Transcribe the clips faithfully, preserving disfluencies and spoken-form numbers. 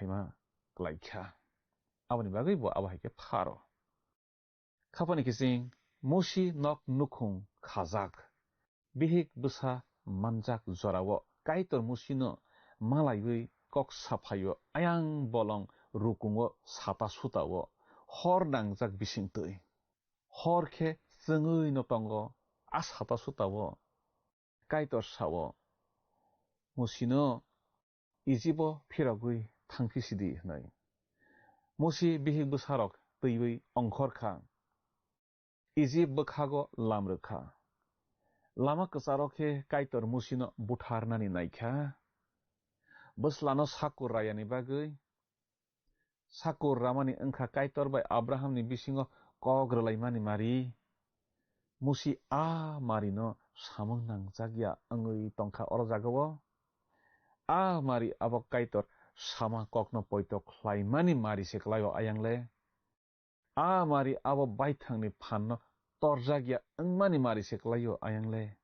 ma klai kha. Aboni bagwi bo abo hai khe pharo. Khapani kiching Musi nok nukhung khajak. Bihik bwsa manjak jorao Kaitor Musino malaiwi kok saphaio, ayang bolong rukungo sata sutao, hor nangjak bisingtwi. Hor khe chwngwi no tongo, a sata sutao Kaitor sao, Musino Ijibo phirogwi thangphi sidi hwnwi. Musi bihik bwsarok twiwi ongkhor kha. Ijip bwkhago lam rwkha. Lama kwcharo khe Kaitor Musino butharnani naikha. Bwslano sakur rayani bagwi, sakur ramani wngkha Kaitor bai Abrahamni bisingo kok rwlaimani mari. Musi a marino samung nangjak ya wngwi tongkha oro jagao. A mari abo Kaitor sama kokno poito khlaimani mari se kwlaio ayang le. A mari abo baithangni phanno torjak ya wngmani mari se kwlaio ayang le.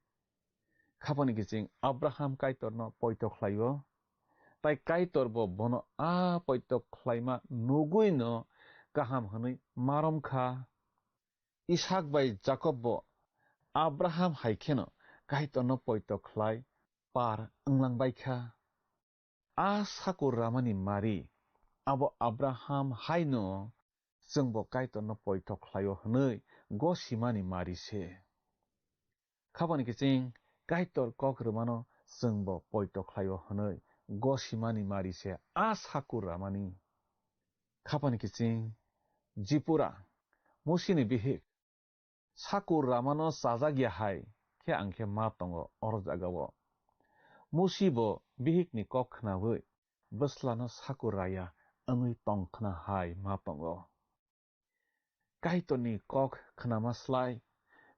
Khapani kiching Abraham Kaitorno poito khlaio, tai Kaitor bo bono a poito khlaima nugwino kaham hwnwi marom kha. Isak bai Jakob bo Abraham hai kheno Kaitorno poito khlai par wnglang bai kha. A sakur ramani mari abo Abraham haino chwngbo Kaitorno poito khlaio hwnwi gosimani mari se. Khapani kiching Kaitor kok rwmano chwngbo poito khlaio hwnwi gosimani mari se a sakur ramani. Khapani kiching Jipura, Musini bihik, sakur ramano chajak ya hai khe ang khe ma tongo oro jagao. Musi bo bihikni kok khnaui bwslano sakur raya wngwi tong khna hai ma tongo. Kaitorni kok khnama slai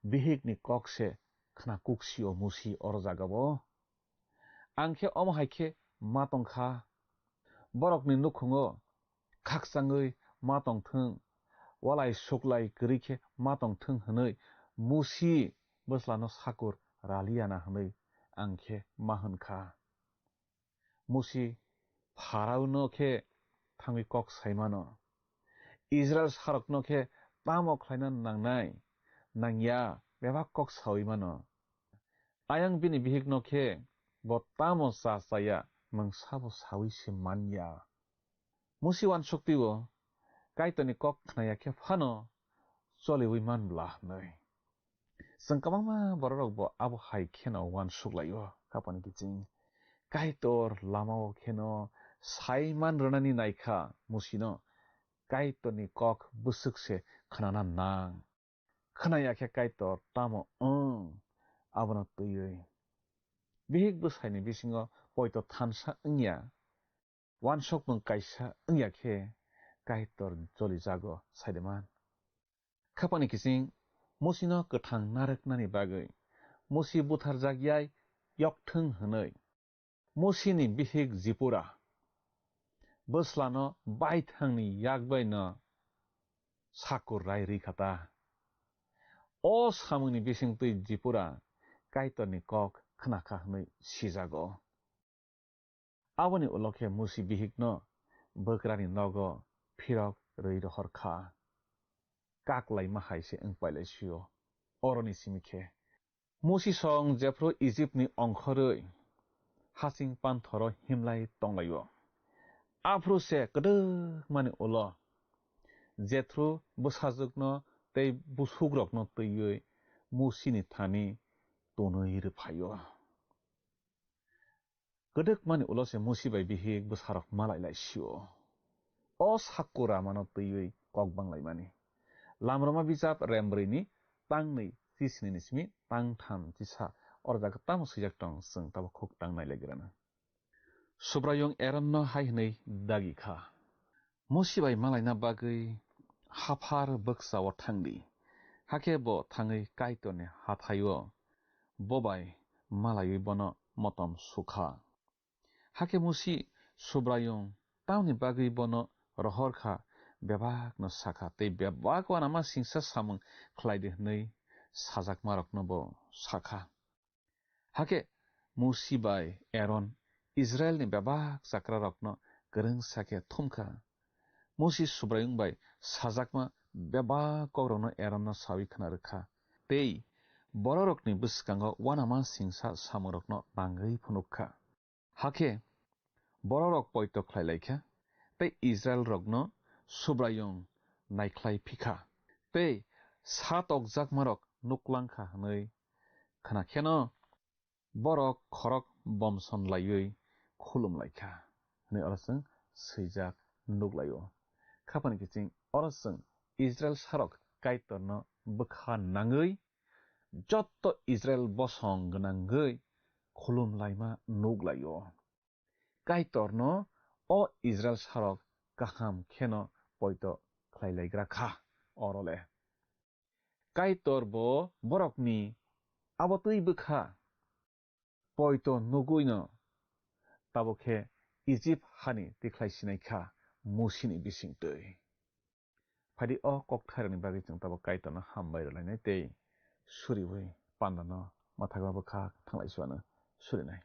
bihikni kok se khna kuksio Musi oro jagao. Ang khe omo hai khe ma tong kha, borokni nukhungo khakchangwi ma tong thung, walai suklai kwrwi khe ma tong thung hwnwi Musi bwslano sakur raliya na hwnwi ang khe ma hwn kha. Musi Pharaono khe thangwi kok sai mano. Israil sarokno khe tamo khlaina nangnai, nangya, bebak kok saui mano. Ayang bini bihikno khe bo tamo cha chaya, mungsa bo saui se manya. Musi uansuk twi-o, Kaitorni kok khnaya khe phano choliui man bla hwnwi. Chwng kwbangma bororokbo abo hai kheno uansuk lai-o, khapani kiching. Kaitor lamao kheno sai man rwnani naikha Musino, Kaitorni kok bwswk se khnana nang. Khwnaya khe Kaitor tamo wng, abono twiwi. Bihik bwsaini bisingo poito thansa wngya, uansukmung kaisa wngya khe Kaitor jolijago saideman. Khapani kiching Musino kwthang narwknani bagwi Musi butharjak yai yokthwng hwnwi Musini bihik Jipura bwslano baithangni yak baino sakur rai rwi kha ta. O samungni bisingtwi Jipura Kaitorni kok khna kha hwnwi sijago. Aboni ulo khe Musi bihikno bwkrani nogo phirok rwi rohor kha. Kak laima hai se wng pai lai sio. Oroni simi khe Musi song jephru Ijipni ongkhorwi hasing panthoro himlai tong lai-o. Aphuru se kwdwkmani ulo Jethro bwsajwkno tei busukrokno twiwi Musini thani tonwi rwphai-o. Kwdwkmani ulo se Musi bai bihik bwsarok malai lai sio. O sakura mano twiwi kok bang laimani. Lamroma bijap rembrwini tang nwi chisnini simi tang tham chisa oro jaga tamo swijak tong, chwng tabuk khuk tang nai lai grana. Subraiyung Eronno hai hwnwi dagi kha, Musi bai malaina bagwi haphar bwksa-o thang di. Hakhe bo thangwi Kaitorni hathai-o bo bai malaiwi bono motom su kha. Hakhe Musi Subraiyung tamni bagwi bono rohor kha, bebakno sa kha, tei bebak uanama singsa samung khlai di hwnwi sajakmarokno bo sa kha. Hakhe Musi bai Eron Israilni bebak chakrarokno kwrwngsa khe thum kha. Musi Subraiyung bai sajakma bebak kokrokno Eronna saui khna rw kha, tei bororokni bwskango uanama singsa samungrokno nangwi phunuk kha. Hakhe bororok poito khlai lai kha, tei Israilrokno Subraiyung naikhlai phi kha, tei sa tokjakmarok nuklang kha hwnwi khna kheno borok khorok bomson laiwi khulum lai kha hwnwi oro chwng swijak nuk lai-o. Khapani kiching oro chwng Israil sarok Kaitorno bwkha nangwi jotto Israil bosong gwnangwi khulum laima nuk lai-o. Kaitorno o Israil sarok kaham kheno poito khlai laigra kha oro le. Kaitor bo borokni abo twi bwkha poito nugwino tabuk khe Ijip hani tikhlai sinai kha Musini bising twi. Phaidi o kokthairokni bagwi chwng tabuk Kaitorno hambai rwlainai tei suriui pandano mwthagma bwkha thanglai suano surinai.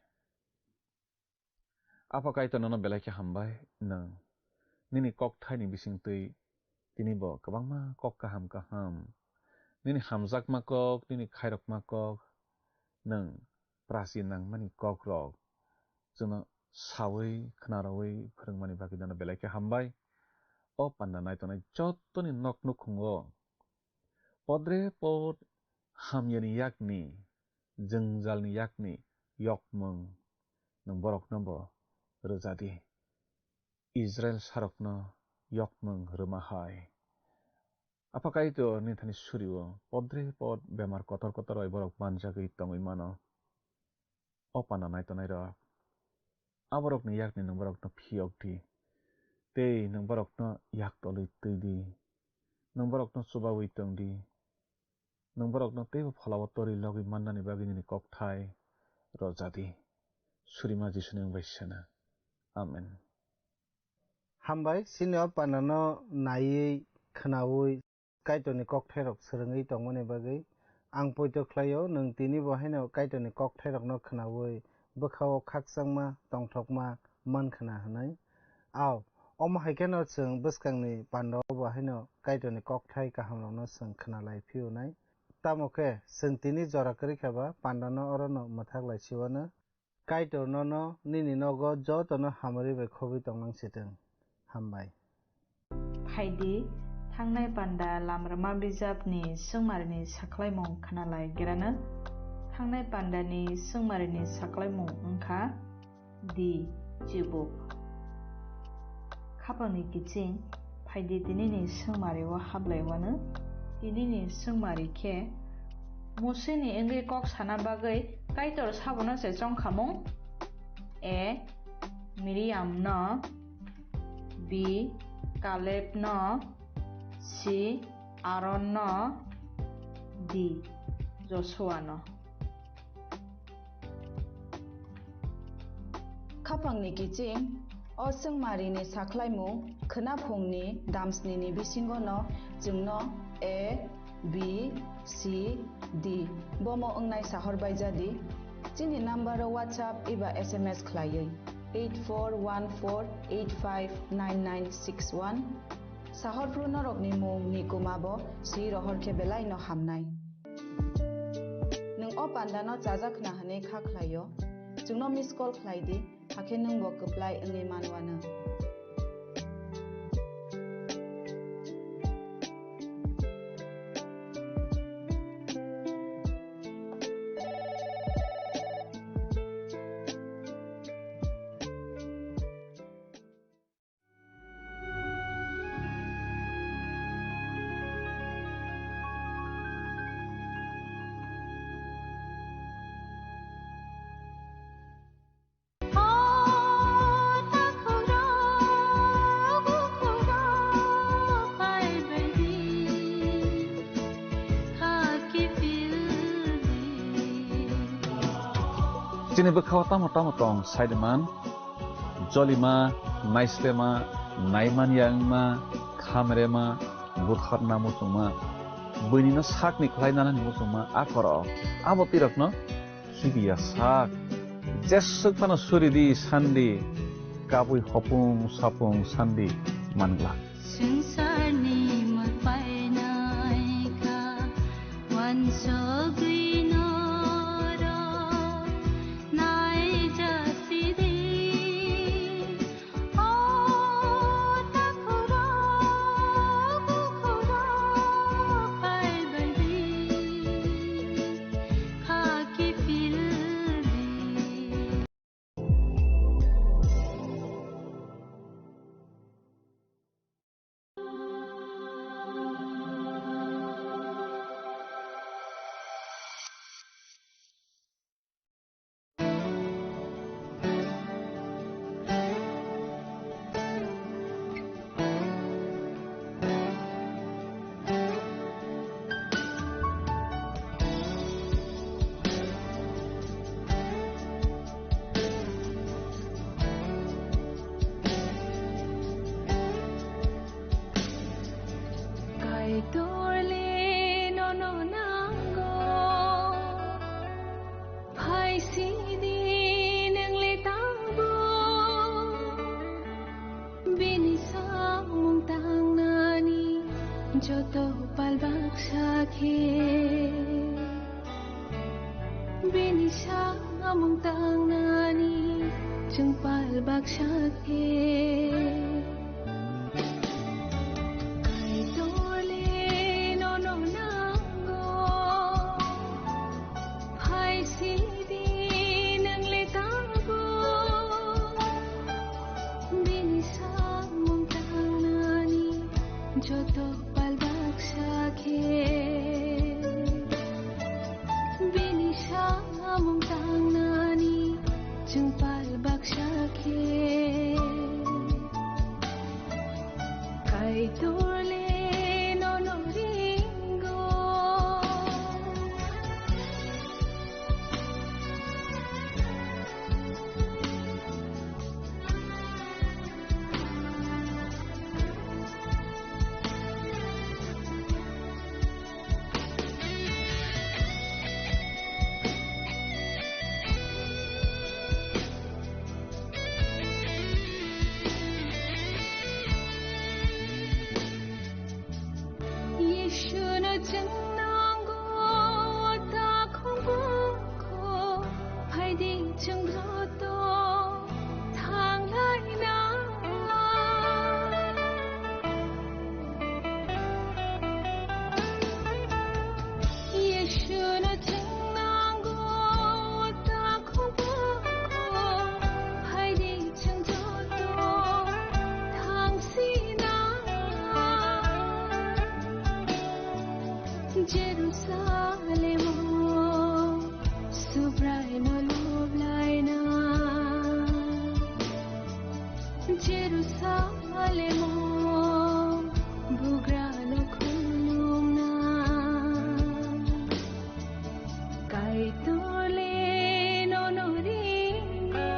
Apha Kaitor nono belai khe hambai, nwng nini kokthaini bising twi tini bo kwbangma kok kaham kaham, nini hamjakma kok, nini khairokma kok, nwng prachi nangmani kokrok chwngno saui khwnaroui phwrwngmani bagwi nono belai khe hambai. O panda naitongnai jottoni nok nukhungo podre pod hamyani yakni, jwngjalni yakni yokmwng nwng borokno bo rwja di. Israil sarokno yokmwng rwma hai. Apha Kaitor nini thani surio podre pod bemar kotor kotor bai borok manjagwi tongwi mano. O panda naitonnairok, aborokni yakni nwng borokno phiyok di, tei nwng borokno yak tolwi twi di, nwng borokno chubaui tong di, nwng borokno teibo pholao torwi logwi mannani bagwi nini kokthai rwja di. Surima Jisuni wng bai sana. Amen. Hambai, chini o panano naiwi, khwnaui, Kaitorni kokthairok swrwngwi tongmani bagwi ang poito khlaio, nwng tini bo haino Kaitorni kokthairokno khwnaui bwkhao khakchangma, tongthokma man khna hwnwi. Ao, omo hai kheno chwng bwskangni pandao bo haino Kaitorni kokthai kahamrokno chwng khna lai phiyunai. Tamo khe chwng tini jora kwrwi kha ba pandano orono mwthak lai siwano. Kaitor nono nini nogo jotono hamari bai khobwi tonglang sitwng. Hambai. Phaidi, thangnai panda lamrwma bijapni swngmarini sakhlaimung khwnalai gerano. Thangnai pandani swngmarini sakhlaimung wngkha di chibuk. Khapangni kiching, phaidi tinini swngmari o hablai wano. Tinini swngmari khe Musini wngwi kok sana bagwi Kaitor sabono se chongkhamung? A. Miriam no. B. Kaleb no. C. Aaron no. D. Joshua no. Khapangni kiching, o swngmarini sakhlaimung khwnaphungni damsnini bisingono chwngno A, B, C, D bomo wngnai sahor bai jadi. Chini number o WhatsApp eba S M S khlaiwi eight four one four eight five nine nine six one. Sahorphru norokni mung ni kuma bo si rohor khe belai no hamnai. Nwng o panda no chajak khna hwnwi kha khlaio, chwngno miss call khlai di, hakhe nwng bo kwplai wngwi man wano. Chini bwkhao tamo tamo tong, saiman, jolima, naislema, naimanya wngma, khamrema, butharna muchungma, buinino sakni khlai nanani muchungma, a korok, abo twi rokno khibiya sak. Jeswk phano suri di, san di, Kabui hopung sapung sandi manglak. Swngcharni mwtai naikha, wansugwi norok naijasidi. O takhurok, bukhurok, phaibaidi, khaki phildi. Kaitorle nono nango, phai sidi nwngle tangbo. Bini samung tangnani joto pal baksa khe. Bini samung tangnani chwng pal baksa khe. Kaitorle nono nango, phai sidi nwngle tangbo. Bini samung tangnani joto pal baksa khe. Bini samung tangnani chwng pal baksa khe. Kaitorle nono ringo. Yeshuno chwng nango, o takhuk bukhu, phaidi chwng joto thanglaina. Yeshuno chwng nango, o takhuk bukhu, phaidi chwng joto thangsina. Jerusalemo Subraino loblaina. Jerusalemo bugrano khulumna. Kaitorle nono ringo.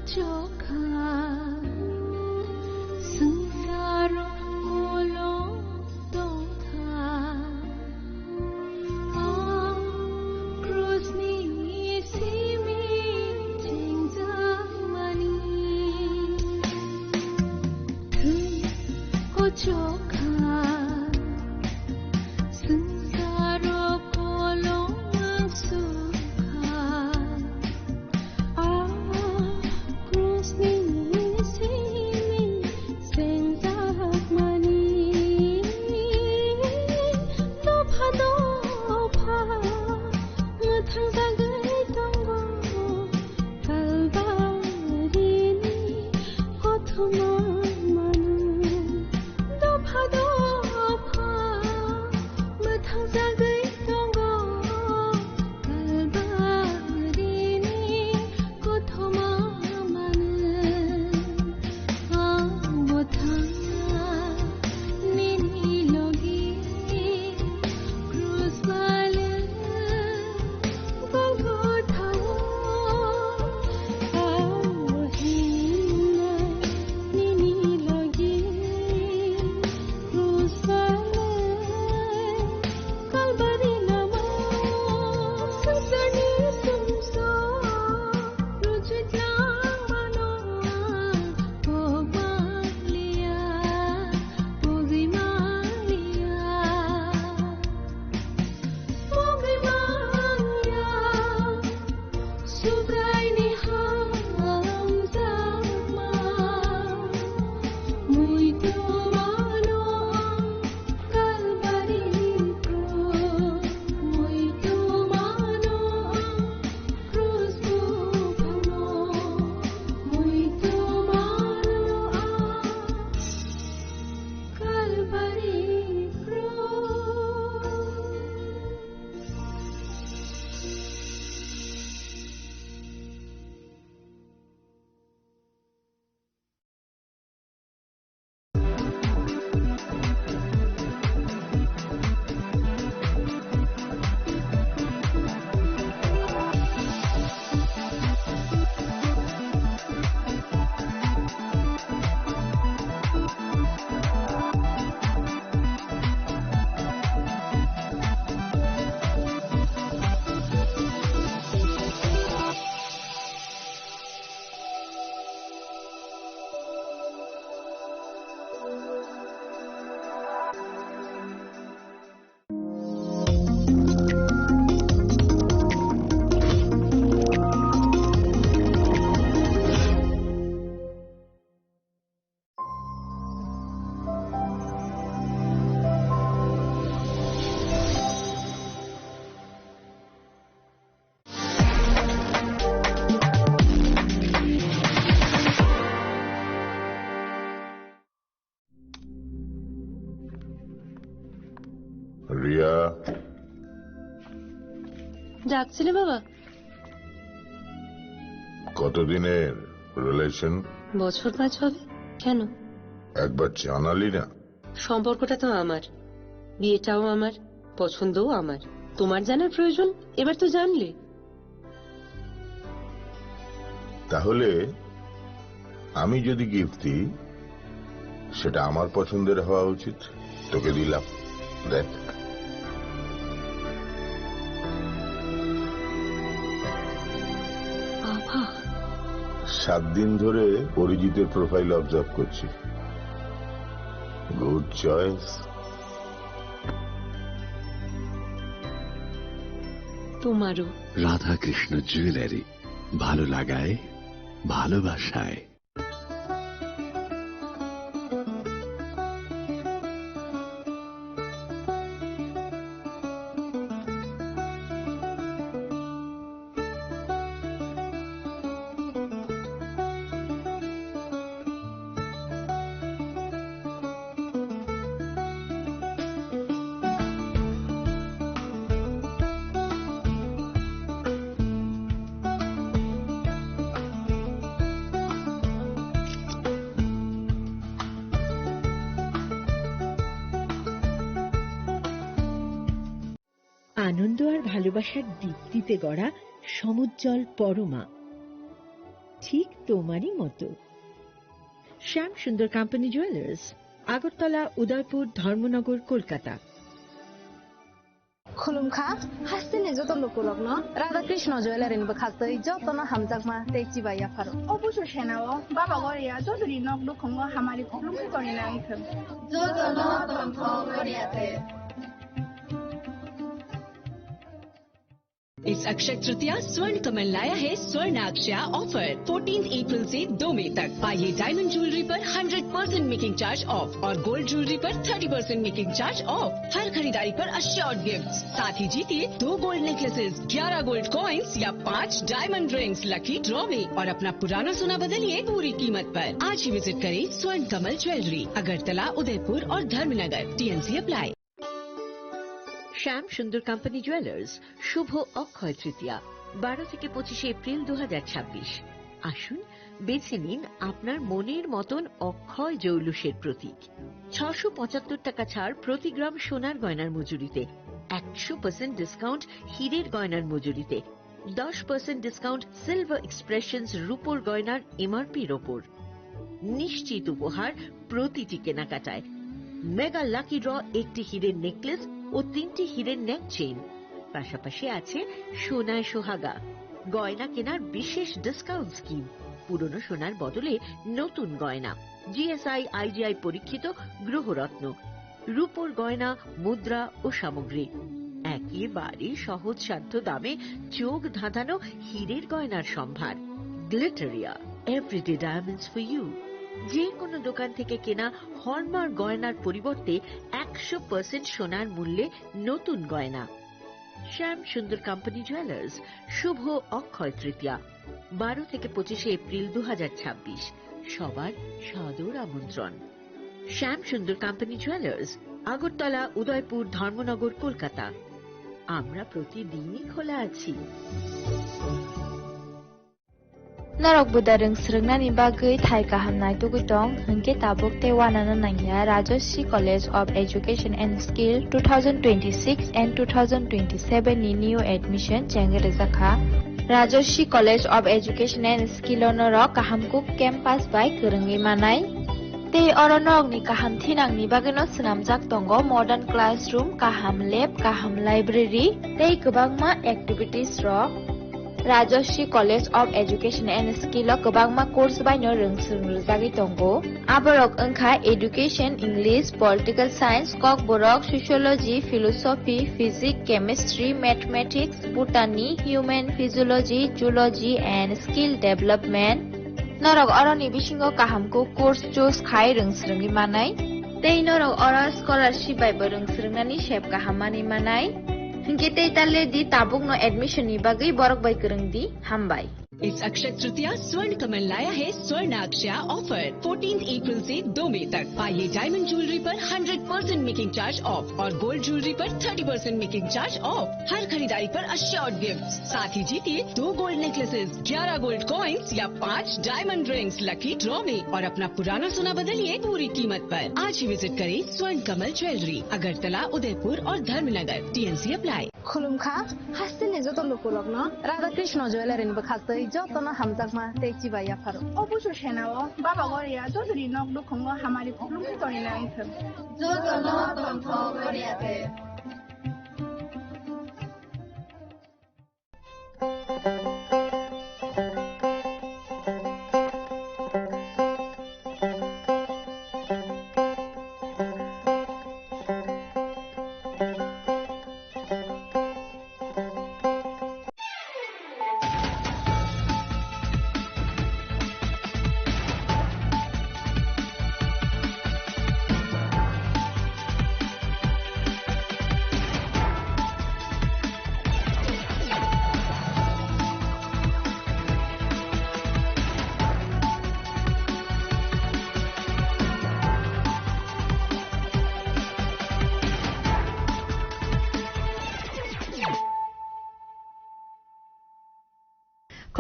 Chokha, swngcharo kolom tongkha. Ah, krusni simi chengjakmani. Thwi kochokha, swngcharo kolom sukha. Ah, krusni simi chengjakmani. Dopha dopha mwthangjagwi tongo Kalbarini kothoma mano. Dopha dopha mwthangjagwi tongo Kalbarini kothoma mano. Ang bwthang nini logi krus bale Golgotha o ang hinai nini logi krus bale Kalbari lama swngcharni sumsok rwchitlang mano ang kok manliya, pogwi manliya, pogwi manliya. Subraini hamjakma, muitu mano ang Kalbari krus, muitu mano ang krus buphangno, muitu mano ang Kalbari krus. Riya. ডাকছিলে বাবা? কতদিনের রিলেশন? বছর পাঁচ হবে। কেন? একবার জানালি না। সম্পর্কটা তো আমার, বিয়েটাও আমার, পছন্দও আমার। তোমার জানার প্রয়োজন? এবার তো জানলে। তাহলে আমি যদি গিফট দিই, সেটা আমার পছন্দের হওয়া উচিত। তোকে দিলাম, দেখ। বাবা। সাত দিন ধরে অরিজিতের প্রোফাইল অবজার্ভ করছি। Good choice. তোমারও। রাধাকৃষ্ণ জুয়েলারি, ভালো লাগায়, ভালোবাসায়। আনন্দ আর ভালোবাসার দীপ্তিতে গড়া সমুজ্জ্বল পরমা। ঠিক তোমারই মতো। শ্যাম সুন্দর কোম্পানি জুয়েলার্স, আগরতলা, উদয়পুর, ধর্মনগর, Kolkata. Khulumkha, hasteni joto lukurokno Radha Krishna Jewellery ni bwkhaktwi jotono hamjakma tei chibai yapharo. Obuso senao Baba Goria jotoni nok nukhungo hamari khulumkha tongina wngthung. Jotono tongthok Goria te. इस अक्षय तृतीया स्वर्ण कमल लाया है स्वर्ण अक्षया offer. Fourteen अप्रैल से दो मई तक पाइए डायमंड ज्वेलरी पर hundred percent making charge off और गोल्ड ज्वेलरी पर thirty percent making charge off. हर खरीदारी पर अश्योर्ड गिफ्ट, साथ ही जीतिए दो गोल्ड नेकलेसेस, ग्यारह गोल्ड कॉइन्स या पाँच डायमंड रिंग्स लकी ड्रॉ में और अपना पुराना सोना बदलिए पूरी कीमत पर। आज ही विजिट करें स्वर्ण कमल ज्वेलरी, अगरतला, उदयपुर और धर्मनगर। TNC apply. শ্যাম সুন্দর কোম্পানি জুয়েলার্স, শুভ অক্ষয় তৃতীয়া, বারো থেকে পঁচিশে এপ্রিল দু হাজার ছাব্বিশ। আসুন, বেছে নিন আপনার মনের মতন অক্ষয় জৌলুসের প্রতীক। ছশো পঁচাত্তর টাকা ছাড় প্রতি গ্রাম সোনার গয়নার মজুরিতে, একশো পার্সেন্ট ডিসকাউন্ট হীরের গয়নার মজুরিতে, দশ পার্সেন্ট ডিসকাউন্ট সিলভার এক্সপ্রেশনস রূপোর গয়নার এমআরপির ওপর। নিশ্চিত উপহার প্রতিটি কেনাকাটায়। মেগা লাকি ড্র, একটি হীরের নেকলেস ও তিনটি হীরের নেক চেইন। পাশাপাশি আছে সোনায় সোহাগা, গয়না কেনার বিশেষ ডিসকাউন্ট স্কিম, পুরনো সোনার বদলে নতুন গয়না, জিএসআই আইজিআই পরীক্ষিত গ্রহরত্ন, রূপোর গয়না, মুদ্রা ও সামগ্রী। একেবারে সহজসাধ্য দামে চোখ ধাঁধানো হীরের গয়নার সম্ভার। Glitteria, everyday diamonds for you. যে কোনো দোকান থেকে কেনা হলমার্ক গয়নার পরিবর্তে একশো পার্সেন্ট সোনার মূল্যে নতুন গয়না। শ্যাম সুন্দর কোম্পানি জুয়েলার্স, শুভ অক্ষয় তৃতীয়া, বারো থেকে পঁচিশে এপ্রিল দু হাজার ছাব্বিশ। সবার সাদর আমন্ত্রণ। শ্যাম সুন্দর কোম্পানি জুয়েলার্স, আগরতলা, উদয়পুর, ধর্মনগর, কলকাতা। আমরা প্রতিদিনই খোলা আছি। Norok buda rwng swrwngnani bagwi thai kaham naitugwi tong, hwnkhe tabuk tei uanano nangya Rajashree College of Education and Skill two thousand twenty-six and two thousand twenty-seven ni new admission chengwi rwjakha. Rajashree College of Education and Skill o norok kaham kuk campus bai kwrwngwi manai. Tei oro norokni kaham thinangni bagwino swnamjak tongo modern classroom, kaham lab, kaham library tei kwbangma activities rok. Rajashree College of Education and Skill o kwbangma course baino rwng swrwng rwjagwi tongo. Aborok wngkha Education, English, Political Science, Kokborok, Sociology, Philosophy, Physics, Chemistry, Mathematics, Botany, Human Physiology, Zoology and Skill Development. Norok oroni bisingo kaham kuk course choose khai rwng swrwngwi manai. Tei norok oro scholarship bai bo rwng swrwngnani sep kaham manwi manai. Hinkhe tei ta le di tabukno admission ni bagwi borok bai kwrwng di. Hambai. इस अक्षय तृतीया स्वर्ण कमल लाया है स्वर्ण अक्षया offer. Fourteen अप्रैल से दो मई तक पाइए डायमंड ज्वेलरी पर hundred percent making charge off और गोल्ड ज्वेलरी पर thirty percent making charge off. हर खरीदारी पर अश्योर्ड गिफ्ट, साथ ही जीतिए दो गोल्ड नेकलेसेस, ग्यारह गोल्ड कॉइन्स या पाँच डायमंड रिंग्स लकी ड्रॉ में और अपना पुराना सोना बदलिए पूरी कीमत पर। आज ही विजिट करें स्वर्ण कमल ज्वेलरी, अगरतला, उदयपुर और Dharmanagar. TNC apply. Khulumkha, hasteni joto lukurokno Radha Krishna Jewellery ni bwkhaktwi jotono hamjakma tei chibai yapharo. Obuso senao Baba Goria jotoni nok nukhungo hamari khulumkha tongina wngthung. Jotono tongthok Goria te.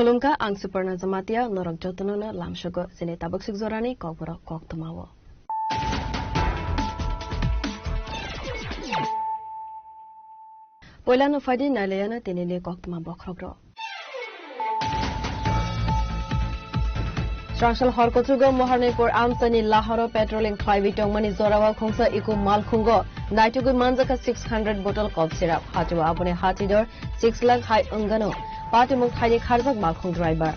Khulumkha, ang Suparna Jamatia, norok jotono no lamsogo chini tabuk suk jorani kokborok koktwmao. Poilano phaidi nailaiano tinini koktwma bokhorokrok. Swrangsa hor kuchugo Moharnipur amchaini lahoro patrolling khlaiwi tongmani jorao khungsa eco malkhungo naitugwi manjakha six hundred bottle cough syrup. Hatio aboni hatidor six lakh hai wngano. Patimung thaini kharjak malkhung driver.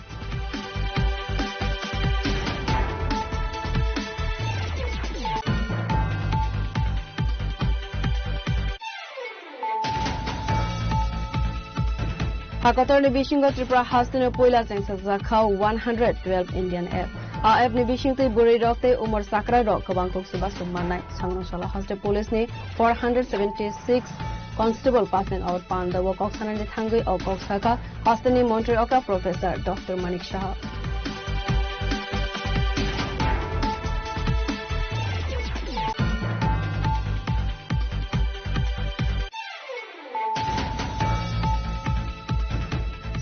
Hakotorni bisingo Tripura hasteni puila chengsajakha one hundred twelve Indian app. A app ni bisingtwi bwrwi rok tei umor chakra rok kwbang kuk chubachu mannai. Sangrong salo haste police ni four hundred seventy six constable passing out pandao kok sanani thangwi o kok sakha hasteni montri okra Professor Doctor Manik Saha.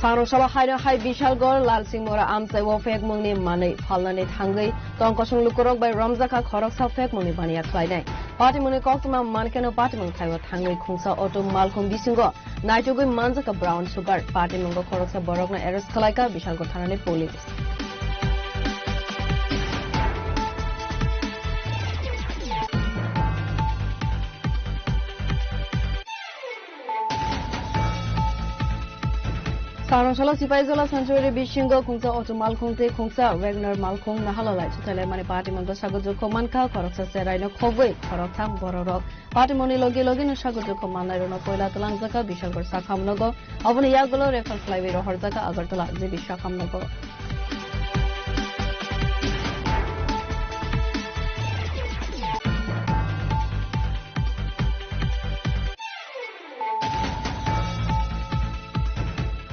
Sangrong salo haino hai Bishalgarh Lalsingmura amchai o phek mungni manwi phalnani thangwi tongkosong lukurok bai romjakha khoroksa phek mungni baniya khlainai. Patimungni koktwma mankeno patimung thaibo thangwi khungsa auto malkhung bisingo naitugwi manjakha brown sugar. Patimungo khoroksa borokno arrest khlaikha Bishalgarh thanani police. Sangrong salo Sipaijala sanctuary bisingo khungsa auto malkhung tei khungsa Wagner malkhung nahalalai chuthailai mani patimungno sago jukho mankha khoroksa cheraino khogwi khoroktham bororok. Patimungni logi logino sago jukho mannairokno poila twlangjakha Bishalgarh sakhamnogo. Aboni yagulo refer khlaiwi rohorjakha Agartala G B sakhamnogo.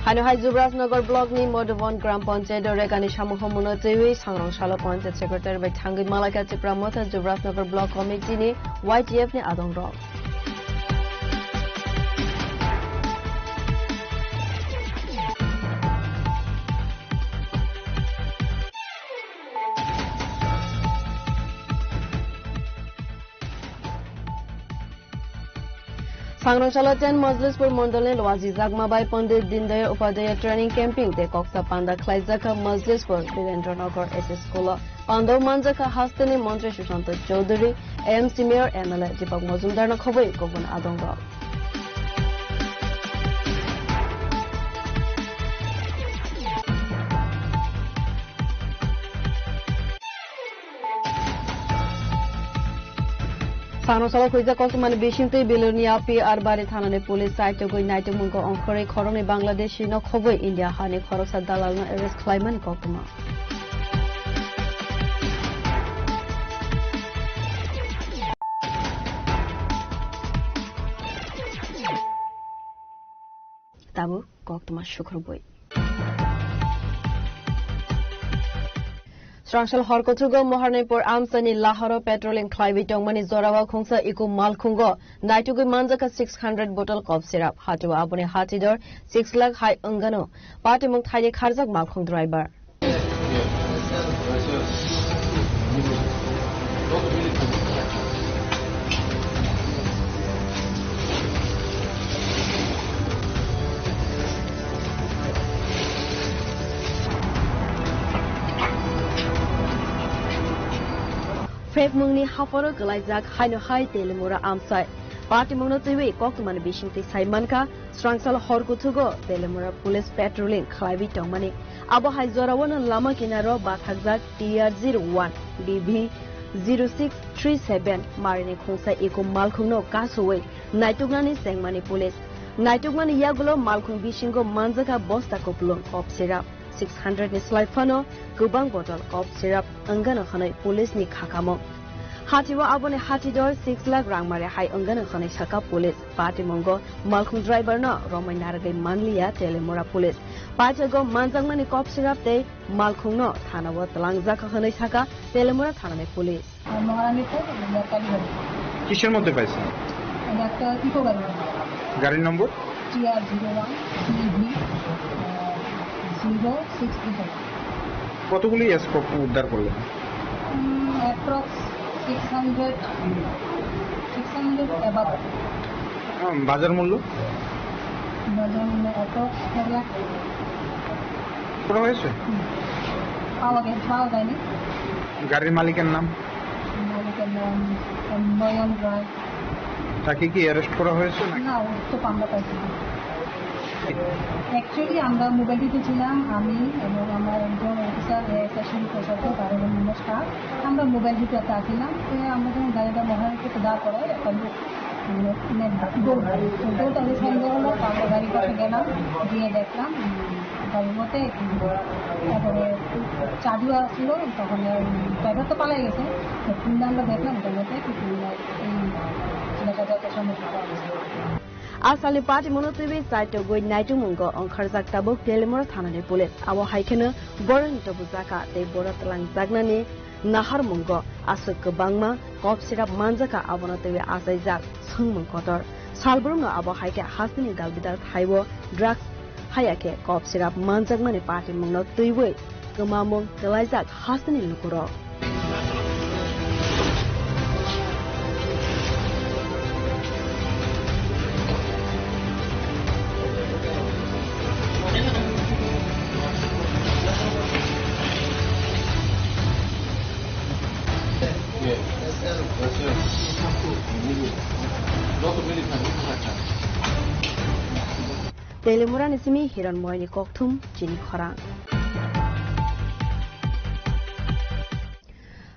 Haino hai Jubrajnagar block ni Madhuban Gram Panchayat o regani samung homono twiwi Sangrong salo Panchayat Secretary bai thangwi malaikha Tipra Motha Jubrajnagar Block Committee ni Y T F ni adong rok. Sangrong salo ten Majlispur Mondolni Luaji Jagma bai Pandit Dindayal Upadhyaya Training Camping tei koksa panda khlaijakha Majlispur Birendra Nagar S S School o. Pandao manjakha hasteni Montri Sushanta Chowdhury, A M C Mayor, M L A Deepak Majumdar no khobwi kubun adong rok. Sangrong salo khuijak koktwmani bisingtwi Bilonia P R Bari thanani police saitugwi naitukmungo ongkhorwi khoroknwi Bangladeshi no khobwi India hani khoroksa dalalno arrest khlaimani koktwma. Tabuk koktwma sukrubwi. Swrangsa hor kuchugo Moharnipur amchaini lahoro patrolling khlaiwi tongmani jorao khungsa eco malkhungo naitugwi manjakha six hundred bottle cough syrup. Hatio aboni hatidor six lakh hai wngano. Patimung thaini kharjak malkhung driver. Phekmungni haphoro kwlaijak haino hai Telimura amchai. Patimungno twiwi koktwmani bisingtwi sai mankha, Swrangsa hor kuthugo Telimura police patrolling khlaiwi tongmani. Abo hai jorao no lama kinaro bathakjak T R zero one B V zero six three seven marini khungsa eco malkhungno kasowi naituknani chengmani police. Naitukmani yagulo malkhung bisingo manjakha bosta kupulung cough syrup six hundred ni slai phano kwbang bottle cough syrup wngano hwnwi police ni khakamung. Hatio aboni hatidor six lakh rangmari hai wngano hwnwi sakha police. Patimungo malkhung driver no romwi narwgwi manliya Telimura police. Paithago manjakmani cough syrup tei malkhungno thanao twlangjakha hwnwi sakha Telimura thanani police. Maharanipur, মোটকালি বাড়ি। কিসের মধ্যে পাইছেন? এটা একটা ইকো গাড়ি। গাড়ির নম্বর? T R zero one B V zero six three seven। কতগুলি স্কোপ উদ্ধার করলেন? Um, approx six hundred, six hundred above. আম, বাজার মূল্য? বাজার মূল্য অ্যাপ্রক্স চার লাখ। পুরো হয়েছে? হুম। পাওয়া গেছে, পাওয়া যায়নি। গাড়ির মালিকের নাম? মালিকের নাম নয়ন রায়। তাকে কি অ্যারেস্ট করা হয়েছে নাকি? না, ও তো পান্ডা পাইছে। অ্যাকচুয়ালি আমরা মোবাইল ডিউটিতে ছিলাম, আমি এবং আমার একজন অফিসার, এএসআই শিবু প্রসাদ, তার এবং আমার স্টাফ। আমরা মোবাইল ডিউটিতে আসছিলাম, তো আমরা যখন গাড়িটা মহারানীতে দাঁড় করাই, একটা লোক, মানে, মানে, দৌড় দেয়। তো দৌড়টা আমি সন্দেহ হলো, তো আমরা গাড়ির কাছে গেলাম, গিয়ে দেখলাম, উম, গাড়ির মধ্যে, উম, তারপরে চাবিও আসলো, তখন, উম, ড্রাইভার তো পালাই গেছে। তো খুললে আমরা দেখলাম, ওটার মধ্যে কি, উম, এই ছেলেটা যত সম্ভব ভালো আছে। Asalni party mungno twiwi chaitogwi naitukmungo ongkharjak tabuk Telimura thanani police. Abo hai kheno borokni tobujak kha tei borok twlangjaknani naharmungo aswk kwbangma kok sirap manjakha, abono twiwi achaijak swngmung kotor. Salbrumno abo hai khe hasteni dalbidal thaibo drugs, haya khe kok sirap manjakmani party mungno twiwi kwmamung kwlaijak hasteni lukurok. Telimurani simi Hironmoyni kokthum chini khorang.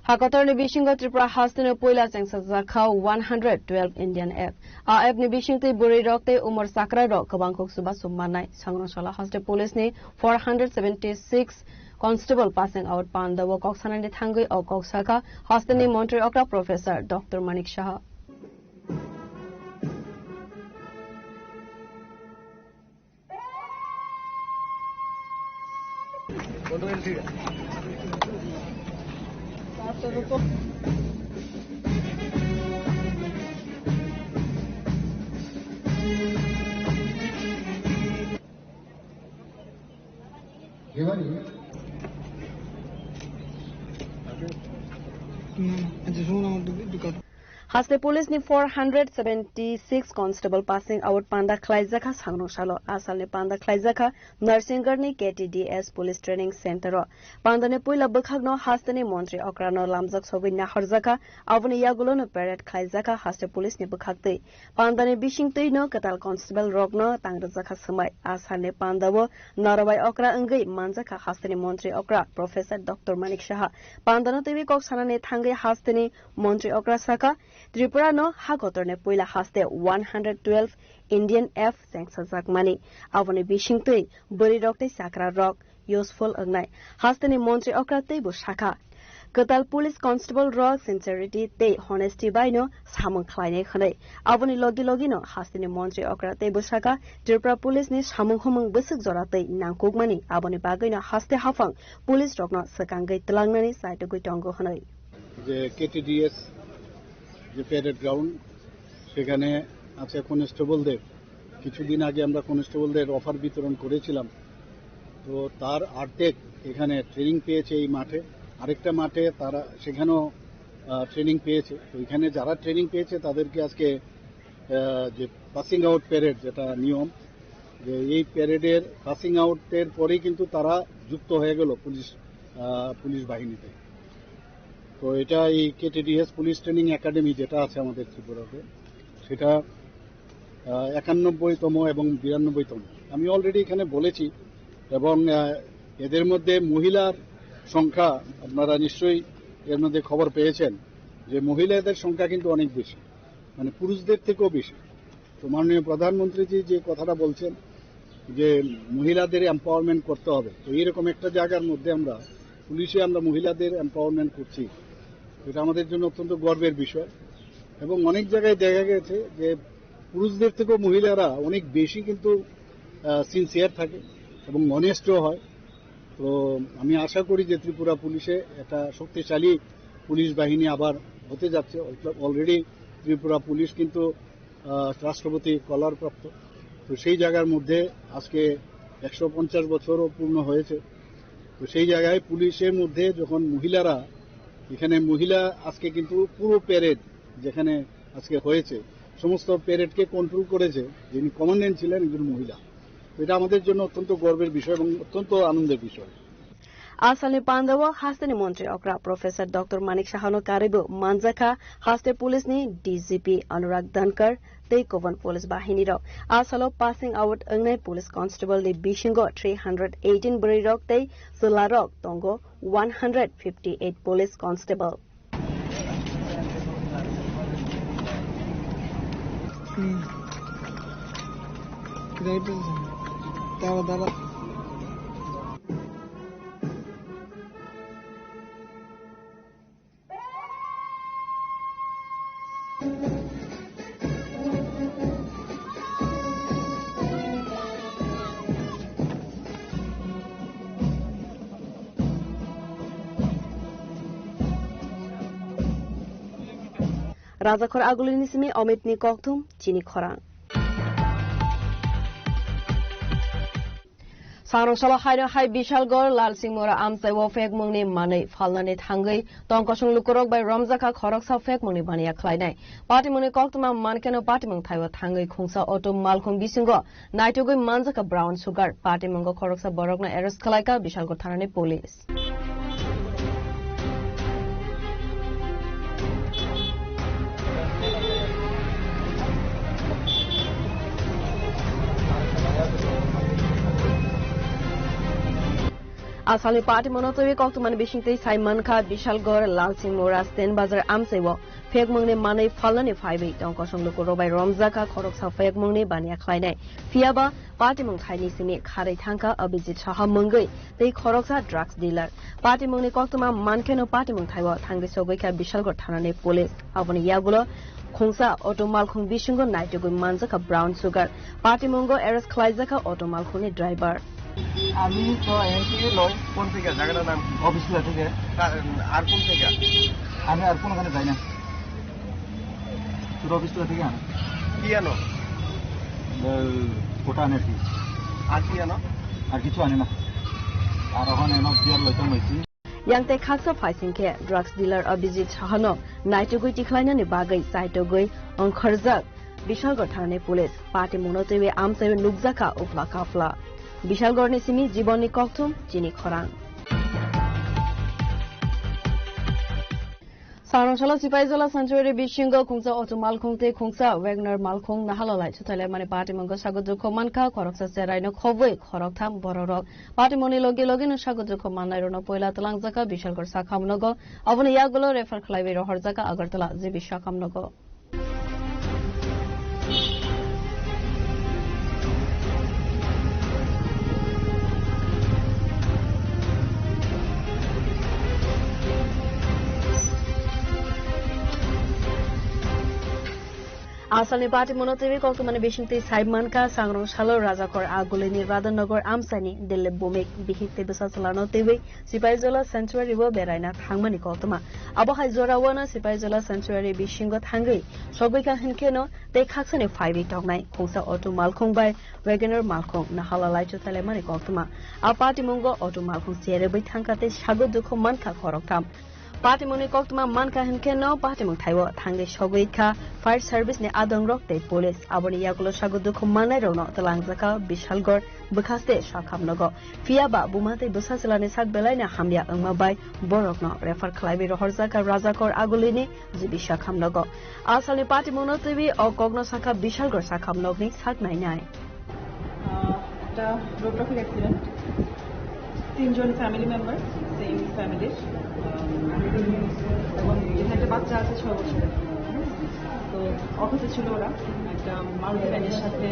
Hakotorni bisingo Tripura hasteni puila chengsajak kha one hundred twelve Indian F. A F ni bisingtwi bwrwi rok tei umor chakra rok kwbang kok chubachu mannai. Sangrong sala haste police ni four hundred seventy six constable passing out pandao kok sanani thangwi o kok sakha hasteni montri okra Professor Doctor Manik Saha. Haste police ni four hundred seventy six constable passing out panda khlaijak kha sangrong salo. Asalni panda khlaijak kha Narsingarni K T D S Police Training Center o. Pandani puila bwkhakno hasteni montri okrano lamjak sogwi nahorjak kha, aboni yagulono parade khlaijak kha haste police ni bwkhaktwi. Pandani bisingtwino kwtal constable rokno tangrijak kha swmai. Asalni pandao narabai okra wngwi manjak kha hasteni montri okra Professor Doctor Manik Saha. Pandano twiwi kok sanani thangwi hasteni montri okra sakha, Tripura no ha kotorni puila haste one hundred twelve Indian F chengsajakmani. Aboni bisingtwi bwrwi rok tei chakra rok useful wngnai. Hasteni montri okra teibo sakha, kwtal police constable rok sincerity tei honesty bai no samung khlainai hwnwi. Aboni logi logi no hasteni montri okra teibo sakha, Tripura police ni samung humung bwswk jora tei nangkukmani, aboni bagwi no haste haphang police rok no swkangwi twlangnani chaitugwi tongo hwnwi. যে কেটিডিএস যে parade ground, সেখানে আছে কনস্টেবলদের, কিছুদিন আগে আমরা কনস্টেবলদের অফার বিতরণ করেছিলাম। তো তার অর্ধেক এখানে ট্রেনিং পেয়েছে এই মাঠে, আরেকটা মাঠে তারা সেখানেও, আহ, ট্রেনিং পেয়েছে। তো এখানে যারা ট্রেনিং পেয়েছে তাদেরকে আজকে, আহ, যে পাসিং আউট প্যারেড যেটা নিয়ম, যে এই প্যারেডের পাসিং আউটের পরেই কিন্তু তারা যুক্ত হয়ে গেল পুলিশ, আহ, পুলিশ বাহিনীতে। তো এটা এই কেটিডিএস পুলিশ ট্রেনিং একাডেমি যেটা আছে আমাদের ত্রিপুরাতে, সেটা, আহ, একানব্বইতম এবং বিরানব্বইতম। আমি অলরেডি এখানে বলেছি এবং, আহ, এদের মধ্যে মহিলার সংখ্যা আপনারা নিশ্চয়ই এর মধ্যে খবর পেয়েছেন যে মহিলাদের সংখ্যা কিন্তু অনেক বেশি, মানে পুরুষদের থেকেও বেশি। তো মাননীয় প্রধানমন্ত্রীজি যে কথাটা বলছেন যে মহিলাদের এম্পাওয়ারমেন্ট করতে হবে, তো এইরকম একটা জায়গার মধ্যে আমরা পুলিশে আমরা মহিলাদের এম্পাওয়ারমেন্ট করছি, এটা আমাদের জন্য অত্যন্ত গর্বের বিষয়। এবং অনেক জায়গায় দেখা গেছে যে পুরুষদের থেকেও মহিলারা অনেক বেশি কিন্তু, আহ, সিনসিয়ার থাকে এবং অনেস্টও হয়। তো আমি আশা করি যে ত্রিপুরা পুলিশে একটা শক্তিশালী পুলিশ বাহিনী আবার হতে যাচ্ছে। অলরেডি ত্রিপুরা পুলিশ কিন্তু, আহ, রাষ্ট্রপতি কলার প্রাপ্ত। তো সেই জায়গার মধ্যে আজকে একশো পঞ্চাশ বছরও পূর্ণ হয়েছে। তো সেই জায়গায় পুলিশের মধ্যে যখন মহিলারা, এখানে মহিলা আজকে কিন্তু পুরো প্যারেড যেখানে আজকে হয়েছে, সমস্ত প্যারেডকে কন্ট্রোল করেছে, যিনি কমান্ড্যান্ট ছিলেন একজন মহিলা। তো এটা আমাদের জন্য অত্যন্ত গর্বের বিষয় এবং অত্যন্ত আনন্দের বিষয়। A salni pandao hasteni montri okra Professor Doctor Manik Sahano karwibo manjakha haste police ni D G P Anurag Dhankar tei Koban police bahini rok. A salo passing out wngnai police constable ni bisingo three hundred eighteen bwrwi rok tei chwla rok tongo one hundred fifty eight police constable. Rajakhor Agulini simi Omitni kokthum chini khorang. Sangrong salo haino hai Bishalgor Lalsing Mora amchai o phekmungni manwi phalnani thangwi tongkosong lukurok bai romjakha khoroksa phekmungni baniya khlainai. Patimungni koktwma mankheno patimung thaibo thangwi khungsa auto malkhung bisingo naitugwi manjakha brown sugar. Patimungo khoroksa borokno arrest khlaikha Bishalgor thanani police. Asalni party mono twi koktwmani bisingtwi sai mankha Bishalgor, Lalsing Mora, Sten Bazar amchaibo phekmungni manwi phalnani phaiwi tongkosong lukurok bai romjakha khoroksa phekmungni baniya khlainai. Phiyaba patimung thaini simi kharwi thangkha Abhijit Saha mungwi tei khoroksa drugs dealer. Patimungni koktwma mankheno patimung thaibo thangwi sogwikha Bishalgor thanani police. Aboni yagulo khungsa auto malkhung bisingo naitugwi manjakha brown sugar. Patimungo arrest khlaijakha auto malkhungni driver. আমি তো এনটিএ লয়। কোন থেকে? জায়গাটার নাম কি? অফিস খোলা থেকে। তা-, আর কোন থেকে? আমি আর কোনোখানে যাই না। তোর অফিস খোলা থেকে আনো। কি আনো? ওই, ওটা আনে আর কি। আর কি আনো? আর কিছু আনে না। আর ওখানে এনে বিয়ার লইতাম হয়েছি। Yang tei khaksa phaising khe drugs dealer Abhijit Sahano naitugwi tikhlainani bagwi chaitugwi ongkhorjak Bishalgor thanani police. Patimungno twiwi amchaiwi nukjakha uphla kaphla. Bishalgorni simi Jibonni kokthum chini khorang. Sangrong salo Sipaijala sanctuary bisingo khungsa auto malkhung tei khungsa Wagoner malkhung nahalalai chuthailai mani patimungo sago dukho mankha khoroksa cheraino khobwi khoroktham bororok. Patimungni logi logino sago dukho mannairokno poila twlangjakha Bishalgor sakhamnogo, aboni yagulo refer khlaiwi rohorjakha Agartala G B sakhamnogo. Asalni patimungo twiwi koktwmani bisingtwi sai mankha Sangrong salo Rajakor Agulini Radhanagar amchaini Dilip Bhumik bihik tei bwsa chwlano twiwi Sipaijala sanctuary o beraina thangmani koktwma. Abo hai jorao no Sipaijala sanctuary bisingo thangwi sogwikha hinkheno tei khaksani phaiwi tongnai khungsa auto malkhung bai Wagoner malkhung nahalalai chuthailai mani koktwma. A patimungo auto malkhung cherwi thangkha tei sago dukho mankha khoroktham. Patimungni koktwma mankha hinkheno patimung thaio thangwi sogwikha fire service ni adongrok tei police. Aboni yagulo sago dukho mannairokno twlangjakha Bishalgor bwkhaste sakhamnogo. Phiyaba buma tei bwsa chwlani sak belaino hamya wngma bai borokno refer khlaiwi rohorjakha Rajakor Agulini G B sakhamnogo. Asalni patimungno twiwi o kokno sakha Bishalgor sakhamnokni sak nainai. আহ, একটা road traffic accident, তিনজন family member, same ফ্যামিলির, এবং যেখানে একটা বাচ্চা আছে ছয় বছরের। তো অটোতে ছিল ওরা, একটা মারুতি ভ্যানের সাথে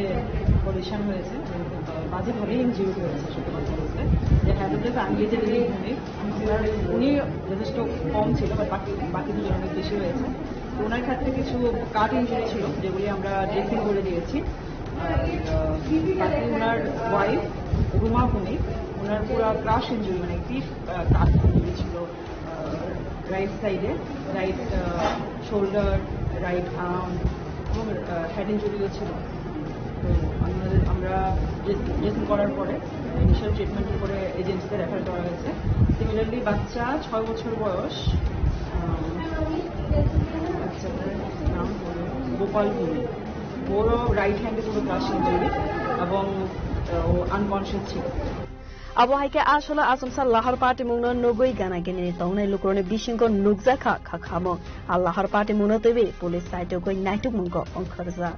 কলিশন হয়েছে। আহ, বাজেভাবে ইনজিউর্ড হয়েছে ছোট বাচ্চা বলতে। যে হ্যান্ডেলটা আঙ্গিয়ে যে রিলিজ হয়নি, ওনার, উনি যথেষ্ট কম ছিল, বাট বাকি, বাকি দুজন অনেক বেশি হয়েছে। তো ওনার ক্ষেত্রে কিছু কাট ইনজুরি ছিল, যেগুলি আমরা ড্রেসিং করে দিয়েছি। আর, আহ, বাকি ওনার ওয়াইফ রুমা ভৌমিক, ওনার পুরো ক্রাশ ইনজুরি, মানে পিঠ, আহ, কাট ইনজুরি ছিল, আহ, রাইট সাইডে, রাইট, আহ, শোল্ডার, রাইট আর্ম এবং, আহ, হেড ইনজুরিও ছিল। তো আমাদের, আমরা ড্রেস-, ড্রেসিং করার পরে ইনিশিয়াল ট্রিটমেন্টের পরে এজেন্সিতে রেফার করা হয়েছে। সিমিলারলি বাচ্চা ছয় বছর বয়স, আহ, বাচ্চাটার নাম হলো গোপাল ভৌমিক। ওরও রাইট হ্যান্ডে পুরো ক্রাশ ইনজুরি এবং, আহ, ও আনকনশিয়াস ছিল। Abo hai khe asolo achomsa lahar patimungno nugwi gana ginini tongnai lukurokni bisingo nukjakha khakhamung. A lahar patimungno twiwi police saitugwi naitukmungo ongkhorjak.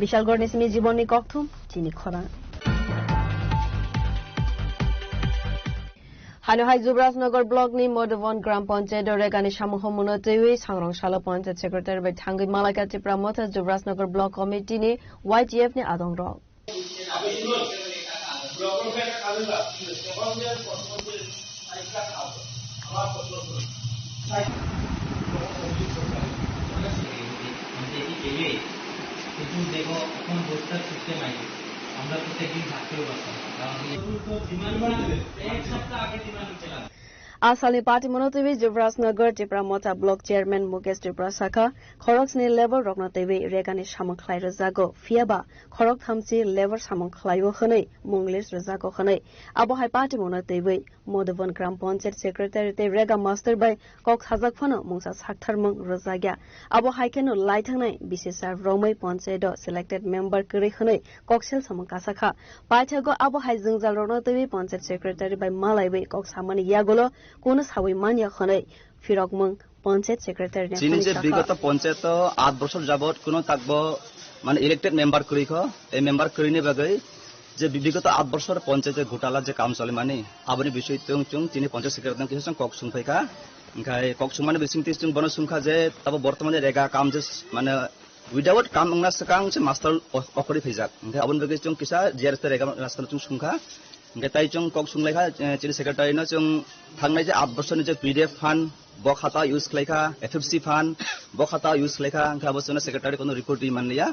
Bishalgarhni simi Jibonni kokthum, chini khorang. Hano hai Jubrajnagar block ni Madhuban Gram Panchayat o regani samung homono twiwi sangrong salo Panchayat Secretary bai thangwi Malaka Tipra Motha Jubrajnagar block committee ni Y T F ni adong rok. কিন্তু দেখো, এখন বস্তার সিস্টেম আছে, আমরা প্রত্যেকদিন থাকতেও পারতাম না। কারণ এই তো ডিমান্ড করেছিল, এক সপ্তাহ আগে ডিমান্ড করেছিলাম। Asalni party mono twiwi Jubrajnagar Tipra Motha block chairman Mukesh Tripura sakha, khoroksni level rokno twiwi regani samung khlai rwjago, phiyaba khorok thamchi level samung khlaio hwnwi mung list rwjago hwnwi. Abo hai party mono twiwi Madhuban Gram Panchayat Secretary tei Rega Master bai kok sajak phano mungsa saktharmung rwjakya. Abo hai kheno lai thangnai B C S R romwi panchayat o selected member kwrwi hwnwi kok sel samung kasakha. Paithago abo hai jwngjal rokno twiwi panchayat secretary bai malaiwi kok samani yagulo kunu sawi manya hwnwi phirokmung panchayat secretary ni chini je hwnwi sakha. Bigoto panchayat o aat bochor jabot kuno takbo mane elected member kwrwi kho, ei member kwrwini bagwi je bi-, bigoto aat bochor panchayat o gotala je kam cholimani, aboni bisoi tong chwng chini panchayat secretary no kisa chwng kok sungphaikha. Hingkhai kok sungmani bisingtwi chwng bono sungkha je tabo bortomani rega kam je s-, mane without kam wngna swkang se master o-, okhorwi phaijak. Hingkhai aboni bagwi chwng kisa G R S tei rega master chwng sungkha. Hingkhai tai chwng kok sunglaikha, eh, chini secretary no chwng thangnai je aat bochorni je P D F fund, bo khata use khlaikha, F F C fund, bo khata use khlaikha, hingkhai abo chwngno secretary kono report ri manliya.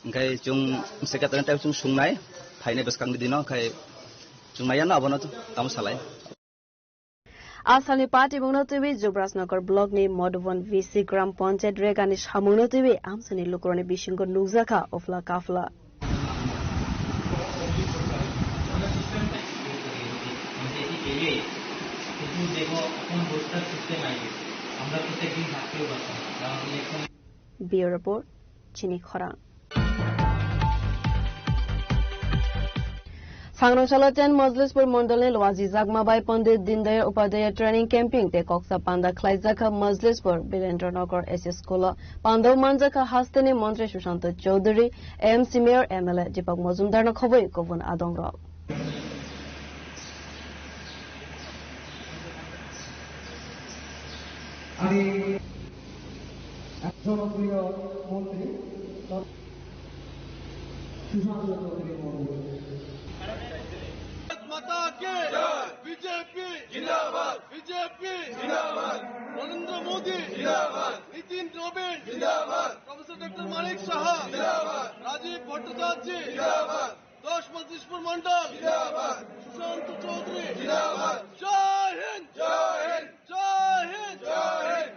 Hingkhai chwng secretary tai chwng sungnai, phainai bwskangni dino, hingkhai chwng naiya no abono tamo salai. Asalni party mungno twiwi Jubrajnagar block ni Madhuban V C Gram Panchayat regani samungno twiwi amsani lukurokni bisingo nukjakha ofla kafla. কিন্তু দেখো, এখন বস্তার সিস্টেম আইবে, আমরা প্রত্যেকদিন থাকতেও পারতাম না। কারণ election Bureau Report, Chini Khorang. Sangrong salo ten Majlispur Mondol ni Luaji Jakma bai Pandit Dindayal Upadhyaya Training Camping tei Koksa Panda khlaijakha Majlispur Birendra Nagar S C School o. Panda o manjakha hasteni Montri Sushanta Chowdhury, A M C Mayor, M L A Deepak Majumdar no khobwi kubun adong rok. Ani janapriyo montri Sushanta Chowdhury Mondol. माता की जय। बीजेपी जिंदाबाद। बीजेपी जिंदाबाद। नरेंद्र मोदी जिंदाबाद। नितिन नबीन जिंदाबाद। Professor doctor Manik साहा जिंदाबाद। राजीव भट्टाचार्य जिंदाबाद। दस मजलिसपुर मंडल जिंदाबाद। सुशांत चौधरी जिंदाबाद। जय हिंद। जय Hind. Jai Hind! Jai Hind!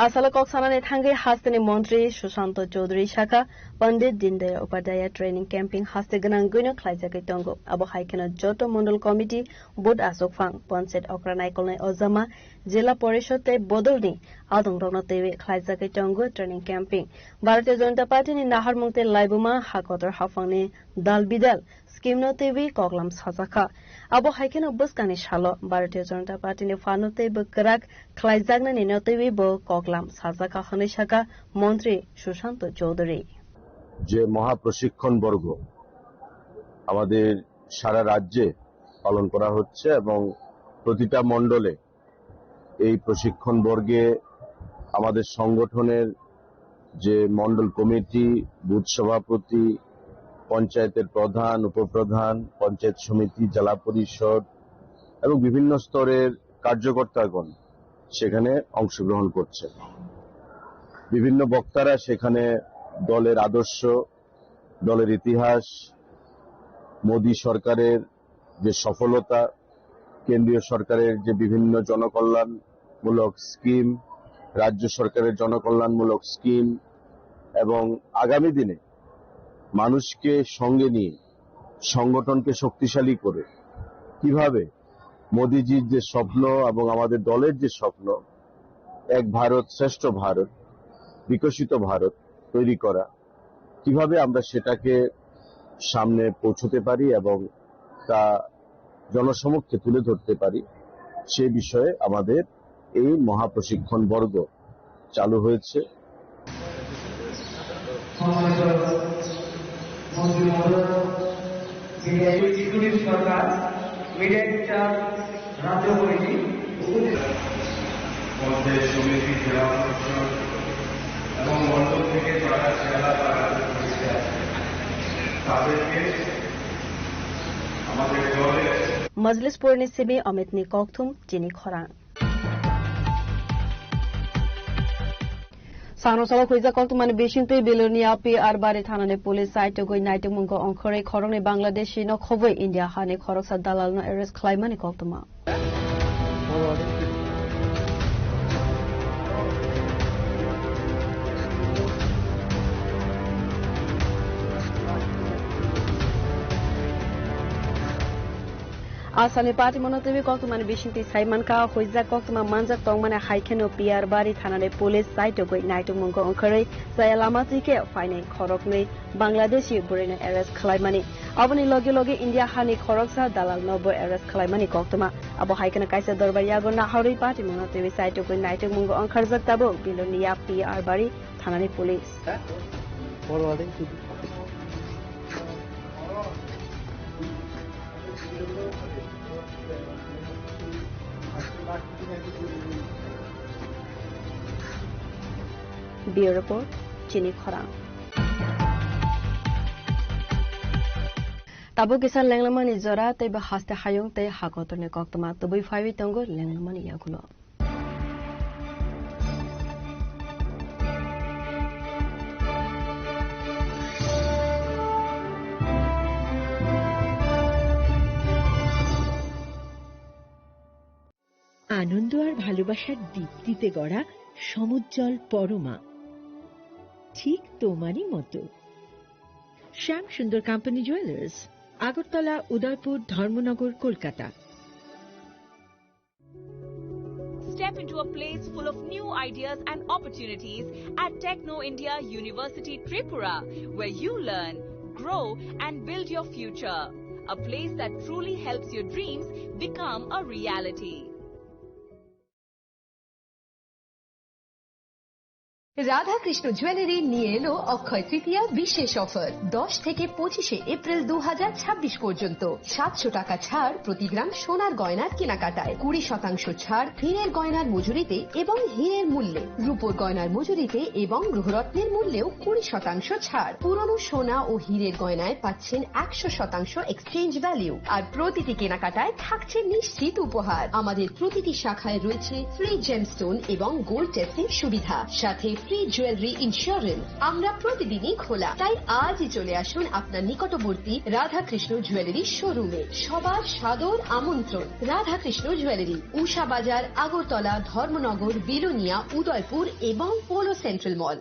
Asalo kok sanani thangwi hasteni montri Sushanta Chowdhury sakha, Pandit Dindayal Upadhyaya Training Camping haste gwnangwino khlaijagwi tongo. Abo hai kheno joto Mondol Committee, Booth Achukphang, Panchayat okra naikolnai ojama, Jila Porishad tei bodolni adongrokno twiwi khlaijagwi tongo training camping. Bharatiya Janata Party ni naharmung tei laibuma ha kotor haphangni dal bidal scheme no twiwi koklam sajakha. Abo hai kheno bwskangni salo Bharatiya Janata Party ni phano tei bwkrak khlaijaknani no twiwi bo koklam sajakha hwnwi sakha Montri Sushanta Chowdhury. যে মহাপ্রশিক্ষণ বর্গ আমাদের সারা রাজ্যে পালন করা হচ্ছে এবং প্রতিটা মণ্ডলে এই প্রশিক্ষণ বর্গে আমাদের সংগঠনের যে মণ্ডল কমিটি, বুথ সভাপতি, পঞ্চায়েতের প্রধান, উপপ্রধান, পঞ্চায়েত সমিতি, জেলা পরিষদ এবং বিভিন্ন স্তরের কার্যকর্তাগণ সেখানে অংশগ্রহণ করছেন। বিভিন্ন বক্তারা সেখানে দলের আদর্শ, দলের ইতিহাস, মোদী সরকারের যে সফলতা, কেন্দ্রীয় সরকারের যে বিভিন্ন জনকল্যাণমূলক স্কিম, রাজ্য সরকারের জনকল্যাণমূলক স্কিম এবং আগামী দিনে মানুষকে সঙ্গে নিয়ে সংগঠনকে শক্তিশালী করে কিভাবে মোদিজির যে স্বপ্ন এবং আমাদের দলের যে স্বপ্ন, এক ভারত শ্রেষ্ঠ ভারত, বিকশিত ভারত তৈরি করা, কিভাবে আমরা সেটাকে সামনে পৌঁছতে পারি এবং তা জনসমক্ষে তুলে ধরতে পারি, সে বিষয়ে আমাদের এই মহাপ্রশিক্ষণ বর্গ চালু হয়েছে। সম্মানিত মন্ত্রী মহোদয়, যিনি এক্সিকিউটিভ সরকার, মিডিয়া ইনচার্জ, রাজ্য কমিটি, উপজেলা পঞ্চায়েত সমিতি, জেলা পরিষদ এবং মণ্ডল থেকে যারা জেলা তারা পরিষদ, তাদেরকে আমাদের দলের Majlis Purni Simi Amit ni kokthum chini khorang. Sangrong salo huijak koktwmani bisingtwi Bilonia P R Bari thanani police side tugwi naitugmungo ongkhorwi khoroknwi Bangladeshi no khobwi India hani khoroksa dalalno arrest khlaimani koktwma. Asani party mono twi koktwmani bisingtwi sai mankha, huijak koktwma manjak tongmani hai kheno P R Bari thanani police side tugwi naitugmungo ongkhorwi chaya lama twi khe phainai khoroknwi Bangladeshi bwrwino arrest khlaimani. Aboni logi logi India hani khoroksa dalal no bo arrest khlaimani koktwma. Abo hai kheno kaisa dorbar yago naharwi party mono twi side tugwi naitugmungo ongkharjak tabuk Bilonia P R Bari thanani police. Bureau Report, Chini Khorang. Tabuk kisa lenglamani jora tei bo haste hayung tei hakotorni koktwma tubui phaiwi tongo lenglamani yagulo. আনন্দ আর ভালোবাসার দীপ্তিতে গড়া সমুজ্জ্বল পরমা, ঠিক তোমারই মতো। শ্যাম সুন্দর company jewellers, Agartala, উদয়পুর, ধর্মনগর, Kolkata. Step into a place full of new ideas and opportunities at Techno India University Tripura, where you learn, grow, and build your future. A place that truly helps your dreams become a reality. Radhakrishna jewellery নিয়ে এলো অক্ষয় তৃতীয়া বিশেষ অফার। দশ থেকে পঁচিশে এপ্রিল দু হাজার ছাব্বিশ পর্যন্ত সাতশো টাকা ছাড় প্রতি গ্রাম সোনার গয়নার কেনাকাটায়, কুড়ি শতাংশ ছাড় হীরের গয়নার মজুরিতে এবং হীরের মূল্যে, রূপোর গয়নার মজুরিতে এবং গৃহরত্নের মূল্যেও কুড়ি শতাংশ ছাড়। পুরনো সোনা ও হীরের গয়নায় পাচ্ছেন একশো শতাংশ এক্সচেঞ্জ ভ্যালু, আর প্রতিটি কেনাকাটায় থাকছে নিশ্চিত উপহার। আমাদের প্রতিটি শাখায় রয়েছে ফ্রি জেমস্টোন এবং গোল্ড টেস্টিং সুবিধা, সাথে ফ্রি জুয়েলারি ইন্স্যুরেন্স। আমরা প্রতিদিনই খোলা, তাই আজই চলে আসুন আপনার নিকটবর্তী রাধাকৃষ্ণ জুয়েলারি শোরুমে। সবার সাদর আমন্ত্রণ। রাধাকৃষ্ণ জুয়েলারি, উষা বাজার, আগরতলা, ধর্মনগর, বিলোনিয়া, উদয়পুর এবং Polo central mall.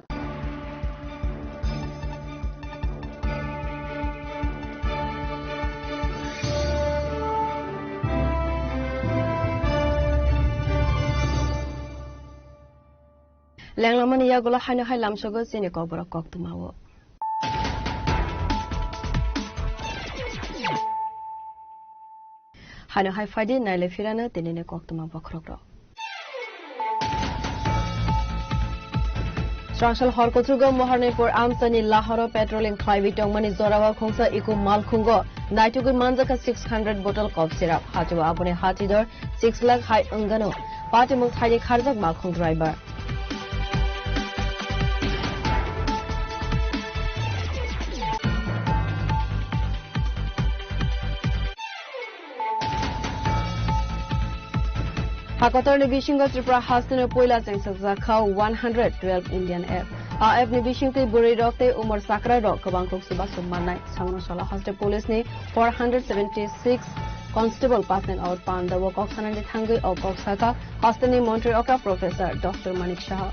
Lenglamani yagulo haino hai lamsogo chini kokborok koktwmao. Haino hai phaidi naile phirano tinini koktwma bokhorokrok. Srangsal hor kuchugo Moharnipur amchaini lahoro patrolling khlaiwi tongmani jorao khungsa eco malkhungo naitugwi manjakha six hundred bottle cough syrup. Hachao aboni hatidor six lakh hai wngano. Patimung thaini kharjak malkhung driver. Hakotorni bisingo Tripura hasteni puila chengsakjak kha one hundred twelve Indian app. A app ni bisingtwi bwrwi rok tei umor chakra rok kwbang kuk chubachu mannai. Samano sala haste police ni four hundred seventy six constable passing out panda o kok sanani thangwi o kok saka hasteni montri okra Professor Doctor Manik Saha.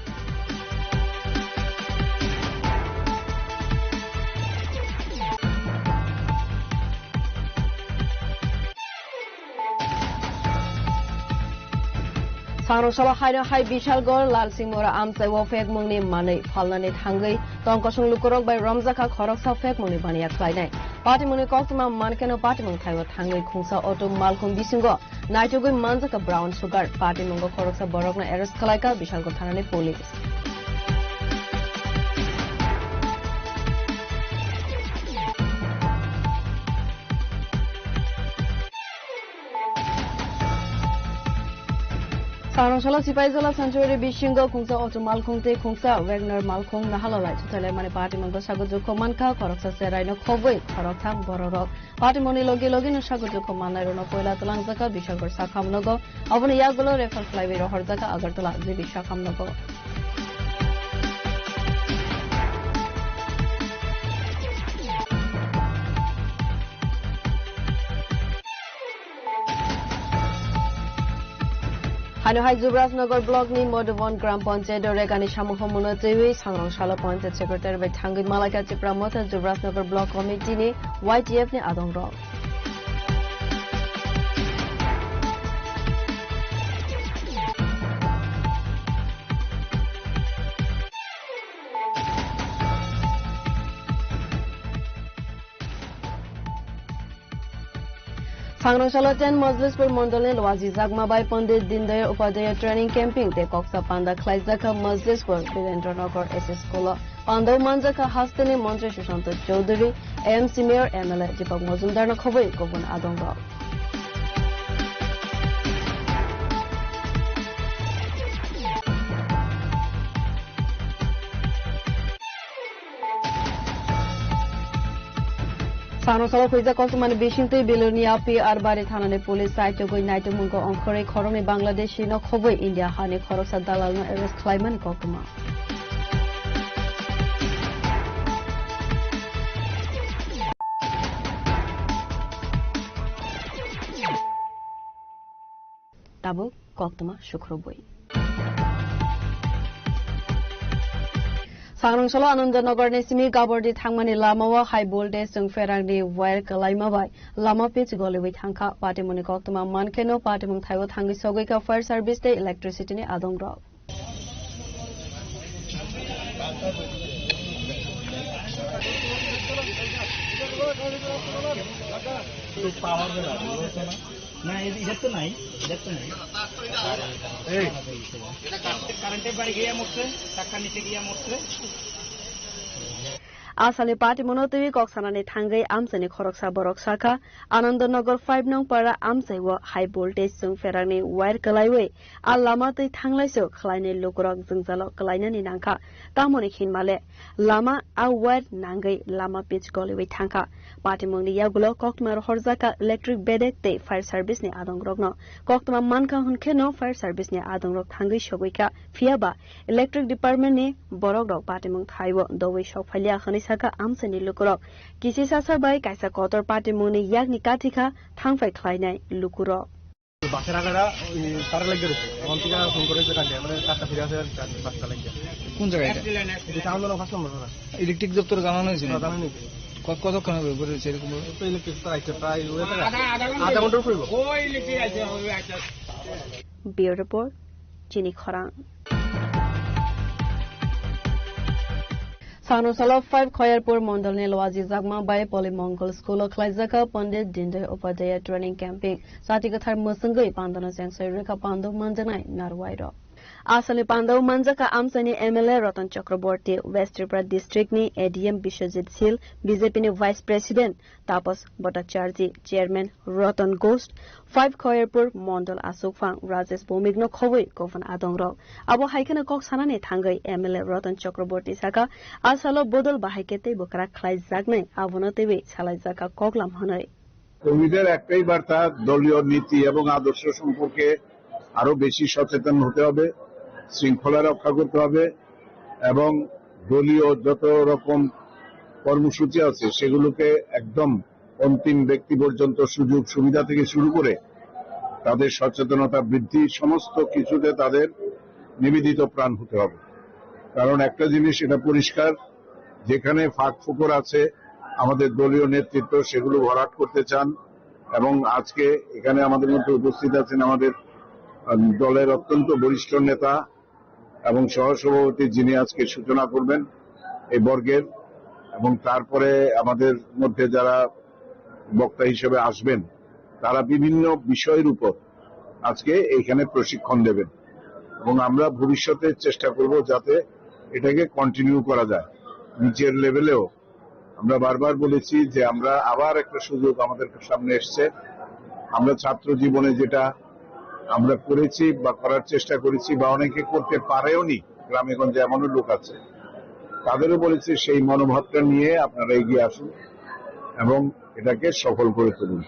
Sangrong salo haino hai Bishalgarh Lalsingmura amchai o phekmungni manwi phalnani thangwi tongkosong lukurok bai romjakha khoroksa phekmungni baniya khlainai. Patimungni koktwma mankheno patimung thaibo thangwi khungsa auto malkhung bisingo naitugwi manjakha brown sugar. Patimungo khoroksa borokno arrest khlaikha Bishalgarh thanani police. Sangrong salo Sipaijala sanctuary bisingo khungsa auto malkhung tei khungsa Wagner malkhung nahalolai chuthailai mani patimungno sago jukho mankha khoroksa cheraino khobwi khoroktham bororok. Patimungni logi logino sago jukho mannairokno poila twlangjakha Bishalgarh sakham nogo, aboni yagulo refer khlaiwi rohorjakha Agartala G B sakham nogo. Haino hai Jubrajnagar block ni Madhuban Gram Panchayat o rekani samung homono twiwi Sangrong salo Panchayat Secretary bai thangwi malaikha Tipra Motha Jubrajnagar Block Committee ni Y T F ni adongrok. Sangrong salo ten Majlispur Mondol ni Lwaji Jagma bai Pandit Dindayal Upadhyaya Training Camping tei koksa panda khlaijakha Majlispur Birendra Nagar S S School o. Panda o manjakha hasteni Montri Sushanta Chowdhury, A M C Mayor, M L A Deepak Majumdar no khobwi kubun adongrok. Sangrong salo khuijak koktwmani bisingtwi Bilonia P R Bari thanani police saitugwi naitukmungo ongkhorwi khoroknwi Bangladeshi no khobwi India hani khoroksa dalalno arrest khlaimani koktwma. Tabuk koktwma sukrubwi. Sangrong salo Anandanagar ni simi Gabordi thangmani lama o high voltage chwng pherangni wire kwlaima bai lama pitch goliwi thangkha. Patimungni koktwma mankheno patimung thaibo thangwi sogwikha fire service tei electricity ni adongrok. না, এ-, এটার তো নাই, এটার তো নাই। এই। এটা কারেন্ট-, কারেন্টের বাড়ি গিয়ে মরছে, টাকা নিতে গিয়ে মরছে। Asalni patimungno twiwi kok sanani thangwi amchaini khoroksa borok sakha, Anandanagar five nong para amchai o high voltage chwng pherangni wire kwlaiwi a lama twi thanglaisu khlainai lukurok jwngjalo kwlainani nangkha. Tamoni hinmale lama a wire nangwi lama pitch goliwi thangkha. Patimungni yagulo koktwma rohorjakha electric bedek tei fire service ni adongrokno. Koktwma mankha hwnkheno fire service ni adongrok thangwi sogwikha. Phiyaba electric department ni borokrok patimung thaibo dowi sokphailiya hwnwi sakha amchaini lukurok. Kisi sasa bai kaisa kotor patimungni yakni kathikha thangphai khlainai lukurok. বাসের আগাটা ওই তারা লেগে রয়েছে, এখন থেকে ফোন করে যে কাটে, মানে চারটা ফিরে আসে আর চার-, পাঁচটা লেগে। কোন জায়গায় এটা? এটা আমাদের পাঁচ নম্বর না। ইলেকট্রিক দপ্তরে জানানো হয়েছিল? হ্যাঁ, জানানো হয়েছে। ক-, কতক্ষণ হবে উপরে রয়েছে এরকম ভাবে? তো ইলেকট্রিক তো আইছে প্রায় ওই আধা, আধা ঘন্টা। আধা ঘন্টার উপরে হইব। ওই ইলেকট্রিক আইছে, ওই আইছে। Bureau Report, Chini Khorang. Sangrong salo five Khoyerpur Mondol ni Lwaji Jagma bai Poly Mongol School o khlaijakha Pandit Dindayal Upadhyaya Training Camping. Sati kwthar mwswngwi pandano chengsoi rwkha pando manjaknai narwai rok. Aswkni pandao manjakha amchaini M L A Ratan Chakraborty, West Tripura District ni A D M Biswajit Sil, B J P ni Vice President Tapas Bhattacharjee, Chairman Ratan Ghosh, five Khoyerpur Mondol Asukphang Rajesh Bhowmik no khobwi kubun adongrok. Abo hai kheno kok sanani thangwi M L A Ratan Chakraborty sakha, a salo bodol bahai khe teibo kwrak khlai jaknai, abono twiwi salai jakha koklam hwnwi. কর্মীদের একটাই বার্তা, দলীয় নীতি এবং আদর্শ সম্পর্কে আরো বেশি সচেতন হতে হবে, শৃঙ্খলা রক্ষা করতে হবে এবং দলীয় যত রকম কর্মসূচি আছে সেগুলোকে একদম অন্তিম ব্যক্তি পর্যন্ত সুযোগ সুবিধা থেকে শুরু করে তাদের সচেতনতা বৃদ্ধি, সমস্ত কিছুতে তাদের নিবেদিত প্রাণ হতে হবে। কারণ একটা জিনিস এটা পরিষ্কার, যেখানে ফাঁক ফোকর আছে আমাদের দলীয় নেতৃত্ব সেগুলো ভরাট করতে চান। এবং আজকে এখানে আমাদের মধ্যে উপস্থিত আছেন আমাদের দলের অত্যন্ত বরিষ্ঠ নেতা এবং সহসভাপতি, যিনি আজকে সূচনা করবেন এই বর্গের, এবং তারপরে আমাদের মধ্যে যারা বক্তা হিসেবে আসবেন, তারা বিভিন্ন বিষয়ের উপর আজকে এখানে প্রশিক্ষণ দেবেন, এবং আমরা ভবিষ্যতে চেষ্টা করব যাতে এটাকে কন্টিনিউ করা যায় নিচের লেভেলেও। আমরা বারবার বলেছি যে আমরা আবার একটা সুযোগ আমাদের সামনে এসছে। আমরা ছাত্র জীবনে যেটা আমরা করেছি বা করার চেষ্টা করেছি বা অনেকে করতে পারেওনি, গ্রামে গঞ্জে এমনও লোক আছে, তাদেরও বলেছি সেই মনোভাবটা নিয়ে আপনারা এগিয়ে আসুন এবং এটাকে সফল করে তুলুন।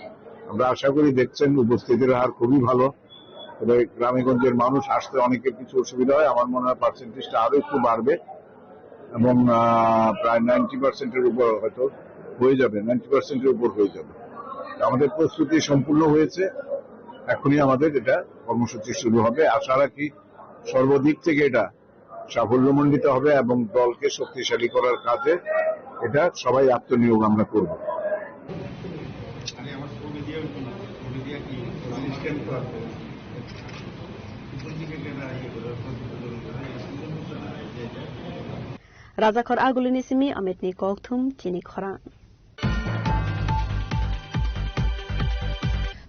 আমরা আশা করি, দেখছেন, উপস্থিতির হার খুবই ভালো। তবে গ্রামে গঞ্জের মানুষ আসতে অনেকের কিছু অসুবিধা হয়, আমার মনে হয় পার্সেন্টেজটা আরো একটু বাড়বে এবং আহ, প্রায় নাইনটি পার্সেন্টের উপর হয়তো হয়ে যাবে, নাইনটি পার্সেন্টের উপর হয়ে যাবে। আমাদের প্রস্তুতি সম্পূর্ণ হয়েছে, এখনই আমাদের এটা কর্মসূচি শুরু হবে। আশা রাখি সর্বদিক থেকে এটা সাফল্যমণ্ডিত হবে এবং দলকে শক্তিশালী করার কাজে এটা সবাই আত্মনিয়োগ আমরা করব। Rajakhor Agulini simi Amitni kokthum chini khorang.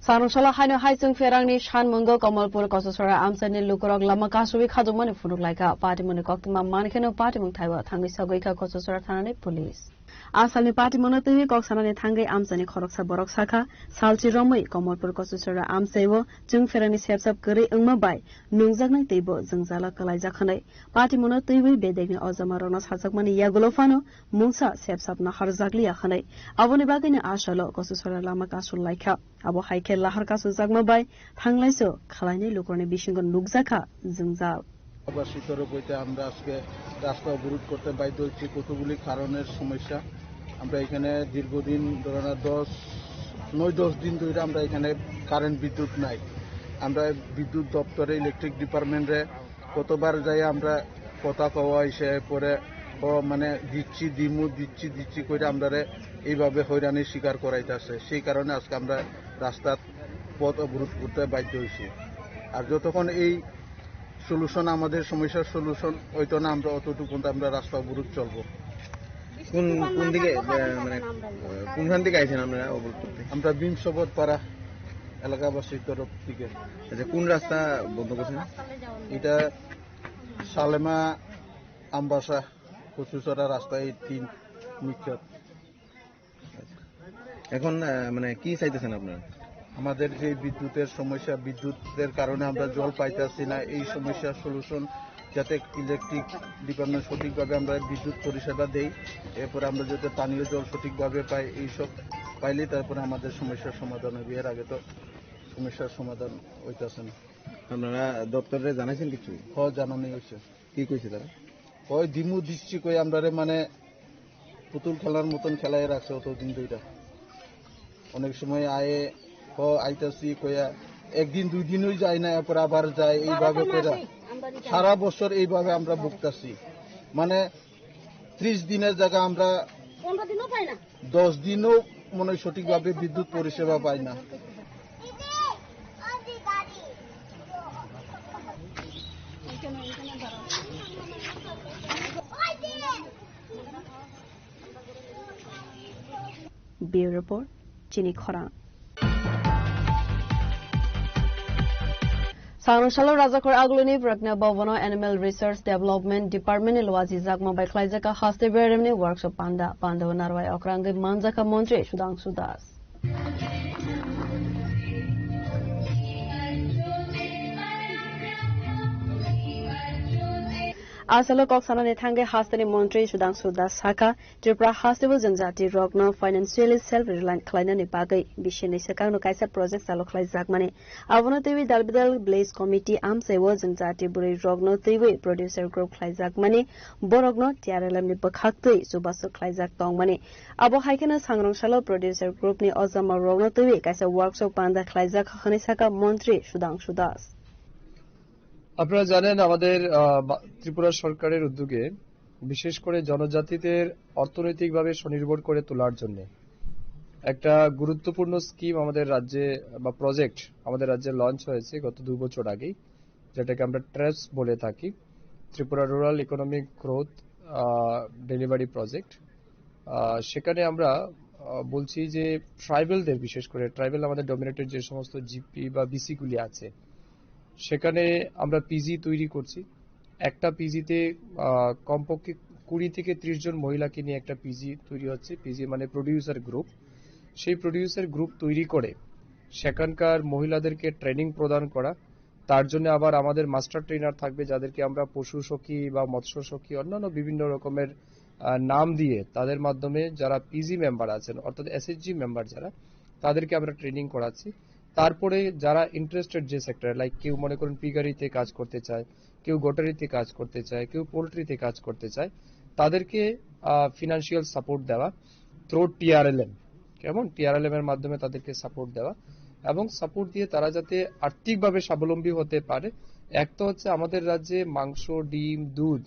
Sanungsala haino hai chwng pherangni sanmungo Kamalpur Kososora amchaini lukurok lama kasui khajokmani phunuk laikha. Patimungni koktwma mankheno patimung thaibo thangwi sagwi kha Kososora thanani police. Asalni patimungno twiwi kok sanani thangwi amchaini khoroksa borok sakha, salchi romwi Kamalpur Kososora amchaio chwng pherangni sepsap kwrwi wngma bai nungjaknai teibo jwngjalo kwlaijak hwnwi. Patimungno twiwi bedekni ojama rokno sajakmani yagulo phano mungsa sepsap naharjakliya hwnwi. Aboni bagwino asalo Kososora lama kasul laikha. Abo hai khe lahar kasujakma bai thanglaiso khalainai lukurokni bisingo nukjakha jwngjal. এলাকাবাসী তরফ হইতে আমরা আজকে রাস্তা অবরোধ করতে বাধ্য হচ্ছি কতগুলি কারণের সমস্যা। আমরা এখানে দীর্ঘদিন ধরে না দশ, নয় দশ দিন ধরে আমরা এখানে কারেন্ট বিদ্যুৎ নাই। আমরা বিদ্যুৎ দপ্তরে, ইলেকট্রিক ডিপার্টমেন্টে কতবার যাই আমরা কথা কওয়া হয়েছে, পরে ও মানে দিচ্ছি দিমু, দিচ্ছি দিচ্ছি করে আমরারে এইভাবে হয়রানির শিকার করাইতেছে। সেই কারণে আজকে আমরা রাস্তার পথ অবরোধ করতে বাধ্য হয়েছি। আর যতক্ষণ এই সলিউশন, আমাদের সমস্যার সলিউশন হইতো না, আমরা অতটুকু পর্যন্ত আমরা রাস্তা অবরোধ চলবো। কোন, কোন দিকে, আহ, মানে, আহ, কোনখান থেকে আইছেন আপনারা অবরোধ করতে? আমরা ভীমসবত পাড়া এলাকাবাসীর তরফ থেকে। আচ্ছা, কোন রাস্তা বন্ধ করছেন? এটা সালেমা, আমবাসা, কচুচড়া রাস্তা, এই তিন মুখ্য। এখন, আহ, মানে, কি চাইতেছেন আপনারা? আমাদের যে বিদ্যুতের সমস্যা, বিদ্যুতের কারণে আমরা জল পাইতেছি না, এই সমস্যার সলিউশন যাতে ইলেকট্রিক ডিপার্টমেন্ট সঠিকভাবে আমরা বিদ্যুৎ পরিষেবা দেই, এরপরে আমরা যাতে পানীয় জল সঠিকভাবে পাই, এইসব পাইলে তারপরে আমাদের সমস্যার সমাধান হবে। এর আগে তো সমস্যার সমাধান হইতেছে না। আপনারা দপ্তরে জানাইছেন কিছু? হ্যাঁ, জানানো হয়েছে। কি কইছে তারা? ওই দিমু দিচ্ছি কই আমরারে মানে পুতুল খেলার মতন খেলায় রাখছে অতদিন ধইরা। অনেক সময় আয়ে, "হ, আইতাছি," কইয়া একদিন দুই দিনই যায় না, এরপর আবার যায়, এইভাবে কইরা সারা বছর এইভাবে আমরা ভুগতাছি। মানে ত্রিশ দিনের জায়গা আমরা পনেরো দিনও পাই না। দশ দিনও মনে হয় সঠিকভাবে বিদ্যুৎ পরিষেবা পাই না। Bureau Report, Chini Khorang. Sangrong salo Rajakhor Agulini Pragna Bhavan o Animal Research Development Department ni luaji jakma bai khlaijak haste beremni workshop panda. Panda o narwai okrangwi manjak kha Montri Sudhangshu Das. Asalo kok sanani thangwi hasteni Montri Sudhangshu Das sakha, Tripura hasteo jwngjati rokno financially self reliant khlainani bagwi bisini swkangno kaisa project chalu khlaijakmani. Abono twiwi Dalbidal Village Committee amchaio jwngjati bwrwi rokno twiwi producer group khlaijakmani, borokno T R L M ni bwkhaktwi chubachu khlaijak tongmani. Abo hai kheno sangrong salo producer group ni ojama rokno twiwi kaisa workshop panda khlaijak hwnwi sakha Montri Sudhangshu Das. আপনারা জানেন, আমাদের, আহ, বা-, ত্রিপুরা সরকারের উদ্যোগে বিশেষ করে জনজাতিদের অর্থনৈতিকভাবে স্বনির্ভর করে তোলার জন্য একটা গুরুত্বপূর্ণ স্কিম আমাদের রাজ্যে বা প্রজেক্ট আমাদের রাজ্যে লঞ্চ হয়েছে গত দুই বছর আগেই, যেটাকে আমরা ট্রেপস বলে থাকি, Tripura rural economic growth delivery project. সেখানে আমরা আহ, বলছি যে ট্রাইবেলদের, বিশেষ করে ট্রাইবেল আমাদের ডমিনেটেড যে সমস্ত জিপি বা বিসিগুলি আছে, সেখানে আমরা পিজি তৈরি করছি। একটা পিজিতে কমপক্ষে কুড়ি থেকে ত্রিশ জন মহিলাকে নিয়ে একটা পিজি তৈরি হচ্ছে। পিজি মানে প্রডিউসার গ্রুপ। সেই প্রডিউসার গ্রুপ তৈরি করে সেখানকার মহিলাদেরকে ট্রেনিং প্রদান করা। তার জন্য আবার আমাদের মাস্টার ট্রেনার থাকবে, যাদেরকে আমরা পশু সখী বা মৎস্য সখী, অন্যান্য বিভিন্ন রকমের আহ, নাম দিয়ে তাদের মাধ্যমে যারা পিজি মেম্বার আছেন, অর্থাৎ এসএইচজি মেম্বার যারা, তাদেরকে আমরা ট্রেনিং করাচ্ছি। তারপরে যারা ইন্টারেস্টেড যে সেক্টরে, লাইক কেউ মনে করুন পিগারিতে কাজ করতে চায়, কেউ গোটারিতে কাজ করতে চায়, কেউ পোল্ট্রিতে কাজ করতে চায়, তাদেরকে ফিনান্সিয়াল সাপোর্ট দেওয়া থ্রু টিআরএলএম। কেমন? টিআরএলএম এর মাধ্যমে তাদেরকে সাপোর্ট দেওয়া এবং সাপোর্ট দিয়ে তারা যাতে আর্থিকভাবে স্বাবলম্বী হতে পারে। এক তো হচ্ছে আমাদের রাজ্যে মাংস, ডিম, দুধ,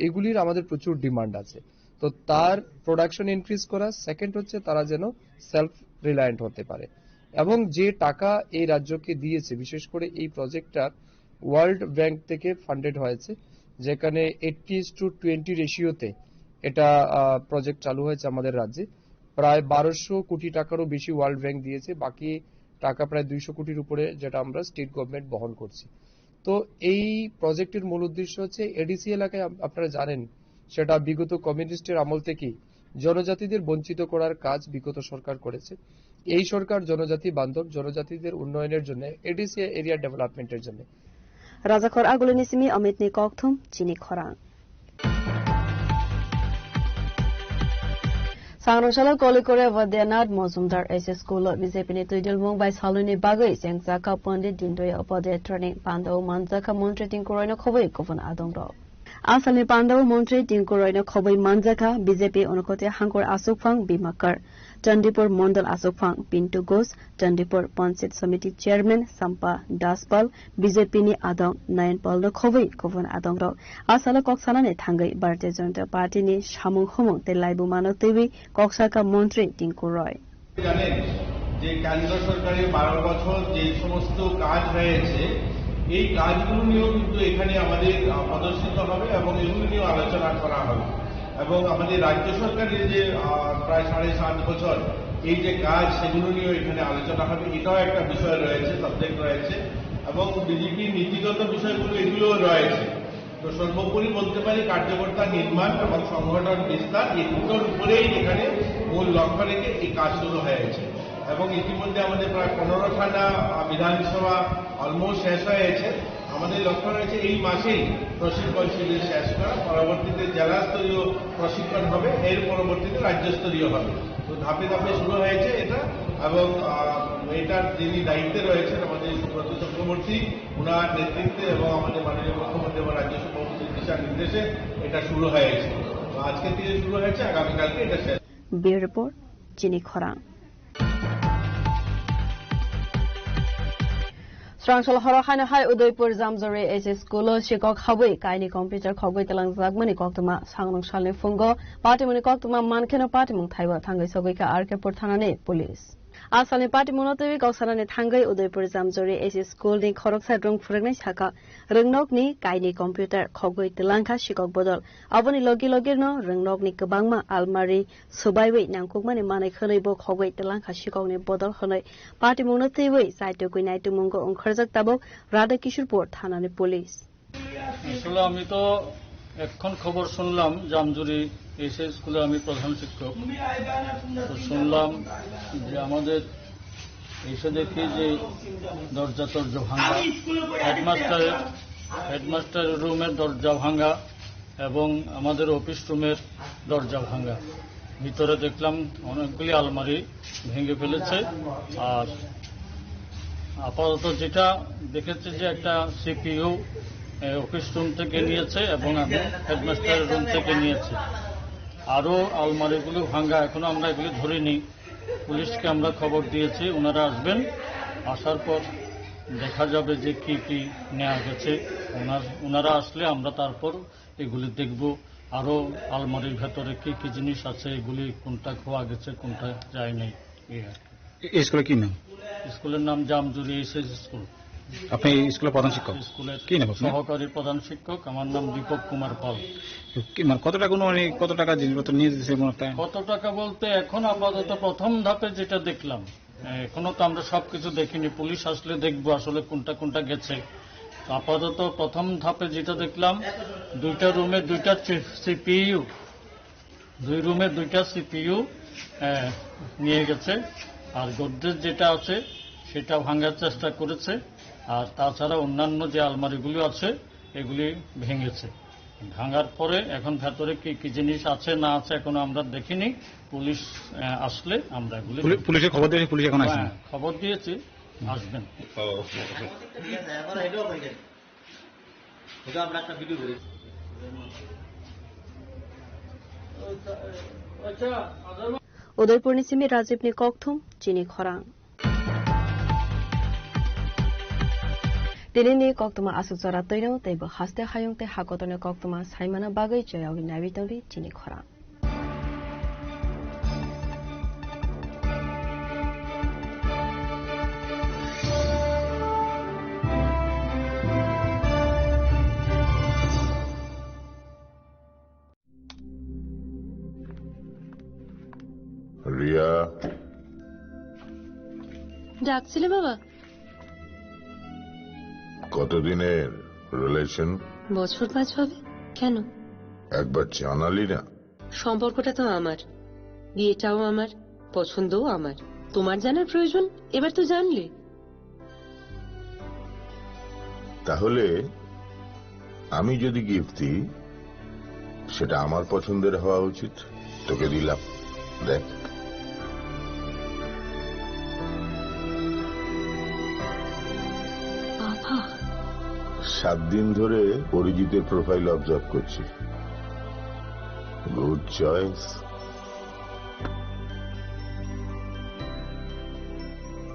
এগুলির আমাদের প্রচুর ডিমান্ড আছে। তো তার প্রোডাকশন ইনক্রিজ করা। সেকেন্ড হচ্ছে তারা যেন সেলফ রিলায়েন্ট হতে পারে। এবং যে টাকা এই রাজ্যকে দিয়েছে, বিশেষ করে এই প্রজেক্টটা ওয়ার্ল্ড ব্যাংক থেকে ফান্ডেড হয়েছে, যেখানে এইটটি টু টোয়েন্টি রেশিওতে এটা প্রজেক্ট চালু হয়েছে আমাদের রাজ্যে। প্রায় বারোশো কোটি টাকারও বেশি ওয়ার্ল্ড ব্যাংক দিয়েছে, বাকি টাকা প্রায় দুইশো কোটির উপরে, যেটা আমরা স্টেট গভর্নমেন্ট বহন করছি। তো এই প্রজেক্টের মূল উদ্দেশ্য হচ্ছে এডিসি এলাকায় আপ-, আপনারা জানেন, সেটা বিগত কমিউনিস্টের আমল থেকেই জনজাতিদের বঞ্চিত করার কাজ বিগত সরকার করেছে। এই সরকার জনজাতি বান্ধব, জনজাতিদের উন্নয়নের জন্য, এডিসি এরিয়া ডেভেলপমেন্টের জন্য। Rajakhor Agulini simi Amitni kokthum chini khorang. Sangrong salo Kolikore Vaidyanath Mojumdar H S School o B J P ni twidilmung bai salwini bagwi chengjakha Pandit Dindayal Upadhyay training pandao manjakha Montri Tinku Roy no khobwi kubun adongrok. Asalni pandao Montri Tinku Roy no khobwi manjakha B J P Unakoti Hangkor Asukphang Bimakar, Chandipur Mondal Asukphang Pintu Ghosh, Chandipur Panchayat Samiti Chairman Sampa Daspal, B J P ni adong Nayan Pal no khobwi kubun adongrok. Asalo kok sanani thangwi Bharatiya Janata Party ni samung humung tei laibuma no twiwi kok saka Montri Tinku Roy. জানেন যে কেন্দ্র সরকারের বারো বছর যে সমস্ত কাজ হয়েছে, এই কাজগুলো নিয়েও কিন্তু এখানে আমাদের, আহ, প্রদর্শিত হবে এবং এগুলো নিয়েও আলোচনা করা হবে। এবং আমাদের রাজ্য সরকারের যে, আহ, প্রায় সাড়ে সাত বছর এই যে কাজ, সেগুলো নিয়েও এখানে আলোচনা হবে। এটাও একটা বিষয় রয়েছে, সাবজেক্ট রয়েছে। এবং বিজেপির নীতিগত বিষয়গুলো এগুলোও রয়েছে। তো সর্বোপরি বলতে পারি, কার্যকর্তা নির্মাণ এবং সংগঠন বিস্তার, এই দুটোর উপরেই এখানে মূল লক্ষ্য রেখে এই কাজ শুরু হয়েছে। এবং ইতিমধ্যে আমাদের প্রায় পনেরো খানা, আহ, বিধানসভা অলমোস্ট শেষ হয়েছে। আমাদের লক্ষ্য রয়েছে এই মাসেই প্রশিক্ষণ শিবির শেষ করা, পরবর্তীতে জেলা স্তরীয় প্রশিক্ষণ হবে, এর পরবর্তীতে রাজ্য স্তরীয় হবে। তো ধাপে ধাপে শুরু হয়েছে এটা। এবং, আহ, এটার যিনি দায়িত্বে রয়েছেন আমাদের সুব্রত চক্রবর্তী, ওনার নেতৃত্বে এবং আমাদের মাননীয় মুখ্যমন্ত্রী এবং রাজ্য সভাপতির দিশা নির্দেশে এটা শুরু হয়েছে। তো আজকে থেকে শুরু হয়েছে, আগামীকালকে এটা শেষ। Bureau Report, Chini Khorang. Srangchal horo haino hai Udaipur Jamjori H S School o sikok habwi kaini computer khogwi twlangjakmani koktwma. Sangrong salni phungo patimungni koktwma mankheno patimung thaibo thangwi sogwi kha R K Pur thanani police. A salni patimungno twiwi kok sanani thangwi Udaipur Jamjori H S School ni khoroksa rwng phwrwngnai sakha, rwngnokni kaini computer khogwi twlangkha sikok bodol. Aboni logi logirno rwngnokni kwbangma almari, swbaiwi nangkukmani manwi khwnwi bo khogwi twlangkha sikokni bodol hwnwi patimungno twiwi chaitugwi naitugmungo wngkharjak tabuk Radha Kishorpur thanani police. আসলে আমি তো এখন খবর শুনলাম জামজুরি এসএ স্কুলে আমি প্রধান শিক্ষক। তো শুনলাম যে আমাদের এসে দেখি যে দরজা টরজা ভাঙা, হেডমাস্টারের, হেডমাস্টারের রুমের দরজা ভাঙা এবং আমাদের অফিস রুমের দরজা ভাঙা। ভিতরে দেখলাম অনেকগুলি আলমারি ভেঙে ফেলেছে। আর আপাতত যেটা দেখেছে যে একটা সিপিইউ অফিস রুম থেকে নিয়েছে এবং আমি হেডমাস্টারের রুম থেকে নিয়েছি। আরও আলমারিগুলো ভাঙা, এখনো আমরা এগুলি ধরিনি। পুলিশকে আমরা খবর দিয়েছি, ওনারা আসবেন। আসার পর দেখা যাবে যে কি কি নেওয়া গেছে। ওনার, ওনারা আসলে আমরা তারপর এগুলি দেখব। আরও আলমারির ভেতরে কি কি জিনিস আছে, এগুলি কোনটা খোয়া গেছে, কোনটা যায় নাই। ইয়ে। এ-, এই স্কুলে কি নাম? স্কুলের নাম জামজুরি এইচএস স্কুল। আপনি এই স্কুলের প্রধান শিক্ষক? স্কুলের কি নাম আপনার? সহকারী প্রধান শিক্ষক, আমার নাম দীপক কুমার পাল। কি, মানে, কত টাকা অনুমানিক, কত টাকা জিনিসপত্র নিয়ে যেতে মনে হয়? কত টাকা বলতে এখন আপাতত প্রথম ধাপে যেটা দেখলাম, এখনো তো আমরা সবকিছু দেখিনি, পুলিশ আসলে দেখবো আসলে কোনটা কোনটা গেছে। তো আপাতত প্রথম ধাপে যেটা দেখলাম, দুইটা রুমে দুইটা সি-, সিপিইউ, দুই রুমে দুইটা সিপিইউ, আহ, নিয়ে গেছে। আর গোদরেজ যেটা আছে, সেটা ভাঙার চেষ্টা করেছে। আর তাছাড়া অন্যান্য যে আলমারিগুলো আছে, এগুলি ভেঙেছে। ভাঙার পরে এখন ভেতরে কি কি জিনিস আছে না আছে এখনো আমরা দেখিনি। পুলিশ, আহ, আসলে আমরা এগুলি পুলি-, দেখব। পুলিশে খবর দিয়েছে, পুলিশ এখন আসেনি? হ্যাঁ, খবর দিয়েছি, আসবেন। Udaipurni simi Rajibni kokthum chini khorang. Tinini koktwma aswk jora twino tei bo haste hayung tei hakotorni koktwma saimana bagwi choyawi naiwi tongdi chini khorang. Riya. ডাকছিলে বাবা? কতদিনের রিলেশন? বছর পাঁচ হবে। কেন? একবার জানালি না। সম্পর্কটা তো আমার, বিয়েটাও আমার, পছন্দও আমার। তোমার জানার প্রয়োজন? এবার তো জানলে। তাহলে আমি যদি গিফট দিই, সেটা আমার পছন্দের হওয়া উচিত। তোকে দিলাম, দেখ। বাবা। সাত দিন ধরে অরিজিতের প্রোফাইল অবজার্ভ করছি। Good choice.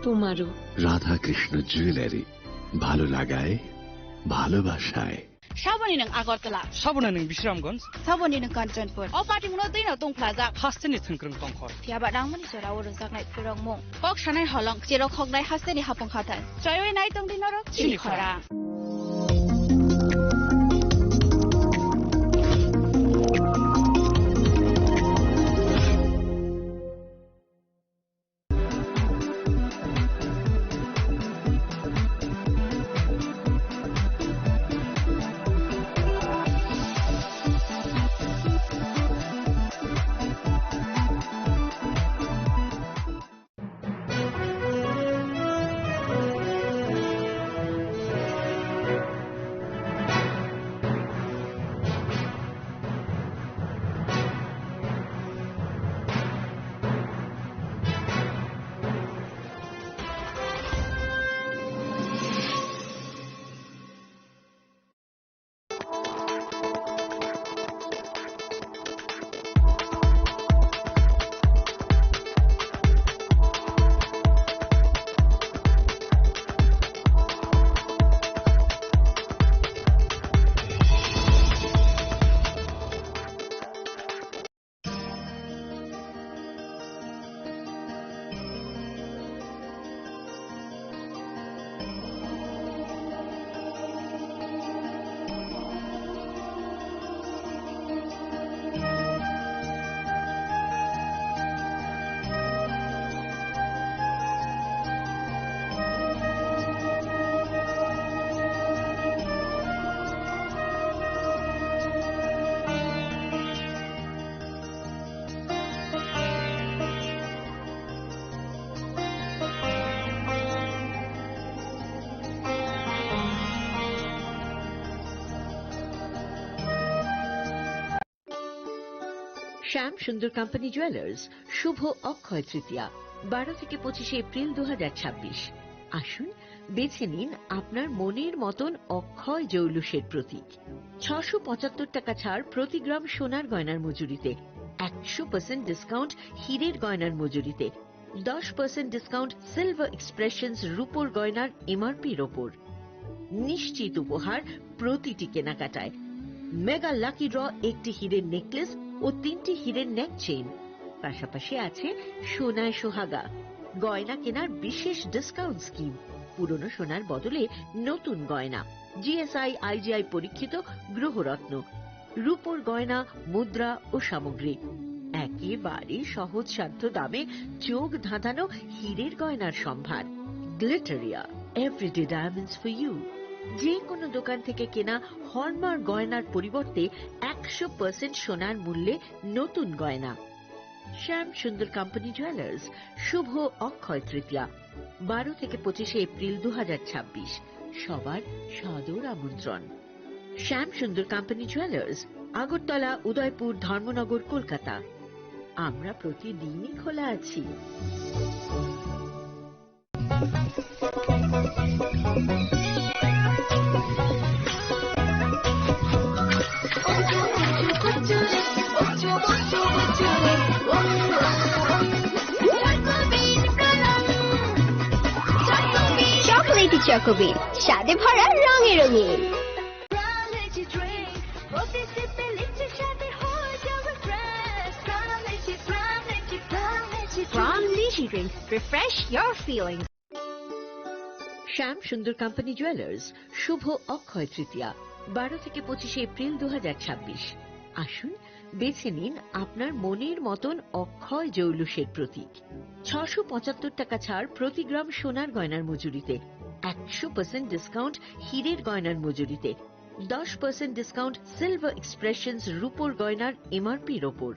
তোমারও। রাধাকৃষ্ণ জুয়েলারি, ভালো লাগায়, ভালোবাসায়। Saboni nwng Agartala. Saboni nwng Bisramganj. Saboni nwng Kanchanpur. O party muno twi no tongphlajak. Hasteni thwngkwrwng tongkhor. Phiya ba nangmani jora o rwjaknai phirokmung. Kok sanai holong, cherok hoknai hasteni hapung hathai. Choiwi nai tongdi norok chini khorang. শ্যাম সুন্দর company jewellers, শুভ অক্ষয় তৃতীয়া, বারো থেকে পঁচিশে এপ্রিল দু হাজার ছাব্বিশ। আসুন, বেছে নিন আপনার মনের মতন অক্ষয় জৌলুসের প্রতীক। ছশো পঁচাত্তর টাকা ছাড় প্রতি গ্রাম সোনার গয়নার মজুরিতে, একশো পার্সেন্ট ডিসকাউন্ট হীরের গয়নার মজুরিতে, দশ পার্সেন্ট ডিসকাউন্ট সিলভার এক্সপ্রেশনস রূপোর গয়নার এমআরপির ওপর। নিশ্চিত উপহার প্রতিটি কেনাকাটায়। মেগা লাকি ড্র, একটি হীরের নেকলেস ও তিনটি হীরের নেক চেইন। পাশাপাশি আছে সোনায় সোহাগা, গয়না কেনার বিশেষ ডিসকাউন্ট স্কিম, পুরনো সোনার বদলে নতুন গয়না, জিএসআই আইজিআই পরীক্ষিত গ্রহরত্ন, রূপোর গয়না, মুদ্রা ও সামগ্রী। একেবারে সহজ সাধ্য দামে চোখ ধাঁধানো হীরের গয়নার সম্ভার। Glitteria, everyday diamonds for you. যে কোনো দোকান থেকে কেনা হলমার্ক গয়নার পরিবর্তে একশো পার্সেন্ট সোনার মূল্যে নতুন গয়না। শ্যাম সুন্দর কোম্পানি জুয়েলার্স, শুভ অক্ষয় তৃতীয়া, বারো থেকে পঁচিশে এপ্রিল দু হাজার ছাব্বিশ। সবার সাদর আমন্ত্রণ। শ্যাম সুন্দর কোম্পানি জুয়েলার্স, আগরতলা, উদয়পুর, ধর্মনগর, কলকাতা। আমরা প্রতিদিনই খোলা আছি। চকোলেটি চকোবিন, স্বাদে ভরা, রঙে রঙিন। Prime Lychee Drinks, refresh your feelings. শ্যাম সুন্দর কোম্পানি জুয়েলার্স, শুভ অক্ষয় তৃতীয়া, বারো থেকে পঁচিশে এপ্রিল দু হাজার ছাব্বিশ। আসুন, বেছে নিন আপনার মনের মতন অক্ষয় জৌলুসের প্রতীক। ছশো পঁচাত্তর টাকা ছাড় প্রতি গ্রাম সোনার গয়নার মজুরিতে, একশো পার্সেন্ট ডিসকাউন্ট হীরের গয়নার মজুরিতে, দশ পার্সেন্ট ডিসকাউন্ট সিলভার এক্সপ্রেশনস রূপোর গয়নার এমআরপির ওপর।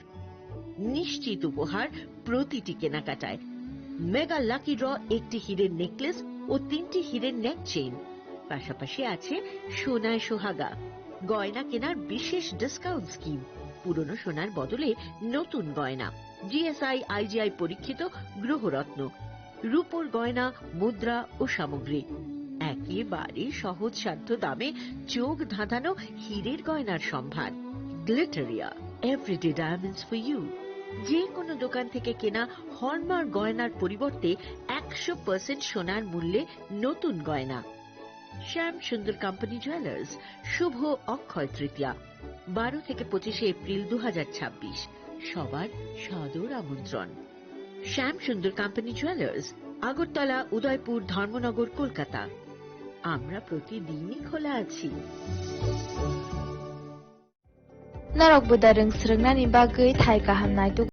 নিশ্চিত উপহার প্রতিটি কেনাকাটায়। মেগা লাকি ড্র, একটি হীরের নেকলেস ও তিনটি হীরের নেক চেইন। পাশাপাশি আছে সোনায় সোহাগা, গয়না কেনার বিশেষ ডিসকাউন্ট স্কিম, পুরনো সোনার বদলে নতুন গয়না, জিএসআই আইজিআই পরীক্ষিত গ্রহরত্ন, রূপোর গয়না, মুদ্রা ও সামগ্রী। একেবারে সহজসাধ্য দামে চোখ ধাঁধানো হীরের গয়নার সম্ভার। Glitteria, everyday diamonds for you. যে কোনো দোকান থেকে কেনা হলমার্ক গয়নার পরিবর্তে একশো পার্সেন্ট সোনার মূল্যে নতুন গয়না। শ্যাম সুন্দর কোম্পানি জুয়েলার্স, শুভ অক্ষয় তৃতীয়া, বারো থেকে পঁচিশে এপ্রিল দু হাজার ছাব্বিশ। সবার সাদর আমন্ত্রণ। শ্যাম সুন্দর কোম্পানি জুয়েলার্স, আগরতলা, উদয়পুর, ধর্মনগর, কলকাতা। আমরা প্রতিদিনই খোলা আছি। Norok budarwng swrwngnani bagwi thai kaham naituk.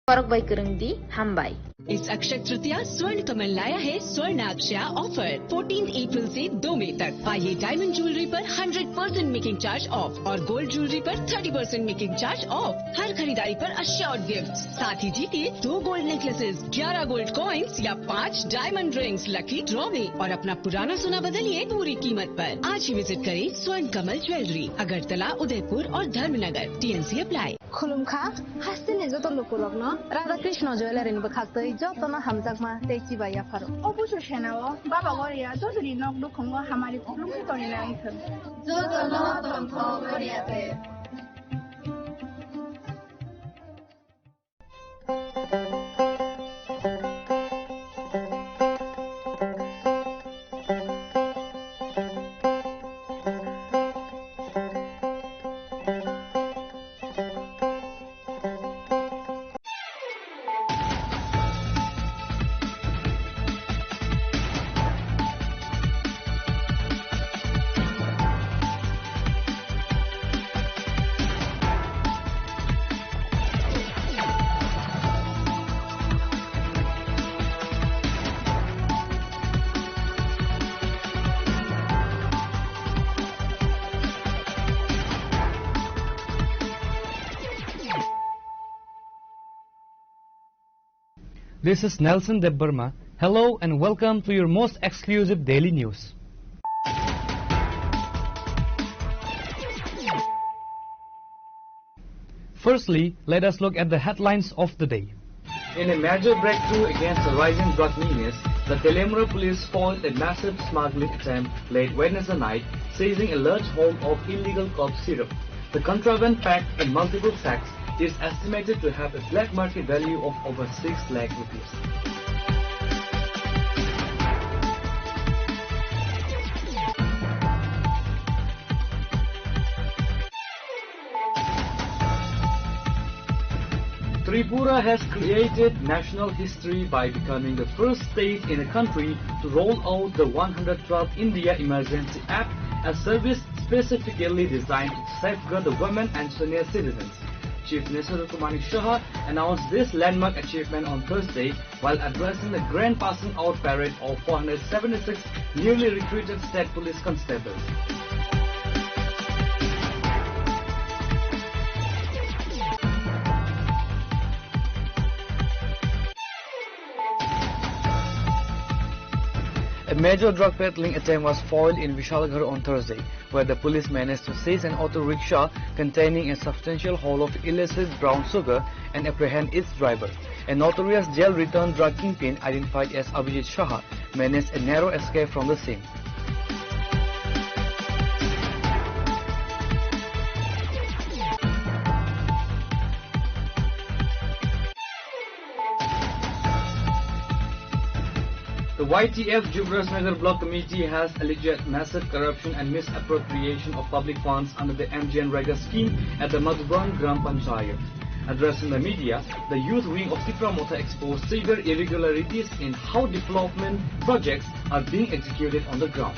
Borok bai kwrwng di, hambai. इस अक्षय तृतीया स्वर्ण कमल लाया है स्वर्ण अक्षया ऑफर, फोर्टीन अप्रैल से दो मई तक। पाइए डायमंड ज्वेलरी पर hundred percent making charge off और गोल्ड ज्वेलरी पर thirty percent making charge off. हर खरीदारी पर अश्योर्ड गिफ्ट, साथ ही जीतिए दो गोल्ड नेकलेसेस, ग्यारह गोल्ड कॉइंस या पाँच डायमंड रिंग्स लकी ड्रॉ में और अपना पुराना सोना बदलिए पूरी कीमत पर। आज ही विजिट करें स्वर्ण कमल ज्वेलरी, अगरतला, उदयपुर और Dharmanagar. TNC apply. Khulumkha, hasteni joto lukurokno Radha Krishna Jewellery ni bwkhaktwi jotono hamjakma tei chibai yapharo. O busu senao Baba Goria jotoni nok nukhungo hamari khulumkhe tongwi nai thwng. Jotono tongthok Goria de. This is Nelson Debbarma. Hello and welcome to your most exclusive daily news. Firstly, let us look at the headlines of the day. In a major breakthrough against the rising drug menace, the Teliamura police foiled a massive smuggling attempt late Wednesday night, seizing a large haul of illegal cough syrup. The contraband, packed in multiple sacks, is estimated to have a black market value of over six lakh rupees. Tripura has created national history by becoming the first state in the country to roll out the one hundred twelve India Emergency App, a service specifically designed to safeguard the women and senior citizens. Chief Minister Doctor Manik Saha announced this landmark achievement on Thursday while addressing the grand passing out parade of four hundred seventy-six newly recruited state police constables. A major drug peddling attempt was foiled in Vishalgarh on Thursday, where the police managed to seize an auto rickshaw containing a substantial haul of illicit brown sugar and apprehend its driver. A notorious jail-returned drug kingpin identified as Abhijit Shah managed a narrow escape from the scene. The Y T F Juvrajnagar Block Committee has alleged massive corruption and misappropriation of public funds under the M G N Rega scheme at the Madhuban Gram Panchayat. Addressing the media, the youth wing of Tipra Motha exposed severe irregularities in how development projects are being executed on the ground.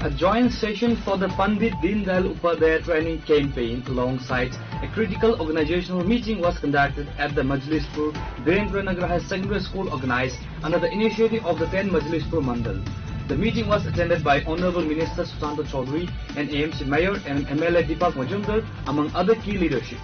A joint session for the Pandit Deendayal Upadhyaya Training Campaign alongside a critical organizational meeting was conducted at the Majlishpur Birendranagar Higher Secondary School, organized under the initiative of the ten Majlishpur Mandal. The meeting was attended by Honorable Minister Sushanta Chaudhary and A M C Mayor and M L A Deepak Majumdar, among other key leadership.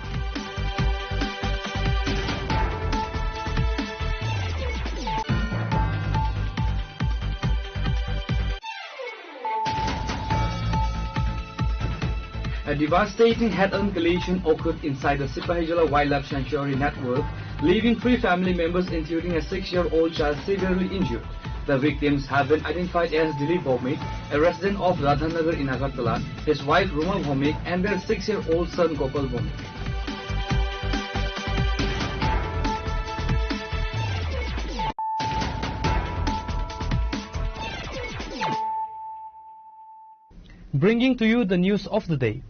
A devastating head-on collision occurred inside the Sipahijala Wildlife Sanctuary network, leaving three family members, including a six-year-old child, severely injured. The victims have been identified as Dilip Bhowmik, a resident of Radhanagar in Agartala, his wife Ruma Bhowmik, and their six-year-old son Gopal Bhowmik. Bringing to you the news of the day.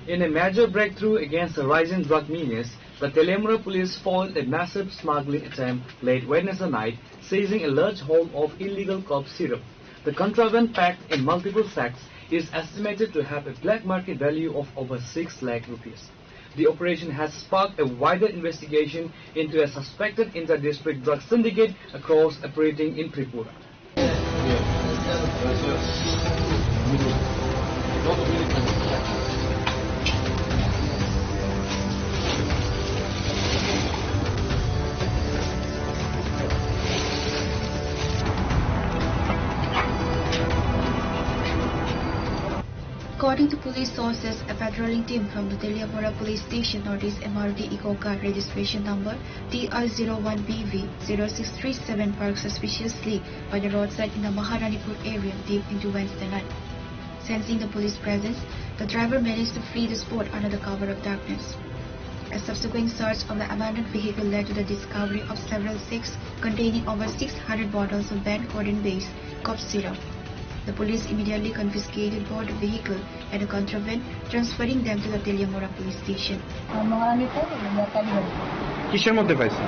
In a major breakthrough against the rising drug menace, the Teliamura police foiled a massive smuggling attempt late Wednesday night, seizing a large haul of illegal cough syrup. The contraband, packed in multiple sacks, is estimated to have a black market value of over six lakh rupees. The operation has sparked a wider investigation into a suspected inter-district drug syndicate across operating in Tripura. According to police sources, a patrolling team from the Teliamura Police Station noticed a Maruti Eeco car registration number T R zero one B V zero six three seven parked suspiciously by the roadside in the Maharanipur area deep into Wednesday night. Sensing the police presence, the driver managed to flee the spot under the cover of darkness. A subsequent search of the abandoned vehicle led to the discovery of several sacks containing over six hundred bottles of banned codeine-based cough syrup. The police immediately confiscated both the vehicle and the contraband, transferring them to the Teliamura police station. আমার আমি তো মোটর গাড়ি। কিসের মধ্যে পাইছেন?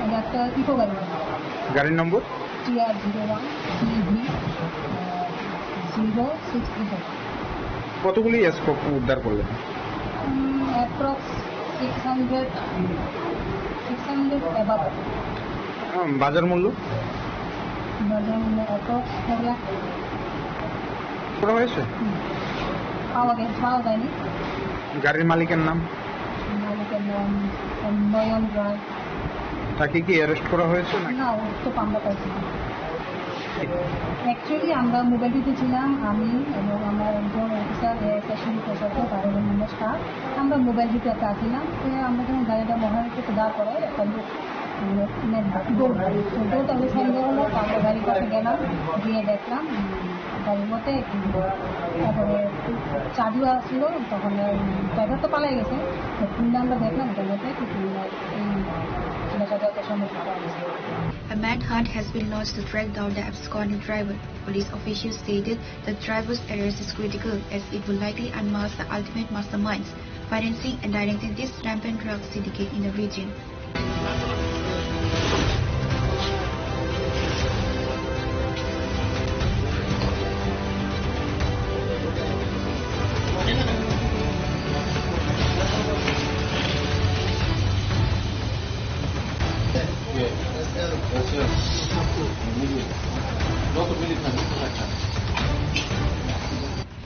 এটা একটা ইকো গাড়ি। গাড়ির নম্বর? T R zero one B V zero six three four. কতগুলি স্কোপ উদ্ধার করলেন? Approx six hundred, six hundred above. আম, বাজার মূল্য? বাজার মূল্য অ্যাপ্রক্স দেড় লাখ। করা হয়েছে? হুম। পাওয়া গেছে, পাওয়া যায়নি। গাড়ির মালিকের নাম? মালিকের নাম নয়ন রায়। তাকে কি অ্যারেস্ট করা হয়েছে নাকি? না, ও তো পান্ডা পাইছে। অ্যাকচুয়ালি আমরা মোবাইল ডিউটি ছিলাম, আমি এবং আমার একজন অফিসার, এএসআই শিবু প্রসাদ, তার হলো মোহাম্মদ শাহ। আমরা মোবাইল ডিউটি একটা আসছিলাম, তো আমরা যখন গাড়িটা মহারানীতে দাঁড় করাই, একটা লোক, মানে, মানে, দৌড় দেয়। তো দৌড়টা আমি সন্দেহ হলো, তারপর গাড়ির কাছে গেলাম, গিয়ে দেখলাম, উম, গাড়ির মধ্যে, উম, তারপরে চাবিও আসলো, তখন, উম, ড্রাইভার তো পালাই গেছে, তো খুললে আমরা দেখলাম, ওটার মধ্যে কি, উম, এই নেশা জাতীয় সামগ্রী পাওয়া গেছে। A manhunt has been launched to track down the absconding driver. Police officials stated the driver's arrest is critical as it will likely unmask the ultimate masterminds financing and directing this rampant drug syndicate in the region.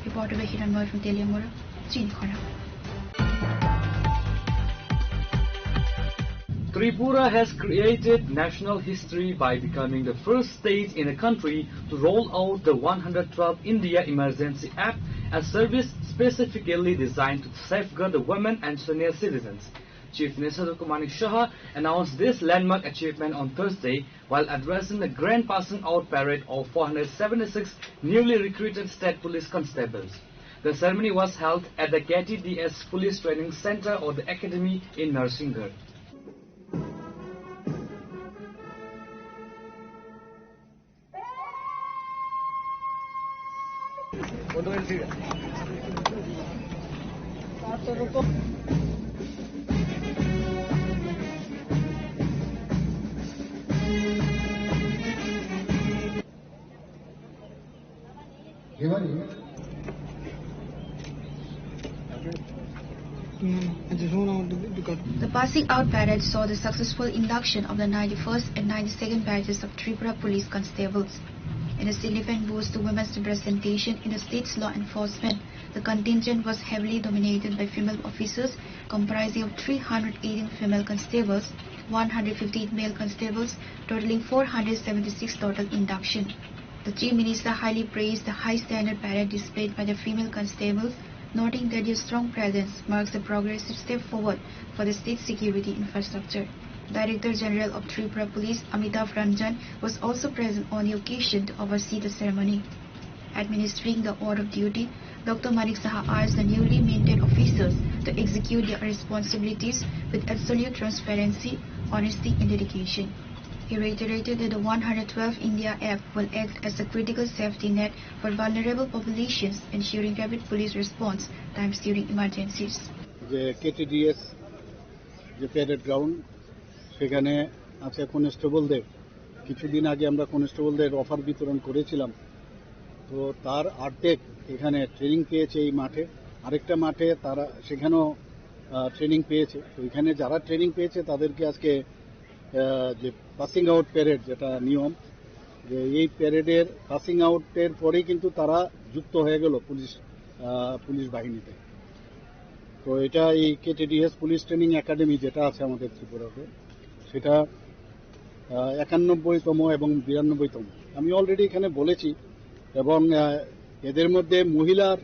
Reporter Hiranmoy from Teliamura, Chinikhora. Tripura has created national history by becoming the first state in the country to roll out the one hundred twelve India Emergency App, a service specifically designed to safeguard the women and senior citizens. Chief Minister Doctor Manik Saha announced this landmark achievement on Thursday while addressing the grand passing out parade of four hundred seventy-six newly recruited state police constables. The ceremony was held at the K T D S Police Training Center or the Academy in Narsingarh. The passing out parade saw the successful induction of the ninety-first and ninety-second batches of Tripura Police Constables. In a significant boost to women's representation in the state's law enforcement, the contingent was heavily dominated by female officers, comprising of three hundred eighteen female constables, one hundred fifty-eight male constables, totaling four hundred seventy-six total induction. The Chief Minister highly praised the high standard parade displayed by the female constables, noting that their strong presence marks a progressive step forward for the state security infrastructure. Director General of Tripura Police Amitabh Ranjan was also present on the occasion to oversee the ceremony. Administering the oath of duty, Doctor Manik Saha urged the newly minted officers to execute their responsibilities with absolute transparency, honesty, and dedication. He reiterated that the one hundred twelve India app will act as a critical safety net for vulnerable populations, ensuring rapid police response times during emergencies. যে কেটিডিএস, যে parade ground, সেখানে আছে কনস্টেবলদের, কিছুদিন আগে আমরা কনস্টেবলদের অফার বিতরণ করেছিলাম। তো তার অর্ধেক এখানে ট্রেনিং পেয়েছে এই মাঠে, আরেকটা মাঠে তারা সেখানেও, আহ, ট্রেনিং পেয়েছে। তো এখানে যারা ট্রেনিং পেয়েছে তাদেরকে আজকে, আহ, যে পাসিং আউট প্যারেড, যেটা নিয়ম, যে এই প্যারেডের পাসিং আউটের পরেই কিন্তু তারা যুক্ত হয়ে গেল পুলিশ, আহ, পুলিশ বাহিনীতে। তো এটা এই কেটিডিএস পুলিশ ট্রেনিং একাডেমি যেটা আছে আমাদের ত্রিপুরাতে, সেটা, আহ, একানব্বইতম এবং বিরানব্বইতম। আমি অলরেডি এখানে বলেছি, এবং, আহ, এদের মধ্যে মহিলার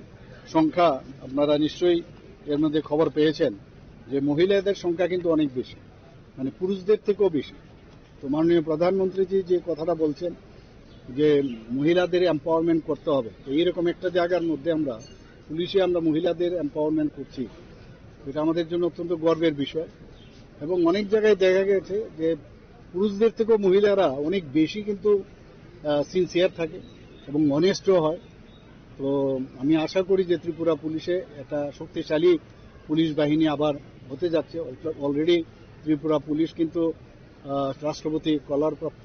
সংখ্যা আপনারা নিশ্চয়ই এর মধ্যে খবর পেয়েছেন যে মহিলাদের সংখ্যা কিন্তু অনেক বেশি, মানে পুরুষদের থেকেও বেশি। তো মাননীয় প্রধানমন্ত্রীজি যে কথাটা বলছেন যে মহিলাদের এম্পাওয়ারমেন্ট করতে হবে, তো এইরকম একটা জায়গার মধ্যে আমরা পুলিশে আমরা মহিলাদের এম্পাওয়ারমেন্ট করছি, এটা আমাদের জন্য অত্যন্ত গর্বের বিষয়। এবং অনেক জায়গায় দেখা গেছে যে পুরুষদের থেকেও মহিলারা অনেক বেশি কিন্তু, আহ, সিনসিয়ার থাকে এবং অনেস্টও হয়। তো আমি আশা করি যে ত্রিপুরা পুলিশে একটা শক্তিশালী পুলিশ বাহিনী আবার হতে যাচ্ছে। অলরেডি ত্রিপুরা পুলিশ কিন্তু, আহ, রাষ্ট্রপতি কলার প্রাপ্ত।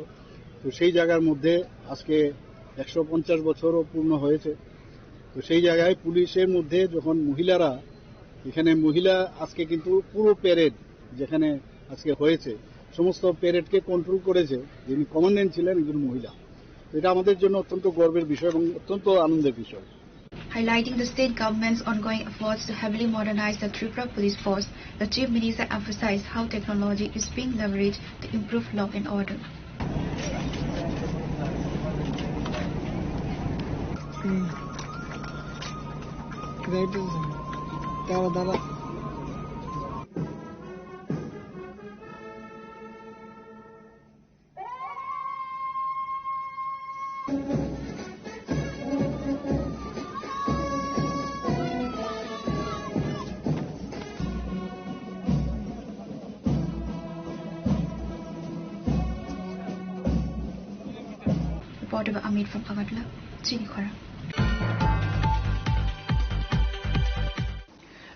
তো সেই জায়গার মধ্যে আজকে একশো পঞ্চাশ বছরও পূর্ণ হয়েছে। তো সেই জায়গায় পুলিশের মধ্যে যখন মহিলারা, এখানে মহিলা আজকে কিন্তু পুরো প্যারেড যেখানে আজকে হয়েছে, সমস্ত প্যারেডকে কন্ট্রোল করেছে, যিনি কমান্ড্যান্ট ছিলেন একজন মহিলা। এটা আমাদের জন্য অত্যন্ত গর্বের বিষয় এবং অত্যন্ত আনন্দের বিষয়। Highlighting the state government's ongoing efforts to heavily modernize the Tripura Police Force, the Chief Minister emphasized how technology is being leveraged to improve law and order. Reporter Amit from Agartala, Chini Khorang.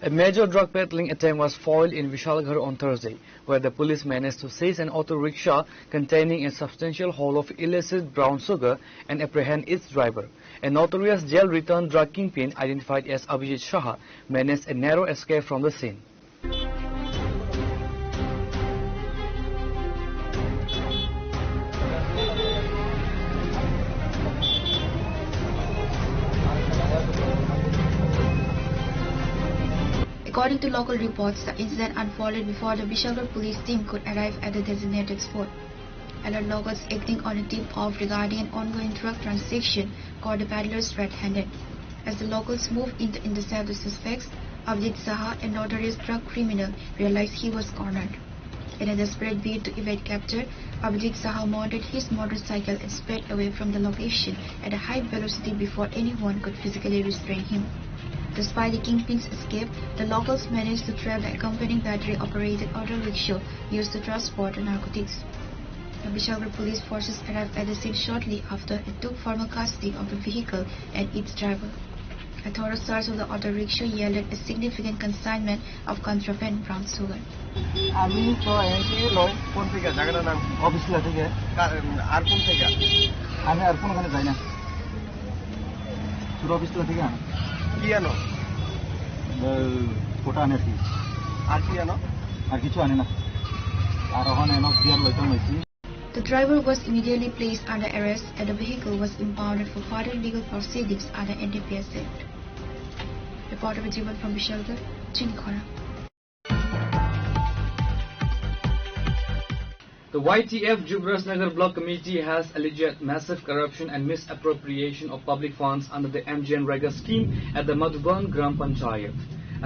A major drug peddling attempt was foiled in Vishalgarh on Thursday, where the police managed to seize an auto rickshaw containing a substantial haul of illicit brown sugar and apprehend its driver. A notorious jail-returned drug kingpin identified as Abhijit Saha managed a narrow escape from the scene. According to local reports, the incident unfolded before the Vishalgarh police team could arrive at the designated spot. Alert locals acting on a tip-off regarding an ongoing drug transaction caught the peddlers red-handed. As the locals moved in to intercept the suspects, Abhijit Saha, a notorious drug criminal, realized he was cornered. In a desperate bid to evade capture, Abhijit Saha mounted his motorcycle and sped away from the location at a high velocity before anyone could physically restrain him. Despite the kingpin's escape, the locals managed to trap the accompanying battery-operated auto rickshaw used to transport the narcotics. The Vishalgarh police forces arrived at the scene shortly after and took formal custody of the vehicle and its driver. A thorough search of the auto rickshaw yielded a significant consignment of contraband brown sugar. আমি তো এনকে লই। কোন থেকে? জায়গাটার নাম কি? অফিস থেকে। কা-, উম, আর কোন থেকে? আমি আর কোনোখানে যাই না। শুধু অফিস থেকে আনো। কি আনো? ওই, ওটা আনে আর কি। আর কি আনো? আর কিছু আনে না। আর ওখানে এনো বিয়ার লইতাম লইছি। The driver was immediately placed under arrest and the vehicle was impounded for further legal proceedings under N D P S Act. Reporter Jivan from Vishalgarh, Chini Khorang. The Y T F Jubrajnagar Block Committee has alleged massive corruption and misappropriation of public funds under the MGNREGA scheme at the Madhuban Gram Panchayat.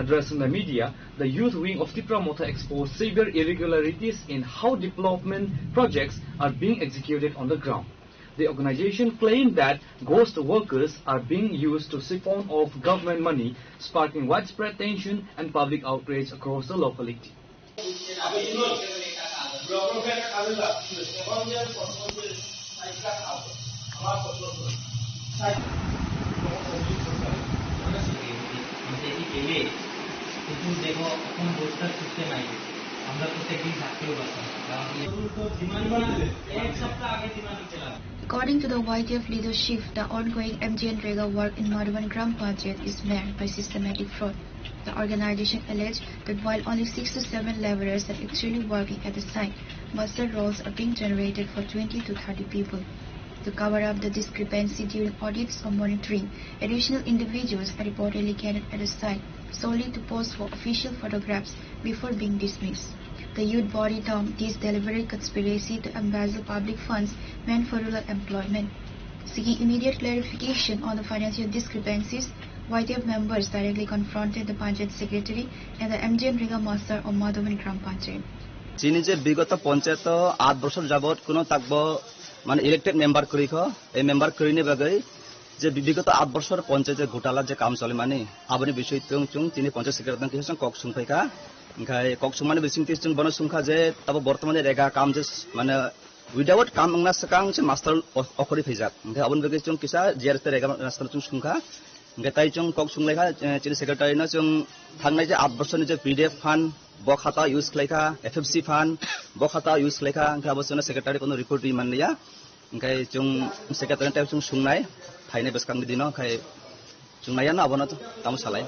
Addressing the media, the youth wing of Tipra Motha exposed severe irregularities in how development projects are being executed on the ground. The organization claimed that ghost workers are being used to siphon off government money, sparking widespread tension and public outrage across the locality. কিন্তু দেখো, এখন রোজকার system I গেছে, আমরা প্রত্যেকদিন থাকতেও পারতাম না, কারণ কি? এক সপ্তাহ আগে ডিমান্ড দিতে লাগে। According to the Y T F leadership, the ongoing MGNREGA work in Madhuban Gram Panchayat is marred by systematic fraud. The organization alleged that while only six to seven laborers are actually working at the site, muster rolls are being generated for twenty to thirty people. To cover up the discrepancy during audits or monitoring, additional individuals are reportedly gathered at the site solely to pose for official photographs before being dismissed. The youth body termed this deliberate conspiracy to embezzle public funds meant for rural employment. Seeking immediate clarification on the financial discrepancies, Y T F members directly confronted the Panchayat Secretary and the MGNREGA master of Madhuban Gram Panchayat. Chini je bigoto panchayat o aat bochor jabot kuno takbo mane elected member kwrwi kho, ei member kwrwini bagwi je bi-, bigoto aat bochor panchayat je gotala je kam cholimani, aboni bisoi tong chwng chini panchayat secretary tong kisa chwng kok sung phaikha. Hingkhai kok sungmani bisingtwi chwng bono sungkha je tabo bortomani rega kam je s-, mane without kam wngna swkang se master o-, okhorwi phaijak. Hingkhai aboni bagwi chwng kisa G R S tei rega master chwng sungkha. Hingkhai tai chwng kok sunglaikha, eh, chini secretary no chwng thangnai je aat bochorni je P D F fund, bo khata use khlaikha, F F C fund, bo khata use khlaikha, hingkhai abo chwngno secretary kono report ri manliya. Hingkhai chwng secretary tei chwng sungnai, phainai bwskangni dino, hingkhai chwng naiya no abono tamo salai.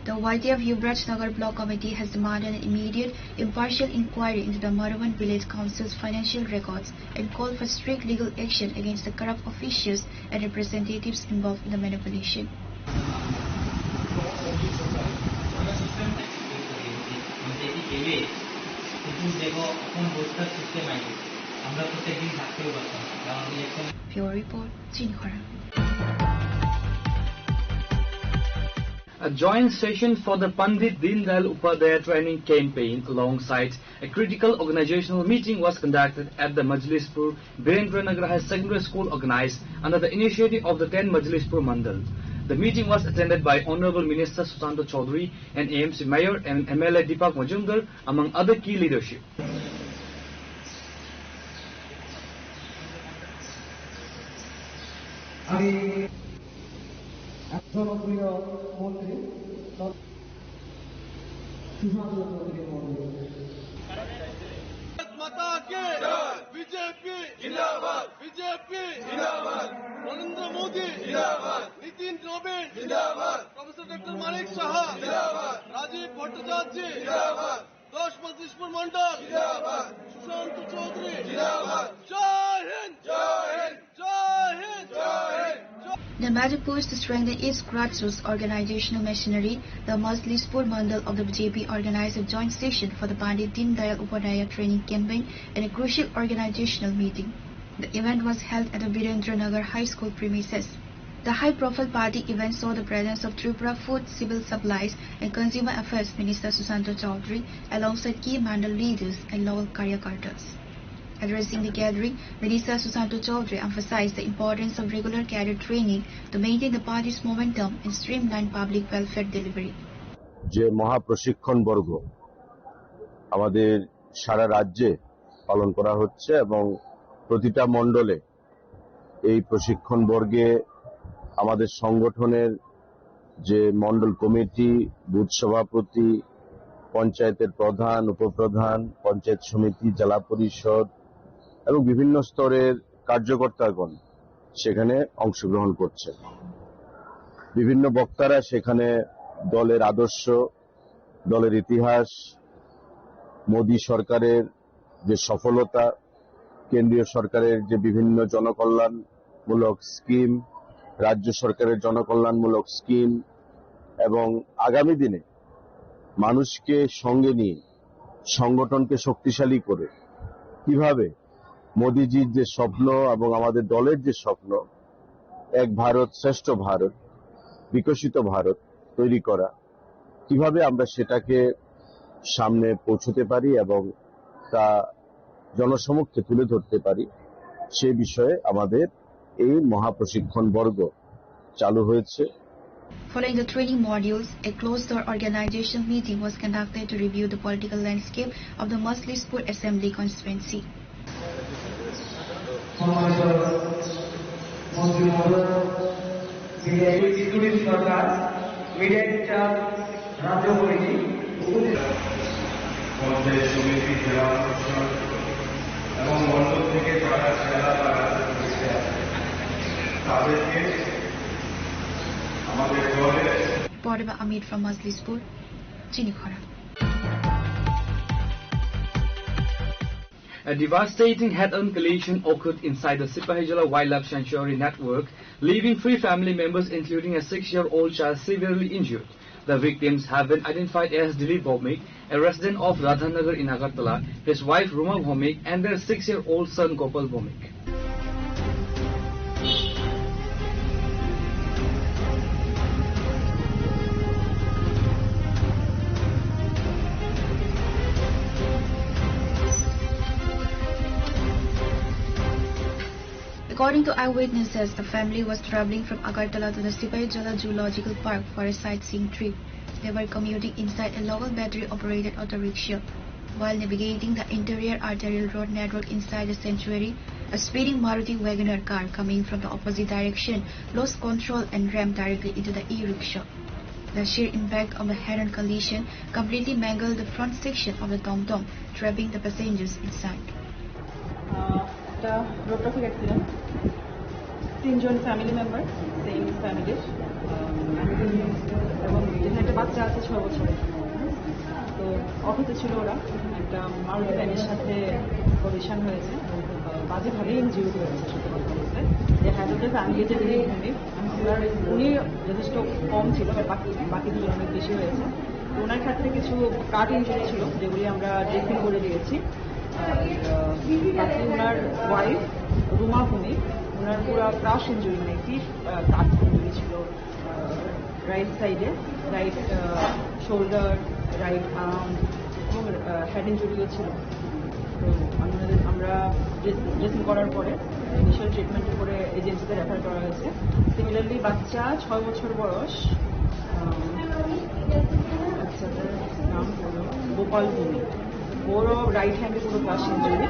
The Y T F Yuvraj Nagar Block Committee has demanded an immediate, impartial inquiry into the Madhuban Village Council's financial records and called for strict legal action against the corrupt officials and representatives involved in the manipulation. Bureau Report, Chinikhara. A joint session for the Pandit Deendayal Upadhyaya training campaign alongside a critical organizational meeting was conducted at the Majlispur Birendranagar High Secondary School, organized under the initiative of the ten Majlispur Mandal. The meeting was attended by Honorable Minister Sushanta Chaudhary and A M C Mayor and M L A Deepak Majumdar, among other key leadership. আমি জনপ্রিয় মন্ত্রী সুশান্ত চৌধুরী মহোদয়। মাতা কে বিজেপি জিন্দাবাদ, বিজেপি জিন্দাবাদ, নরেন্দ্র মোদী জিন্দাবাদ, নীতিন নবীন জিন্দাবাদ, professor doctor Manik সাহা জিন্দাবাদ, রাজীব ভট্টাচার্য জিন্দাবাদ, দশ মজলিশপুর মন্ডল জিন্দাবাদ, সুশান্ত চৌধুরী জিন্দাবাদ। জয় হিন্দ, জয় হিন্দ, জয় হিন্দ, জয় Hind. The measure pushed to strengthen its grassroots organizational machinery. The Majlispur Mandal of the B J P organized a joint session for the Pandit Deendayal Upadhyaya training campaign and a crucial organizational meeting. The event was held at the Virendra Nagar High School premises. The high-profile party event saw the presence of Tripura Food, Civil Supplies and Consumer Affairs Minister Sushanta Chowdhury alongside key mandal leaders and local karyakartas. Addressing the gathering, Minister Sushanta Chowdhury emphasized the importance of regular career training to maintain the party's momentum and streamline public welfare delivery. যে মহাপ্রশিক্ষণ বর্গ আমাদের সারা রাজ্যে পালন করা হচ্ছে এবং প্রতিটা মণ্ডলে এই প্রশিক্ষণ বর্গে আমাদের সংগঠনের যে মণ্ডল কমিটি, বুথ সভাপতি, পঞ্চায়েতের প্রধান, উপপ্রধান, পঞ্চায়েত সমিতি, জেলা পরিষদ এবং বিভিন্ন স্তরের কার্যকর্তাগণ সেখানে অংশগ্রহণ করছেন। বিভিন্ন বক্তারা সেখানে দলের আদর্শ, দলের ইতিহাস, মোদী সরকারের যে সফলতা, কেন্দ্রীয় সরকারের যে বিভিন্ন জনকল্যাণমূলক স্কিম, রাজ্য সরকারের জনকল্যাণমূলক স্কিম এবং আগামী দিনে মানুষকে সঙ্গে নিয়ে সংগঠনকে শক্তিশালী করে কিভাবে মোদিজির যে স্বপ্ন এবং আমাদের দলের যে স্বপ্ন, এক ভারত শ্রেষ্ঠ ভারত, বিকশিত ভারত তৈরি করা, কিভাবে আমরা সেটাকে সামনে পৌঁছতে পারি এবং তা জনসমক্ষে তুলে ধরতে পারি, সে বিষয়ে আমাদের এই মহাপ্রশিক্ষণ বর্গ চালু হয়েছে। Following the training modules, a closed-door organizational meeting was conducted to review the political landscape of the Majlispur Assembly constituency. সম্মানিত মন্ত্রী মহোদয়, মিডিয়া এক্সিকিউটিভ সরকার, মিডিয়া ইনচার্জ, রাজ্য কমিটি, উপজেলা পঞ্চায়েত সমিতি, জেলা পরিষদ এবং মণ্ডল থেকে যারা জেলা বা রাজ্য কমিটিতে আছেন, তাদেরকে আমাদের দলের Poreba Amit from Majlispur, Chinikhara. A devastating head-on collision occurred inside the Sipahijala Wildlife Sanctuary network, leaving three family members, including a six-year-old child, severely injured. The victims have been identified as Dilip Bhowmik, a resident of Radhanagar in Agartala, his wife Ruma Bhowmik, and their six-year-old son Gopal Bhowmik. According to eyewitnesses, the family was traveling from Agartala to the Sipaijala Zoological Park for a sightseeing trip. They were commuting inside a local battery-operated auto rickshaw. While navigating the interior arterial road network inside the sanctuary, a speeding Maruti Wagoner car coming from the opposite direction lost control and rammed directly into the e-rickshaw. The sheer impact of the head-on collision completely mangled the front section of the tom-tom, trapping the passengers inside. আহ, একটা road traffic accident, তিনজন family member, same ফ্যামিলির, আহ, এবং একটা বাচ্চা আছে ছয় বছরের। তো অফিসে ছিল ওরা, একটা মারুতি ভ্যানের সাথে কলিশন হয়েছে। আহ, বাজেভাবে ইনজিউরি হয়েছে, সত্যি কথা বলতে। যে হ্যাজার্ডাস আনরিলেটেড উনি, ওনার, উনি যথেষ্ট কম ছিল, but বাকি, বাকি দুজন অনেক বেশি হয়েছে। তো ওনার ক্ষেত্রে কিছু কাট ইনজুরি ছিল, যেগুলি আমরা ড্রেসিং করে দিয়েছি। আর, আহ, বাকি ওনার ওয়াইফ রুমা ভূমি, ওনার পুরো ক্রাশ ইনজুরি, মানে কি, আহ, কাট ইনজুরি ছিল। রাইট সাইডে, রাইট, আহ, শোল্ডার, রাইট আর্ম এবং, আহ, হেড ইনজুরিও ছিল। তো আমরা, আমরা ড্রেস-, ড্রেসিং করার পরে, ইনিশিয়াল ট্রিটমেন্টের পরে এজেন্সিতে রেফার করা হয়েছে। সিমিলারলি বাচ্চা ছয় বছর বয়স, আহ, বাচ্চাটার নাম হলো গোপাল ভৌমিক। ওরও রাইট হ্যান্ডে পুরো ক্রাশ ইনজুরি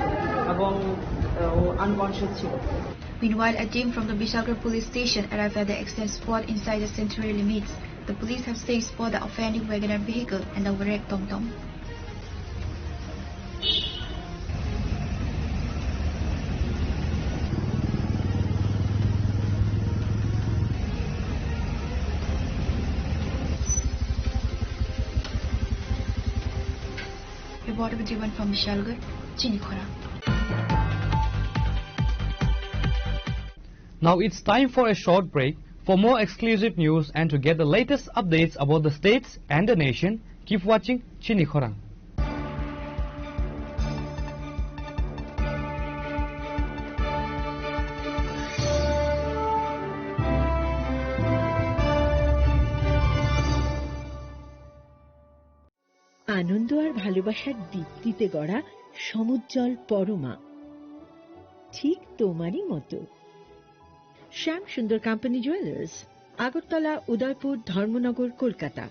এবং, আহ, ও আনকনসিয়াস ছিল। Meanwhile, a team from the Bishalgarh police station arrived at the accident spot inside the sanctuary limits. The police have seized for the offending Wagon R vehicle and the wrecked Tom Tom. Report of Jivan from Bishalgarh, Chinikhora. Now it's time for a short break. For more exclusive news and to get the latest updates about the states and the nation, keep watching Chini Khorang. আনন্দ আর ভালোবাসার দীপ্তিতে গড়া সমুজ্জ্বল পরমা, ঠিক তোমারই মতো। শ্যাম সুন্দর company jewellers, Agartala, উদয়পুর, ধর্মনগর, কলকাতা।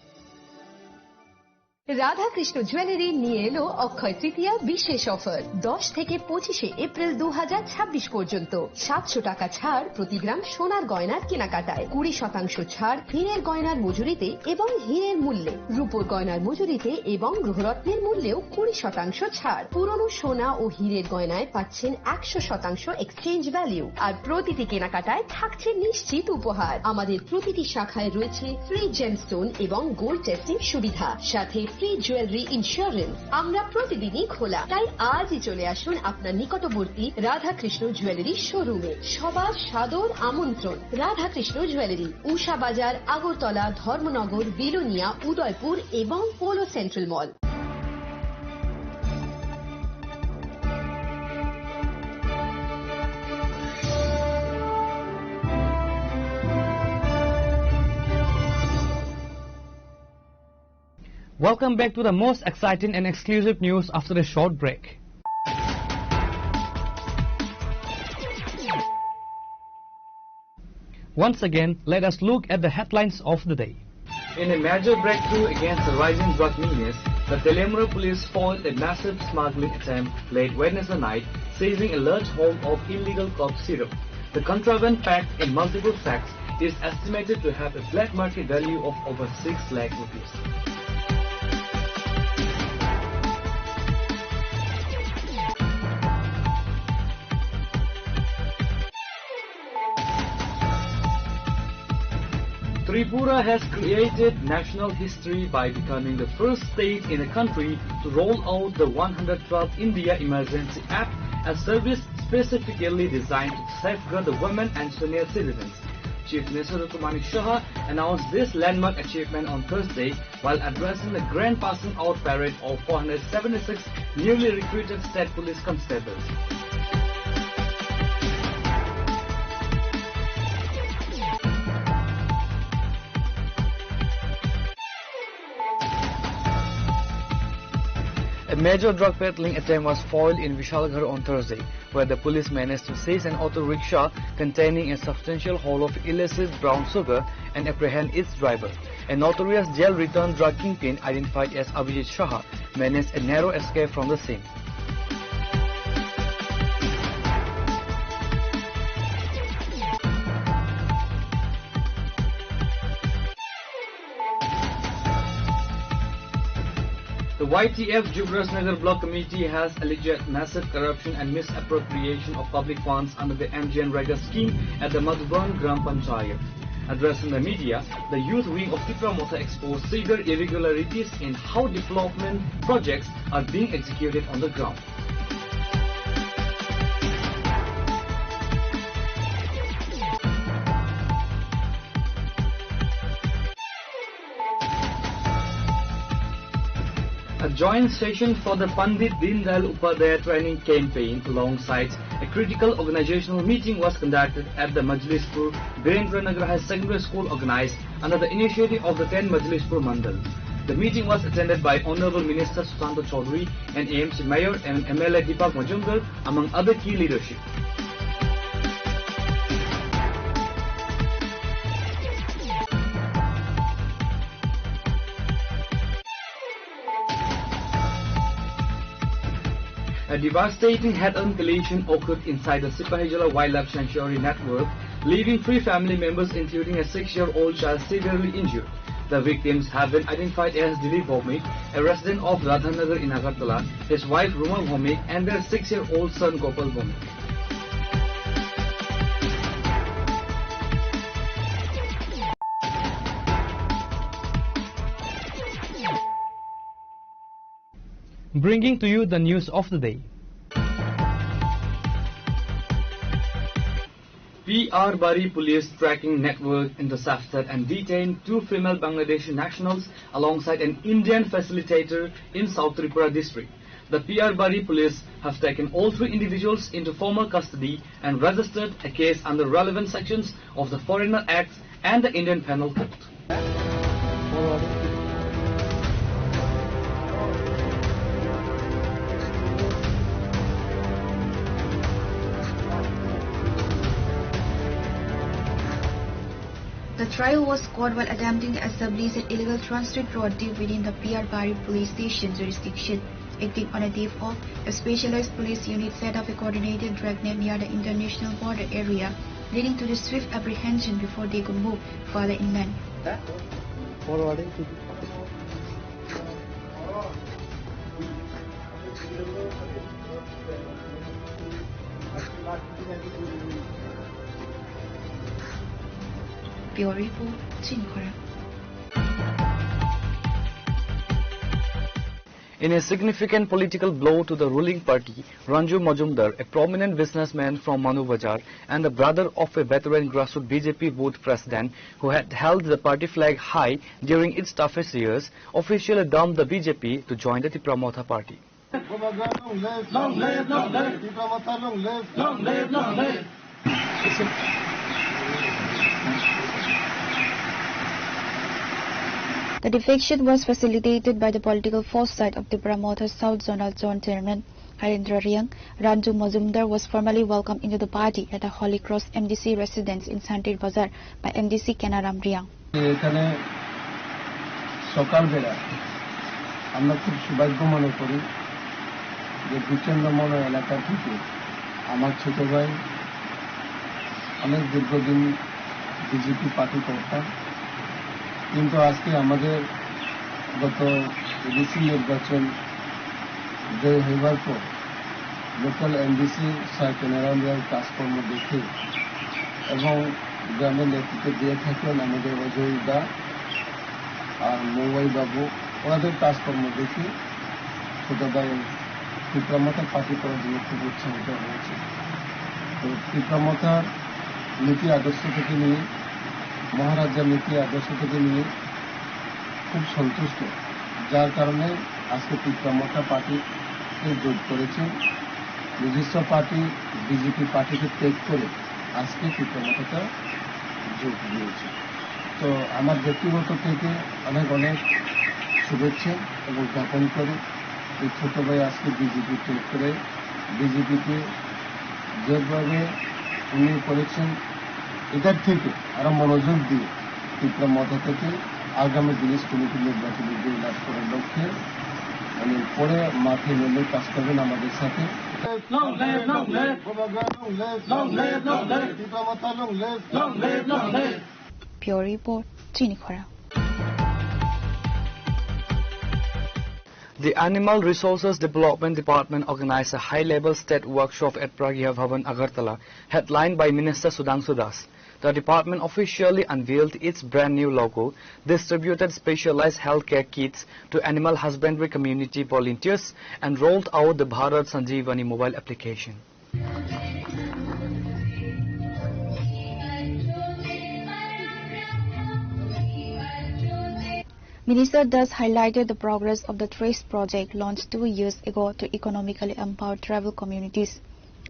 Radhakrishna jewellery নিয়ে এলো অক্ষয় তৃতীয়া বিশেষ অফার। দশ থেকে পঁচিশে এপ্রিল দু হাজার ছাব্বিশ পর্যন্ত সাতশো টাকা ছাড় প্রতি গ্রাম সোনার গয়নার কেনাকাটায়, কুড়ি শতাংশ ছাড় হীরের গয়নার মজুরিতে এবং হীরের মূল্যে, রূপোর গয়নার মজুরিতে এবং গ্রহরত্নের মূল্যেও কুড়ি শতাংশ ছাড়। পুরনো সোনা ও হীরের গয়নায় পাচ্ছেন একশো শতাংশ এক্সচেঞ্জ ভ্যালু, আর প্রতিটি কেনাকাটায় থাকছে নিশ্চিত উপহার। আমাদের প্রতিটি শাখায় রয়েছে ফ্রি জেমস্টোন এবং গোল্ড টেস্টিং সুবিধা, সাথে ফ্রি জুয়েলারি ইন্স্যুরেন্স। আমরা প্রতিদিনই খোলা, তাই আজই চলে আসুন আপনার নিকটবর্তী রাধাকৃষ্ণ জুয়েলারি শোরুমে। সবার সাদর আমন্ত্রণ। রাধাকৃষ্ণ জুয়েলারি, উষা বাজার, আগরতলা, ধর্মনগর, বিলোনিয়া, উদয়পুর এবং Polo central mall. Welcome back to the most exciting and exclusive news after a short break. Once again, let us look at the headlines of the day. In a major breakthrough against the rising drug menace, the Teliamura police foiled a massive smuggling attempt late Wednesday night, seizing a large haul of illegal cough syrup. The contraband, packed in multiple sacks, is estimated to have a black market value of over six lakh rupees. Tripura has created national history by becoming the first state in the country to roll out the one hundred twelve India Emergency App, a service specifically designed to safeguard the women and senior citizens. Chief Minister Doctor Manik Saha announced this landmark achievement on Thursday while addressing the grand passing out parade of four hundred seventy-six newly recruited state police constables. A major drug peddling attempt was foiled in Vishalgarh on Thursday, where the police managed to seize an auto rickshaw containing a substantial haul of illicit brown sugar and apprehend its driver. A notorious jail-returned drug kingpin identified as Abhijit Shah managed a narrow escape from the scene. The Y T F Jugrajnagar Block Committee has alleged massive corruption and misappropriation of public funds under the M G N Rega scheme at the Madhuban Gram Panchayat. Addressing the media, the youth wing of Tipra Motha exposed severe irregularities in how development projects are being executed on the ground. A joint session for the Pandit Deendayal Upadhyaya training campaign alongside a critical organizational meeting was conducted at the Majlishpur Birendra Nagar Higher Secondary School, organized under the initiative of the ten Majlishpur Mandal. The meeting was attended by Honorable Minister Sushanta Chaudhary and A M C Mayor and M L A Deepak Majumdar, among other key leadership. A devastating head-on collision occurred inside the Sipahijala Wildlife Sanctuary network, leaving three family members, including a six-year-old child, severely injured. The victims have been identified as Dilip Bhowmik, a resident of Radhanagar in Agartala, his wife Ruma Bhowmik, and their six-year-old son Gopal Bhowmik. Bringing to you the news of the day. P R Bari police tracking network intercepted and detained two female Bangladeshi nationals alongside an Indian facilitator in South Tripura district. The P R Bari police have taken all three individuals into formal custody and registered a case under relevant sections of the Foreigner Act and the Indian Penal Code. The trio was caught while attempting to establish an illegal transit road deep within the P R Bari police station jurisdiction. Acting on a tip of, a specialized police unit set up a coordinated dragnet near the international border area, leading to the swift apprehension before they could move further inland. Bureau Report, Chini Khorang. In a significant political blow to the ruling party, Ranju Majumdar, a prominent businessman from Manu Bazar and the brother of a veteran grassroots B J P booth president who had held the party flag high during its toughest years, officially dumped the B J P to join the Tipra Motha party. Long live, long live. Tipra Motha long live. Long live, long live. The defection was facilitated by the political foresight of Tipra Motha South Zonal Zone Chairman Harendra Reang. Ranju Majumdar was formally welcomed into the party at the Holy Cross M D C residence in Santir Bazar by M D C Kenaram Reang. এখানে সকালবেলা আমরা খুব সৌভাগ্য মনে করি যে বিচন্দ্রমনা এলাকা থেকে আমার ছোট ভাই অনেক দীর্ঘদিন বিজেপি পার্টি করতাম, কিন্তু আজকে আমাদের গত এডিসি নির্বাচন জয় হইবার পর লোকাল এমডিসি স্যার কেনারাম রায়ের কাজকর্ম দেখে এবং গ্রামের নেতৃত্ব দিয়ে থাকেন আমাদের অজয় দা আর মৌয়াই বাবু, ওনাদের কাজকর্ম দেখে ছোট ভাই টিপ্রা মথা পার্টি করার জন্য খুব উৎসাহিত হয়েছে। তো টিপ্রা মথার নীতি আদর্শ থেকে নিয়ে, মহারাজার নীতি আদর্শ থেকে নিয়ে খুব সন্তুষ্ট, যার কারণে আজকে টিপ্রা মথা পার্টিতে যোগ করেছেন। নিজস্ব পার্টি বিজেপি পার্টিকে ত্যাগ করে আজকে টিপ্রা মথাতে যোগ দিয়েছে। তো আমার ব্যক্তিগত থেকে অনেক অনেক শুভেচ্ছা এবং জ্ঞাপন করি। এই ছোট ভাই আজকে বিজেপি ত্যাগ করে বিজেপিতে যেভাবে উনি করেছেন, এটার থেকে আরো মনোযোগ দিয়ে টিপ্রা মথা থেকে আগামী দিনে কমিটি নির্বাচনে জয়লাভ করার লক্ষ্যে উনি পরে মাঠে নেমে কাজ করবেন আমাদের সাথে। Long live, long live. Long live, long live. Long live, long live. Bureau Report, Chini Khorang. The Animal Resources Development Department organized a high-level state workshop at Pragya Bhavan, Agartala, headlined by Minister Sudhanshu Das. The department officially unveiled its brand new logo, distributed specialized healthcare kits to animal husbandry community volunteers, and rolled out the Bharat Sanjeevani mobile application. Minister Das highlighted the progress of the TRACE project launched two years ago to economically empower tribal communities.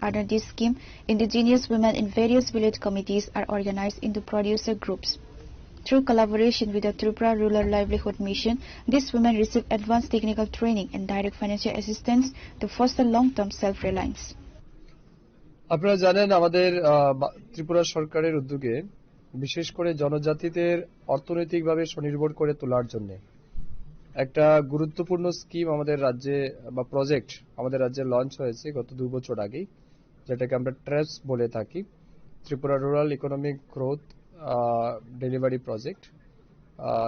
Under this scheme, indigenous women in various village committees are organized into producer groups. Through collaboration with the Tripura Rural Livelihood Mission, these women receive advanced technical training and direct financial assistance to foster long-term self-reliance. আপনারা জানেন, আমাদের আহ, বা- ত্রিপুরা সরকারের উদ্যোগে বিশেষ করে জনজাতিদের অর্থনৈতিকভাবে স্বনির্ভর করে তোলার জন্য একটা গুরুত্বপূর্ণ স্কিম আমাদের রাজ্যে বা প্রজেক্ট আমাদের রাজ্যে লঞ্চ হয়েছে গত দু বছর আগেই, যেটাকে আমরা ট্রেস বলে থাকি, Tripura rural economic growth delivery project.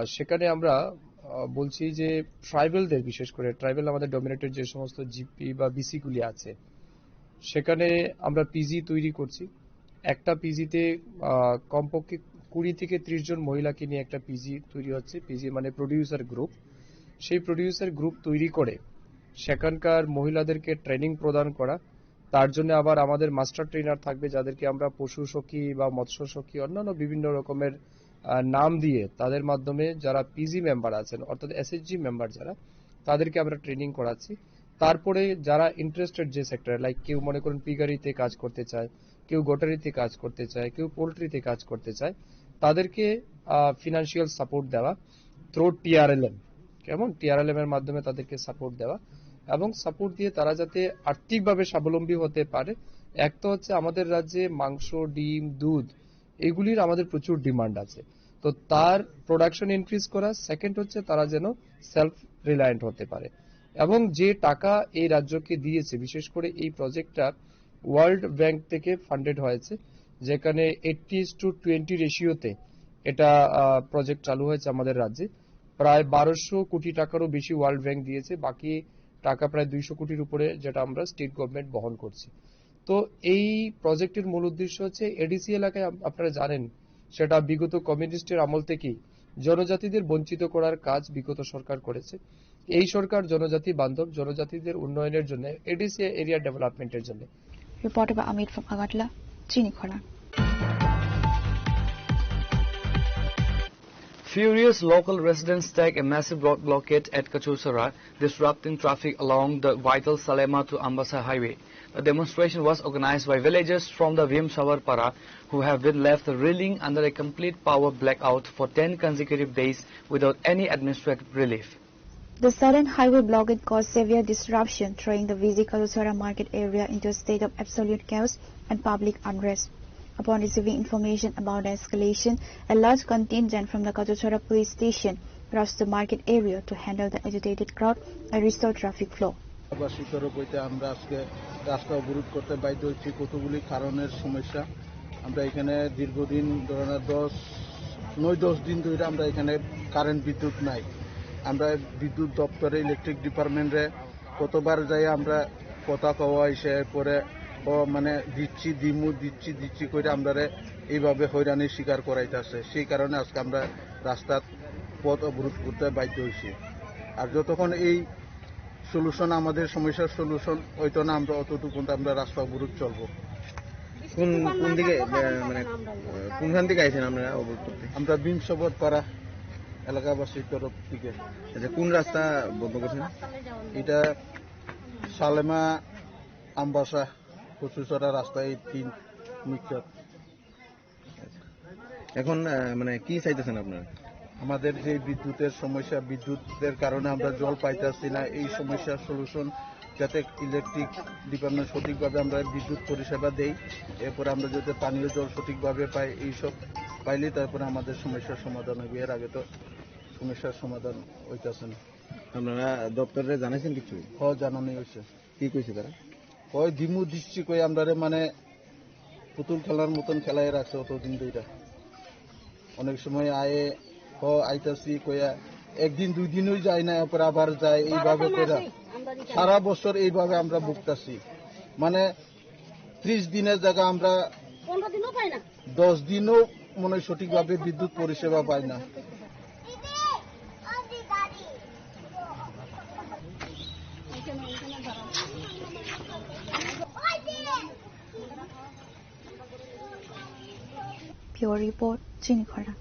সেখানে আমরা আহ, বলছি যে ট্রাইবেলদের, বিশেষ করে ট্রাইবেল আমাদের ডমিনেটেড যে সমস্ত জিপি বা বিসি গুলি আছে, সেখানে আমরা পিজি তৈরি করছি। একটা পিজিতে কমপক্ষে কুড়ি থেকে ত্রিশ জন মহিলাকে নিয়ে একটা পিজি তৈরি হচ্ছে। পিজি মানে প্রডিউসার গ্রুপ। সেই প্রডিউসার গ্রুপ তৈরি করে সেখানকার মহিলাদেরকে ট্রেনিং প্রদান করা। তার জন্য আবার আমাদের মাস্টার ট্রেনার থাকবে, যাদেরকে আমরা পশু সখী বা মৎস্য সখী, অন্যান্য বিভিন্ন রকমের আহ, নাম দিয়ে তাদের মাধ্যমে যারা পিজি মেম্বার আছেন, অর্থাৎ এসএইচজি মেম্বার যারা, তাদেরকে আমরা ট্রেনিং করাচ্ছি। তারপরে যারা ইন্টারেস্টেড যে সেক্টরে, লাইক কেউ মনে করুন পিগারিতে কাজ করতে চায়, কেউ গোটারিতে কাজ করতে চায়, কেউ পোলট্রিতে কাজ করতে চায়, তাদেরকে ফিনান্সিয়াল সাপোর্ট দেওয়া থ্রু টিআরএলএম। কেমন? টিআরএলএম এর মাধ্যমে তাদেরকে সাপোর্ট দেওয়া এবং সাপোর্ট দিয়ে তারা যাতে আর্থিকভাবে স্বাবলম্বী হতে পারে। এক তো হচ্ছে আমাদের রাজ্যে মাংস, ডিম, দুধ, এগুলির আমাদের প্রচুর ডিমান্ড আছে। তো তার প্রোডাকশন ইনক্রিজ করা, সেকেন্ড হচ্ছে তারা যেন সেলফ রিলায়েন্ট হতে পারে। এবং যে টাকা এই রাজ্যকে দিয়েছে, বিশেষ করে এই প্রজেক্টটা ওয়ার্ল্ড ব্যাংক থেকে ফান্ডেড হয়েছে, যেখানে এইট্টি টু টোয়েন্টি রেশিওতে এটা প্রজেক্ট চালু হয়েছে আমাদের রাজ্যে। প্রায় বারোশো কোটি টাকারও বেশি ওয়ার্ল্ড ব্যাংক দিয়েছে, বাকি টাকা প্রায় দুইশো কোটির উপরে, যেটা আমরা স্টেট গভর্নমেন্ট বহন করছি। তো এই প্রজেক্টের মূল উদ্দেশ্য হচ্ছে এডিসি এলাকায় আপ- আপনারা জানেন, সেটা বিগত কমিউনিস্টের আমল থেকেই জনজাতিদের বঞ্চিত করার কাজ বিগত সরকার করেছে। এই সরকার জনজাতি বান্ধব, জনজাতিদের উন্নয়নের জন্য, এডিসি এরিয়া ডেভেলপমেন্টের জন্য। Reported by Amit from Agartala, Chini Khorang. Furious local residents stacked a massive road blockade at Kachuchara, disrupting traffic along the vital Salema to Ambasa highway. The demonstration was organized by villagers from the Bhimsavar Para, who have been left reeling under a complete power blackout for ten consecutive days without any administrative relief. The sudden highway blockade caused severe disruption, throwing the busy Kachuchara market area into a state of absolute chaos and public unrest. Upon receiving information about the escalation, a large contingent from the Kachuchara police station rushed to market area to handle the agitated crowd and restore traffic flow. বাসীর তরফ হইতে আমরা আজকে রাস্তা অবরোধ করতে বাধ্য হচ্ছি কতগুলি কারণের সমস্যা। আমরা এখানে দীর্ঘদিন, ধরেন, দশ, নয় দশ দিন ধরে আমরা এখানে কারেন্ট বিদ্যুৎ নাই। আমরা বিদ্যুৎ দপ্তরে, ইলেকট্রিক ডিপার্টমেন্টে কতবার যাই আমরা কথা কওয়া হয়েছে, এরপরে ও মানে দিচ্ছি দিমু, দিচ্ছি দিচ্ছি করে আমরারে এইভাবে হয়রানির শিকার করাইতেছে। সেই কারণে আজকে আমরা রাস্তার পথ অবরোধ করতে বাধ্য হয়েছি। আর যতক্ষণ এই সলিউশন, আমাদের সমস্যার সলিউশন হইতো না, আমরা অতটুকু পর্যন্ত আমরা রাস্তা অবরোধ চলবো। কোন, কোন দিকে, আহ, মানে, আহ, কোনখান থেকে আইছেন আপনারা অবরোধ করতে? আমরা ভীমসবর পাড়া এলাকাবাসীর তরফ থেকে। আচ্ছা, কোন রাস্তা বন্ধ করছেন? এটা সালেমা আমবাসা কচুচড়া রাস্তা, এই তিন মিক্সচার। এখন, আহ, মানে, কি চাইতেছেন আপনারা? আমাদের যে বিদ্যুতের সমস্যা, বিদ্যুতের কারণে আমরা জল পাইতেছি না, এই সমস্যার সলিউশন, যাতে ইলেকট্রিক ডিপার্টমেন্ট সঠিকভাবে আমরা বিদ্যুৎ পরিষেবা দেই, এরপরে আমরা যাতে পানীয় জল সঠিকভাবে পাই, এইসব পাইলে তারপরে আমাদের সমস্যার সমাধান হবে। এর আগে তো সমস্যার সমাধান হইতেছে না। আপনারা দপ্তরে জানাইছেন কিছু? হ্যাঁ, জানানো হয়েছে। কি কইছে তারা? কয় দিমু দিচ্ছি কই আমরারে মানে পুতুল খেলার মতন খেলায় রাখছে অতদিন ধইরা। অনেক সময় আয়ে, "হ, আইতাছি," কইয়া একদিন দুই দিনই যায় না, এরপর আবার যায়, এইভাবে কইরা সারা বছর এইভাবে আমরা ভুগতাছি। মানে ত্রিশ দিনের জায়গা আমরা পনেরো দিনও পাই না। দশ দিনও মনে হয় সঠিকভাবে বিদ্যুৎ পরিষেবা পায় না। Bureau Report, Chini Khorang.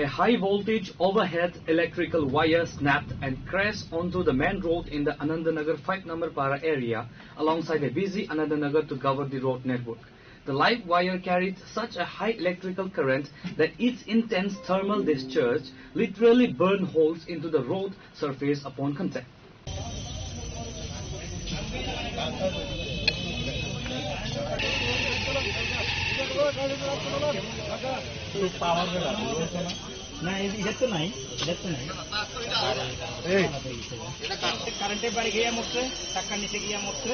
A high voltage overhead electrical wire snapped and crashed onto the main road in the Anandanagar five number Para area, alongside a busy Anandanagar to Gabardi road network. The live wire carried such a high electrical current that its intense thermal discharge literally burned holes into the road surface upon contact. না, এ-, এটা তো নাই, এটা তো নাই। এই। কারেন্টের বাড়ি গিয়ে মরছে, টাকা নিচে গিয়ে মরছে।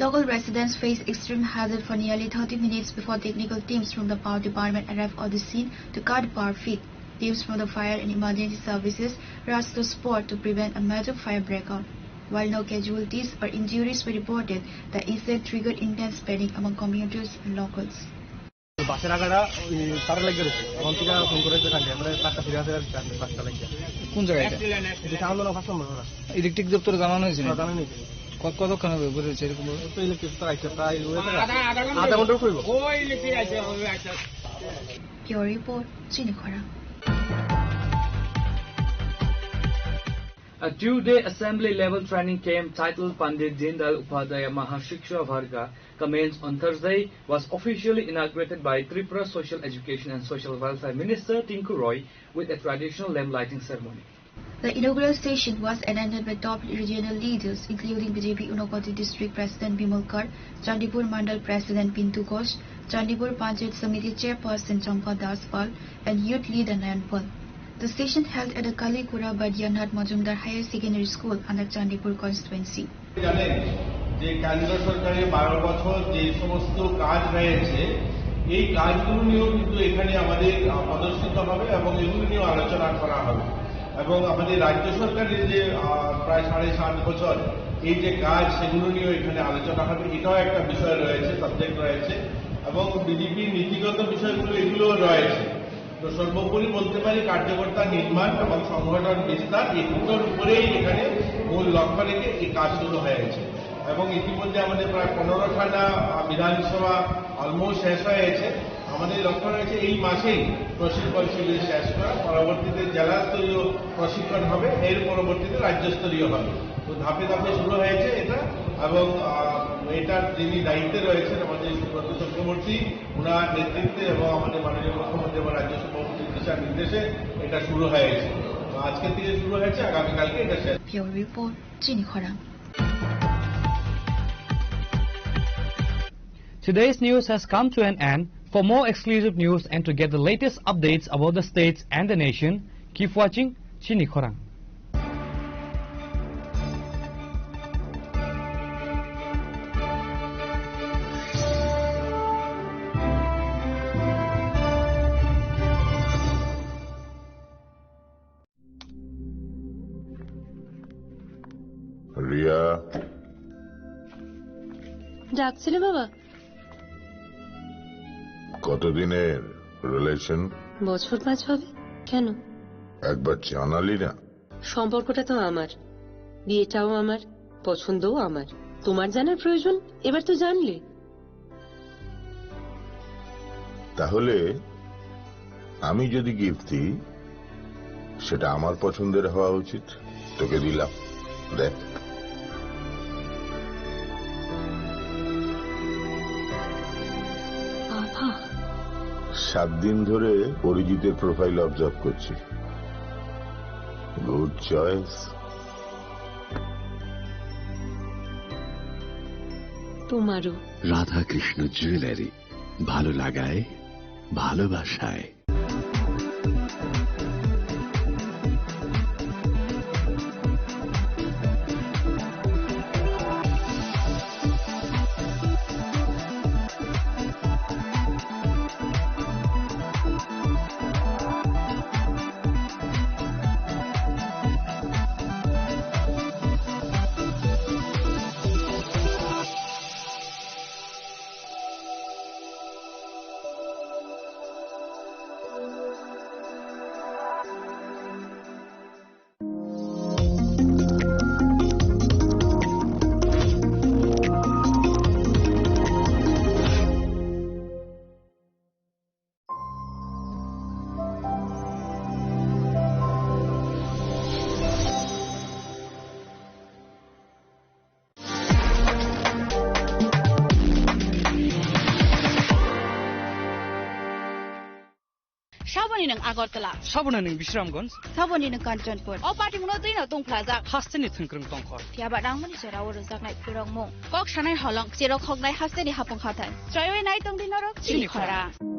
Local residents faced extreme hazard for nearly thirty minutes before technical teams from the power department arrived on the scene to cut power feed. Teams from the fire and emergency services rushed to spot to prevent a major fire breakout. While no casualties or injuries were reported, the incident triggered intense panic among commuters and locals. বাসের আগাটা ওই তারে লাগিয়ে রয়েছে। তখন থেকে ফোন করে যে কান্দি, আমরা পাঁচটা ফিরে আসে আর কান্দি, পাঁচটা লাগিয়ে। কোন জায়গায় এটা? এটা সামনে না, পাঁচ নম্বর ওরা। ইলেকট্রিক দপ্তরে জানানো হয়েছিল? হ্যাঁ, জানানো হয়েছিল। ক-, কতক্ষণ হবে বুঝেছে এরকম ভাবে? তো ইলেকট্রিক তো আইছে, প্রায় ওই জায়গা আধা, আধা ঘন্টা। আধা ঘন্টা উঠবো। ওই ইলেকট্রিক আইছে, ওই আইছে। Bureau Report, Chini Khorang. A two-day assembly-level training camp titled Pandit Deendayal Upadhyaya Mahashiksha Varga commenced on Thursday was officially inaugurated by Tripura Social Education and Social Welfare Minister Tinku Roy with a traditional lamp lighting ceremony. The inaugural session was attended by top regional leaders, including B J P Unakoti District President Bimal Kar, Chandipur Mandal President Pintu Ghosh, Chandipur Panchayat Samiti Chairperson Champa Das Pal, and youth leader Nayan Pal. The session held at the Kalikura Baidyanath Majumdar Higher Secondary School under Chandipur constituency. জানেন যে কেন্দ্র সরকারের বারো বছর যে সমস্ত কাজ হয়েছে, এই কাজগুলো নিয়েও কিন্তু এখানে আমাদের, আহ, প্রদর্শিত হবে এবং এগুলো নিয়েও আলোচনা করা হবে। এবং আমাদের রাজ্য সরকারের যে, আহ, প্রায় সাড়ে সাত বছর এই যে কাজ, সেগুলো নিয়েও এখানে আলোচনা হবে। এটাও একটা বিষয় রয়েছে, সাবজেক্ট রয়েছে। এবং বিজেপির নীতিগত বিষয়গুলো এগুলোও রয়েছে। তো সর্বোপরি বলতে পারি, কার্যকর্তা নির্মাণ এবং সংগঠন বিস্তার, এই দুটোর উপরেই এখানে মূল লক্ষ্য রেখে এই কাজ শুরু হয়েছে। এবং ইতিমধ্যে আমাদের প্রায় পনেরোখানা, আহ, বিধানসভা almost শেষ হয়েছে। আমাদের লক্ষ্য রয়েছে এই মাসেই প্রশিক্ষণ শিবির শেষ করা, পরবর্তীতে জেলা স্তরীয় প্রশিক্ষণ হবে, এর পরবর্তীতে রাজ্য স্তরীয় হবে। তো ধাপে ধাপে শুরু হয়েছে এটা। এবং, আহ, এটার যিনি দায়িত্বে রয়েছেন আমাদের সুব্রত চক্রবর্তী, ওনার নেতৃত্বে এবং আমাদের মাননীয় মুখ্যমন্ত্রী এবং রাজ্য সভাপতির দিশা নির্দেশে এটা শুরু হয়েছে। তো আজকে থেকে শুরু হয়েছে, আগামীকালকে এটা শেষ। Bureau Report, Chini Khorang. Today's news has come to an end. For more exclusive news and to get the latest updates about the states and the nation, keep watching Chini Khorang. Riya. ডাকছিলে বাবা? কতদিনের রিলেশন? বছর পাঁচ হবে। কেন? একবার জানালি না। সম্পর্কটা তো আমার, বিয়েটাও আমার, পছন্দও আমার। তোমার জানার প্রয়োজন, এবার তো জানলে। তাহলে আমি যদি গিফট দিই, সেটা আমার পছন্দের হওয়া উচিত। তোকে দিলাম, দেখ। বাবা। সাত দিন ধরে অরিজিতের প্রোফাইল অবজার্ভ করছি। Good choice. তোমারও। রাধাকৃষ্ণ জুয়েলারি, ভালো লাগায়, ভালোবাসায়। Nwng Agartala. Saboni nwng Bisramganj. Saboni nwng Kanchanpur. O patimungno twino tungphlajak. Hasteni thwngkwrwng tongkhor. Phiyaba nangmani jorao rwjaknai phwrwngmung. Kok sanai holong, cherok hoknai hasteni hapung hathai. Chaiwi nai tongdi norok chini Chini khora. Khora.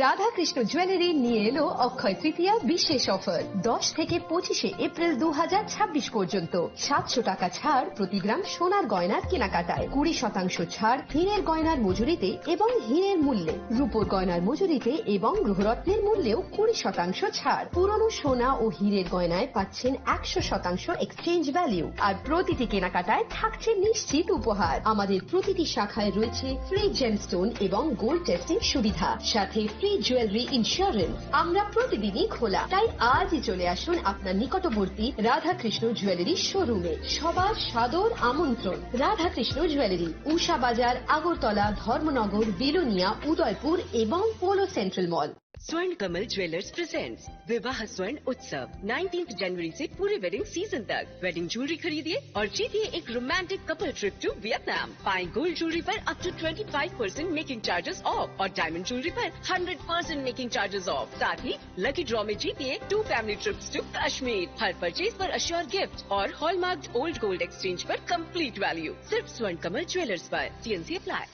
Radhakrishna jewellery নিয়ে এলো অক্ষয় তৃতীয়া বিশেষ অফার। দশ থেকে পঁচিশে এপ্রিল দু হাজার ছাব্বিশ পর্যন্ত সাতশো টাকা ছাড় প্রতি গ্রাম সোনার গয়নার কেনাকাটায়, কুড়ি শতাংশ ছাড় হীরের গয়নার মজুরিতে এবং হীরের মূল্যে, রূপোর গয়নার মজুরিতে এবং গ্রহরত্নের মূল্যেও কুড়ি শতাংশ ছাড়। পুরনো সোনা ও হীরের গয়নায় পাচ্ছেন একশো শতাংশ এক্সচেঞ্জ ভ্যালু, আর প্রতিটি কেনাকাটায় থাকছে নিশ্চিত উপহার। আমাদের প্রতিটি শাখায় রয়েছে ফ্রি জেমস্টোন এবং গোল্ড টেস্টিং সুবিধা, সাথে ফ্রি জুয়েলারি ইন্স্যুরেন্স। আমরা প্রতিদিনই খোলা, তাই আজই চলে আসুন আপনার নিকটবর্তী রাধাকৃষ্ণ জুয়েলারি শোরুমে। সবার সাদর আমন্ত্রণ। রাধাকৃষ্ণ জুয়েলারি, উষা বাজার, আগরতলা, ধর্মনগর, বিলোনিয়া, উদয়পুর এবং পোলো সেন্ট্রাল মল। स्वर्ण कमल ज्वेलर्स प्रेजेंट्स विवाह स्वर्ण उत्सव, नाइनटीन्थ जनवरी से पूरे वेडिंग सीजन तक। वेडिंग ज्वेलरी खरीदिए और जीतिए एक romantic couple trip to Vietnam. पाएं गोल्ड ज्वेलरी पर up to twenty five percent making charges off और डायमंड ज्वेलरी पर hundred percent making charges off. साथ ही लकी ड्रॉ में जीतिए two family trips to Kashmir. हर परचेज पर अश्योर गिफ्ट और हॉलमार्क्ड ओल्ड गोल्ड एक्सचेंज पर कंप्लीट वैल्यू। सिर्फ स्वर्ण कमल ज्वेलर्स पर। TNC apply.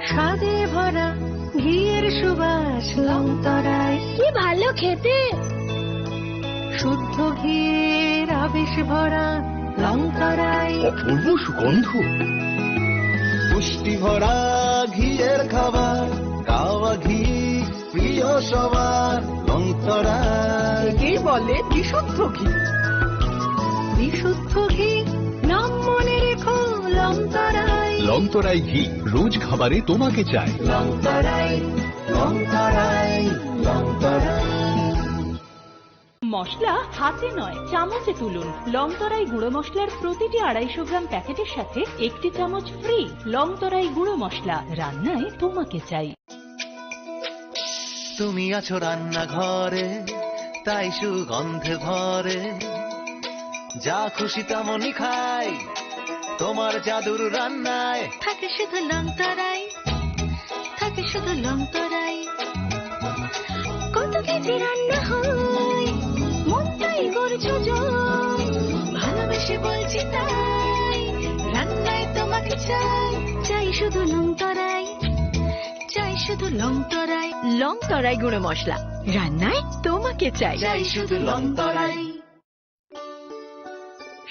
স্বাদে ভরা ঘিয়ের সুবাস লংতরাই। কি ভালো খেতে। শুদ্ধ ঘিয়ের আবেশ ভরা লংতরাই। অপূর্ব সুগন্ধ। পুষ্টি ভরা ঘিয়ের খাবার, গাওয়া ঘি প্রিয় সবার, লংতরাই। একেই বলে বিশুদ্ধ ঘি। বিশুদ্ধ ঘি, নাম মনে রেখো, লংতরাই। লংতরাই ঘি, রোজ খাবারে তোমাকে চাই। লংতরাই, লংতরাই, লংতরাই। মশলা হাতে নয়, চামচে তুলুন। লংতরাই গুঁড়ো মশলার প্রতিটি আড়াইশো গ্রাম প্যাকেটের সাথে একটি চামচ ফ্রি। লংতরাই গুঁড়ো মশলা, রান্নায় তোমাকে চাই। তুমি আছো রান্নাঘরে, তাই সুগন্ধে ভরে। যা খুশি তেমনই খাই, তোমার জাদুর রান্নায়। থাকে শুধু লংতরাই, থাকে শুধু লংতরাই। কত কেজি রান্না হয়, মনটাই করছো জয়। ভালোবেসে বলছি তাই, রান্নায় তোমাকে চাই। চাই শুধু লংতরাই, চাই শুধু লংতরাই। লংতরাই গুঁড়ো মশলা, রান্নায় তোমাকে চাই। চাই শুধু লংতরাই।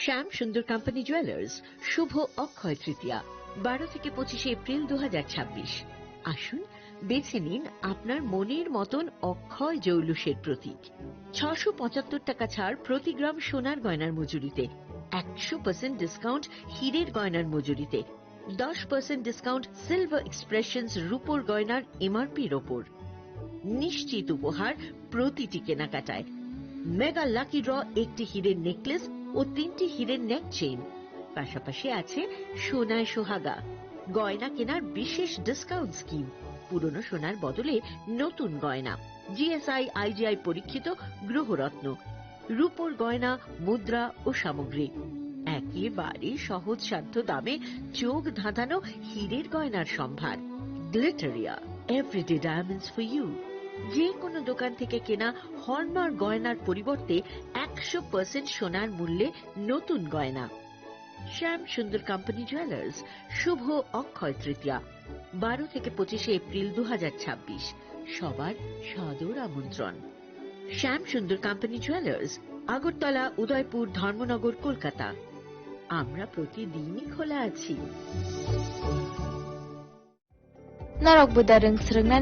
শ্যাম সুন্দর কোম্পানি জুয়েলার্স, শুভ অক্ষয় তৃতীয়া, বারো থেকে পঁচিশে এপ্রিল দু হাজার ছাব্বিশ। আসুন, বেছে নিন আপনার মনের মতন অক্ষয় জৌলুসের প্রতীক। ছশো পঁচাত্তর টাকা ছাড় প্রতি গ্রাম সোনার গয়নার মজুরিতে, একশো পার্সেন্ট ডিসকাউন্ট হীরের গয়নার মজুরিতে, দশ পার্সেন্ট ডিসকাউন্ট সিলভার এক্সপ্রেশনস রূপোর গয়নার এমআরপির ওপর। নিশ্চিত উপহার প্রতিটি কেনাকাটায়। মেগা লাকি ড্র, একটি হীরের নেকলেস ও তিনটি হীরের নেক চেইন, পাশাপাশি আছে সোনায় সোহাগা। গয়না কেনার বিশেষ ডিসকাউন্ট স্কিম, পুরনো সোনার বদলে নতুন গয়না, জিএসআই আইজিআই পরীক্ষিত গ্রহরত্ন, রূপোর গয়না, মুদ্রা ও সামগ্রী। একেবারে সহজসাধ্য দামে চোখ ধাঁধানো হীরের গয়নার সম্ভার। Glitteria, everyday diamonds for you. যে কোনো দোকান থেকে কেনা হলমার্ক গয়নার পরিবর্তে একশো পার্সেন্ট সোনার মূল্যে নতুন গয়না। শ্যাম সুন্দর কোম্পানি জুয়েলার্স, শুভ অক্ষয় তৃতীয়া, বারো থেকে পঁচিশে এপ্রিল দু হাজার ছাব্বিশ। সবার সাদর আমন্ত্রণ। শ্যাম সুন্দর কোম্পানি জুয়েলার্স, আগরতলা, উদয়পুর, ধর্মনগর, কলকাতা। আমরা প্রতিদিনই খোলা আছি। Norok buda rwng swrwngna.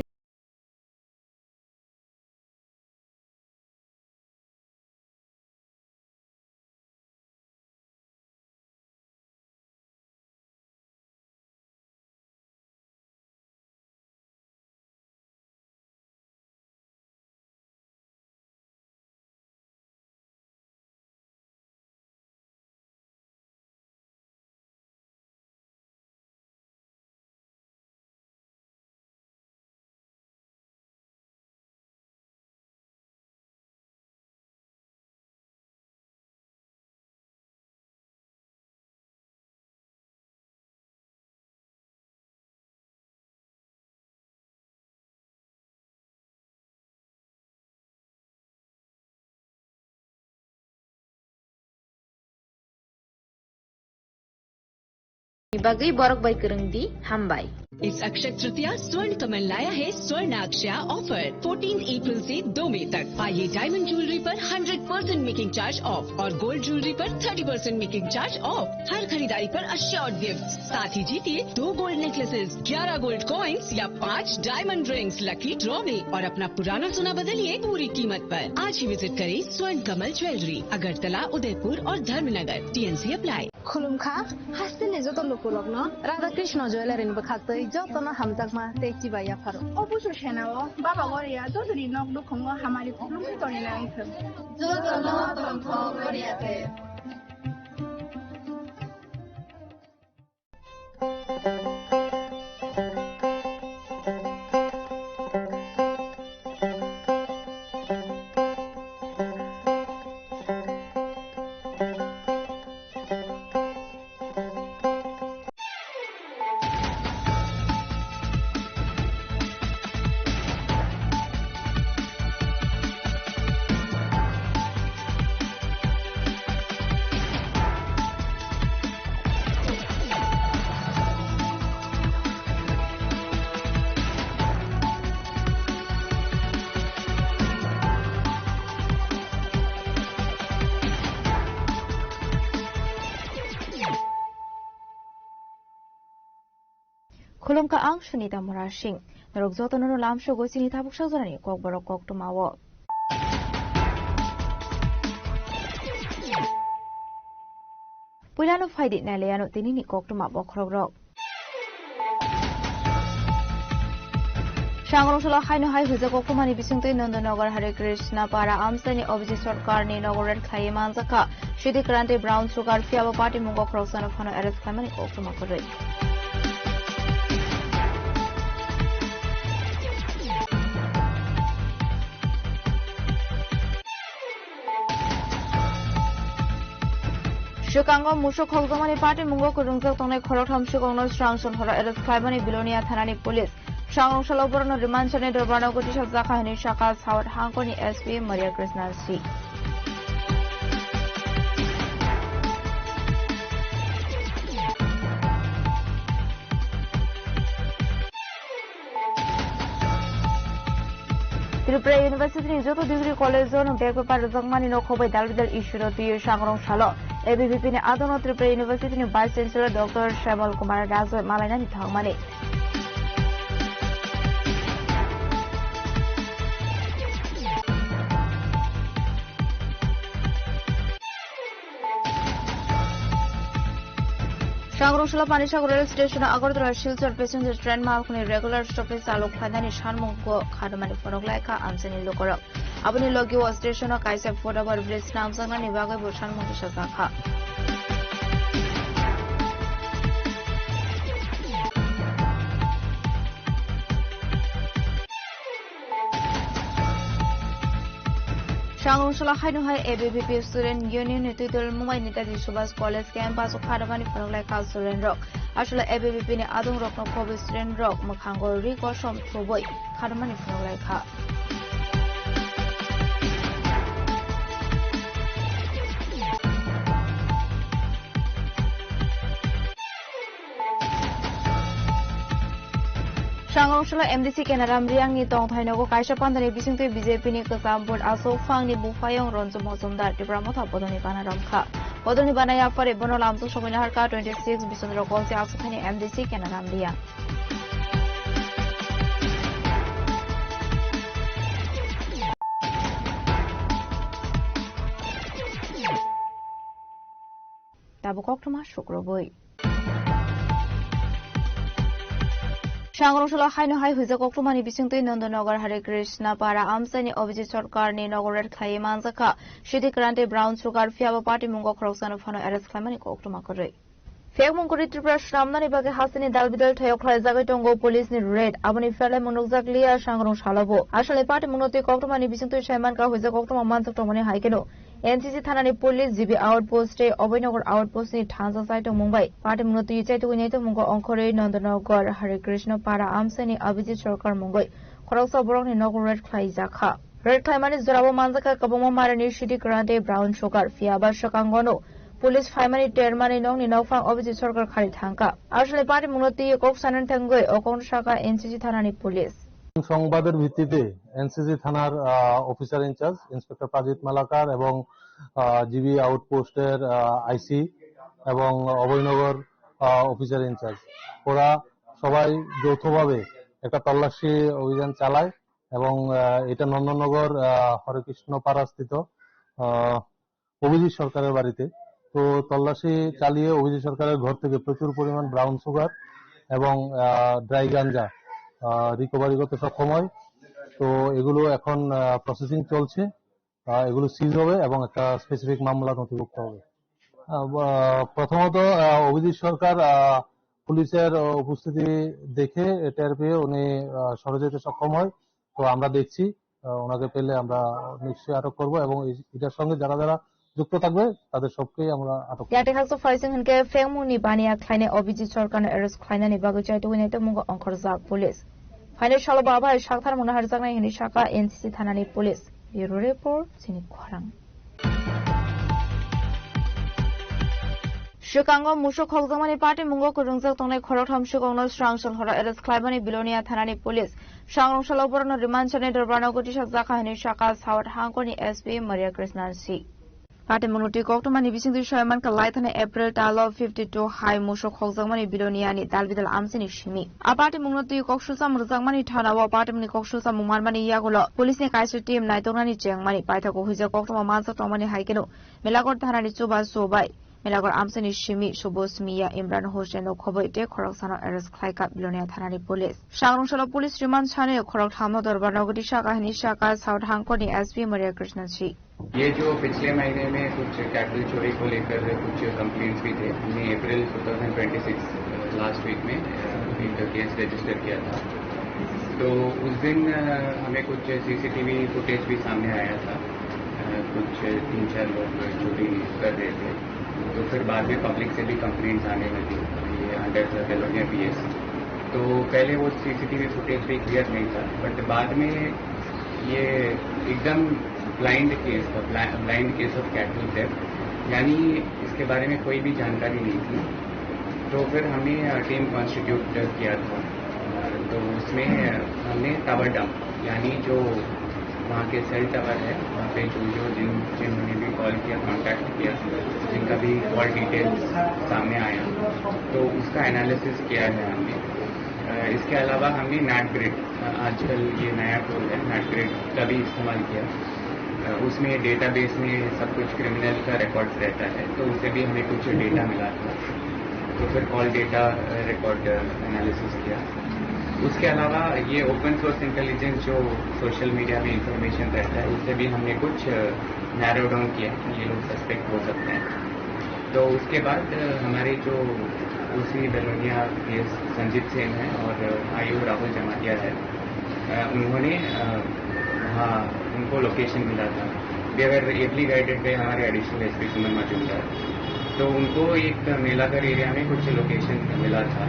Ni bagwi borok bai kwrwng di, hambai. इस अक्षय तृतीया स्वर्ण कमल लाया है स्वर्ण अक्षया ऑफर, फोर्टीन अप्रैल से दो मई तक। आइए डायमंड ज्वेलरी पर hundred percent making charge off और गोल्ड ज्वेलरी पर thirty percent making charge off. हर खरीदारी पर अश्योर्ड गिफ्ट, साथ ही जीतिए दो गोल्ड नेकलेसेस, ग्यारह गोल्ड कॉइंस या पाँच डायमंड रिंग्स लकी ड्रॉ में और अपना पुराना सोना बदलिए पूरी कीमत पर। आज ही विजिट करें स्वर्ण कमल ज्वेलरी, अगरतला, उदयपुर और Dharmanagar. TNC apply. Khulumkha, hasteni joto lukurokno Radha Krishna Jewellery ni bwkhaktwi jotono hamjakma tei chibai yapharo. O busu senao Baba Goria jotoni nok nukhungo hamari khulumwi tongwi nangthwng. Jotono tongthok Goria tei. Khulumkha ang Sunita Murasing. Norok jotono no lamsogo chini tabuk sajorani kokborok koktwmao. Puilano phaidi nailaiano tinini koktwma bokhorokrok. Sangrong salo haino hai hujak koktwmani bisingtwi Nandanagar Hare Krishna Para amchaini Abhijit Sarkarni nogo red khlaiwi manjakha. Sidi Kranti Brown Sugar phiya bo party mungo khoroksano phano arrest khlaimani koktwma kwrwi. Swkango musuk khokjakmani party mungo kwrwngjak tongnai khoroktham swkangno swrang sonhoro arrest khlaimani Bilonia thanani police. Swrang rwngsalo borokno remand chani dorbarno gotisa jakha hwnwi sakha South Hangkoni S P Maria Krishna C. Tripura University ni joto degree college o no bag paper rwjakmani no khobai dal bidal issue no twiwi swrang rwngsalo A B V P ni adongo Tripura University ni Vice Chancellor Doctor Shyamol Kumar Rajoi malainani thangmani. Sangrong salo Panisagar rail station o Agartala Silchar passenger train malkhani regular stoppage chalok phainani sanmung kha hwnmani phunuk laikha amchaini lukurok. Aboni logi o station o kaisa football bridge snamjaknani bagwi bo sanmung tisajakha. Sangrong salo haino hai A B V P Student Union ni twidul Mumbai Netaji Subhash College campus o kha hwnmani phunuk laikha student rok. Aswk A B V P ni adong rokno khobwi student rok mwkhango ri kosom thubwi kha hwnmani phunuk laikha. Sangrong salo M D C Kenaram Riyang ni tongthai nogo kaisa pandani bisingtwi B J P ni kwcham vote aswk phang ni buphayung Ranju Mojumdar Tipra Motha bodolni bana romkha. Bodolni bana yaphari bono lamsok sogwi naharkha twenty six Bisondro Kolsi aswk thani M D C Kenaram Riyang. Tabuk koktwma sukrubwi. Sangrong salo haino hai huijak koktwmani bisingtwi Nandanagar Hare Krishna Para amchaini Abhijit Sarkarni nogo raid khlaiwi manjakha City Grante Brown Sugar, phiyaba party mungo khoroksano phano arrest khlaimani koktwma kwrwi. Phiyakmung kwrwi Tripura swnamnani bagwi hasteni dalbidal thayok khlaijagwi tongo police ni raid. Aboni pherlaimung nukjakliya Sangrong salobo. Asalni party mungno twi koktwmani bisingtwi saimankha huijak koktwma manjak tongmani hai kheno N C C thanani police G B outpost tei Abhainagar outpost ni thansa chaitongmung bai party mungno twi chaitugwi naitokmungo ongkhorwi Nandanagar Hare Krishna Para amchaini Abhijit Sarkar mungwi khoroksa borokni nogo raid khlaijakha. Raid khlaimani jorao manjakha kwbangma marini City Grante Brown Sugar, phiyaba swkangono police phaimani termani nokni nokphang Abhijit Sarkar khari thangkha. Asalni party mungno twi kok sanani thangwi o kokno sakha N C C thanani police. সংবাদের ভিত্তিতে এনসিসি থানার, আহ, officer in charge inspector প্রাজিত মালাকার এবং, আহ, জিবি আউটপোস্টের, আহ, আইসি এবং অভয়নগর, আহ, officer in charge, ওরা সবাই যৌথভাবে একটা তল্লাশি অভিযান চালায় এবং, আহ, এটা নন্দননগর, আহ, হরেকৃষ্ণ পাড়াস্থিত, আহ, অভিজিৎ সরকারের বাড়িতে। তো তল্লাশি চালিয়ে অভিজিৎ সরকারের ঘর থেকে প্রচুর পরিমাণ ব্রাউন সুগার এবং, আহ, ড্রাই গাঞ্জা, আহ, রিকভারি করতে সক্ষম হয়। তো এগুলো এখন, আহ, প্রসেসিং চলছে। আহ, এগুলো সিজ হবে এবং একটা স্পেসিফিক মামলা নথিভুক্ত হবে। আহ, বা-, প্রথমত, আহ, অভিজিৎ সরকার, আহ, পুলিশের, আহ, উপস্থিতি দেখে টের পেয়ে উনি, আহ, সরে যেতে সক্ষম হয়। তো আমরা দেখছি, আহ, ওনাকে পেলে আমরা নিশ্চয়ই আটক করব এবং এই, এটার সঙ্গে যারা যারা যুক্ত থাকবে তাদের সবকেই আমরা আটক করব। Yakni haksa phaising hinkhe phengmungni baniya khlainai Abhijit Sarkarno arrest khlainani bagwi chaitugwi naitokmungo ongkhorjak police. Phainai salo ba bai sakthar mungno harjaknai hinwi sakha N C C thanani police. Bureau report, chini khorang. Swkango musuk khokjakmani party mungo kwrwngjak tongnai khoroktham swkangno swrang sal horo arrest khlaimani Bilonia thanani police. Sangrong salo borokno remand sanai dorbarno gotisa jakha hinwi sakha South Hangkoni S P Maria Krishna C. Party mungno twi koktwmani bisingtwi soi mankha lai thani April talo fifty two hai musuk khokjakmani Biloniani dalbidal amchaini simi. A party mungno twi kok sucham rwjakmani thanao party mungni kok sucham manmani yagulo police ni kaisa team naitoknani chengmani paithakgo huijak koktwma manjak tongmani hai kheno Melakor thanani chubachu bai Melakor amchaini simi Subos Miya, Imran Hussain no khoboi tei khoroksano arrest khlaikha Bilonia thanani police. Sangrong salo police remand sanai khorokthamno dorbarno gotisa kahini sakha South Hangkoni S P Maria Krishna C. ये जो पिछले महीने में कुछ कैटल चोरी को लेकर कुछ कंप्लेंट्स भी थे, हमने April twenty twenty six last week में, अ, एक केस रजिस्टर किया था। तो उस दिन, अ, हमें कुछ सीसीटीवी फुटेज भी सामने आया था, अ, कुछ तीन चार लोग चोरी कर रहे थे। तो फिर बाद में पब्लिक से भी कंप्लेंट्स आने लगी, ये अंडर द बेलोनिया पीएस। तो पहले वो सीसीटीवी फुटेज भी क्लियर नहीं था, बट बाद में ये एकदम ब्लाइंड केस था, bla-, blind case of cattle theft, यानी इसके बारे में कोई भी जानकारी नहीं थी। तो फिर हमने, अ, टीम कॉन्स्टिट्यूट किया था। अ, तो उसमें, अ, हमने टावर डंप, यानी जो वहाँ के सेल टावर है, वहाँ पे जो, जो जिन, जिन्होंने भी कॉल किया, कॉन्टैक्ट किया, जिनका भी कॉल डिटेल्स सामने आया, तो उसका एनालिसिस किया है हमने। अ, इसके अलावा हमने नैट ग्रिड, अ, आजकल ये नया टूल है, नैट ग्रिड का भी इस्तेमाल किया। अ, उसमें डेटाबेस में सब कुछ क्रिमिनल का रिकॉर्ड्स रहता है, तो उससे भी हमें कुछ डेटा मिला था। तो फिर कॉल डेटा, अ, रिकॉर्ड, अ, एनालिसिस किया। उसके अलावा ये ओपन सोर्स इंटेलिजेंस, जो सोशल मीडिया में इंफॉर्मेशन रहता है, उससे भी हमने कुछ, अ, नैरो डाउन किया कि ये लोग सस्पेक्ट हो सकते हैं। तो उसके बाद, अ, हमारे जो ओसी बेलोनिया पीएस संजीत सेन है और आईओ राहुल जमातिया है, अ, उन्होंने, अ, वहाँ उनको लोकेशन मिला था। They were ably guided by हमारे एडिशनल एसपी सुमन मजूमदार। तो उनको एक मेलाघर एरिया में कुछ लोकेशन मिला था,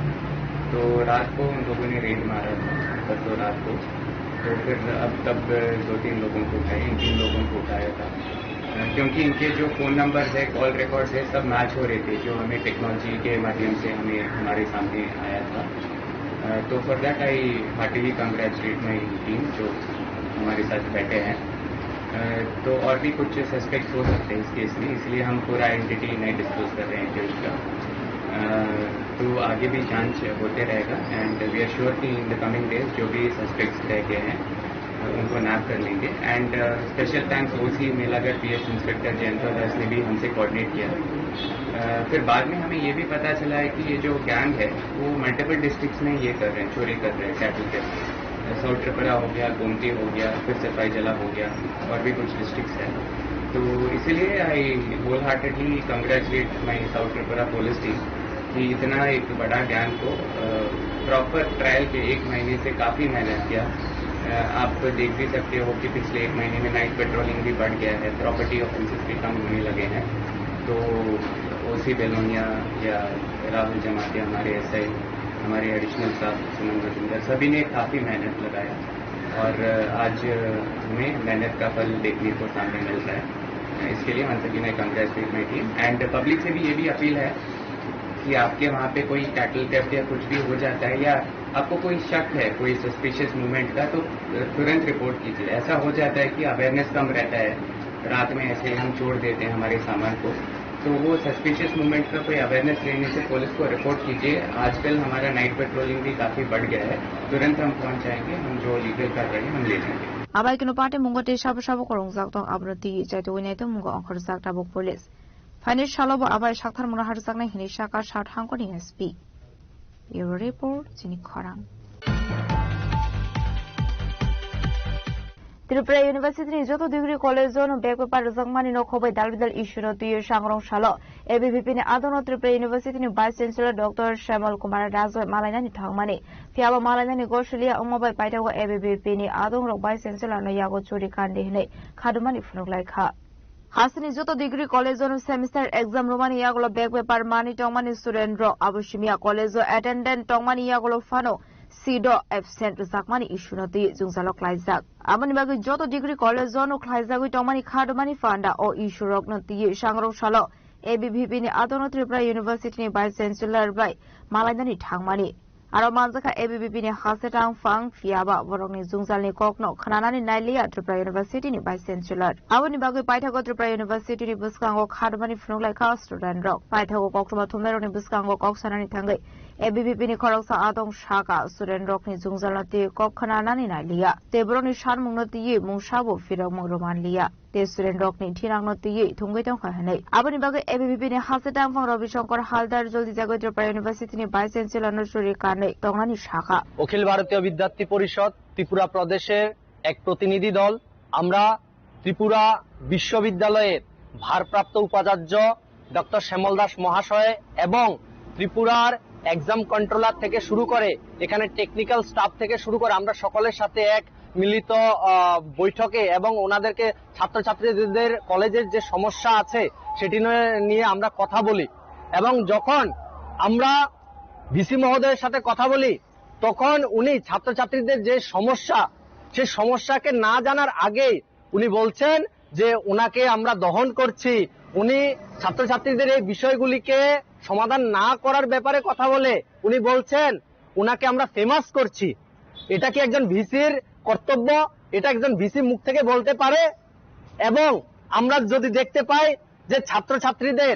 तो रात को उन लोगों ने रेड मारा था, परसों रात को। तो फिर अब तब दो तीन लोगों को उठाया, इन तीन लोगों को उठाया था। अ, क्योंकि इनके जो फ़ोन नंबर्स है, कॉल रिकॉर्ड्स है, सब मैच हो रहे थे, जो हमें टेक्नोलॉजी के माध्यम से हमें, हमारे सामने आया था। तो for that I heartily congratulate my team जो हमारे साथ बैठे हैं। तो और भी कुछ सस्पेक्ट्स हो सकते हैं इस केस में, इसलिए हम पूरा आइडेंटिटी नहीं डिस्क्लोज कर रहे हैं एक्यूज का। तो आगे भी जांच होते रहेगा and we are sure कि इन द कमिंग डेज जो भी सस्पेक्ट्स रह गए हैं उनको नैप कर लेंगे। एंड स्पेशल थैंक्स ओसी मेलागढ़ पीएस इंस्पेक्टर जयंता दास ने भी हमसे कोऑर्डिनेट किया। फिर बाद में हमें ये भी पता चला है कि ये जो गैंग है वो मल्टीपल डिस्ट्रिक्ट्स में ये कर रहे हैं, चोरी कर रहे हैं कैटल के। साउथ त्रिपुरा हो गया, गोमती हो गया, फिर सिपाही जला हो गया और भी कुछ डिस्ट्रिक्ट्स हैं। तो इसीलिए आई होल हार्टेडली कंग्रेचुलेट माई साउथ त्रिपुरा पुलिस टीम कि इतना एक बड़ा गैंग को प्रॉपर ट्रायल के एक महीने से काफ़ी मेहनत किया। आप तो देख भी सकते हो कि पिछले एक महीने में नाइट पेट्रोलिंग भी बढ़ गया है, प्रॉपर्टी ऑफेंसेस भी कम होने लगे हैं। तो ओसी बेलोनिया या राहुल जमातिया, हमारे एसआई, हमारे एडिशनल स्टाफ सुमन मजुमदार, सभी ने काफ़ी मेहनत लगाया और आज हमें मेहनत का फल देखने को सामने मिल रहा है। इसके लिए once again I congratulate my team and public से भी ये भी अपील है कि आपके वहाँ पे कोई कैटल थेफ्ट या कुछ भी हो जाता है या आपको कोई शक है कोई सस्पिशियस मूवमेंट का, तो तुरंत रिपोर्ट कीजिए। ऐसा हो जाता है कि अवेयरनेस कम रहता है, रात में ऐसे ही हम छोड़ देते हैं हमारे सामान को, तो वो सस्पिशियस मूवमेंट का कोई अवेयरनेस रहने से पुलिस को रिपोर्ट कीजिए। आजकल हमारा नाइट पेट्रोलिंग भी काफ़ी बढ़ गया है, तुरंत हम पहुँच जाएंगे, हम जो लीगल कार्रवाई हम ले लेंगे। Abai kunu party mungo tei sabo sabo kwrwngjak tong, abono twi chaitugwi nai tong mungo ongkhorjak tabuk police. Phaini salo bo abai sakthar mungno harjaknai hinwi saka South Hangkoni S P. Bureau Report, Chini Khorang. Tripura University ni joto degree college o no back paper rwjakmani no khobai dal bidal issue no twiwi sangrong salo A B V P ni adong no Tripura University ni Vice Chancellor Doctor Shyamol Kumar Das bai malainani thangmani. Phiya bo malainani gosiliya wngma bai paithago A B V P ni adong rok Vice Chancellor no yago churi kandi hinwi khadumani phunuk lai kha. Hasteni joto degree college o no semester exam rwmani yagulo back paper manwi tongmani student rok, abo simiya college o attendant tongmani yagulo phano seat o absent rwjakmani issue no twi jwngjalo klaijak. Aboni bagwi joto degree college o no khlaijagwi tongmani khadumani panda o issue rok no twi sangrong salo A B V P ni adong no Tripura University ni Vice Chancellor bai malainani thangmani. Aro manjakha A B V P ni haste tang phang, phiya ba borokni jwngjalni kokno khwnanani nailiya Tripura University ni Vice Chancellor. Aboni bagwi paithago Tripura University ni bwskango khadumani phunuk lai kha student rok. Paithago koktwma thumnairokni bwskango kok sanani thangwi A B V P ni khoroksa adong saka student rokni jwngjalno twi kok khwnanani nailiya. Tei borokni sanmungno twiwi mungsa bo phirokmung rwmanliya. Tei student rokni thinangno twiwi thwngwi tongkha hinwi. Aboni bagwi A B V P ni haste tangphang Ravi Shankar Haldar joldi jagwi Tripura University ni Vice Chancellor no churi kanwi tongnani sakha. অখিল ভারতীয় বিদ্যার্থী পরিষদ ত্রিপুরা প্রদেশের এক প্রতিনিধি দল, আমরা ত্রিপুরা বিশ্ববিদ্যালয়ের ভারপ্রাপ্ত উপাচার্য ডক্টর শ্যামল দাস মহাশয় এবং ত্রিপুরার এক্সাম কন্ট্রোলার থেকে শুরু করে, এখানে টেকনিক্যাল স্টাফ থেকে শুরু করে, আমরা সকলের সাথে এক মিলিত, আহ, বৈঠকে এবং ওনাদেরকে ছাত্রছাত্রীদের কলেজের যে সমস্যা আছে সেটি নিয়ে, নিয়ে আমরা কথা বলি। এবং যখন আমরা ভিসি মহোদয়ের সাথে কথা বলি, তখন উনি ছাত্রছাত্রীদের যে সমস্যা, সেই সমস্যাকে না জানার আগেই উনি বলছেন যে ওনাকে আমরা দহন করছি। উনি ছাত্রছাত্রীদের এই বিষয়গুলিকে সমাধান না করার ব্যাপারে কথা বলে উনি বলছেন ওনাকে আমরা ফেমাস করছি। এটা কি একজন ভিসির কর্তব্য? এটা একজন ভিসি মুখ থেকে বলতে পারে? এবং আমরা যদি দেখতে পাই যে ছাত্রছাত্রীদের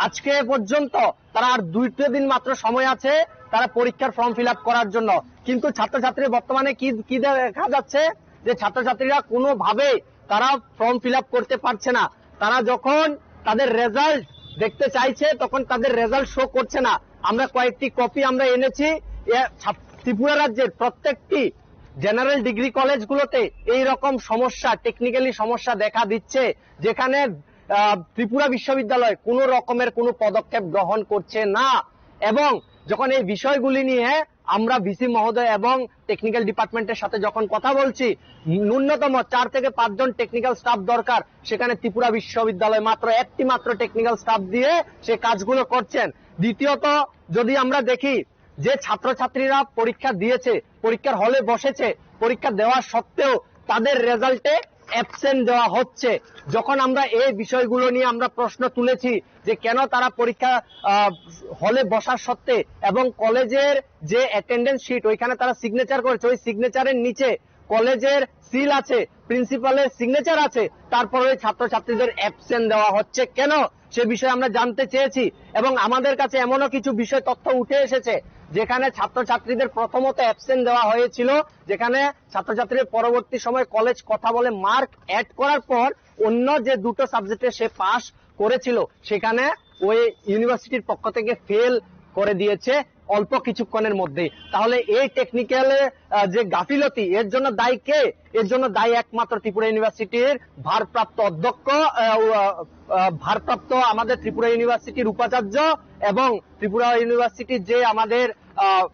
আজকে পর্যন্ত তারা আর দুইটা দিন মাত্র সময় আছে তারা পরীক্ষার ফর্ম ফিল আপ করার জন্য, কিন্তু ছাত্রছাত্রীর বর্তমানে কি, কি দেখা যাচ্ছে যে ছাত্রছাত্রীরা কোনোভাবেই তারা ফর্ম ফিল আপ করতে পারছে না। তারা যখন তাদের রেজাল্ট দেখতে চাইছে তখন তাদের রেজাল্ট শো করছে না। আমরা কয়েকটি কপি আমরা এনেছি। এ, ছাত-, ত্রিপুরা রাজ্যের প্রত্যেকটি জেনারেল ডিগ্রি কলেজগুলোতে এই রকম সমস্যা, টেকনিক্যালি সমস্যা দেখা দিচ্ছে, যেখানে, আহ, ত্রিপুরা বিশ্ববিদ্যালয় কোনো রকমের কোনো পদক্ষেপ গ্রহণ করছে না। এবং যখন এই বিষয়গুলি নিয়ে আমরা ভিসি মহোদয় এবং টেকনিক্যাল ডিপার্টমেন্টের সাথে যখন কথা বলছি, ন্যূনতম চার থেকে পাঁচজন টেকনিক্যাল স্টাফ দরকার, সেখানে ত্রিপুরা বিশ্ববিদ্যালয় মাত্র একটি মাত্র টেকনিক্যাল স্টাফ দিয়ে সে কাজগুলো করছেন। দ্বিতীয়ত, যদি আমরা দেখি যে ছাত্রছাত্রীরা পরীক্ষা দিয়েছে, পরীক্ষার হলে বসেছে, পরীক্ষা দেওয়া সত্ত্বেও তাদের রেজাল্টে অ্যাবসেন্ট দেওয়া হচ্ছে। যখন আমরা এই বিষয়গুলো নিয়ে আমরা প্রশ্ন তুলেছি যে কেন তারা পরীক্ষা, আহ, হলে বসার সত্ত্বে এবং কলেজের যে অ্যাটেন্ডেন্স শিট, ওইখানে তারা সিগনেচার করেছে, ওই সিগনেচারের নিচে কলেজের সিল আছে, প্রিন্সিপালের সিগনেচার আছে, তারপরে ওই ছাত্রছাত্রীদের অ্যাবসেন্ট দেওয়া হচ্ছে কেন, সে বিষয়ে আমরা জানতে চেয়েছি। এবং আমাদের কাছে এমনও কিছু বিষয় তথ্য উঠে এসেছে যেখানে ছাত্রছাত্রীদের প্রথমত অ্যাবসেন্ট দেওয়া হয়েছিল, যেখানে ছাত্রছাত্রীর পরবর্তী সময় কলেজ কথা বলে মার্ক অ্যাড করার পর অন্য যে দুটো সাবজেক্টে সে পাস করেছিল, সেখানে ওই ইউনিভার্সিটির পক্ষ থেকে ফেল করে দিয়েছে অল্প কিছুক্ষণের মধ্যেই। তাহলে এই টেকনিক্যালে, আহ, যে গাফিলতি, এর জন্য দায়ী কে? এর জন্য দায়ী একমাত্র ত্রিপুরা ইউনিভার্সিটির ভারপ্রাপ্ত অধ্যক্ষ, আহ, আহ, আহ, ভারপ্রাপ্ত আমাদের ত্রিপুরা ইউনিভার্সিটির উপাচার্য এবং ত্রিপুরা ইউনিভার্সিটির যে আমাদের, আহ,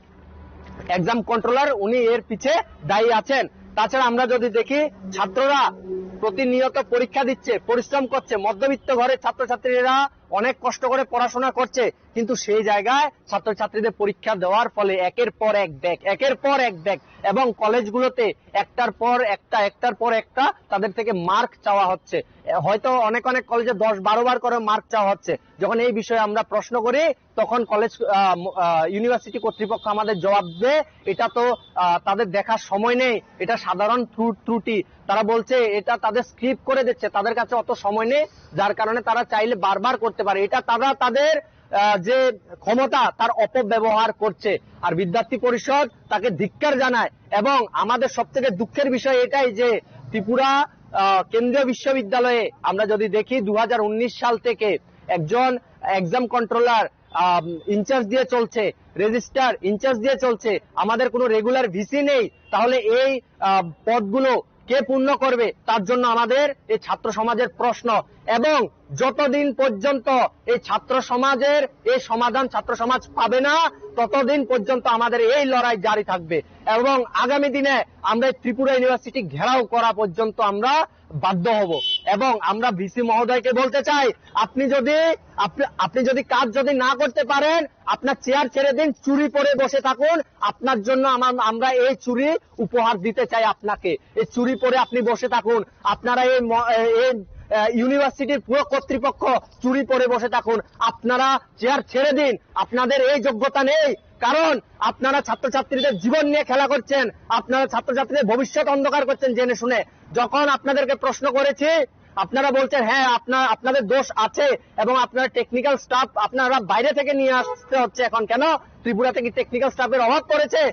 এক্সাম কন্ট্রোলার, উনি এর পিছে দায়ী আছেন। তাছাড়া আমরা যদি দেখি, ছাত্ররা প্রতিনিয়ত পরীক্ষা দিচ্ছে, পরিশ্রম করছে, মধ্যবিত্ত ঘরের ছাত্রছাত্রীরা অনেক কষ্ট করে পড়াশোনা করছে, কিন্তু সেই জায়গায় ছাত্রছাত্রীদের পরীক্ষা দেওয়ার ফলে একের পর এক ব্যাক, একের পর এক ব্যাক, এবং কলেজগুলোতে একটার পর একটা, একটার পর একটা তাদের থেকে মার্ক চাওয়া হচ্ছে। এ, হয়তো অনেক অনেক কলেজে দশ বারো বার করে মার্ক চাওয়া হচ্ছে। যখন এই বিষয়ে আমরা প্রশ্ন করি, তখন কলেজ, আহ, ম-, আহ, ইউনিভার্সিটি কর্তৃপক্ষ আমাদের জবাব দেয়, "এটা তো, আহ, তাদের দেখার সময় নেই, এটা সাধারণ ত্রু-, ত্রুটি।" তারা বলছে এটা তাদের স্কিপ করে দিচ্ছে, তাদের কাছে অত সময় নেই, যার কারণে তারা চাইলে বারবার করতে পারে। এটা তারা তাদের, আহ, যে ক্ষমতা, তার অপব্যবহার করছে। আর বিদ্যার্থী পরিষদ তাকে ধিক্কার জানায়। এবং আমাদের সব থেকে দুঃখের বিষয় এটাই যে ত্রিপুরা, আহ, কেন্দ্রীয় বিশ্ববিদ্যালয়ে আমরা যদি দেখি, দু হাজার উনিশ সাল থেকে একজন এক্সাম কন্ট্রোলার, আম, ইনচার্জ দিয়ে চলছে, রেজিস্ট্রার ইনচার্জ দিয়ে চলছে, আমাদের কোনো রেগুলার ভিসি নেই, তাহলে এই, আহ, পদগুলো কে পূর্ণ করবে? তার জন্য আমাদের এই ছাত্র সমাজের প্রশ্ন। এবং যতদিন পর্যন্ত এই ছাত্র সমাজের এই সমাধান ছাত্র সমাজ পাবে না, ততদিন পর্যন্ত আমাদের এই লড়াই জারি থাকবে। এবং আগামী দিনে আমরা এই ত্রিপুরা ইউনিভার্সিটি ঘেরাও করা পর্যন্ত আমরা বাধ্য হব। এবং আমরা ভিসি মহোদয়কে বলতে চাই, আপনি যদি, আপনি, আপনি যদি কাজ যদি না করতে পারেন, আপনার চেয়ার ছেড়ে দিন, চুরি পরে বসে থাকুন। আপনার জন্য আমার, আমরা এই চুরি উপহার দিতে চাই আপনাকে। এই চুরি পরে আপনি বসে থাকুন। আপনারা এই ম-, এই, আহ, ইউনিভার্সিটির পুরো কর্তৃপক্ষ চুরি পরে বসে থাকুন। আপনারা চেয়ার ছেড়ে দিন, আপনাদের এই যোগ্যতা নেই। কারণ আপনারা ছাত্রছাত্রীদের জীবন নিয়ে খেলা করছেন, আপনারা ছাত্রছাত্রীদের ভবিষ্যৎ অন্ধকার করছেন জেনে শুনে। যখন আপনাদেরকে প্রশ্ন করেছি, আপনারা বলছেন, "হ্যাঁ, আপনার, আপনাদের দোষ আছে এবং আপনারা টেকনিক্যাল স্টাফ আপনারা বাইরে থেকে নিয়ে আসতে হচ্ছে এখন কেন? ত্রিপুরাতে কি টেকনিক্যাল স্টাফের অভাব পড়েছে?"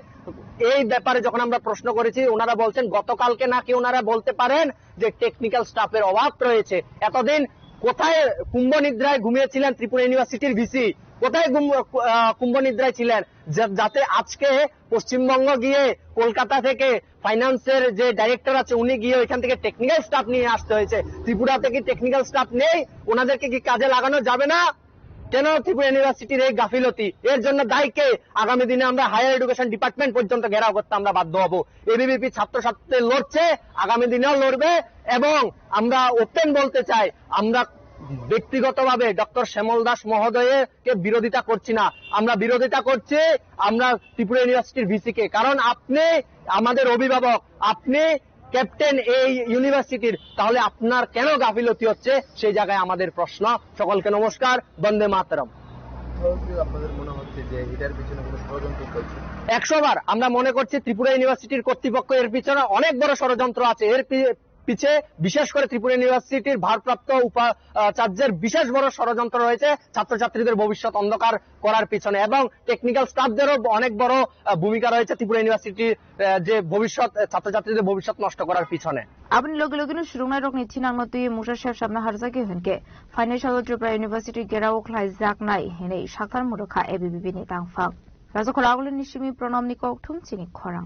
এই ব্যাপারে যখন আমরা প্রশ্ন করেছি, ওনারা বলছেন গতকালকে নাকি ওনারা বলতে পারেন যে টেকনিক্যাল স্টাফের অভাব রয়েছে। এতদিন কোথায় কুম্ভ নিদ্রায় ঘুমিয়েছিলেন ত্রিপুরা ইউনিভার্সিটির ভিসি? কোথায় ঘুম-, আহ, কুম্ভ নিদ্রায় ছিলেন? যা-, যাতে আজকে পশ্চিমবঙ্গ গিয়ে কলকাতা থেকে ফাইন্যান্সের যে ডাইরেক্টর আছে উনি গিয়ে ওইখান থেকে টেকনিক্যাল স্টাফ নিয়ে আসতে হয়েছে। ত্রিপুরাতে কি টেকনিক্যাল স্টাফ নেই? ওনাদেরকে কি কাজে লাগানো যাবে না? কেন ত্রিপুরা ইউনিভার্সিটির এই গাফিলতি? এর জন্য দায়ী কে? আগামী দিনে আমরা হায়ার এডুকেশন ডিপার্টমেন্ট পর্যন্ত ঘেরাও করতে আমরা বাধ্য হব। এবিভিপি ছাত্র ছাত্রী লড়ছে, আগামী দিনেও লড়বে। এবং আমরা ওপেন বলতে চাই, আমরা ব্যক্তিগতভাবে ডক্টর শ্যামল দাস মহোদয়কে বিরোধিতা করছি না, আমরা বিরোধিতা করছি আমরা ত্রিপুরা ইউনিভার্সিটির ভিসি কে। কারণ আপনি আমাদের অভিভাবক, আপনি ক্যাপ্টেন এই ইউনিভার্সিটির, তাহলে আপনার কেন গাফিলতি হচ্ছে, সেই জায়গায় আমাদের প্রশ্ন। সকলকে নমস্কার, বন্দে মাতরম। তাহলে কি আপনাদের মনে হচ্ছে যে এটার পিছনে কোনো ষড়যন্ত্র চলছে? একশো বার আমরা মনে করছি ত্রিপুরা ইউনিভার্সিটির কর্তৃপক্ষ এর পিছনে অনেক বড় ষড়যন্ত্র আছে। এর পি-, পিছে বিশেষ করে ত্রিপুরা ইউনিভার্সিটির ভারপ্রাপ্ত উপা-, আহ, চার্যের বিশেষ বড় ষড়যন্ত্র রয়েছে ছাত্রছাত্রীদের ভবিষ্যৎ অন্ধকার করার পিছনে, এবং টেকনিক্যাল স্টাফদেরও অনেক বড়, আহ, ভূমিকা রয়েছে ত্রিপুরা ইউনিভার্সিটির, আহ, যে ভবিষ্যৎ, আহ, ছাত্রছাত্রীদের ভবিষ্যৎ নষ্ট করার পিছনে। Aboni logi logi no swrwngnairokni thinangno twiwi mungsa sep sapna harjagwi hwnkhe, phainai salo Tripura University gherao khlaijaknai hinwi sakthar mwrwkha A B V P ni tangphang. Rajakhor Agulini simi Pranamni kokthum chini khorang.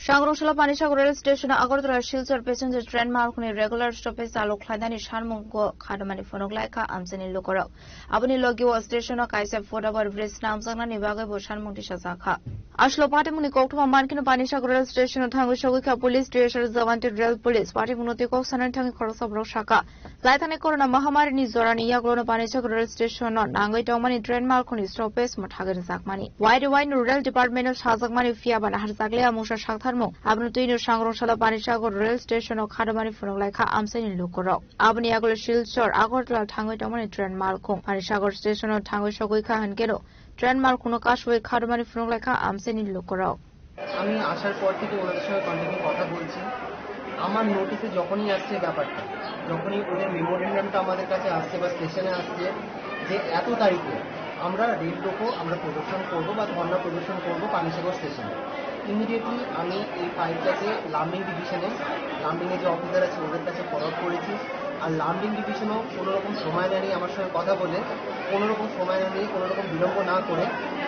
Sangrong salo Panisagar rail station o Agartala Silchar passenger train malkhuni regular stoppage chalo khlainani sanmungo khanamani phunuk laikha amchaini lukurok. Aboni logi o station o kaisa football bridge namjaknani bagwi bo sanmung tisajakha. Aslo patimungni koktwma mankhe Panisagar rail station o thangwi sogwi kha police, T S R jawan tei rail police. Patimungno twi kok sanani thangwi khoroksa borok sakha. Laithani corona mahamari ni jorani yagulo no Panisagar rail station no nangwi tongmani train malkhuni stoppage mwthagwi rwjakmani. Wide wide no rail department no sajakmani phiya ba naharjakliya mungsa sakthar Abono twino Sangrong salo Panisagar rail station o khadomani phunuk lai kha amchaini lukurok. Aboni yagulo Silchar, Agartala thangwi tongmani train malkhung Panisagar station o thangwi sogwi kha hwnkhe no train malkhungno kasui khadomani phunuk lai kha amchaini lukurok. আমি আসার পর থেকে ওনাদের সঙ্গে কন্টিনিউ কথা বলছি। আমার নোটিশে যখনই আসছে ব্যাপারটা, যখনই ওদের মেমোরেন্ডামটা আমাদের কাছে আসছে বা স্টেশনে আসছে যে এত তারিখে আমরা রেল রোকো আমরা প্রদর্শন করবো বা ধর্ণা প্রদর্শন করবো পানিসাগর স্টেশনে, ইমিডিয়েটলি আমি এই ফাইলটাকে লামডিং ডিভিশনে, লামডিংয়ে যে অফিসার আছে ওদের কাছে ফরওয়ার্ড করেছি। আর লামডিং ডিভিশনও কোনো রকম সময় না নিয়ে আমার সঙ্গে কথা বলে, কোনো রকম সময় না নিয়ে, কোনো রকম বিলম্ব না করে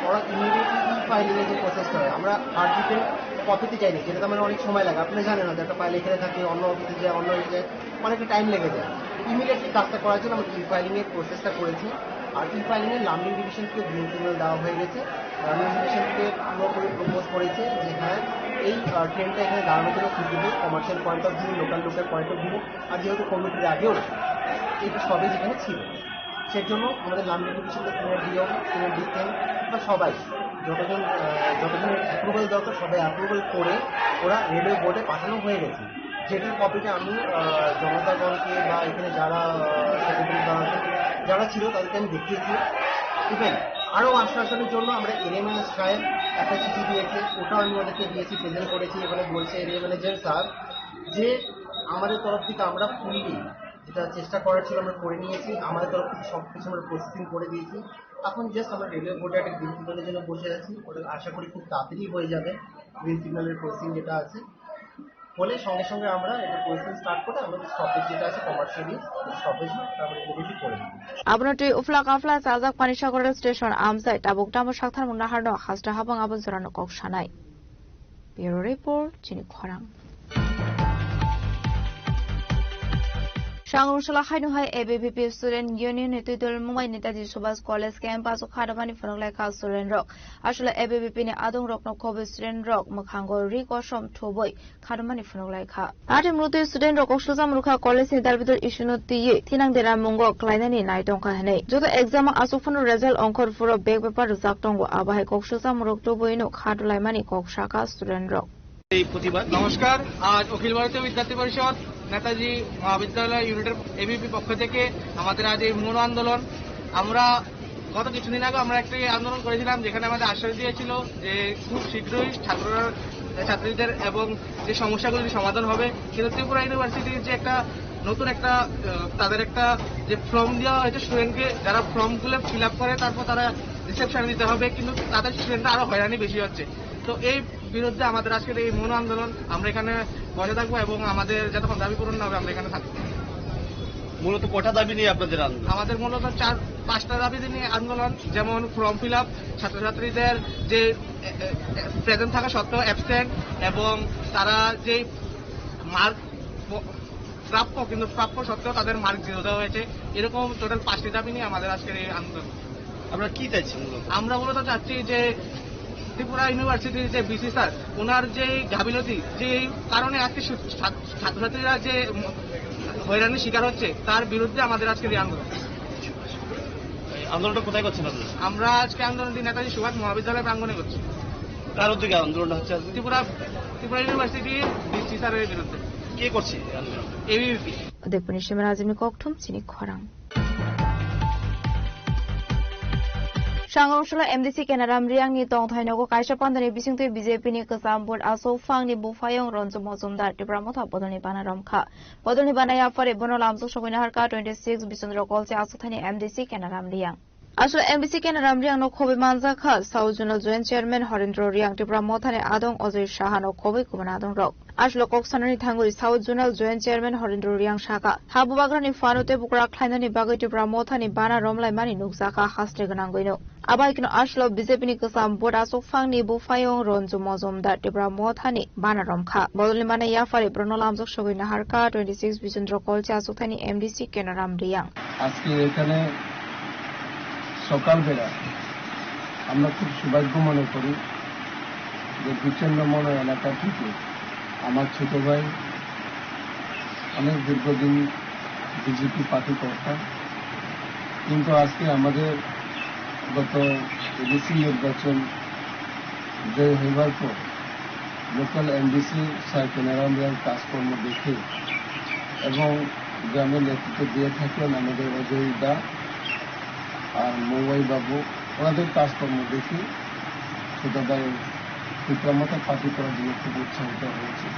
ওরা ইমিডিয়েটলি ই ফাইলিংয়ের যে প্রসেসটা হয়, আমরা হার্ড ডিস্কে কপিতে যাই না, যেটাতে আমার অনেক সময় লাগে। আপনি জানেন হয়তো একটা ফাইল এখানে থাকে, অন্য অফিসে যায়, অন্য অফিসে যায়, অনেকটা টাইম লেগে যায়। ইমিডিয়েটলি কাজটা করার জন্য আমরা ই ফাইলিংয়ের প্রসেসটা করেছি। আর ই ফাইলিংয়ে লামডিং ডিভিশনকে গ্রিন সিগন্যাল দেওয়া হয়ে গেছে। লামডিং ডিভিশনকে পুরোপুরি প্রপোজ করেছে যে হ্যাঁ, এই আহ, ট্রেনটা এখানে দাঁড়ানোর জন্য suitable, commercial point of view, local লোকের পয়েন্ট অফ ভিউ, আর যেহেতু কমিটির আগেও এটা সবই যেখানে ছিল, সেই জন্য আমাদের লামডিং ডিভিশনকে সিনিয়র ডিও, সিনিয়র ডিএম বা সবাই যতজন আহ, যতজনের অ্যাপ্রুভাল দরকার সবাই অ্যাপ্রুভাল করে ওরা রেলওয়ে বোর্ডে পাঠানো হয়ে গেছে। যেটার কপিটা আমি আহ, জনতাগণকে বা এখানে যারা সেক্রেটারি বা যারা ছিল তাদেরকে আমি দেখিয়েছি। ইভেন আরও আশ্বাসনের জন্য আমরা এনএমএস সাহেব একটা চিঠি দিয়েছে, ওটাও আমি ওদেরকে দিয়েছি, প্রেজেন্ট করেছি। এখানে বলছে এরিয়া ম্যানেজার স্যার যে আমাদের তরফ থেকে আমরা ফুললি যেটা চেষ্টা করার ছিল আমরা করে নিয়েছি, আমাদের তরফ থেকে সব কিছু আমরা প্রসেসিং করে দিয়েছি। এখন জাস্ট আমরা রেলওয়ে বোর্ডে একটা গ্রিন সিগন্যালের জন্য বসে আছি, ওটা আশা করি খুব তাড়াতাড়ি হয়ে যাবে। গ্রিন সিগন্যালের প্রসেসিং যেটা আছে, হলে সঙ্গে সঙ্গে আমরা এটা প্রসেসিং স্টার্ট করে আমাদের স্টপেজ যেটা আছে কমার্শিয়ালি স্টপেজ, ওটা আমরা ইমিডিয়েটলি করে দেবো। Abono twi uphla kaphla chajak Panisagar rail station amchai tabuk tamo sakthar mung naharno hasta habang abo jorano kok sanai. Bureau Report, Chini Khorang. Sangrong sala haino hai A B V P Student Union ni twidul Mumbai Netaji Subhas College campus o khadomani phunuk lai kha student rok. Aswlai A B V P ni adong rokno khobwi student rok mwkhango ri kosom thubwi khadomani phunuk lai kha. Ati mrutwi student rok koksilsa mrukha college ni dalbidal issue no twiwi thinang dera mungo klainani nai tongkha hinwi. Joto exam o aswk phano result ongkhor phuro bag paper rwjak tongo, abo hai koksilsa mruk tubui no kha dulaimani kok sakha student rok. এই প্রতিবাদ। নমস্কার, আজ অখিল ভারতীয় বিদ্যার্থী পরিষদ নেতাজি মহাবিদ্যালয় ইউনিটের এবিপি পক্ষ থেকে আমাদের আজ এই মৌন আন্দোলন। আমরা গত কিছুদিন আগে আমরা একটি আন্দোলন করেছিলাম, যেখানে আমাদের আশ্বাস দিয়েছিল যে খুব শীঘ্রই ছাত্ররা, ছাত্রীদের এবং যে সমস্যাগুলির সমাধান হবে। কিন্তু ত্রিপুরা ইউনিভার্সিটির যে একটা নতুন একটা, আহ, তাদের একটা যে ফর্ম দেওয়া হয়েছে স্টুডেন্টকে, যারা ফর্মগুলো ফিল আপ করে তারপর তারা রিসেপশনে দিতে হবে, কিন্তু তাদের স্টুডেন্টরা আরো হয়রানি বেশি হচ্ছে। তো এই বিরুদ্ধে আমাদের আজকের এই মৌন আন্দোলন। আমরা এখানে বসে থাকবো এবং আমাদের যতক্ষণ দাবি পূরণ না হবে আমরা এখানে থাকবো। মূলত কটা দাবি নিয়ে আপনাদের আন্দোলন? আমাদের মূলত চার পাঁচটা দাবি নিয়ে আন্দোলন, যেমন ফর্ম ফিল আপ, ছাত্রছাত্রীদের যে প্রেজেন্ট থাকা সত্ত্বেও অ্যাবসেন্ট এবং তারা যে মার্ক প্রাপ্য কিন্তু প্রাপ্য সত্ত্বেও তাদের মার্ক জিরো দেওয়া হয়েছে। এরকম টোটাল পাঁচটি দাবি নিয়ে আমাদের আজকের এই আন্দোলন। আমরা কি চাইছি মূলত? আমরা মূলত চাচ্ছি যে ত্রিপুরা ইউনিভার্সিটির যে ভিসি স্যার, ওনার যে গাফিলতি, যে এই কারণে আজকে শু-, ছাত-, ছাত্রছাত্রীরা যে ম-, হয়রানির শিকার হচ্ছে, তার বিরুদ্ধে আমাদের আজকের এই আন্দোলন। এই আন্দোলনটা কোথায় করছেন আপনারা? আমরা আজকে আন্দোলনটি নেতাজি সুভাষ মহাবিদ্যালয় প্রাঙ্গণে করছি। কার উদ্যোগে আন্দোলনটা হচ্ছে আজকে? ত্রিপুরা, ত্রিপুরা ইউনিভার্সিটির ভিসি স্যারের বিরুদ্ধে। কে করছে এই আন্দোলন? ABVP. Udaypurni Shimrajini kokthum chini khorang. Sangrong sala M D C Kenaram Riang ni tongthai nogo kaisa pandani bisingtwi B J P ni kwcham vote aswk phangni buphayung Ranju Mojumdar Tipra Motha bodolni bana romkha. Bodolni bana yaphari bono lamjok sogwi naharkha twenty six Bisondro Kolche aswk thani M D C Kenaram Riang. Aswk M D C Kenaram Riang no khobwi manjakha South Zonal Joint Chairman Horendro Riang, Tipra Motha ni adong Ajay Saha no khobwi kubun adong rok. Aswk kok sanani thangwi South Zonal Joint Chairman Horendro Riang sakha, ha bubagrani phano tei bukra khlainani bagwi Tipra Motha ni bana romlaimani nukjakha haste gwnangwino. Abaikno aswk B J P ni kwcham vote aswk phangni buphayung Ranju Mojumdar Tipra Motha ni bana romkha. Bodolni bana yaphari bono lamjok sogwi naharkha twenty six Bisondro Kolche aswk thani M D C Kenaram Riang. আজকে এখানে সকালবেলা আমরা খুব সৌভাগ্য মনে করি যে বিচ্ছিন্নমনা এলাকা থেকে আমার ছোট ভাই অনেক দীর্ঘদিন বিজেপি পার্টি করতাম, কিন্তু আজকে আমাদের গত এডিসি নির্বাচন জয় হইবার পর লোকাল এমডিসি স্যার কেনারাম রিয়াং কাজকর্ম দেখে এবং গ্রামের নেতৃত্ব দিয়ে থাকেন আমাদের অজয় দা আর মৌয়াই বাবু। ওনাদের কাজকর্ম দেখে ছোটদায় টিপ্রা মথা পার্টি করার জন্য খুব উৎসাহিত হয়েছে।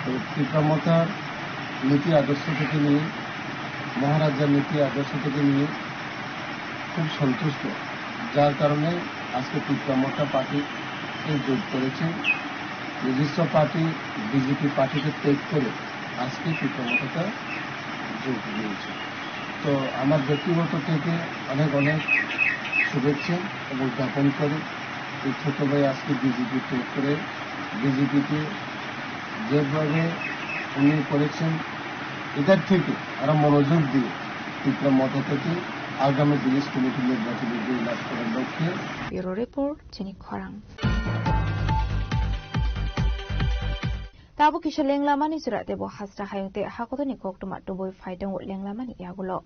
তো টিপ্রা মথার নীতি আদর্শ থেকে নিয়ে, মহারাজার নীতি আদর্শ থেকে নিয়ে খুব সন্তুষ্ট, যার কারণে আজকে টিপ্রা মথা পার্টিতে যোগ করেছে। নিজস্ব পার্টি বিজেপি পার্টিকে ত্যাগ করে আজকে টিপ্রা মথাতে যোগ দিয়েছে। তো আমার ব্যক্তিগত থেকে অনেক অনেক শুভেচ্ছা এবং জ্ঞাপন করি। এই ছোট ভাই আজকে বিজেপি ত্যাগ করে বিজেপিতে যেভাবে উনি করেছেন, এটার থেকে আরো মনোযোগ দিয়ে টিপ্রা মথা থেকে আগামী জিনিস কমিটির নির্বাচনে জয়লাভ করার লক্ষ্যে ব্যুরো রিপোর্ট, চিনি খরাং। Tabuk kisa lenglamani chwra teibo hasra hayung tei hakotoni koktwma tubui phai tongo lenglamani yagulo.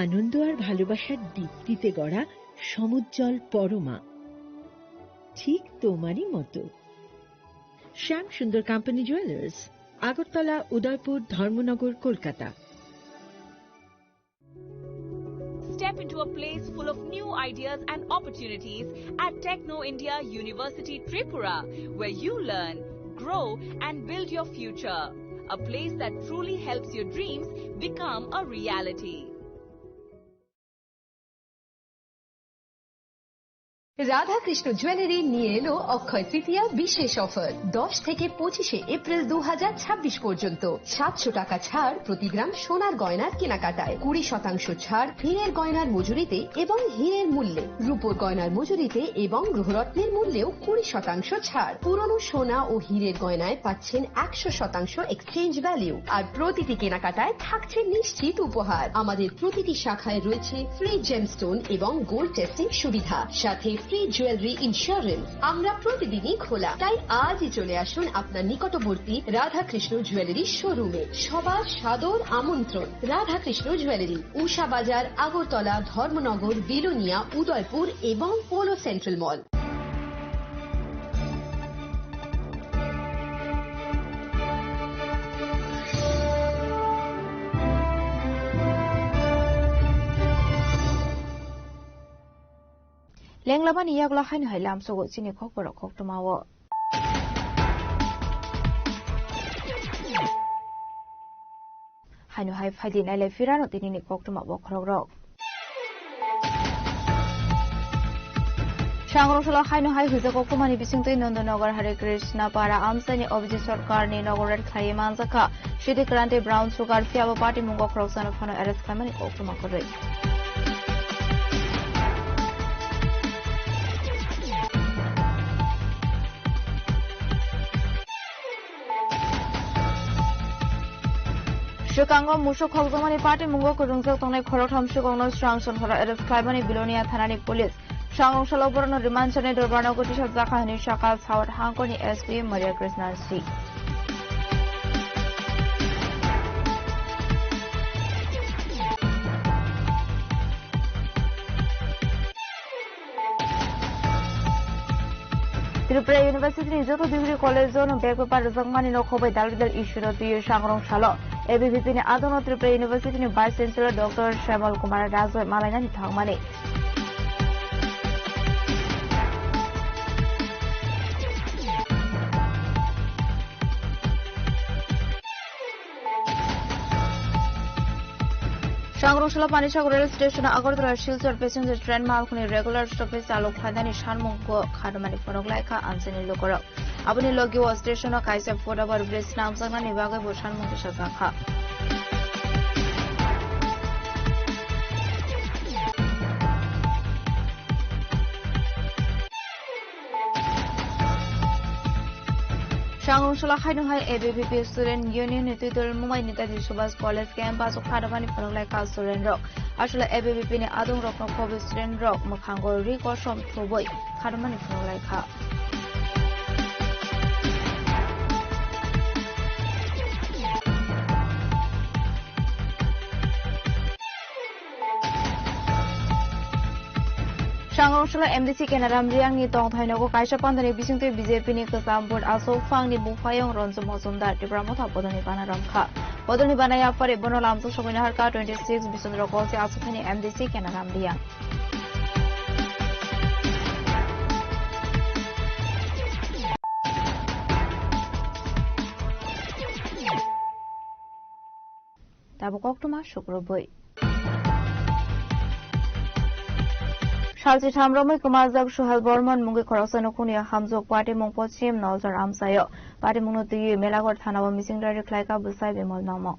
আনন্দ আর ভালোবাসার দীপ্তিতে গড়া সমুজ্জ্বল পরমা, ঠিক তোমারই মতো। শ্যাম সুন্দর কোম্পানি জুয়েলার্স, আগরতলা, উদয়পুর, ধর্মনগর, Kolkata. Step into a place full of new ideas and opportunities at Techno India University Tripura, where you learn, grow, and build your future. A place that truly helps your dreams become a reality. Radhakrishna jewellery নিয়ে এলো অক্ষয় তৃতীয়া বিশেষ অফার। দশ থেকে পঁচিশে এপ্রিল দু হাজার ছাব্বিশ পর্যন্ত সাতশো টাকা ছাড় প্রতি গ্রাম সোনার গয়নার কেনাকাটায়, কুড়ি শতাংশ ছাড় হীরের গয়নার মজুরিতে এবং হীরের মূল্যে, রূপোর গয়নার মজুরিতে এবং গ্রহরত্নের মূল্যেও কুড়ি শতাংশ ছাড়। পুরনো সোনা ও হীরের গয়নায় পাচ্ছেন একশো শতাংশ এক্সচেঞ্জ ভ্যালু, আর প্রতিটি কেনাকাটায় থাকছে নিশ্চিত উপহার। আমাদের প্রতিটি শাখায় রয়েছে ফ্রি জেমস্টোন এবং গোল্ড টেস্টিং সুবিধা, সাথে ফ্রি জুয়েলারি ইন্স্যুরেন্স। আমরা প্রতিদিনই খোলা, তাই আজই চলে আসুন আপনার নিকটবর্তী রাধাকৃষ্ণ জুয়েলারি শোরুমে। সবার সাদর আমন্ত্রণ। রাধাকৃষ্ণ জুয়েলারি, উষা বাজার, আগরতলা, ধর্মনগর, বিলোনিয়া, উদয়পুর এবং Polo central mall. Lenglamani yagulo haino hai lamsogo chini khokborok koktwmao. Haino hai phaidi nailai phirano tinini koktwma bokhorokrok. Sangrong salo haino hai hujak koktwmani bisingtwi Nondonagar Hare Krishna Para amchaini Abhijit Sarkarni nogo raid khlaiwi manjakha. City Kranti Brown Sugar phiya bo party mungo khoroksano phano arrest khlaimani koktwma kwrwi. Swkango musuk khokjakmani party mungo kwrwngjak tongnai khoroktham swkangno swrang songhoro arrest khlaimani Bilonia thanani police. Swrang rwngsalo borokno remand chani dorbarno gotisa jakha hwnwi sakha South Hangkoni S P Maria Krishna C. Tripura University ni joto degree college o no back paper rwjakmani no khobai dal bidal issue no twiwi sangrong salo A B V P ni adong no Tripura University ni Vice Chancellor Doctor Shyamol Kumar Rajoi malainani thangmani. Sangrong salo Panisagar rail station o Agartala Silchar passenger train malkhuni regular stoppage chalok khlainani sanmung kharmani phunuk laikha amchaini lukurok. Aboni logi o station o kaisa foot over bridge swnamjaknani bagwi bo sanmung tisajakha. Sangrong salo haino hai A B V P Student Union ni twidul Mumbai Netaji Subhas College campus o kharmani phunuk laikha student rok. Aswk A B V P ni adong rokno khobai student rok mwkhango ri kosom thubui kharmani phunuk laikha. Kongsola M D C Kenaram Riyangni tongthai nogo kaisa pandani bisingtwi B J P ni kwcham vote aswk phangni buphayung Ranju Mojumdar Tipra Motha bodolni bana romkha. Bodolni bana yaphari bono lamsa sogwi naharkha twenty six Bisondro Kolsi aswk thani M D C Kenaram Riyang. Tabuk koktwma sukrubwi. Salchi tham romwi kwmajak Suhel Bormon mungwi khoroksa nukhungni hamjwk patimung Pochim Nolchor amchaio. Patimungno twiwi Melaghor thanao missing diary khlaikha bwsai Bimal Mangmo.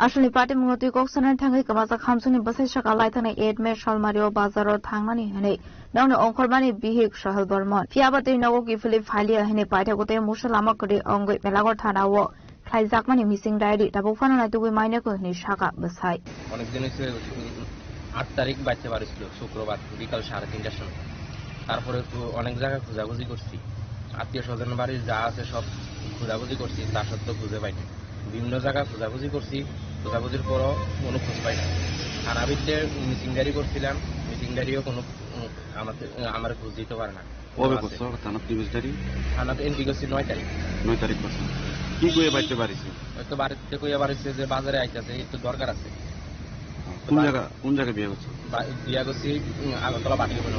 Aswkni patimungno twi kok sanani thangwi kwmajak hamjwkni bwsai saka laithani eight May salmario bazaro thangnani hwnwi nokni ongkhormani bihik Suhel Bormon. Phiyaba twi nogo kiphilwi phailiya hwnwi paithago tei musa lama kwrwi wngwi Melaghor thanao khlaijakmani missing diary tabuk phano naitugwi mainwkho hwnwi saka bwsai. অনেক দিন হয়েছে, উম, আট তারিখ বাড়িতে বার ছিল, শুক্রবার বিকাল সাড়ে তিনটার সময়। তারপরে তো অনেক জায়গায় খোঁজাখুঁজি করছি, আত্মীয় স্বজন বাড়ির যা আছে সব খোঁজাখুঁজি করছি, তা সত্ত্বেও খুঁজে পাইনি। বিভিন্ন জায়গায় খোঁজাখুঁজি করছি, খোঁজাখুঁজির পরও কোনো খোঁজ পাই না। থানা ভিত্তিক মিসিং ডায়েরি করছিলাম, মিসিং ডায়েরিও কোনো, উম, আমাকে, আমার খোঁজ দিতে পারে না। কবে করছো থানাত নিউজ ডায়েরি? থানাতে এন্ট্রি করছি নয় তারিখ। নয় তারিখ করছো। কি কয়ে বাড়িতে বাড়িছে? হয়তো বাড়িতে কইয়া বাড়িছে যে বাজারে আইতাছে, একটু দরকার আছে। কোন জায়গা, কোন জায়গায় বিয়ে করছো? বা-, বিয়া করছি, উম, আগরতলা বাটিকে বলে।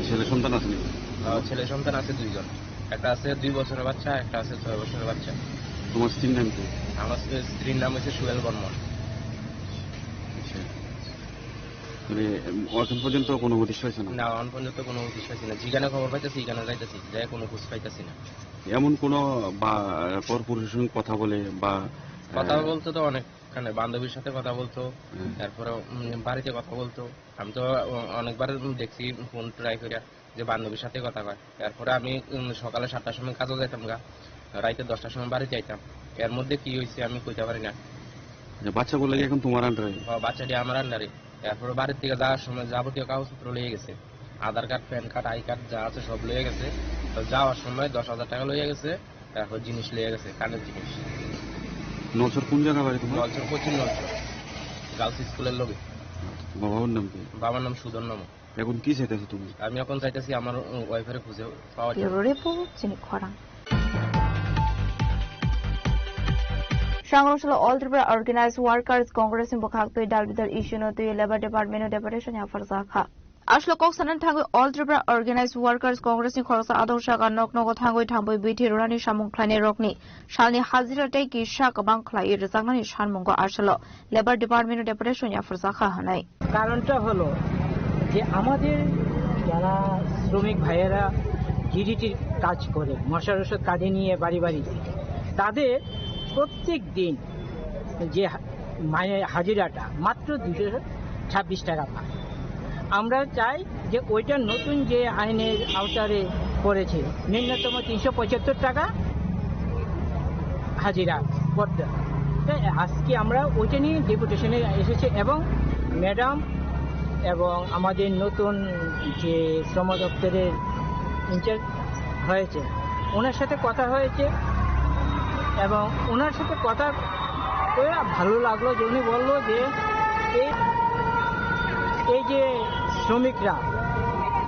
ছেলে সন্তান আছে নাকি? আহ, ছেলে সন্তান আছে দুইজন, একটা আছে দুই বছরের বাচ্চা, একটা আছে ছয় বছরের বাচ্চা। তোমার স্ত্রীর নাম কি? আমার স্ত্রীর নাম হচ্ছে সুয়েল বর্মন। আচ্ছা। মানে, উম, এখন পর্যন্ত কোনো হদিশ পাইছো না? না, এখন পর্যন্ত কোনো হদিশ পাইছি না। যেখানে খবর পাইতেছি, এখানে যাইতেছি, যাই কোনো খোঁজ পাইতেছি না। এমন কোনো বা পর পুরুষের সঙ্গে কথা বলে বা, কথা আহ, বলতো তো অনেকখানে, বান্ধবীর সাথে কথা বলতো, হুম। তারপরে, উম, বাড়িতে কথা বলতো। আমি তো অ-, অনেকবার দেখছি ফোন ট্রাই করে যে বান্ধবীর সাথে কথা কয়। এরপরে আমি, উম, সকালে সাতটার সময় কাজে যাইতাম গা, রাইতে দশটার সময় বাড়িতে আইতাম। এর মধ্যে কি হয়েছে আমি কইতে পারি না। আচ্ছা, বাচ্চাগুলো কি এখন তোমার আন্ডারে? ও, বাচ্চাটি আমার আন্ডারে। এরপরে বাড়ির থেকে যাওয়ার সময় যাবতীয় কাগজপত্র লয়ে গেছে, Aadhaar card, PAN card, I card যা আছে সব লয়ে গেছে। তো যাওয়ার সময় দশ হাজার টাকা লয়ে গেছে, তারপর জিনিস লয়ে গেছে, কানের জিনিস। নলছর কোন জায়গা বাড়ি তোমার? নলছর, পশ্চিম নলছর, গার্লস স্কুলের লগে। বাবার নাম কি? বাবার নাম সুধন নামক। এখন কি চাইতেছো তুমি? আমি এখন চাইতেছি আমার, উম, ওয়াইফের খুঁজে পাওয়ার জন্য। Bureau Report, Chini Khorang. Sangrongshalo All Tripura Organized Workers Congress ni bwkhak twi dal bidal issue no twi Labour Department no deputation yapharjakha. Aswk kok sanani thangwi All Tripura Organized Workers Congress ni khoroksa adong saka nok nogo thangwi thangwi bithi rwnani samung khlainai rokni salni hajira tei kisa kwbang khlaiwi rwjaknani sanmungo aswk Labour Department no deputation yapharjakha hwnwi. কারণটা হলো যে আমাদের যারা শ্রমিক ভাইয়েরা ডিডিটির কাজ করে, মশার ওষুধ কাঁধে নিয়ে বাড়ি বাড়ি যায়, তাদের প্রত্যেক দিন যে হা-, মানে হাজিরাটা মাত্র দুশো ছাব্বিশ টাকা পায়। আমরা চাই যে ওইটা নতুন যে আইনের আওতায় পড়েছে, ন্যূনতম তিনশো পঁচাত্তর টাকা হাজিরা করতে হয়। তাই আজকে আমরা ওইটা নিয়ে ডেপুটেশনে এসেছি এবং ম্যাডাম এবং আমাদের নতুন যে শ্রম দপ্তরের ইনচার্জ হয়েছে, ওনার সাথে কথা হয়েছে এবং ওনার সাথে কথা করে ভালো লাগলো যে উনি বললো যে এই, এই যে শ্রমিকরা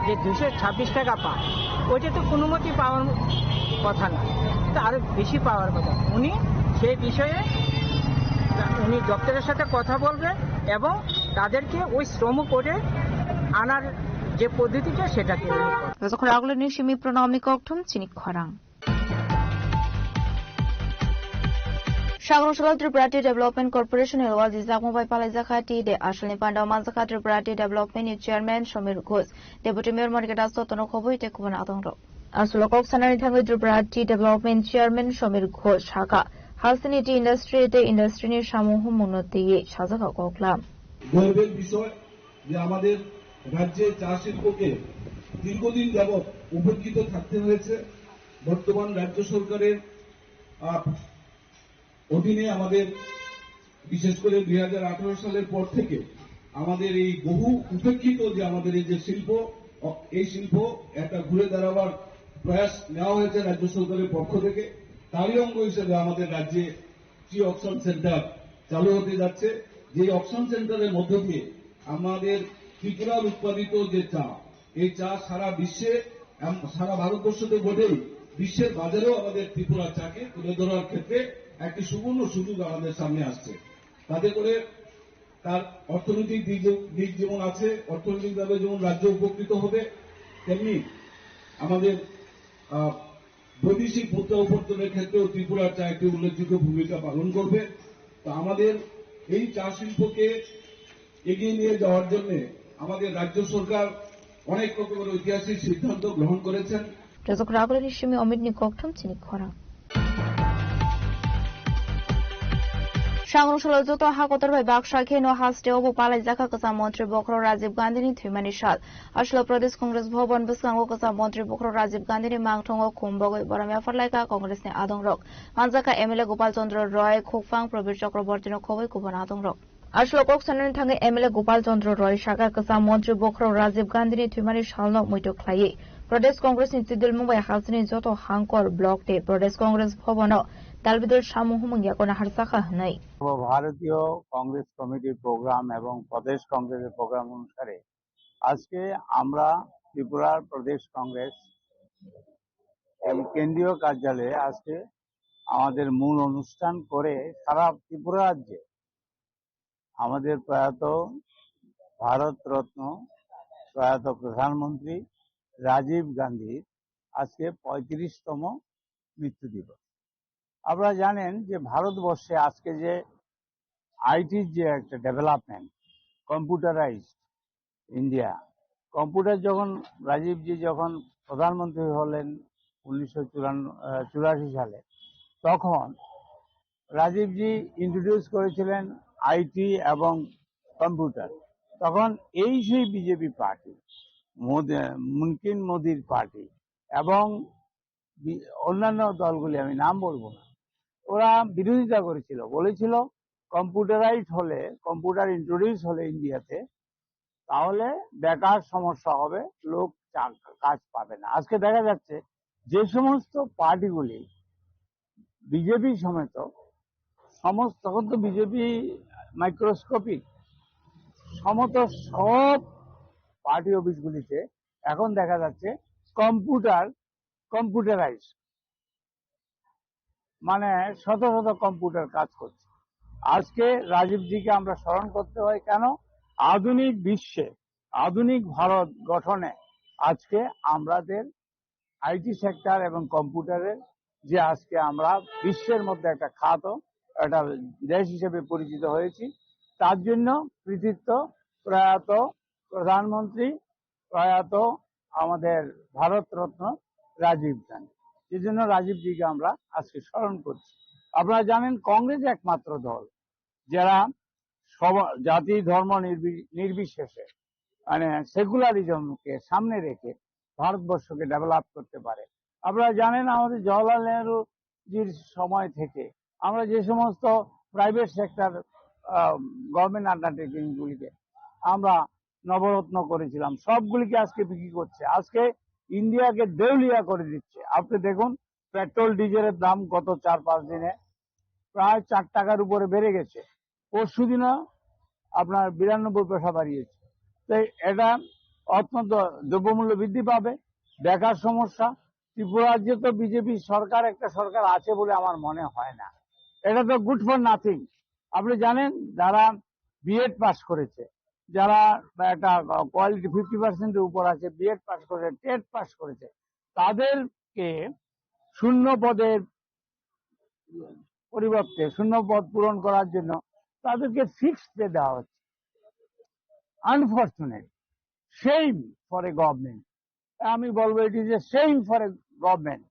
যে দুশো ছাব্বিশ টাকা পায়, ওইটা তো কোনো মতেই পাওয়ার কথা না, তো আরো বেশি পাওয়ার কথা। উনি সেই বিষয়ে উনি দপ্তরের সাথে কথা বলবেন এবং তাদেরকে ওই শ্রম কোডে আনার যে পদ্ধতিটা, সেটাকে উনি করবেন। Rwchapkhor Agulini simi Pranamni kokthum Chini Khorang. Sangrongshalo Tripura Tea Development Corporation ni loal dijakma bai palaijakha Tea Day. Asalni pandao manjakha Tripura Tea Development ni Chairman Somir Ghosh, Deputy Mayor Monika Das, Totono Khobui tei kubun adongrok. Aswk kok sanani thangwi Tripura Tea Development Chairman Somir Ghosh sakha, hasteni tea industry tei industry ni samung humung no twiwi sajakha koklam. গর্বের বিষয় যে আমাদের রাজ্যে চা শিল্পকে দীর্ঘদিন যাবৎ উপেক্ষিত থাকতে হয়েছে। বর্তমান রাজ্য সরকারের, আহ, অধীনে আমাদের, বিশেষ করে দুই হাজার আঠারো সালের পর থেকে আমাদের এই বহু উপেক্ষিত যে আমাদের এই যে শিল্প, অ-, এই শিল্প একটা ঘুরে দাঁড়াবার প্রয়াস নেওয়া হয়েছে রাজ্য সরকারের পক্ষ থেকে। তারই অঙ্গ হিসেবে আমাদের রাজ্যে টি অকশন সেন্টার চালু হতে যাচ্ছে, যে অকশন সেন্টারের মধ্য দিয়ে আমাদের ত্রিপুরার উৎপাদিত যে চা, এই চা সারা বিশ্বে, এম-, সারা ভারতবর্ষ তো বটেই, বিশ্বের বাজারেও আমাদের ত্রিপুরার চাকে তুলে ধরার ক্ষেত্রে একটি সুবর্ণ সুযোগ আমাদের সামনে আসছে। তাতে করে তার অর্থনৈতিক দিক যে-, দিক যেমন আছে, অর্থনৈতিকভাবে যেমন রাজ্য উপকৃত হবে, তেমনি আমাদের, আহ, বৈদেশিক মুদ্রা উপার্জনের ক্ষেত্রেও ত্রিপুরার চা একটি উল্লেখযোগ্য ভূমিকা পালন করবে। তো আমাদের এই চা শিল্পকে এগিয়ে নিয়ে যাওয়ার জন্য আমাদের রাজ্য সরকার অনেক রকমের ঐতিহাসিক সিদ্ধান্ত গ্রহণ করেছেন। Rajak Ragulini simi Omit ni kokthum chini khorang. Sangrong salo joto ha kotor bai baksa kheno haste obo palai jakha kwcham montri bokhorok Rajiv Gandhi ni thwimani sal. Aslo Pradesh Congress Bhavan bwskango kwcham montri bokhorok Rajiv Gandhi ni mangthongo khum bogwi borom yapharlaikha Congress ni adongrok. Manjakha M L A Gopal Chandra Roy, Khukphang Prabir Chakraborty no khobwi kubun adongrok. Aslo kok sanani thangwi M L A Gopal Chandra Roy saka kwcham montri bokhorok Rajiv Gandhi ni thwimani salno muitu khlaiwi Pradesh Congress ni twidulmung bai hasteni joto hangkor, block tei Pradesh Congress Bhavan o dalbidal samung humung yakono harjakha hwnwi. সর্বভারতীয় কংগ্রেস কমিটির প্রোগ্রাম এবং প্রদেশ কংগ্রেসের প্রোগ্রাম অনুসারে আজকে আমরা ত্রিপুরার প্রদেশ কংগ্রেস এবং কেন্দ্রীয় কার্যালয়ে আজকে আমাদের মূল অনুষ্ঠান করে সারা ত্রিপুরা রাজ্যে আমাদের প্রয়াত ভারতরত্ন প্রয়াত প্রধানমন্ত্রী রাজীব গান্ধীর আজকে পঁয়ত্রিশতম মৃত্যু দিবস। আপনারা জানেন যে ভারতবর্ষে আজকে যে আইটির যে একটা ডেভেলপমেন্ট, কম্পিউটারাইজড ইন্ডিয়া, কম্পিউটার যখন রাজীবজি যখন প্রধানমন্ত্রী হলেন উনিশশো চুরাশি সালে, তখন রাজীবজি ইন্ট্রোডিউস করেছিলেন আইটি এবং কম্পিউটার। তখন এই সেই বিজেপি পার্টি, মোদি, মুমকিন মোদির পার্টি এবং বি-, অন্যান্য দলগুলি, আমি নাম বলবো না, ওরা বিরোধিতা করেছিল, বলেছিল কম্পিউটারাইজ হলে, কম্পিউটার ইন্ট্রোডিউস হলে ইন্ডিয়াতে, তাহলে বেকার সমস্যা হবে, লোক চা-, কাজ পাবে না। আজকে দেখা যাচ্ছে যে সমস্ত পার্টিগুলি বিজেপি সমেত সমস্ত, তখন তো বিজেপি মাইক্রোস্কোপিক, সমস্ত সব পার্টি অফিসগুলিতে এখন দেখা যাচ্ছে কম্পিউটার, কম্পিউটারাইজ, মানে শত শত কম্পিউটার কাজ করছে। আজকে রাজীবজিকে আমরা স্মরণ করতে হয় কেন? আধুনিক বিশ্বে, আধুনিক ভারত গঠনে আজকে আমাদের আইটি সেক্টর এবং কম্পিউটারের যে আজকে আমরা বিশ্বের মধ্যে একটা খ্যাত, একটা দেশ হিসেবে পরিচিত হয়েছি, তার জন্য কৃতিত্ব প্রয়াত প্রধানমন্ত্রী, প্রয়াত আমাদের ভারতরত্ন রাজীব গান্ধী। এই জন্য রাজীবজিকে আমরা আজকে স্মরণ করছি। আপনারা জানেন, কংগ্রেস একমাত্র দল যারা সব জাতি ধর্ম নির্বি-, নির্বিশেষে, মানে, সেকুলারিজমকে সামনে রেখে ভারতবর্ষকে ডেভেলপ করতে পারে। আপনারা জানেন, আমাদের জওহরলাল নেহরুজির সময় থেকে আমরা যে সমস্ত প্রাইভেট সেক্টর, আহ, গভর্নমেন্ট আন্ডারটেকিং গুলিকে আমরা নবরত্ন করেছিলাম, সবগুলিকে আজকে বিক্রি করছে, আজকে ইন্ডিয়াকে দেউলিয়া করে দিচ্ছে। আপনি দেখুন, পেট্রোল ডিজেলের দাম গত চার পাঁচ দিনে প্রায় চার টাকার উপরে বেড়ে গেছে। পরশু দিনও আপনার বিরানব্বই পয়সা বাড়িয়েছে। তাই এটা অত্যন্ত দ্রব্যমূল্য বৃদ্ধি পাবে, বেকার সমস্যা। ত্রিপুরা রাজ্যে তো বিজেপি সরকার, একটা সরকার আছে বলে আমার মনে হয় না। এটা তো গুড ফর নাথিং। আপনি জানেন, যারা বিএড পাস করেছে, যারা একটা কোয়ালিটি ফিফটি পার্সেন্টের উপর আছে, বিএড পাস করেছে, টেট পাস করেছে, তাদেরকে শূন্য পদের পরিবর্তে শূন্য পদ পূরণ করার জন্য তাদেরকে ফিক্সড পে দেওয়া হচ্ছে। Unfortunate, shame for a government. আমি বলবো, it is a shame for a government.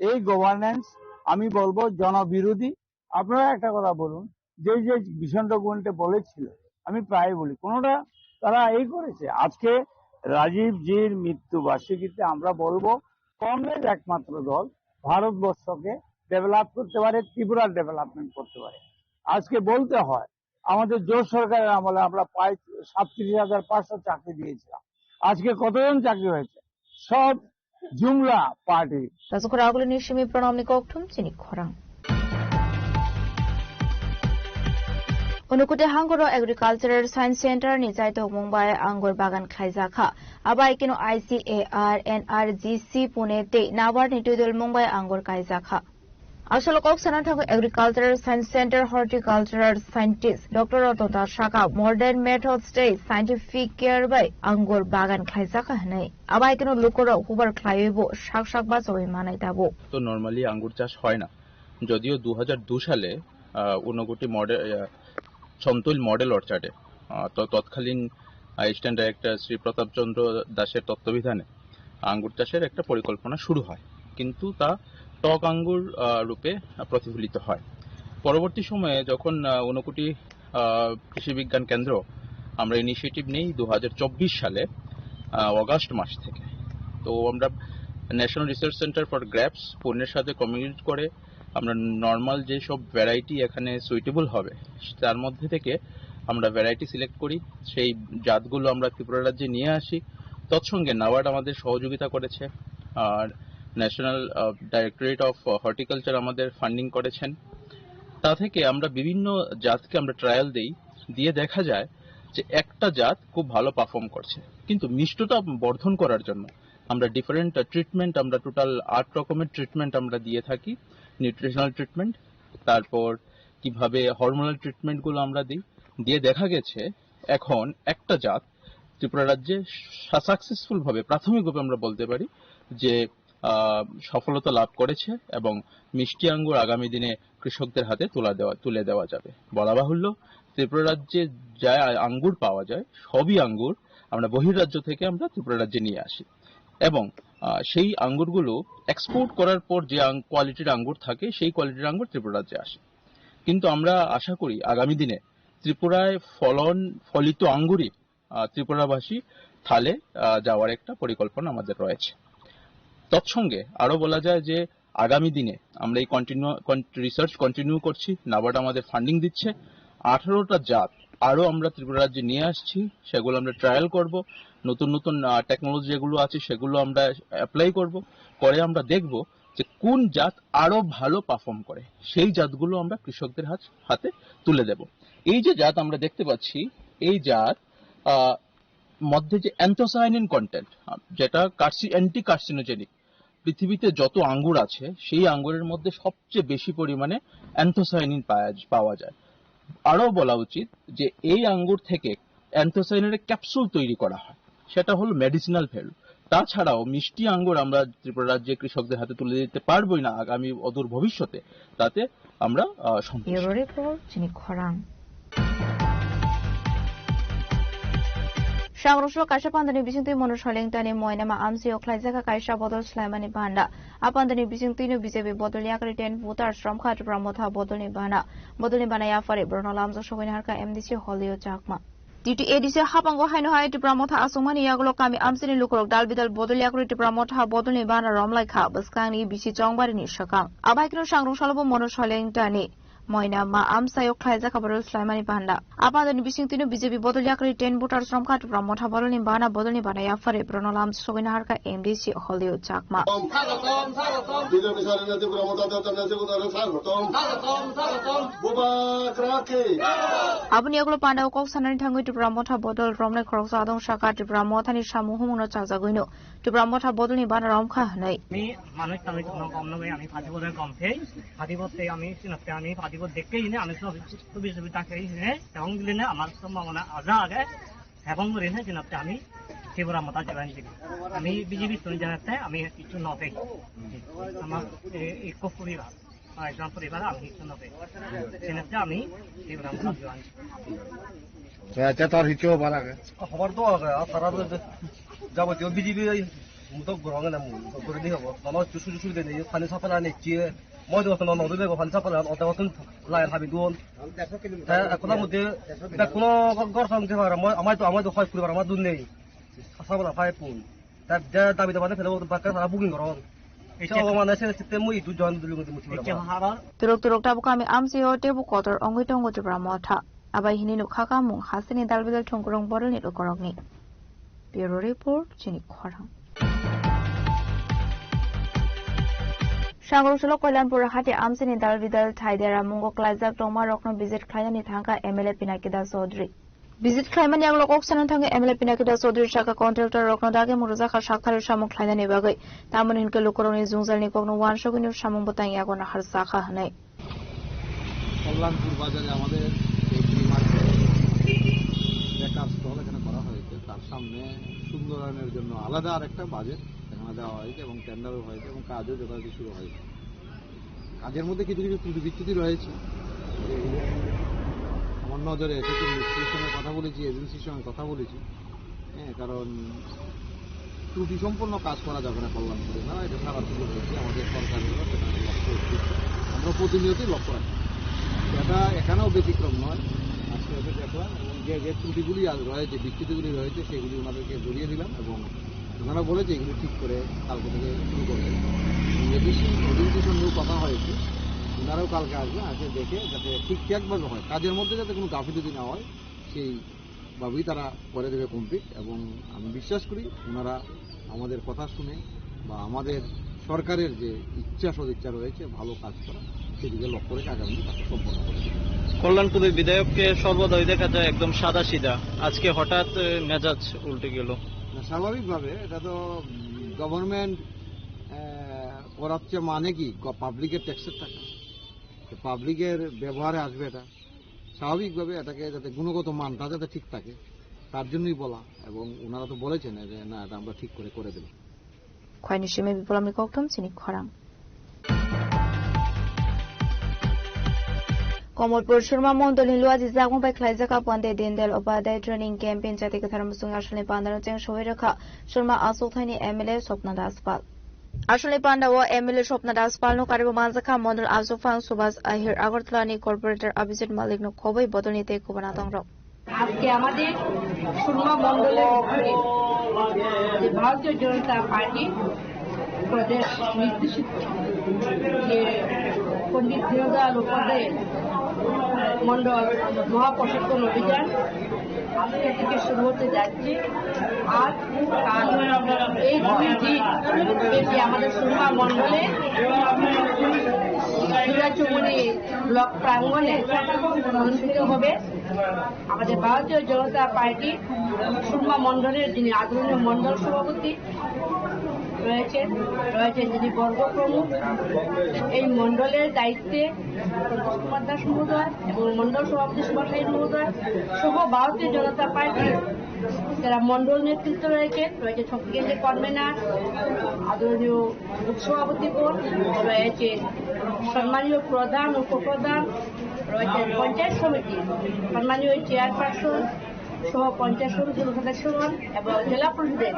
এই গভর্নেন্স, আমি বলবো, জনবিরোধী। আপনারা একটা কথা বলুন, যে যে ভীষণ ডকুমেন্টে বলেছিল, আমি প্রায় বলি, কোনোটা তারা এই করেছে। আজকে রাজীবজির মৃত্যু বার্ষিকীতে আমরা বলবো, কংগ্রেস একমাত্র দল ভারতবর্ষকে ডেভেলপ করতে পারে, ত্রিপুরার ডেভেলপমেন্ট করতে পারে। আজকে বলতে হয়, আমাদের জোট সরকারের আমলে আমরা প্রায় সাতত্রিশ হাজার পাঁচশো চাকরি দিয়েছিলাম। আজকে কতজন চাকরি হয়েছে? সব জুমলা party. Rajak Ragulini simi Pranamni kokthum chini khorang. Unukoti Hangoro Agricultural Science Center ni chaitokmung bai angur bagan khlaijak kha. Abai keno I C A R, N R G C Pune tei NABARD ni twidulmung bai angur kaijak kha. Asolo kok sana thago Agricultural Science Center Horticultural Scientist Doctor Ratan Das saka modern methods tei scientific care bai angur bagan khlaijak kha hwnwi. Abai keno lukorok hubar khlaiwi bo sak sak bachawi manai tabuk. তো নরমালি আঙ্গুর চাষ হয় না, যদিও দু হাজার দু সালে আহ, ঊনকোটি মডেল আহ, সন্তুল মডেল অর্চার্ডে আহ, তো তৎকালীন আহ, স্ট্যান্ড ডাইরেক্টর শ্রী প্রতাপচন্দ্র দাসের তত্ত্বাবধানে আঙ্গুর চাষের একটা পরিকল্পনা শুরু হয়, কিন্তু তা টক আঙ্গুর আহ, রূপে প্রতিফলিত হয়। পরবর্তী সময়ে যখন আহ, ঊনকোটি আহ, কৃষি বিজ্ঞান কেন্দ্র আমরা ইনিশিয়েটিভ নেই দু হাজার চব্বিশ সালে আহ, অগাস্ট মাস থেকে। তো আমরা national research centre for grapes পুনের সাথে কমিউনিকেট করে আমরা নরমাল যেসব ভ্যারাইটি এখানে সুইটেবল হবে, তার মধ্যে থেকে আমরা ভ্যারাইটি সিলেক্ট করি, সেই জাতগুলো আমরা ত্রিপুরা রাজ্যে নিয়ে আসি। তৎসঙ্গে নাবার্ড আমাদের সহযোগিতা করেছে, আর ন্যাশনাল ডাইরেক্টরেট অফ হর্টিকালচার আমাদের ফান্ডিং করেছেন। তা থেকে আমরা বিভিন্ন জাতকে আমরা ট্রায়াল দেই, দিয়ে দেখা যায় যে একটা জাত খুব ভালো পারফর্ম করছে, কিন্তু মিষ্টতা বর্ধন করার জন্য আমরা ডিফারেন্ট ট্রিটমেন্ট, আমরা টোটাল আট রকমের ট্রিটমেন্ট আমরা দিয়ে থাকি। নিউট্রিশনাল ট্রিটমেন্ট, তারপর কিভাবে হরমোনাল ট্রিটমেন্টগুলো আমরা দিই, দিয়ে দেখা গেছে এখন একটা জাত ত্রিপুরা রাজ্যে সাকসেসফুল ভাবে, প্রাথমিকভাবে আমরা বলতে পারি যে আহ, সফলতা লাভ করেছে এবং মিষ্টি আঙ্গুর আগামী দিনে কৃষকদের হাতে তুলা দেওয়া তুলে দেওয়া যাবে। বলা বাহুল্য, ত্রিপুরা রাজ্যে যা আঙ্গুর পাওয়া যায়, সবই আঙ্গুর আমরা বহির্রাজ্য থেকে আমরা ত্রিপুরা রাজ্যে নিয়ে আসি এবং আহ, সেই আঙ্গুরগুলো এক্সপোর্ট করার পর যে আং- কোয়ালিটির আঙ্গুর থাকে, সেই কোয়ালিটির আঙ্গুর ত্রিপুরা রাজ্যে আসে। কিন্তু আমরা আশা করি আগামী দিনে ত্রিপুরায় ফলন ফলিত আঙ্গুরই আহ, ত্রিপুরাবাসী থালে আহ, যাওয়ার একটা পরিকল্পনা আমাদের রয়েছে। তৎসঙ্গে আরো বলা যায় যে আগামী দিনে আমরা এই কন্টিনিউ রিসার্চ কন্টিনিউ করছি, নাবার্ড আমাদের ফান্ডিং দিচ্ছে। আঠারোটা জাত আরো আমরা ত্রিপুরা রাজ্যে নিয়ে আসছি, সেগুলো আমরা ট্রায়াল করব। নতুন নতুন টেকনোলজি যেগুলো আছে সেগুলো আমরা অ্যাপ্লাই করব, করে আমরা দেখব যে কোন জাত আরো ভালো পারফর্ম করে, সেই জাতগুলো আমরা কৃষকদের হাত হাতে তুলে দেব। এই যে জাত আমরা দেখতে পাচ্ছি, এই জাত আহ, মধ্যে যে অ্যান্থোসায়ানিন কন্টেন্ট, যেটা কার্সি অ্যান্টি কার্সিনোজেনিক, পৃথিবীতে যত আঙ্গুর আছে সেই আঙ্গুরের মধ্যে সবচেয়ে বেশি পরিমাণে অ্যান্থোসায়ানিন পাওয়া পাওয়া যায়। আরও বলা উচিত যে এই আঙ্গুর থেকে অ্যান্থোসায়ানিনের ক্যাপসুল তৈরি করা হয়, সেটা হলো মেডিসিনাল ভ্যালু। তাছাড়াও মিষ্টি আঙ্গুর আমরা ত্রিপুরা রাজ্যে কৃষকদের হাতে তুলে দিতে পারবোই না আগামী অদূর ভবিষ্যতে, তাতে আমরা আহ, সন্তুষ্ট। Bureau Report, Chini Khorang. Sangrongso kaisa pandani bisingtwi Monu Soleng tani moinama amsio khlaijak kaisa bodol swlaimani banda. A pandani bisingtwino B J P bodol yakri ten voters romkha Tipra Motha bodolni bana. Bodolni bana yaphari borokno lamjak sogwini harkha M D C Holio Chakma. T T A D C hapango haino hai Tipra Motha asongmani yagulo kami amsini lukurok dal bidal bodol yakri Tipra Motha bodolni bana romlaikha bwskangni bisi chongbarini swkang. Abaikno sangrong salobo Monu Soleng tani. Moina ma amsayok khlaijak abo rw swlaimani banda. A pandani bisingtwino B J P bodol yakri ten voters romkha Tipra Motha bodolni bana bodolni bana yaphari borokno lam sogwina harkha M D C Holio Chakma. B J P sarina Tipra Motha dotana Segunaro sargotom. Buba krake. Aboni yagulo pandao kok sanani thangwi Tipra Motha bodol romnai khoroksa adong saka Tipra Mothani samung humungno chajagwino Tipra Motha bodolni bana romkha hwnwi. আমি মানুষ আমি কোনো কম নয়, আমি ফাঁসি বোধে কম খেয়ে, ফাঁসি বোধ থেকে আমি চিনতে আমি ফাঁসি বোধ দেখতেই না, আমি সব সুবি সুবিধা খেয়ে নে, এবং দিলে না আমার সম্ভাবনা আজা আগে এবং করে না চিনতে আমি শিবরাম মাতা জয়েন করি। আমি বিজেপি শুনে জানাতে আমি কিছু নবে। আমার এই পরিবার, একজন পরিবার আমি কিছু নবে। চিনতে আমি শিবরাম মাতা জয়েন করি। Te, te tor hichu hobor age. Hobor do age, a tara do jabo tio B J P ai mutok gorong na mu, gori di hobo. Nono chu chu chu de ni pani sapala ni chi, mo do no no de pani sapala, o ta tun lai habi don. Te ekola mudde, te kono gor sang je amai to amai to hoi puri amai dun nei. Sapala phai pun. Ta da dabi da bana phela bakka sara booking goron. Chao mane se sitte mui du jon du lungu musi. Turuk turuk tabuk kami amsio tebo kotor ongwi tongo Tipra Motha. Abai hini nukha kamung hasini dalbidal thongkurung borolni lukorokni. Bureau Report, Chini Khorang. Nangrukchwlwi Koilanpur hati amchaini dal bidal thai dera mungo klaijak tongma rokno visit khlainani thangkha M L A Pinaki Das Chaudhary. Visit khlaimani yagulo kok sana thangwi M L A Pinaki Das Chaudhary sakha contractor rokno dagi mung rwjakha sakthari samung khlainani bagwi. Tamoni hinkhe lukurokni jwngjalni kokno uansugwino samung bwtang yago naharjakha hwnwi. Kalyanpur বাজারে আমাদের একটি মার্কেট বেকার স্টল এখানে করা হয়েছে, তার সামনে সুন্দরায়নের জন্য আলাদা আরেকটা বাজেট এখানে দেওয়া হয়েছে এবং টেন্ডারও হয়েছে এবং কাজও যথারীতি শুরু হয়েছে। কাজের মধ্যে কিছু কিছু ত্রুটি বিচ্যুতি রয়েছে, যেগুলো আমার নজরে এসেছে, মিস্ত্রির সঙ্গে কথা বলেছি, এজেন্সির সঙ্গে কথা বলেছি। হ্যাঁ, কারণ ত্রুটি সম্পন্ন কাজ করা যাবে না কল্যাণপুরে, না, এটা সারা সুযোগ রয়েছে আমাদের সরকারেরও, সেটা লক্ষ্য উদ্দেশ্য। আমরা প্রতিনিয়তই লক্ষ্য রাখি। এটা এখানেও ব্যতিক্রম নয়। আজকে এসে দেখলাম এবং যে, যে ত্রুটিগুলি আজ রয়েছে, বিচ্যুতিগুলি রয়েছে, সেগুলি ওনাদেরকে ধরিয়ে দিলাম এবং ওনারা বলেছে এগুলি ঠিক করে কালকে থেকে শুরু করবে। এজেন্সি, এজেন্সির সঙ্গেও কথা হয়েছে, ওনারাও কালকে আসবে, আসে দেখে যাতে ঠিকঠাকভাবে হয়, কাজের মধ্যে যাতে কোনো গাফিলতি না হয়, সেই ভাবেই তারা করে দেবে কমপ্লিট এবং আমি বিশ্বাস করি ওনারা আমাদের কথা শুনে বা আমাদের সরকারের যে ইচ্ছা সদিচ্ছা রয়েছে ভালো কাজ করা, সেদিকে লক্ষ্য রেখে আগামী দিনে কাজটা সম্পন্ন করে দেবে। কল্যাণপুরের বিধায়ককে সর্বদাই দেখা যায় একদম সাদা সিধা, আজকে হঠাৎ, এ, মেজাজ উল্টে গেল। না, স্বাভাবিকভাবে এটা তো, উম, গভর্নমেন্ট, আহ, করাচ্ছে মানে কি? গ-, পাবলিকের ট্যাক্সের টাকা, তো পাবলিকের ব্যবহারে আসবে এটা। স্বাভাবিকভাবে এটাকে যাতে গুণগত মানটা যাতে ঠিক থাকে, তার জন্যই বলা। এবং ওনারা তো বলেছেন যে, "না, এটা আমরা ঠিক করে, করে দেব।" Khwaini simi Biplamni kokthum chini khorang. Komolpur Surma Mondol ni Luaji Jagmung bai khlaijak a Pandit Dindayal Upadhyay Training Camp in jati kwthar musung asalni pandano cheng soi rwkha Surma Aswk Thaini M L A Swapna Das Pal. Aswkni pandao M L A Swapna Das Palno karibo manjakha Mondol Aswk Phang Subhas Ahir, Agartala ni Corporator Abhijit Malik no khobwi bodolni tei kubuna tongrok. আজকে আমাদের সুরমা মণ্ডলের উদ্যোগে যে ভারতীয় জনতা পার্টি প্রদেশ নির্দেশিত যে পণ্ডিত দীনদয়াল উপাধ্যায় মণ্ডল মহাপ্রসাদ অভিযান আজকে থেকে শুরু হতে যাচ্ছে। আজ কাল এই দুই দিন ব্যাপী আমাদের সুরমা মণ্ডলে দুর্গাচুমনি ব্লক প্রাঙ্গণে অনুষ্ঠিত হবে। আমাদের ভারতীয় জনতা পার্টি সুরমা মণ্ডলের যিনি আদরণীয় মণ্ডল সভাপতি রয়েছেন, রয়েছেন যিনি বর্গ প্রমুখ, এই মণ্ডলের দায়িত্বে প্রদীপ কুমার দাস মহোদয় এবং মণ্ডল সভাপতি সুভাষ রায় মহোদয় সহ ভারতীয় জনতা পার্টির যারা মণ্ডল নেতৃত্ব রয়েছেন, রয়েছে শক্তি কেন্দ্রের কনভেনার, আদরণীয় সভাপতিগণ, রয়েছে সম্মানীয় প্রধান, উপপ্রধান, রয়েছে পঞ্চায়েত সমিতি সম্মানীয় চেয়ারপারসন সহ পঞ্চায়েত সমিতির সদস্যগণ এবং জেলা পরিষদের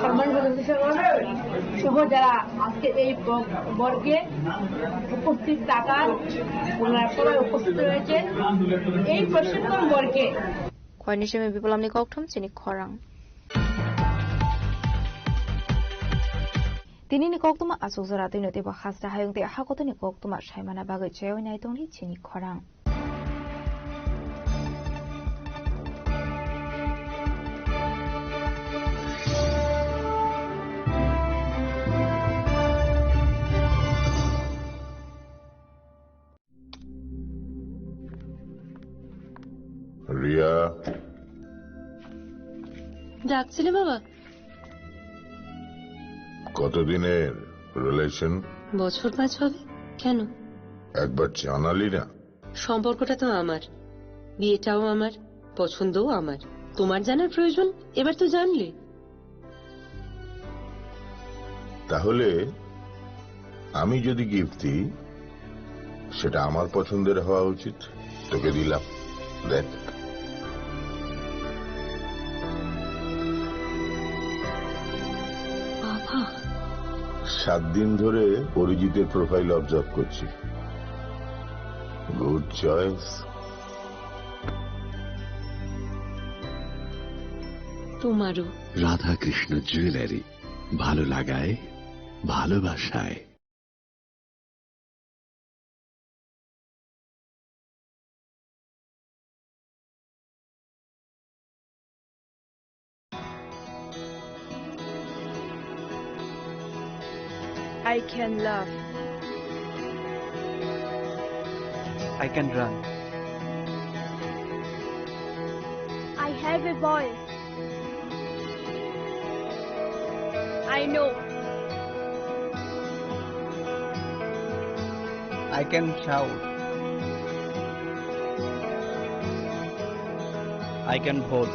সম্মানিত সদস্যগণ সহ যারা আজকে এই ব-, বর্গে উপস্থিত থাকার, ওনারা সবাই উপস্থিত রয়েছেন। এই প্রশিক্ষণ বর্গে Khwaini simi Biplamni kokthum chini khorang. Tini ni koktuma aswk jora twi no teibo hasta hayung tei hakotoni koktuma saimana bagwi chaywi nai tongdi chini khorang. Riya. ডাকছিলে বাবা? কতদিনের রিলেশন? বছর পাঁচ হবে। কেন? একবার জানালি না। সম্পর্কটা তো আমার, বিয়েটাও আমার, পছন্দও আমার। তোমার জানার প্রয়োজন, এবার তো জানলে। তাহলে আমি যদি গিফট দিই, সেটা আমার পছন্দের হওয়া উচিত। তোকে দিলাম, দেখ। বাবা। সাত দিন ধরে অরিজিতের প্রোফাইল অবজার্ভ করছি। Good choice. তোমারও। রাধাকৃষ্ণ জুয়েলারি, ভালো লাগায়, ভালোবাসায়। I can laugh. I can run. I have a voice. I know. I can shout. I can vote.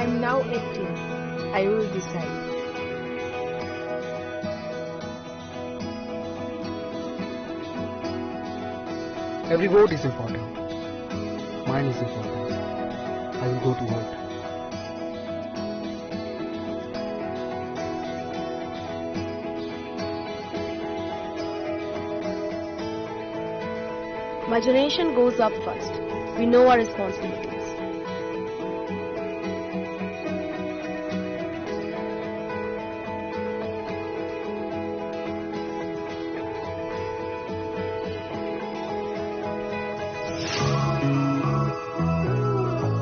I'm now eighteen. I will decide. Every vote is important. Mine is important. I will go to vote. My generation goes up first. We know our responsibilities.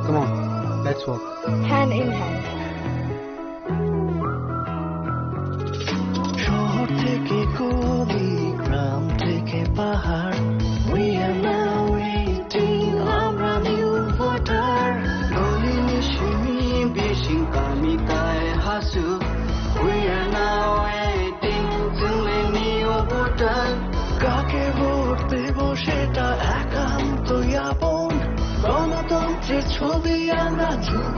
Come on, let's walk. Hand in hand. শহর থেকে গলি, গ্রাম থেকে পাহাড়, we are now eighteen, আমরা new voter. Goli ni simi bising kami tai hasu, we are now eighteen, chwng le new voter. কাকে ভোট দেব সেটা একান্ত যাপন। গণতন্ত্রের ছবি আমরা যুব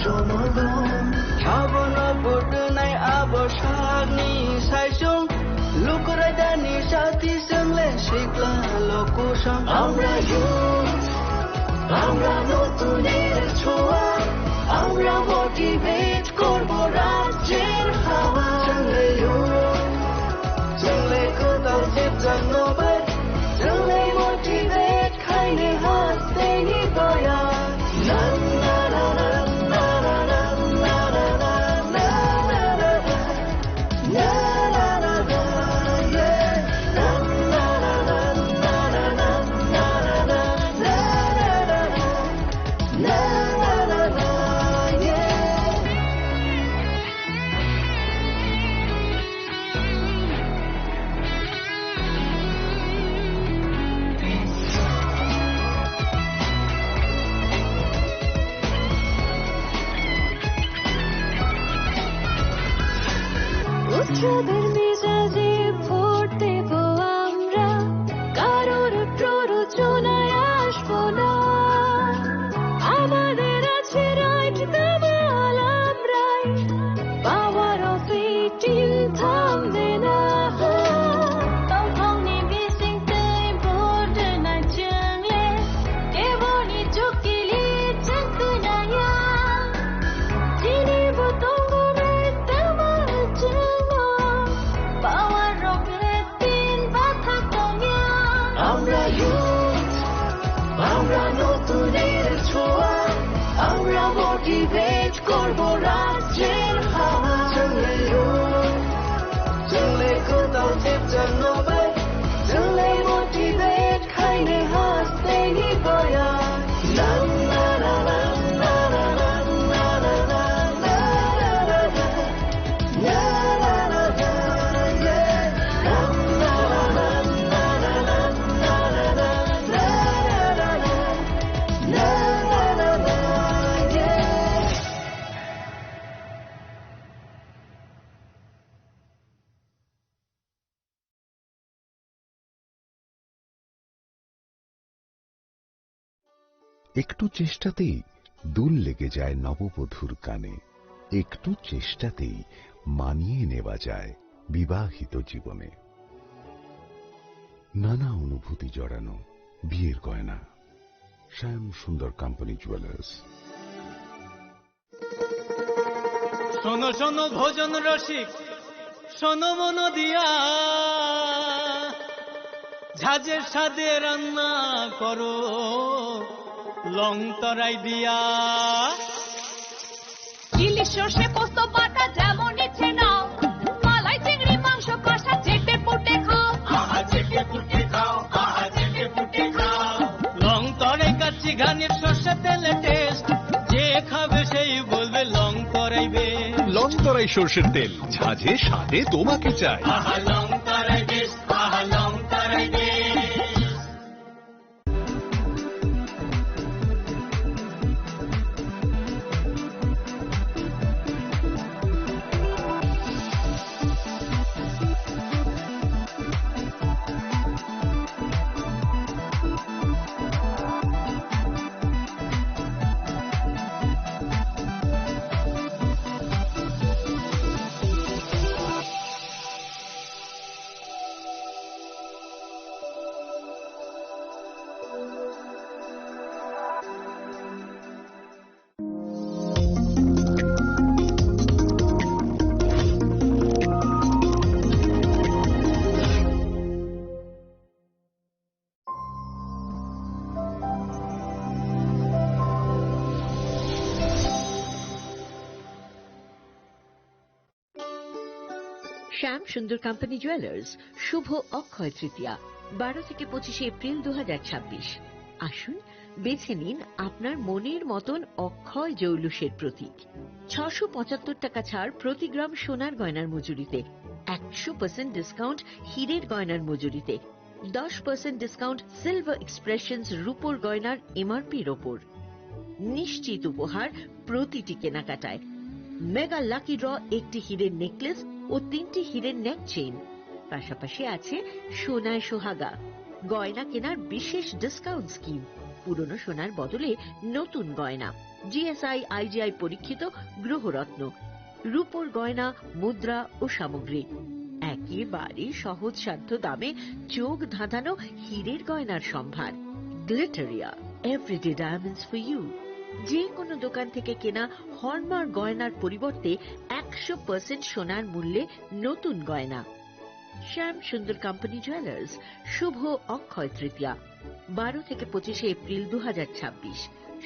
জনগণ। Sabono vote nai abo sakni saisung. Lukurai dani sati chwng le sikla lokusong. আমরা youth, আমরা নতুনের ছোঁয়া, আমরা motivate করব রাজ্যের হাওয়া। Chwng le youth, chwng le kwtal sipjakno bai, chwng le motivate khaini hasteni boya. উৎসবের মেজাজে ভোট দেব আমরা, কারোর প্ররোচনায় আসবো না। আমাদের আছে right, দামাল আমরাই। Power of eighteen থামবে না। Tongthokni bisingtwi border nai chwngle, keboni chukili chwng kwnaya. Chini bo tongo right, tamo chwngno power rok le tin bathak tongya. আমরা youth, আমরা নতুনের ছোঁয়া, আমরা motivate করব রাজ্যের হাওয়া। চলে youth, চলে কোথাও চেপচার নবাই, চলে motivate খাইনে হাসতে নি বয়া। একটু চেষ্টাতেই দূর লেগে যায় নববধূর কানে। একটু চেষ্টাতেই মানিয়ে নেওয়া যায় বিবাহিত জীবনে। নানা অনুভূতি জড়ানো বিয়ের গয়না। শ্যাম সুন্দর কোম্পানি জুয়েলার্স। শোনো শোনো ভোজন রসিক, শোনো মন দিয়া, ঝাঁঝের স্বাদে রান্না করো লং তরাই দিয়া। ইলিশ সর্ষে পোস্ত বাটা যেমন ইচ্ছে নাও, মালাই চিংড়ি মাংস কষা চেটে পুটে খাও। আহা চেটে পুটে খাও, আহা চেটে পুটে খাও। লং তরাই কাচ্চি ঘানির সর্ষে তেলে টেস্ট, যে খাবে সেই বলবে লং তরাই বেশ। লং তরাই সর্ষের তেল, ঝাঁঝে স্বাদে তোমাকে চাই। শ্যাম সুন্দর কোম্পানি জুয়েলার্স, শুভ অক্ষয় তৃতীয়া, বারো থেকে পঁচিশে এপ্রিল দু হাজার ছাব্বিশ। আসুন, বেছে নিন আপনার মনের মতন অক্ষয় জৌলুসের প্রতীক। ছশো পঁচাত্তর টাকা ছাড় প্রতি গ্রাম সোনার গয়নার মজুরিতে, একশো পার্সেন্ট ডিসকাউন্ট হীরের গয়নার মজুরিতে, দশ পার্সেন্ট ডিসকাউন্ট সিলভার এক্সপ্রেশনস রূপোর গয়নার এমআরপির ওপর। নিশ্চিত উপহার প্রতিটি কেনাকাটায়। মেগা লাকি ড্র, একটি হীরের নেকলেস ও তিনটি হীরের নেক চেইন। পাশাপাশি আছে সোনায় সোহাগা, গয়না কেনার বিশেষ ডিসকাউন্ট স্কিম, পুরনো সোনার বদলে নতুন গয়না, জিএসআই আইজিআই পরীক্ষিত গ্রহরত্ন, রূপোর গয়না, মুদ্রা ও সামগ্রী। একেবারে সহজসাধ্য দামে চোখ ধাঁধানো হীরের গয়নার সম্ভার। Glitteria, everyday diamonds for you. যে কোনো দোকান থেকে কেনা হলমার্ক গয়নার পরিবর্তে একশো পার্সেন্ট সোনার মূল্যে নতুন গয়না। শ্যাম সুন্দর কোম্পানি জুয়েলার্স, শুভ অক্ষয় তৃতীয়া, বারো থেকে পঁচিশে এপ্রিল দু হাজার ছাব্বিশ।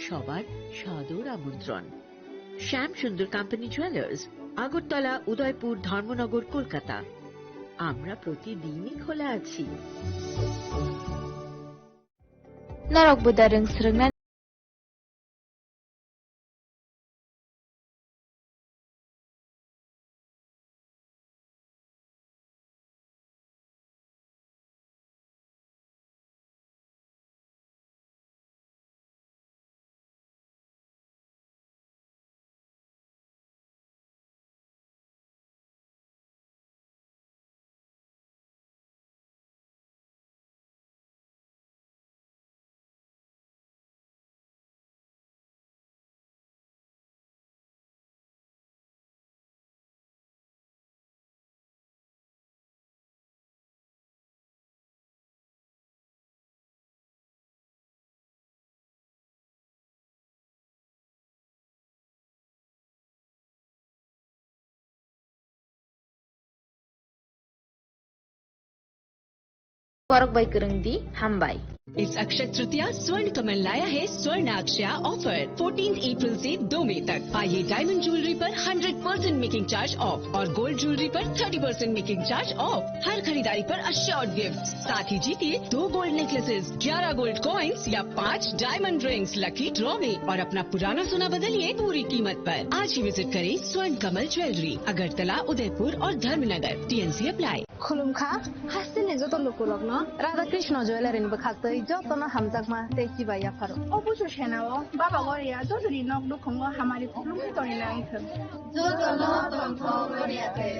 সবার সাদর আমন্ত্রণ। শ্যাম সুন্দর কোম্পানি জুয়েলার্স, আগরতলা, উদয়পুর, ধর্মনগর, কলকাতা। আমরা প্রতিদিনই খোলা আছি। Norok buda rwng swrwngna. Borok bai kwrwng di, hambai. इस अक्षय तृतीया स्वर्ण कमल लाया है स्वर्ण अक्षय ऑफर, फोर्टीन अप्रैल से दो मई तक। पाइए डायमंड ज्वेलरी पर hundred percent making charge off और गोल्ड ज्वेलरी पर thirty percent making charge off. हर खरीदारी पर अश्योर्ड गिफ्ट, साथ ही जीतिए दो गोल्ड नेकलेसेस, ग्यारह गोल्ड कॉइंस या पाँच डायमंड रिंग्स लकी ड्रॉ में और अपना पुराना सोना बदलिए पूरी कीमत पर। आज ही विजिट करें स्वर्ण कमल ज्वेलरी, अगरतला, उदयपुर और Dharmanagar. TNC apply. Khulumkha, hasteni joto lukurokno Radha Krishna Jewellery ni bwkhaktwi jotono hamjakma tei chibai yapharo. O busu senao Baba Goria jotoni nok nukhungo hamari khulumwi tongwi nangthwng. Jotono tongthok Goria te.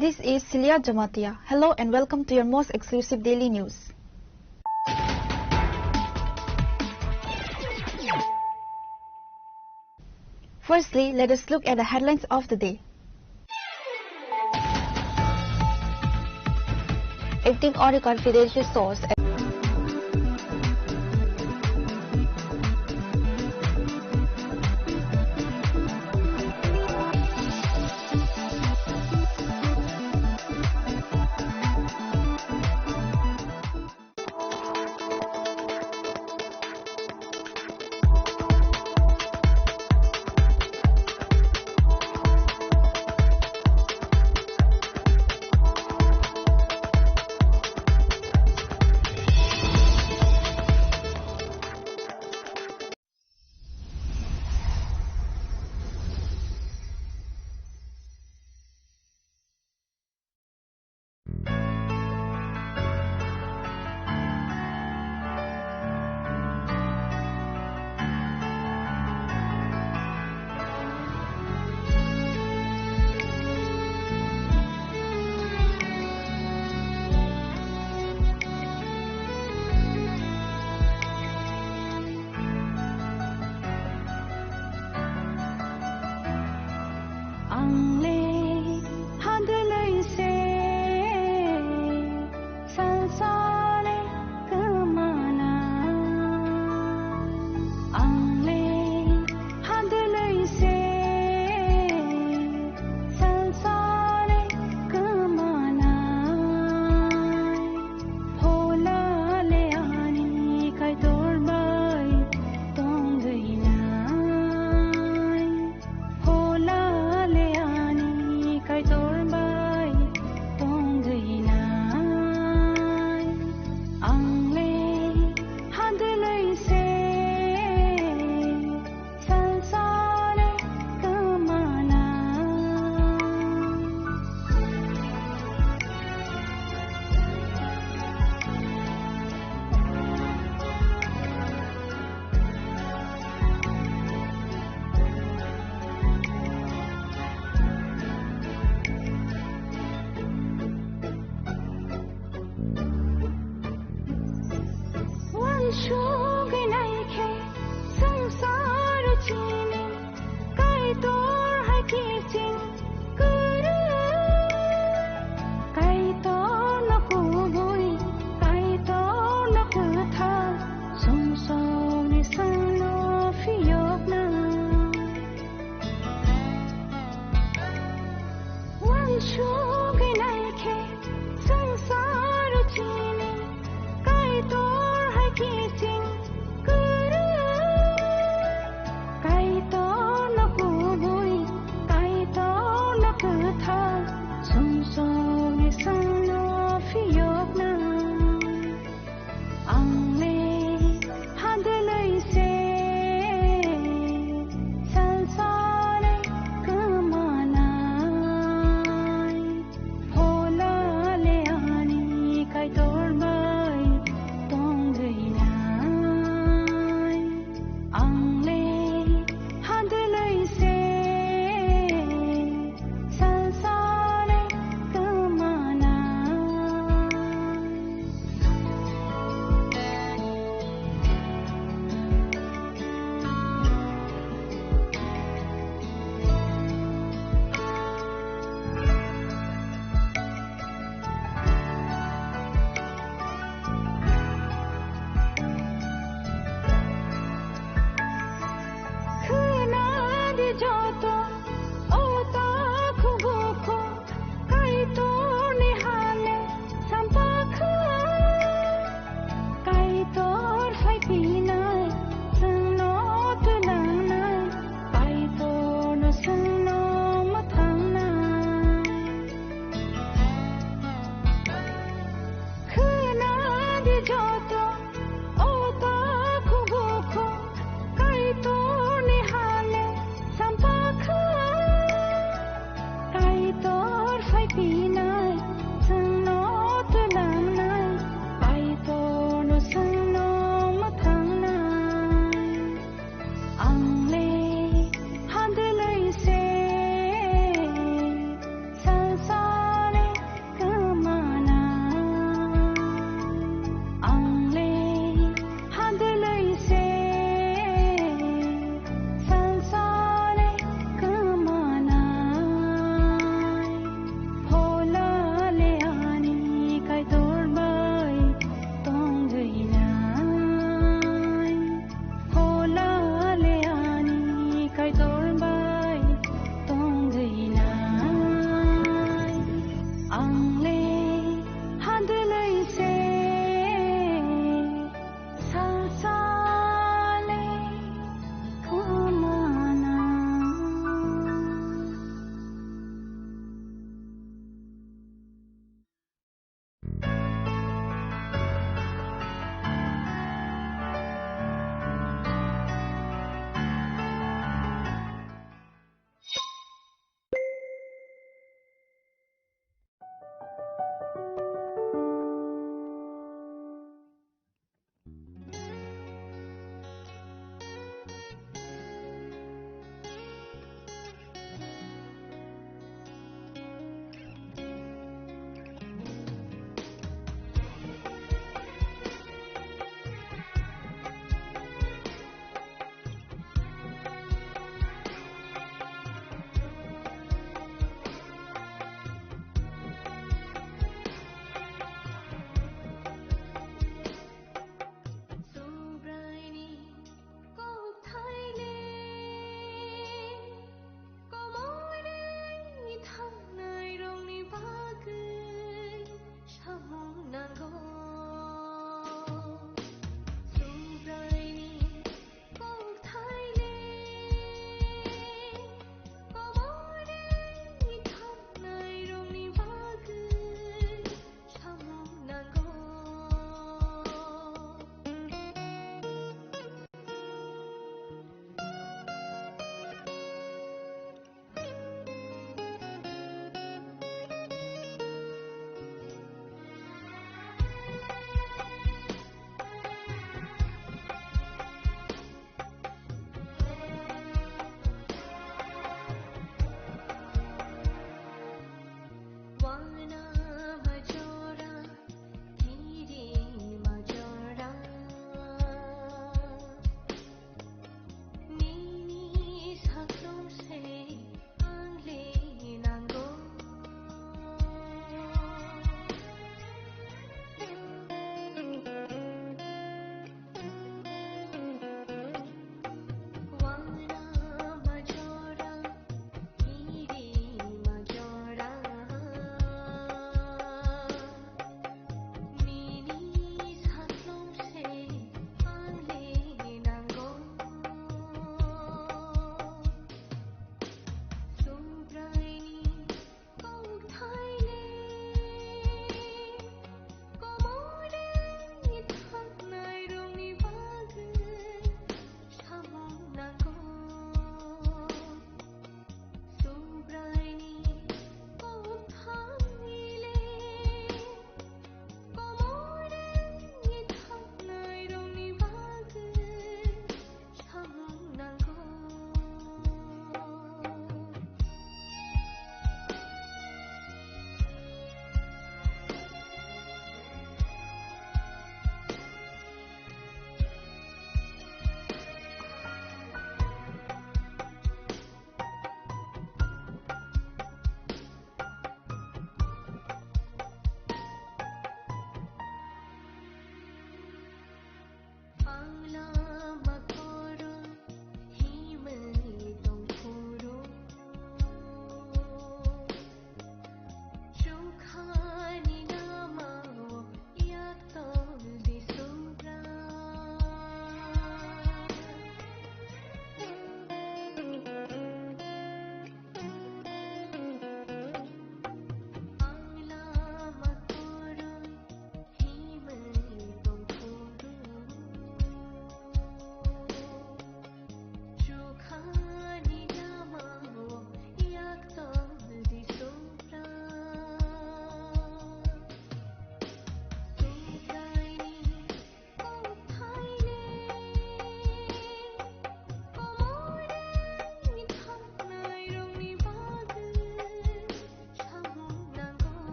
This is Celia Jamatia. Hello and welcome to your most exclusive daily news. Firstly, let us look at the headlines of the day. Acting on a confidential source.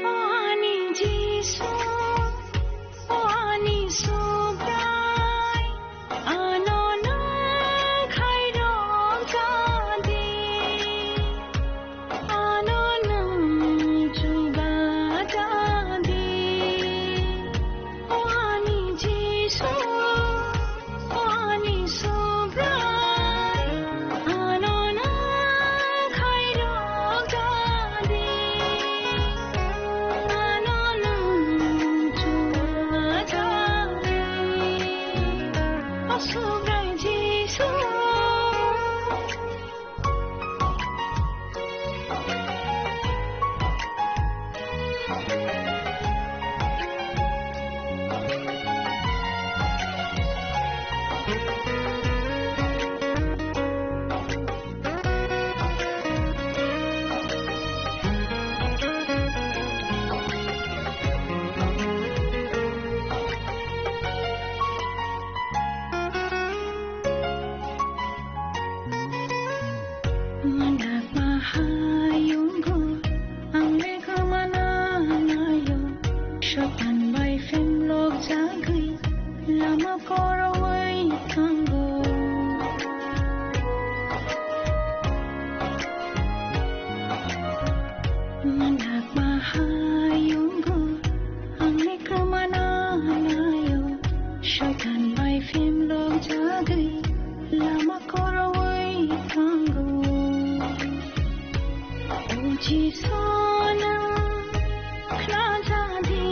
O ani Jisu, o ani Subrai, ano nwng khairok ja di, ano nwng chuba ja di. O ani Jisu, o ani Subrai, ano nwng khairok ja di, ano nwng chuba ja di. O Subrai Jisu. Manakma hayungo, ang lekha mana nayo, Soitan bai phemlok jagwi, lama korowi thango. Manakma hayungo, ang lekha mana nayo, Soitan bai phemlok jagwi, lama korowi thango. O Jisu nwng khnajadi,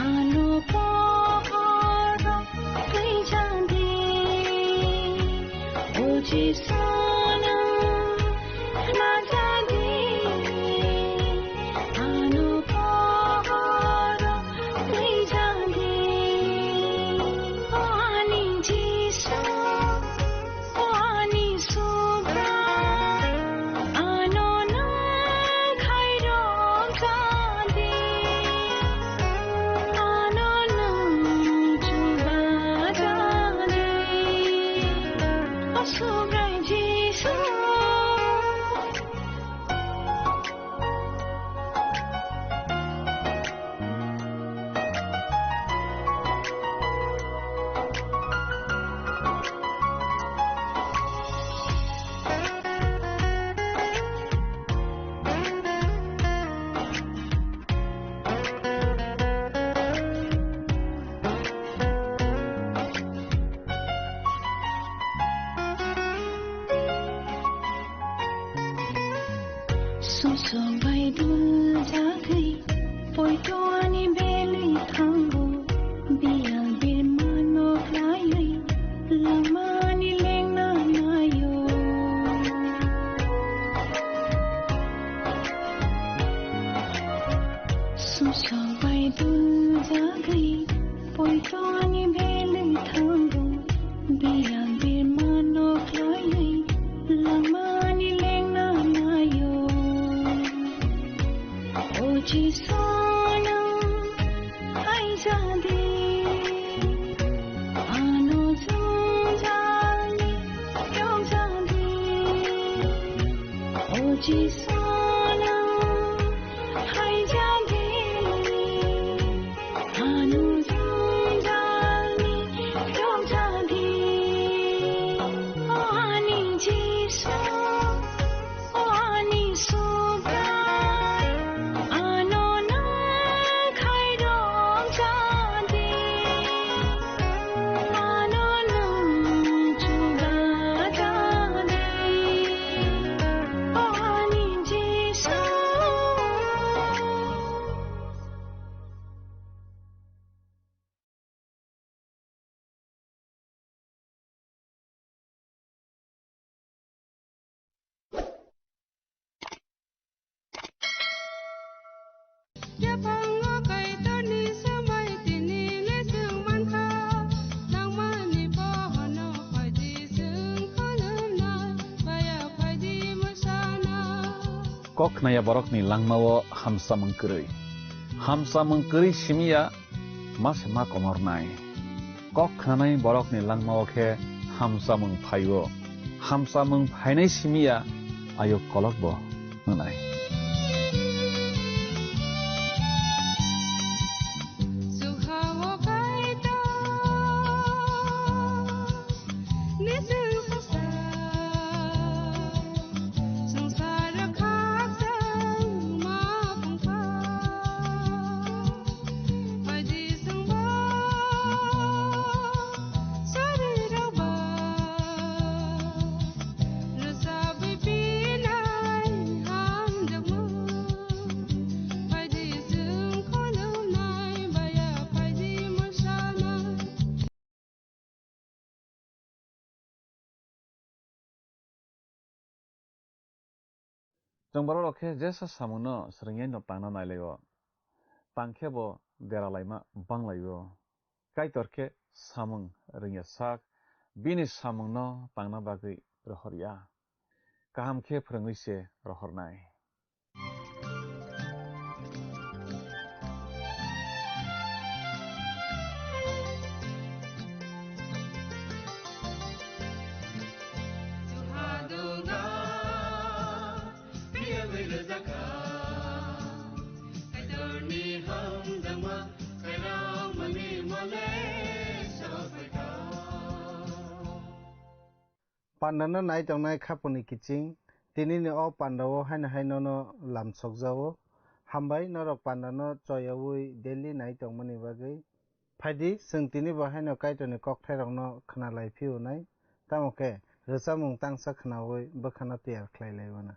ano pohoro twijadi. O Jisu nwng khnajadi, ano pohoro twijadi. O ani Jisu, o ani Subrai, ano nwng khairok ja di, ano nwng chuba ja di. O Subrai Jisu. Sumsok bai dul jagwi, poito ani belwi thango, biyal birmano khlaiwi, langmani lengna naio. Sumsok bai dul jagwi, poito ani belwi thango, biyal birmano khlaiwi, langmani lengna naio. O Jisu nwng phaijadi, ano jwngjal ni yokjadi. O Jisu nwng phaijadi, ano jwngjal ni yokjadi. O ani Jisu, o ani Subrai, ano nwng khairok ja di, ano nwng chuba ja di. O ani Jisu. Yaphango Kaitorni samai tini le chwng mankha, nangmani bohono phaidi chwng khulumnai, baya phaidi mwsana. Kok khnaya borokni langmao hamsamung kwrwi. Hamsamung kwrwi simiya ma se ma komornai. Kok khnanai borokni langmao khe hamsamung phaio. Hamsamung phainai simiya ayuk kolokbo. Nai. Chwng borok rok khe jesa samung no swrwngya no tangna nai lai o. Tang khe bo dera laima bang lai o. Kaitor khe samung rwngya sak, bini samung no tangna bagwi rohor ya. Kaham khe phwrwngwi se rohor nai. Panda no nai tongnai khapuni kiching, tini ni o panda o haino hai nono lam sokjao. Hambai norok panda no choyaui daily nai tongmani bagwi. Phaidi, chwng tini bo haino Kaitorni kokthairokno khna lai phiyunai, tamo khe rwchapmung tangsa khnaui bwkhano tiyar khlai lai mano.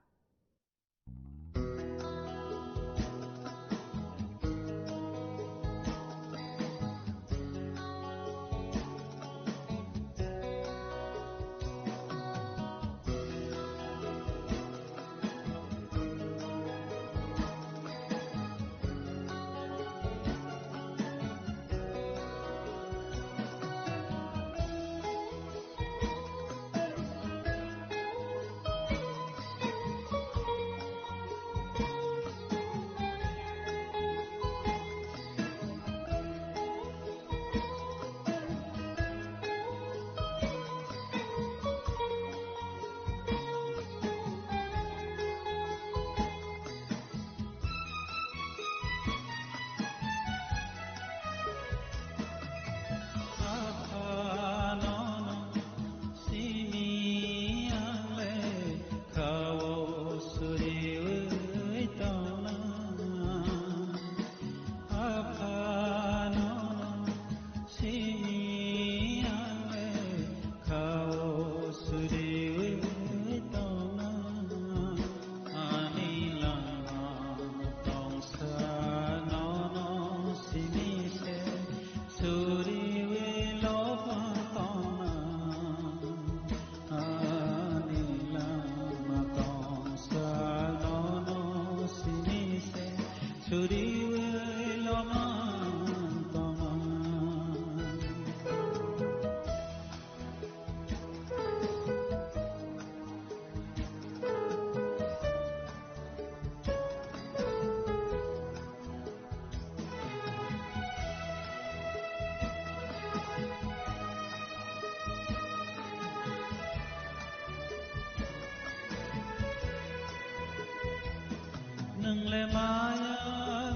Nwngle maya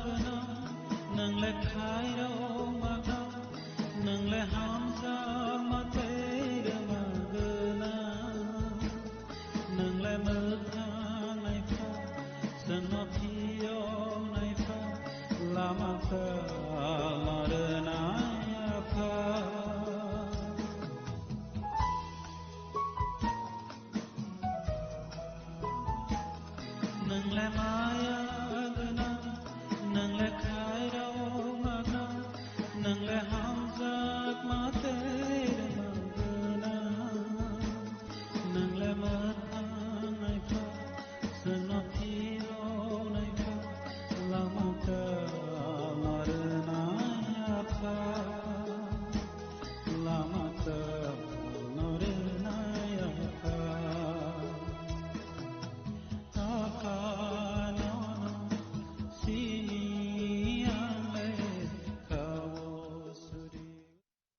gwnang, nwngle khairokma kha, nwngle hamjakma tei rwma gwnang. Nwngle mwthang naikha, chwngno phiyok naikha, lama kha, lama rwnai apha. Nwngle maya gwnang, nwngle khairokma kha, nwngle hamjakma tei rwma gwnang. Nwngle mwthang naikha, chwngno phiyok naikha, lama kha, lama rwnai apha. Lama kha, lama rwnai apha. Apha nono sini ang le kha o suri.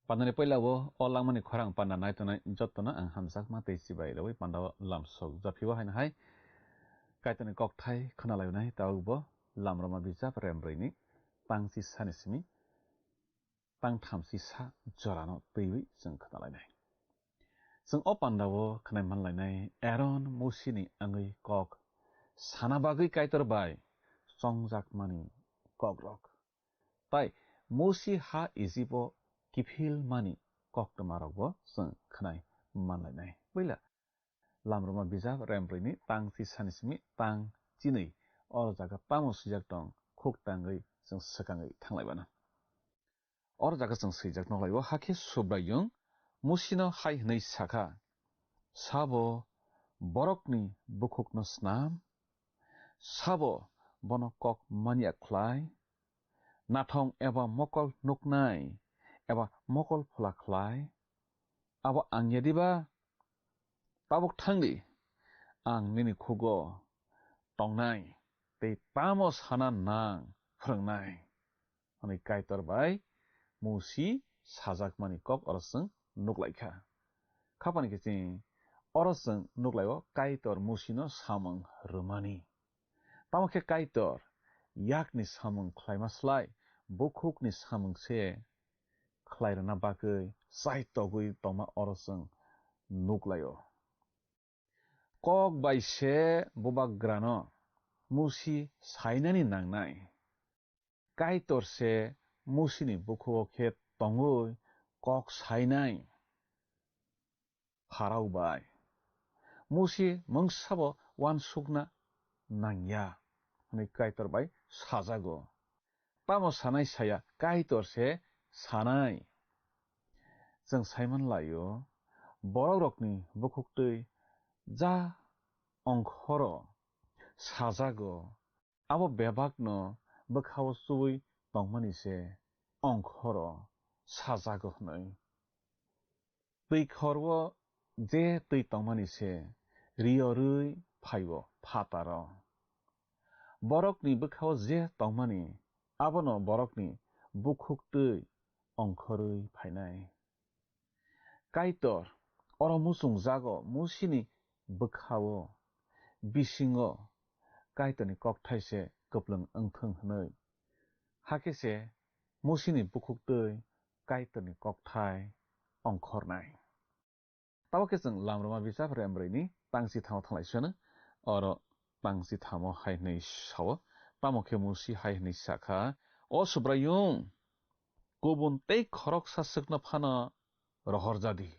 Pandani puila o, o langmani khorang panda nai tongnai jotono ang hamjakma tei chibai rwi panda o lam sok. Japhi o haino hai Kaitorni kokthai khwnalainai tabukbo Lamroma bijap rembrwini tangchi sani simi tangthamchi sa jorano twiwi chwng khwnalainai. Chwng o pandao khwnai manlainai Aaron Musini wngwi kok sana bagwi Kaitor bai chongjakmani kokrok. Tai Musi ha Ijibo kiphilmani koktwmarokbo chwng khwnai manlainai. Puila Lamroma bijap rembrwini tangchi sani simi tang chinwi oro jaga tamo swijak tong khuk tangwi chwng swkangwi thanglaibana. Oro jaga chwng swijak nokhlaio, hakhe Subraiyung Musino hai hwnwi sakha, sabo borokni bukhukno snam, sabo bono kok manya khlai, nathong eba mokol nuknai eba mokol phola khlai, abo ang ya diba? Tabuk thang di, ang nini khugo tongnai tei tamo sana nang phrwngnai, hwnwi Kaitor bai Musi sajakmani kok oro chwng nuklaikha. Khapani kiching oro chwng nuklaio Kaitor Musino samung rwmani. Tamo khe Kaitor yakni samung khlaima slai bukhukni samung se khlai rwna bagwi chai togwi tongma oro chwng nuklaio. Kok bai se bubagrano Musi sainani nangnai. Kaitor se Musini bukhugo khe tongwi kok sainai. Pharao bai Musi mungsabo uansukna nangya hwnwi Kaitor bai sajago. Tamo sanai saya Kaitor se sanai. Chwng saiman laio, borokrokni bukhuktwi ja ongkhoro sajago, abo bebakno bwkhao chuwi tongmani se ongkhoro sajago hwnwi. Twi khorwo je twi tongmani se riyorwi phaio phataro. Borokni bwkhao je tongmani, abono borokni bukhuktwi ongkhorwi phainai. Kaitor oro muchungjago Musini bwkhao, bisingo Kaitorni kokthai se kwplwng wngthwng hwnwi. Hakhe se Musini bukhuktwi Kaitorni kokthai ongkhornai. Tamo khe chwng Lamroma bijap rembrwini tangchi thamo thanglai sano. Oro tangchi thamo hai hwnwi sao, tamo khe Musi hai hwnwi sakha, O Subraiyung, kubun tei khoroksa swkno phano rohor jadi.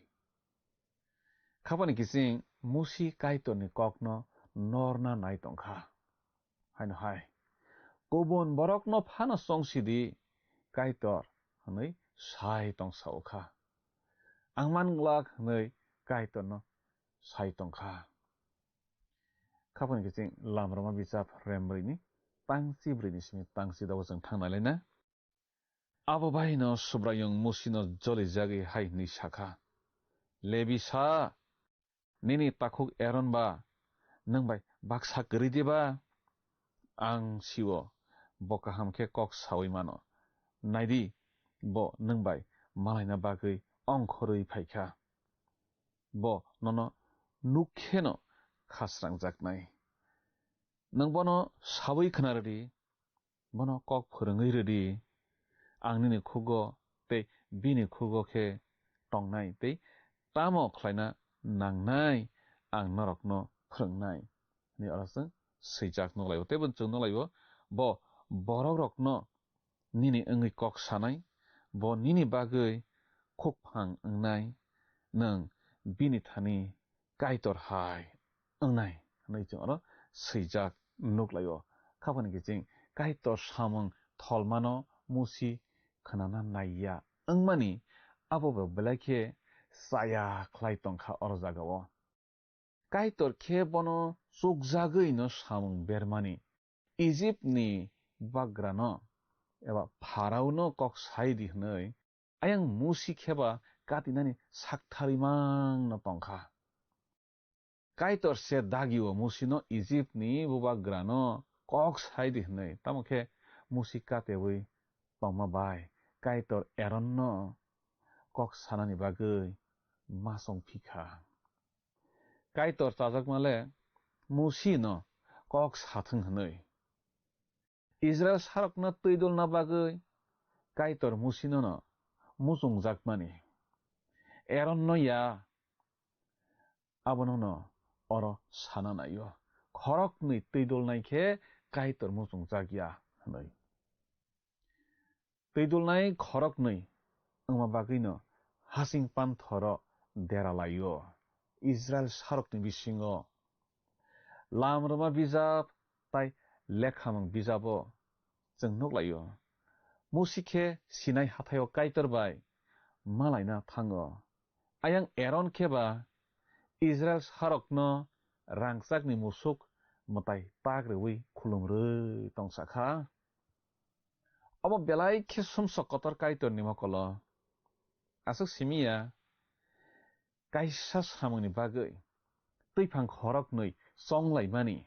Khapani kiching Musi Kaitorni kokno norna nai tongkha. Haino hai, kubun borokno phano chongsidi, Kaitor hwnwi sai tong sao kha. Ang man glak hwnwi Kaitorno sai tong kha. Khapani kiching Lamroma bijap rembrwini tangchi brwini simi tangchi dogo chwng thang nai laina. Abo baino Subraiyung Musino jolijagwi hai hwnwi sakha, Lebi sa, nini takhuk Aaron ba nwng bai baksa kwrwi diba? Ang sio, bo kaham khe kok saui mano. Naidi, bo nwng bai malaina bagwi ongkhorwi phaikha. Bo nono nuk kheno khasrangjaknai. Nwng bono saui khna rwdi, bono kok phwrwngwi rwdi, ang nini khugo tei bini khugo khe tongnai tei tamo khlaina nangnai ang norokno phwrwngnai, hwnwi oro chwng swijak nuk lai-o. Tei bo chwng nuk lai-o, bo borokrokno nini wngwi kok sanai, bo nini bagwi khukphang wngnai, nwng bini thani Kaitor hai wngnai hwnwi chwng oro swijak nuk lai-o. Khapani kiching Kaitor samung tholmano Musi khnana naiya wngmani abo bo belai khe chaya khlai tongkha oro jagao. Kaitor khe bono chukjagwino samung bermani, Ijipni bubagrano eba Pharaono kok sai di hwnwi, ayang Musi kheba katinani saktharwi mangno tongkha. Kaitor se dagio Musino Ijipni bubagrano kok sai di hwnwi, tamo khe Musi katewi tongma bai Kaitor Aaronno kok sanani bagwi ma chong phi kha. Kaitor chajakma le Musino kok sathwng hwnwi. Israel sarokno twi dulna bagwi Kaitor Musinono muchungjakmani. Eronno ya, abonono oro sana naio, khoroknwi twi dulnai khe Kaitor muchungjak ya hwnwi. Twi dulnai khoroknwi wngma bagwino hasing panthoro dera laio Israel sarokni bisingo. Lam rwma bijap tai lekhamung bijabo chwng nuk laio. Musi khe Sinai hathaio Kaitor bai malaina thango. Ayang Eron khe ba Israel sarokno rangchakni musuk mwtai tak rwui khulum rwi tongsa kha. Omo belai khe sumsok kotor Kaitorni mokolo. Aswk simi ya, kaisa samungni bagwi twiphang khoroknwi chonglaimani,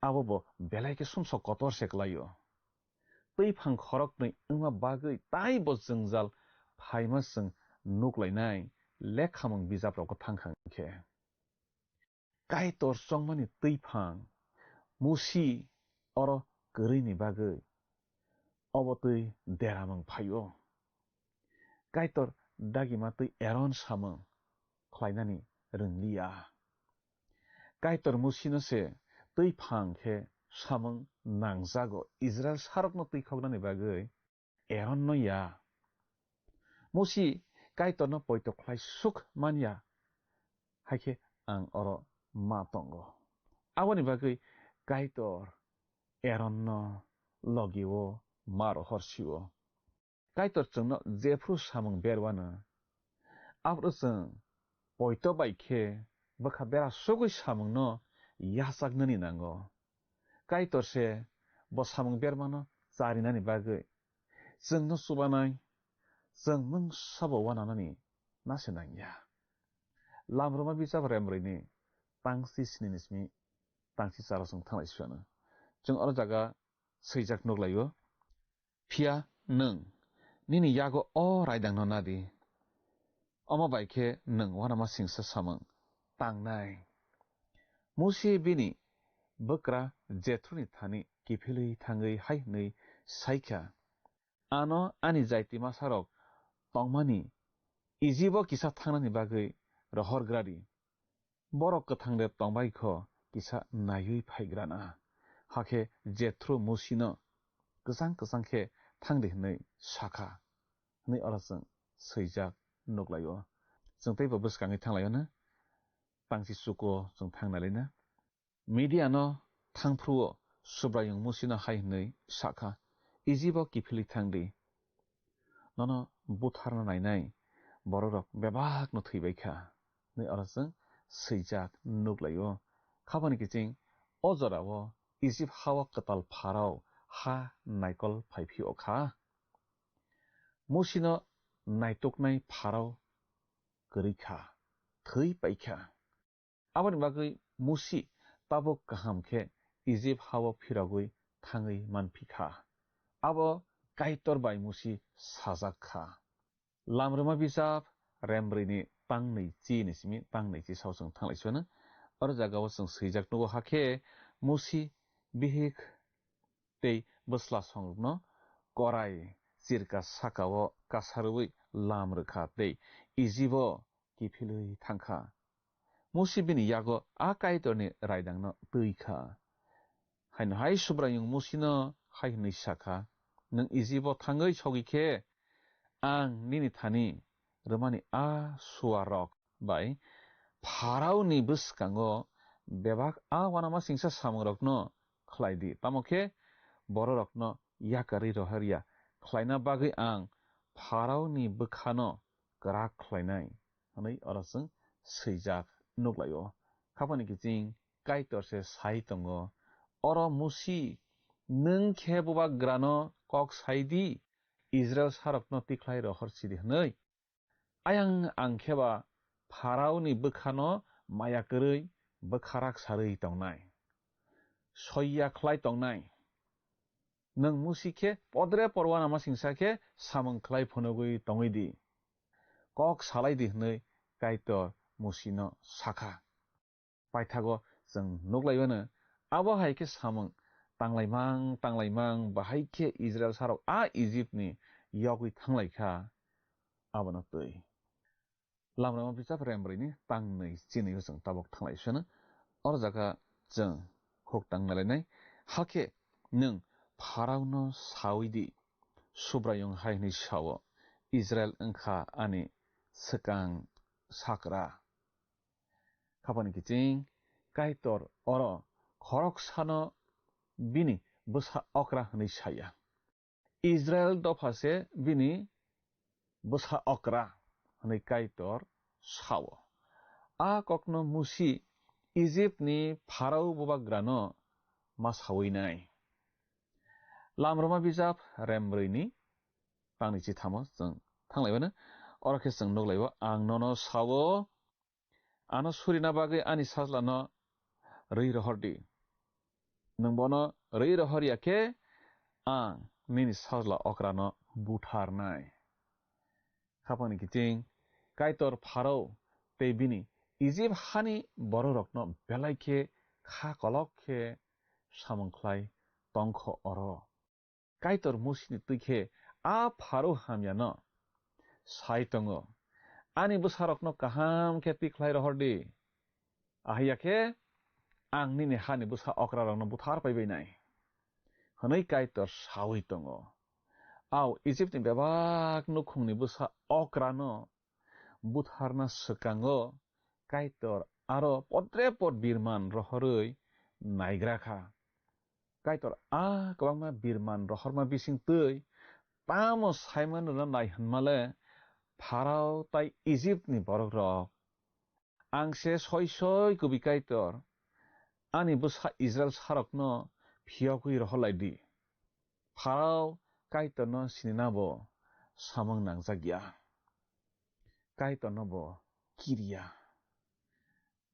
abo bo belai khe sumsok kotor se kwlaio. Twiphang khoroknwi wngma bagwi taibo jwngjal phaima chwng nuklainai lekhamung bijaprokgo thangkha hwnkhe. Kaitor chongmani twiphang Musi oro kwrwini bagwi obo twi deramung phaio. Kaitor dagima twi Eron samung khlainani rwngliya. Kaitor Musino se twiphang khe samung nangjago Israel sarokno twikhoknani bagwi. Eronno ya. Musi Kaitorno poito khlai suk man ya, hai khe ang oro ma tongo. Aboni bagwi Kaitor Eronno logi-o ma rohor sio. Kaitor chwngno jephru samung berwano, aphuru chwng poito bai khe bwkha bera sugwi samungno yachaknani nango. Kaitor se bo samung bermano charinani bagwi chwngno chubanai, chwng mungsabo uananani nase nangya. Lam rwma bijap remrwini tangsi sini ni simi tangsi charo chwng thanglai suiano. Chwng oro jaga swijak nuklaio. Phiya nwng nini yago o raidangno nadi, omo bai khe nwng uanama singsa samung tangnai. Musi bini bwkra Jethroni thani kiphilwi thangwi hai hwnwi sai kha, "Ano ani jaiti masarok tongmani Ijibo kisa thangnani bagwi rohorgra di. Borok kwthang de tongbai kho kisa naiwi phaigrana. Hakhe Jethro Musino kwchang kwchang khe thangdi hwnwi sakha," hwnwi oro chwng swijak nuklaio. Chwng teibo bwskangwi thanglaio na, tangchi chuko chwng thangnailai na. Midiano thangphruo Subraiyung Musino hai hwnwi sakha, "Ijibo kiphilwi thangdi. Nono butharna nainai bororok bebakno thwibai kha," hwnwi oro chwng swijak nuklaio. Khabani kiching o jorao Ijip hao kwtal pharao ha naikol phai phio kha. Musino naituknai pharao kwrwi kha, thwi pai kha. Aboni bagwi Musi tabuk kaham khe Ijip hao phirogwi thangwi manphi kha. Abo Kaitor bai Musi sajak kha. Lamrwma bijap rembrwini tangnwi chi ni simi tangnwi chi sao chwng thanglai suino. Oro jagao chwng swijak nugo, hakhe Musi bihik tei bwsla songrokno korai chirka sakao kasarwi lam rwkha tei Ijibo kiphilwi thangkha. Musi bini yago a Kaitorni raidangno twi kha. Haino hai Subraiyung Musino hai hwnwi sa kha, "Nwng Ijibo thangwi sogwi khe, ang nini thani rwmani a suarrok bai Pharaoni bwskango bebak a uanamasingcha samungrokno khlai di, tamo khe bororokno yakarwi rohorya khlaina bagwi ang Pharaoni bwkhano kwrak khlainai," hwnwi oro chwng swijak nuklaio. Khapani kiching Kaitor se sai tongo, "Oro Musi, nwng khe bubagrano kok sai di, Israil sarokno tikhlai rohor sidi," hwnwi. Ayang ang khe ba Pharaoni bwkhano maya kwrwi bwkha rak sarwi tongnai, soiya khlai tongnai. Nwng Musi khe podre porwana masingsa khe samung khlai phunugwi tongwi di, kok salai di, hwnwi Kaitor Musino sakha. Paithago chwng nuklaibano Abo hai khe samung tanglaimang tanglaimang bahai khe Israilsarok a Ijipni yogwi thanglaikha abono twi. Lamrama bijap rembrwini tangnwi chinwi chwng tabuk thanglai sano. Oro jaga chwng huk tang nalainai. Hakhe nwng Pharaono sawi di, Subraiyung hai hwnwi sao, Israil wngkha ani swkang sakra. Khapani kiching Kaitor oro khoroksano bini bwsa okra hwnwi saya. Israil dopha se bini bwsa okra hwnwi Kaitor sao. A kokno Musi Ijipni Pharao bubagrano ma sawi nai. Lamrama bijap rembrwini tangni chithamo chwng thanglaibaino. Oro khe chwng nuklaibo, ang nono sao, ano surina bagwi ani sajlano rwi rohor di. Nwng bono rwi rohor ya khe, ang nini sajla okrano butharnai. Khapangni kiching Kaitor Pharao tei bini Ijip hani bororokno belai khe kha kolok khe samung khlai tongkho oro. Kaitor Musini twi khe a Pharo hamyano sai tongo, "Ani bwsarokno kaham khe tikhlai rohor di, ahai ya khe ang nini hani bwsa okrarokno buthar paibai nai," hwnwi Kaitor saui tongo. Au Ijipni bebak nukhungni bwsa okrano butharna swkango Kaitor aro podre pod birman rohorwi naigra kha. Kaitor a kwbangma birman rohorma bising twi tamo Saimanrwno nai hwnmale Pharao tai Ijipni borokrok. Ang se soi soi kubui Kaitor, ani bwsa Israilsarokno phiyogwi rohorlai di. Pharao Kaitorno sininabo samung nangjak ya. Kaitorno bo kiriya.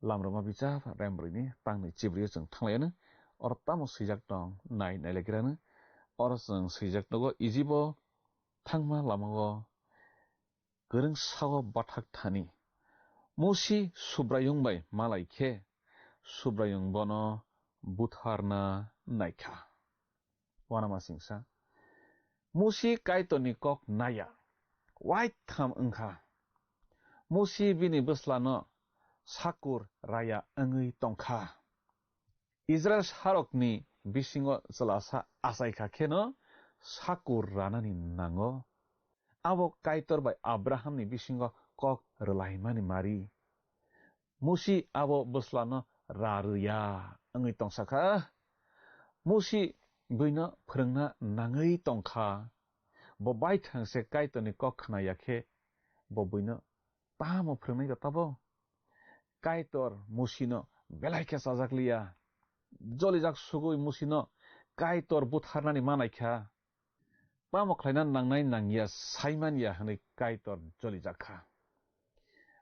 Lamrama bijap rembrwini tangnwi chibrwio chwng thanglaiano. Oro tamo swijak tong nai nailaigrano. Oro chwng swijak nogo Ijibo thangma lamao kwrwng sao bathak thani. Musi Subraiyung bai malai khe Subraiyung bono butharna naikha. Uanamasingsa Musi Kaitorni kok naya, waitham wngkha. Musi bini bwslano sakur raya wngwi tongkha. Israilsarokni bisingo chwlasa achaikha kheno sakur ranani nango. Abo Kaitor bai Abrahamni bisingo kok rwlaimani mari. Musi abo bwslano ra rwya wngwi tongsa kha. Musi buino phwrwngna nangwi tongkha. Bo baithang se Kaitorni kok khna ya khe bo buino tamo phwrwngnai da tabo? Kaitor Musino belai khe chajak liya. Jolijak sugui Musino Kaitor butharnani manai kha. Tamo khlaina nangnai nangya saimanya hwnwi Kaitor jolijak kha.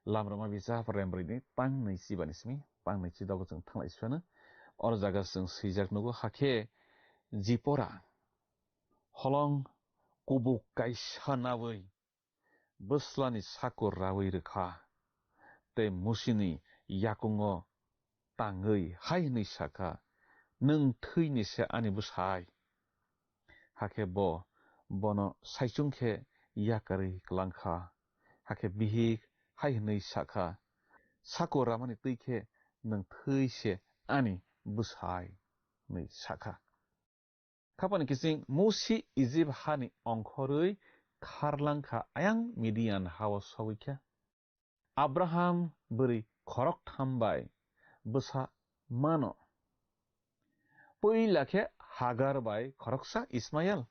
Lamrama bijap rembrwini tangnwi chibani simi tangnwi chidogo chwng thanglai sibano. Oro jaga chwng swijak nugo, hakhe Jipora holong kubuk kaisa nawi bwslani sakur rawi rwkha, tei Musini yakungo tangwi hai hwnwi sakha, "Nwng thwini se ani bwsai." Hakhe bo bono saichung khe yakarwi klangkha. Hakhe bihik hai hwnwi sakha, "Sakur ramani twi khe nwng thwi se ani bwsai," hwnwi sakha. Khapani kiching Musi Ijip hani ongkhorwi kharlangkha, ayang Midian hao sogwi kha. Abraham bwrwi khoroktham bai bwsa mano. Puila khe Hagar bai khoroksa Ismael,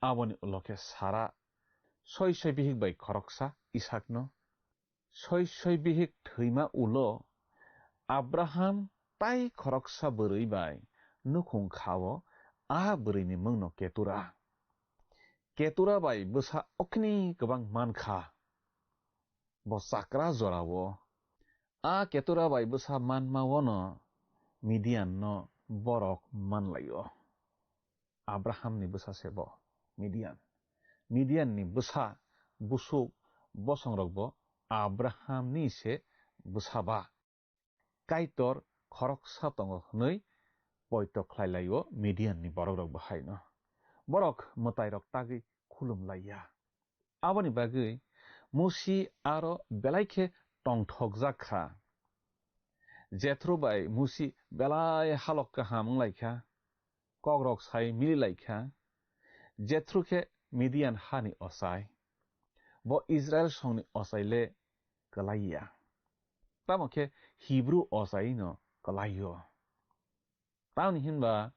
aboni ulo khe Sara, soi soi bihik bai khoroksa Isakno. Soi soi bihik thwima ulo Abraham tai khoroksa bwrwi bai nukhung kha-o, a bwrwini mungno Ketura. Ketura bai bwsa okni kwbang man kha. Bo chakra jora-o. A Ketura bai bwsa manma-o no Midian no borok manlai-o. Abrahamni bwsa se bo Midian. Midianni bwsa busuk bosongrokbo Abrahamni se bwsa ba. Kaitor khoroksa tongo hwnwi poito khlai lai-o Midianni borokrok bo haino. Borok mwtairok tagwi khulum lai ya. Aboni bagwi Musi aro belai khe tongthokjak kha. Jethro bai Musi belai halok kaham wng lai kha, kokrok sai mili lai kha. Jethro khe Midian hani ochai, bo Israel songni ochai le kwlai ya, tamo khe Hibru ochai no kwlai-o. Tamni hinba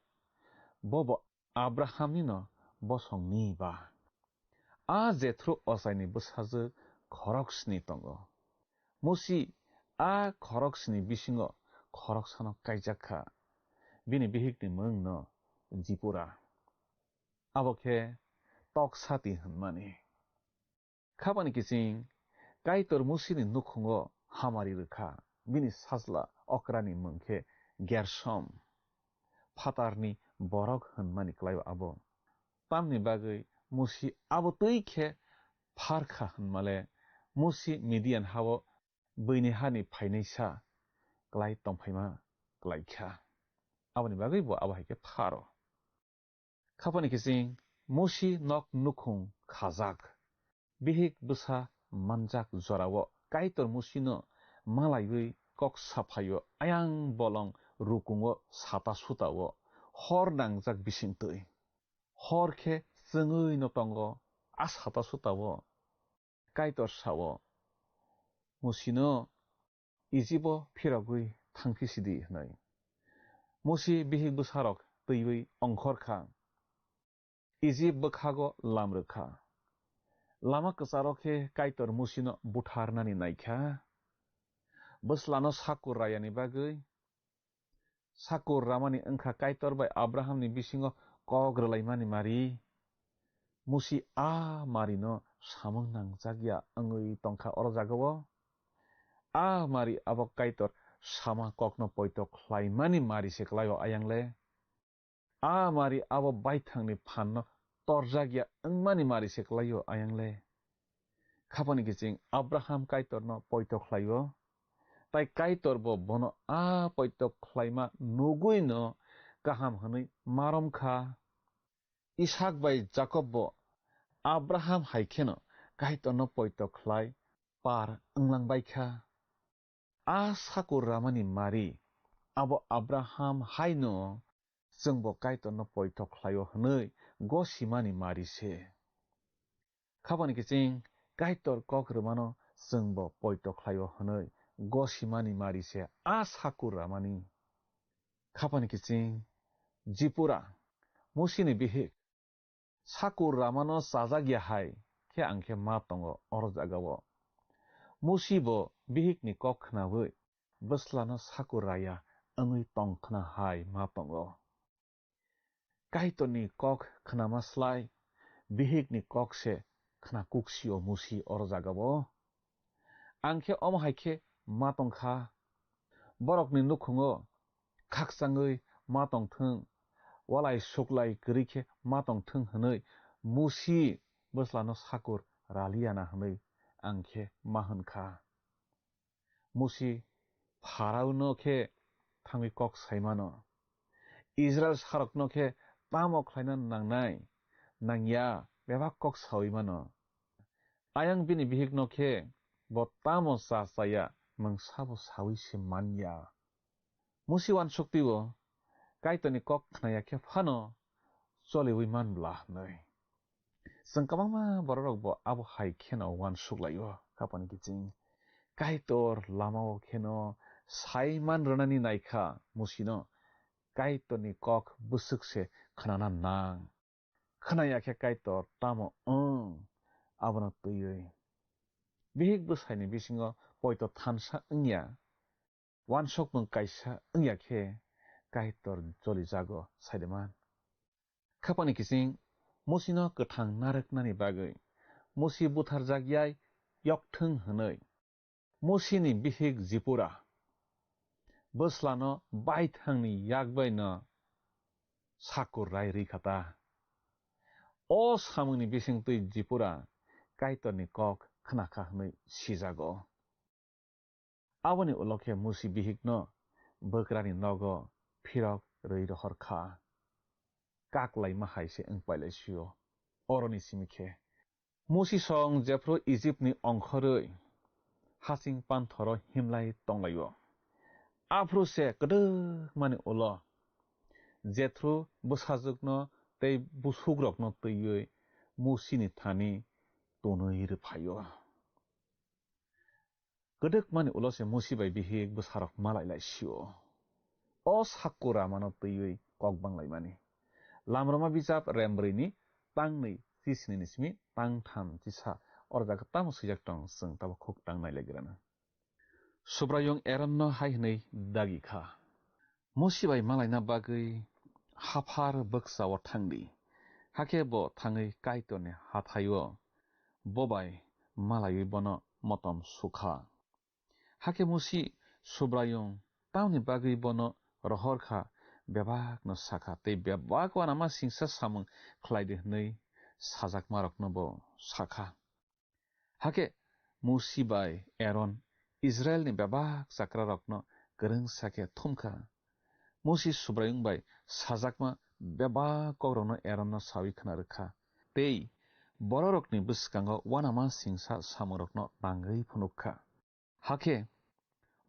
bo bo Abrahamni no bosongni ba. A Jethro ochaini bwsajwk khorok sni tongo. Musi a khorok sni bisingo khoroksano kaijak kha. Bini bihikni mung no Jipura. Abo khe Toksati hwnmani. Khapani kiching Kaitor Musini nukhungo hamari rwkha, bini sajla okrani mung khe Gersom. Phatarni borok hwnmani klai-o abo. Tamni bagwi Musi abo twi khe pharkha hwnmale, Musi Midian hao buini hani phainaisa klai tongphaima klaikha. Aboni bagwi bo abo hai khe pharo. Khapani kiching Musi nok nukhung khajak. Bihik bwsa manjak jorao Kaitor Musino malaiwi kok saphaio ayang bolong rukungo sata sutao hor nangjak bisingtwi. Hor khe chwngwi no tongo a sata sutao. Kaitor sao, Musino Ijibo phirogwi thangphi sidi hwnwi. Musi bihik bwsarok twiwi ongkhor kha. Ijip bwkhago lam rwkha. Lama kwcharo khe Kaitor Musino butharnani naikha. Bwslano sakur rayani bagwi sakur ramani wngkha Kaitor bai Abrahamni bisingo kok rwlaimani mari. Musi a marino samung nangjak ya wngwi tongkha oro jagao. A mari abo Kaitor sama kokno poito khlaimani mari se klai-o ayang le. A mari abo baithangni phanno torjak ya wngmani mari se klai-o ayang le. Khapani kiching Abraham Kaitorno poito khlai-o, tai Kaitor bo bono a poito khlaima nugwino kaham hwnwi marom kha. Isak bai Jakob bo Abraham hai kheno Kaitorno poito khlai par wnglang bai kha. A sakur ramani mari abo Abraham haino chwngbo Kaitorno poito khlai-o hwnwi gosimani mari se. Khapani kiching Kaitor kok rwmano chwngbo poito khlai-o hwnwi gosimani mari se a sakur ramani. Khapani kiching Jipura, Musini bihik, sakur ramano chajak ya hai khe ang khe ma tongo oro jagao. Musi bo bihikni kok khnawi bwslano sakur raya wngwi tong khna hai ma tongo. Kaitorni kok khnama slai bihikni kok se khna kuksio Musi oro jagao. Ang khe omo hai khe ma tong kha, borokni nukhungo khakchangwi ma tong thung, walai suklai kwrwi khe ma tong thung hwnwi Musi bwslano sakur raliya na hwnwi ang khe ma hwn kha. Musi Pharaono khe thangwi kok sai mano. Israil sarokno khe tamo khlaina nangnai, nangya bebak kok saui mano. Ayang bini bihikno khe bo tamo cha chaya mungsabo saui se manya. Musi uansuk twi-o, Kaitorni kok khnaya khe phano choliui man bla hwnwi. Chwng kwbangma bororokbo abo hai kheno uansuk lai-o, khapani kiching Kaitor lamao kheno sai man rwnani naikha Musino Kaitorni kok bwswk se khnana nang. Khnaya khe Kaitor tamo wng, abono twiwi. Bihik bwsaini bisingo poito thansa wngya, uansukmung kaisa wngya khe Kaitor jolijago, saideman. Khapani kiching Musino kwthang narwknani bagwi Musi butharjak yai yokthwng hwnwi. Musini bihik Jipura bwslano baithangni yak baino sakur rai rwi kha ta. O samungni bisingtwi Jipura Kaitorni kok khna kha hwnwi sijago. Aboni ulo khe Musi bihikno bwkrani nogo phirok rwi rohor kha. Kak laima hai se wng pailai sio. Oroni simi khe Musi song jephru Ijipni ongkhorwi hasing panthoro himlai tonglaio. Aphuru se kwdwkmani ulo Jethro bwsajwkno tei busukrokno twiwi Musini thani tonwi rwphaio. Kwdwkmani ulo se Musi bai bihik bwsarok malai lai sio. O sakku ramano twiwi kok banglaimani. Lamroma bijap rembrwini tang nwi chisnini simi tang tham chisa oro jaga tamo swijak tong, chwng tabuk khuk tang nailaigwrana. Subraiyung Eronno hai hwnwi dagi kha, Musi bai malaina bagwi haphar bwksa-o thang di, hakhe bo thangwi Kaitorni hathai-o bo bai malaiwi bono motom su kha. Hakhe Musi Subraiyung tamni bagwi bono rohor kha, bebakno sa kha, tei bebak uanama singsa samung khlai di hwnwi sajakmarokno bo sa kha. Hakhe Musi bai Eron Israilni bebak chakrarokno kwrwngsa khe thum kha. Musi Subraiyung bai sajakma bebak kokrokno Eronno saui khna rw kha, tei bororokni bwskango uanama singsa samungrokno nangwi phunuk kha. Hakhe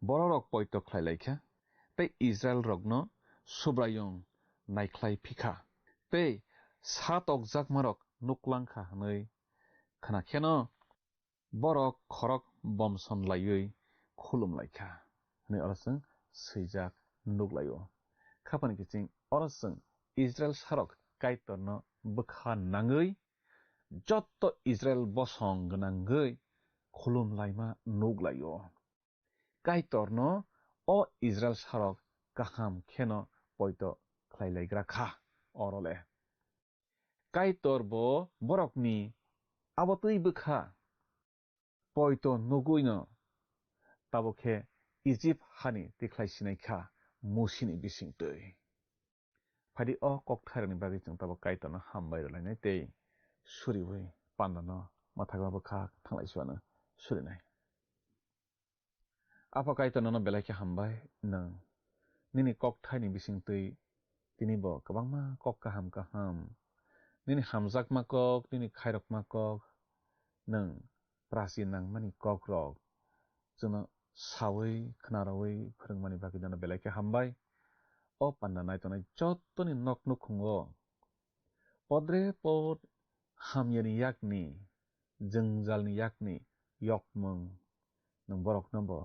bororok poito khlai lai kha, tei Israilrokno Subraiyung naikhlai phi kha, tei sa tokjakmarok nuklang kha hwnwi khna kheno borok khorok bomson laiwi khulum lai kha hwnwi oro chwng swijak nuk lai-o. Khapani kiching oro chwng Israil sarok Kaitorno bwkha nangwi jotto Israil bosong gwnangwi khulum laima nuk lai-o. Kaitorno o Israil sarok kaham kheno poito khlai lai gra kha oro le. Kaitor bo borokni abo twi bwkha poito nugwino tabuk khe Ijip hani tikhlai sinai kha Musini bising twi. Phaidi o kokthairokni bagwi chwng tabuk Kaitorno hambai rwlainai tei suriui pandano mwthagma bwkhak thanglai suano surinai. Apha Kaitor nono belai khe hambai, nwng nini kokthaini bising twi tini bo kwbangma kok kaham kaham, nini hamjakma kok, nini khairokma kok, nwng prachi nangmani kokrok chwngno saui khwnaroui phwrwngmani bagwi nono belai khe hambai. O panda nai tongnai jottoni nok nukhungo podre pod hamyani yakni, jwngjalni yakni yokmwng nwng borokno bo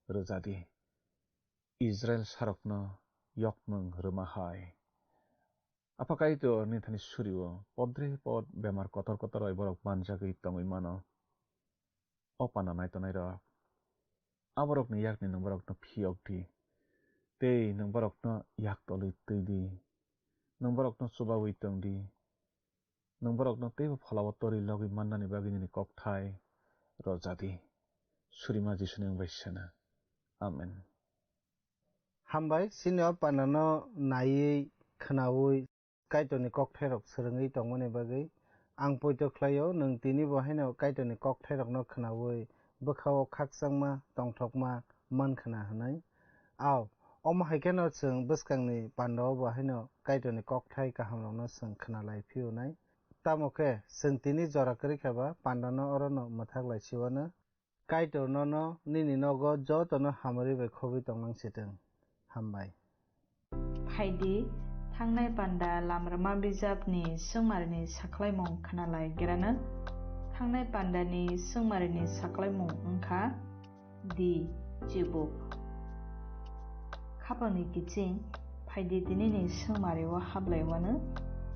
rwja di. Israil sarokno yokmwng rwma hai. Apha Kaitor nini thani surio podre pod bemar kotor kotor bai borok manjagwi tongwi mano. O panda nai tongnai rok, aborokni yakni nwng borokno phiyok di, tei nwng borokno yak tolwi twi di, nwng borokno chubaui tong di, nwng borokno teibo pholao torwi logwi mannani bagwi nini kokthai rwja di. Surima Jisuni wng bai sana. Amen. Hambai, chini o pandano naiwi, khwnaui, Kaitorni kokthairok swrwngwi tongmani bagwi ang poito khlaio, nwng tini bo haino Kaitorni kokthairokno khwnaui bwkhao khakchangma, tongthokma man khna hwnwi. Ao, omo hai kheno chwng bwskangni pandao bo haino Kaitorni kokthai kahamrokno chwng khna lai phiyunai. Tamo khe, chwng tini jora kwrwi kha ba pandano orono mwthak lai siwano. Kaitor nono nini nogo jotono hamari bai khobwi tonglang sitwng. Hambai. Phaidi, thangnai panda lamrama bijapni swngmarini saklaimung khwnalai grana. Thangnai pandani swngmarini saklaimung wngkha di chibuk. Khapangni kiching, phaidi tinini swngmari o hablai wano.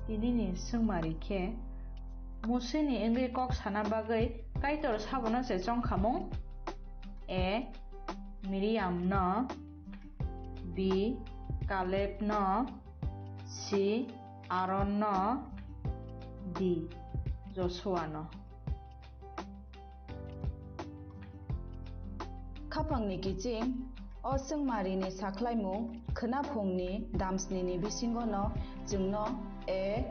Tinini swngmari khe, Musini wngwi kok sana bagwi Kaitor sabono se chongkhamung? A. Miriam no. B. Kaleb no. C. Aaron no. D. Joshua no. Khapangni kiching, o swngmarini saklaimung khwnaphungni damsnini bisingono chwngno A,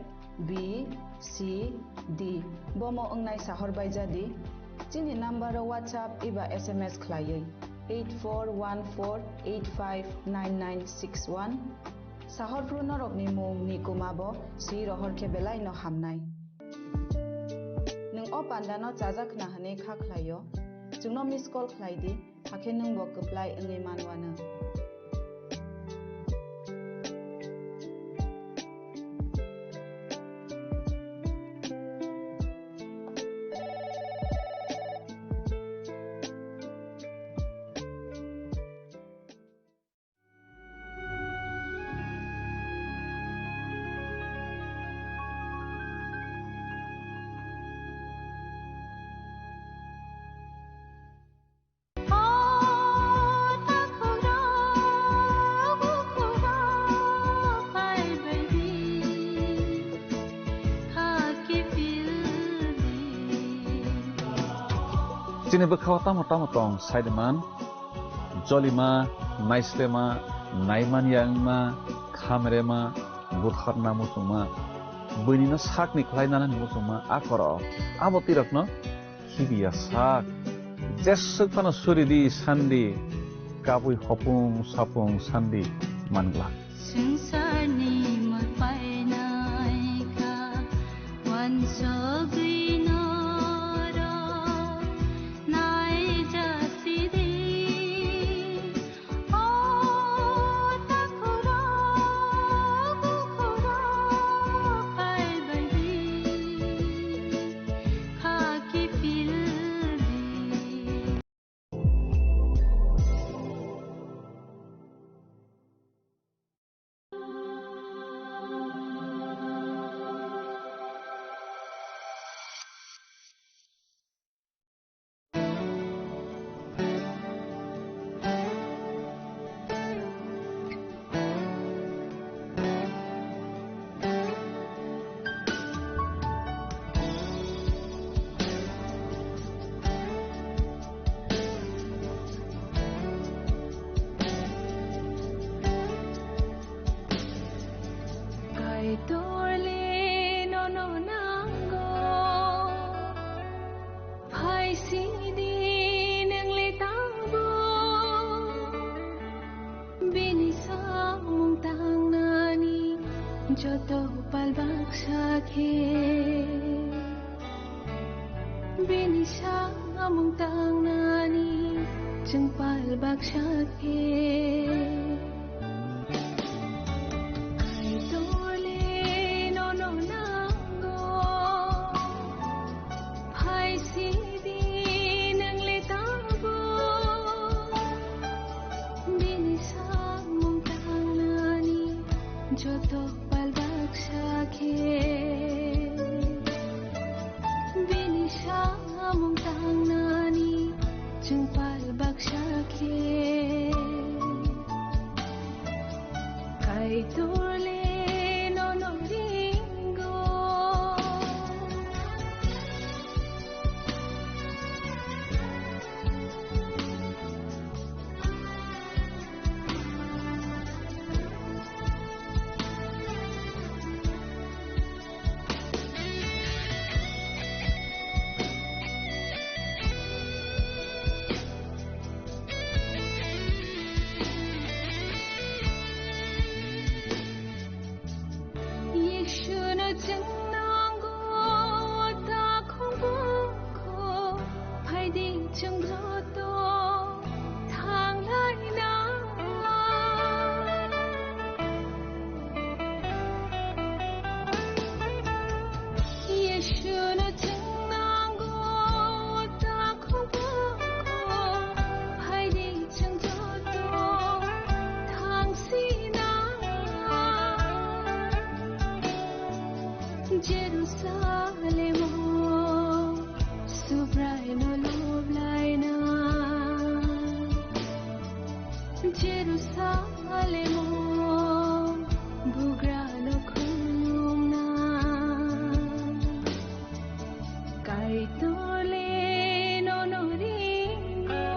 B, C, D bomo wngnai sahor baijadi. Chini number o WhatsApp eba S M S khlaiwi eight four one four eight five nine nine six one. Sahorphru norokni mung ni kuma bo si rohor khe belai no hamnai. Nwng o panda no chajak khna hwnwi kha khlai o, chwngno miss call khlai di, hakhe nwng bo kwplai wngwi man uanw. Chini bwkhao tamo tamo tong sai de man. Jolima, naislema, naimanya wngma, khamrema, butharna muchungma, buinino sakni khlai nanani muchungma a korok. Abo twi rokno khibiya sak. Jeswk phano suri di sandi, kabui hopung sapung sandi man glak. Swngcharni mol painai kha, uansugwi norok naijak sidi. O takhurok bukhurok phaibai di, kha kiphil di. Kaitor le nono nango, phai sidi nwng le tangbo. Bini samung tangnani joto pal baksa khe. Bini samung tangnani chwng pal baksa khe. Kaitor le nono nango, phai sidi nwng le tangbo. Bini samung tangnani joto pal baksa khe. Bini samung tangnani chwng pal baksa khe. Kaitor le nono ringo. Yishuno chwng nango, takhuk bukhuk, phaidi chwng joto thanglaina. Yishuno chwng nango, takhuk bukhuk, phaidi chwng joto thangsina. Jerusalemo Subraino loblaina, Jerusalemo bugrano khulumna, Kaitor le nono ringo.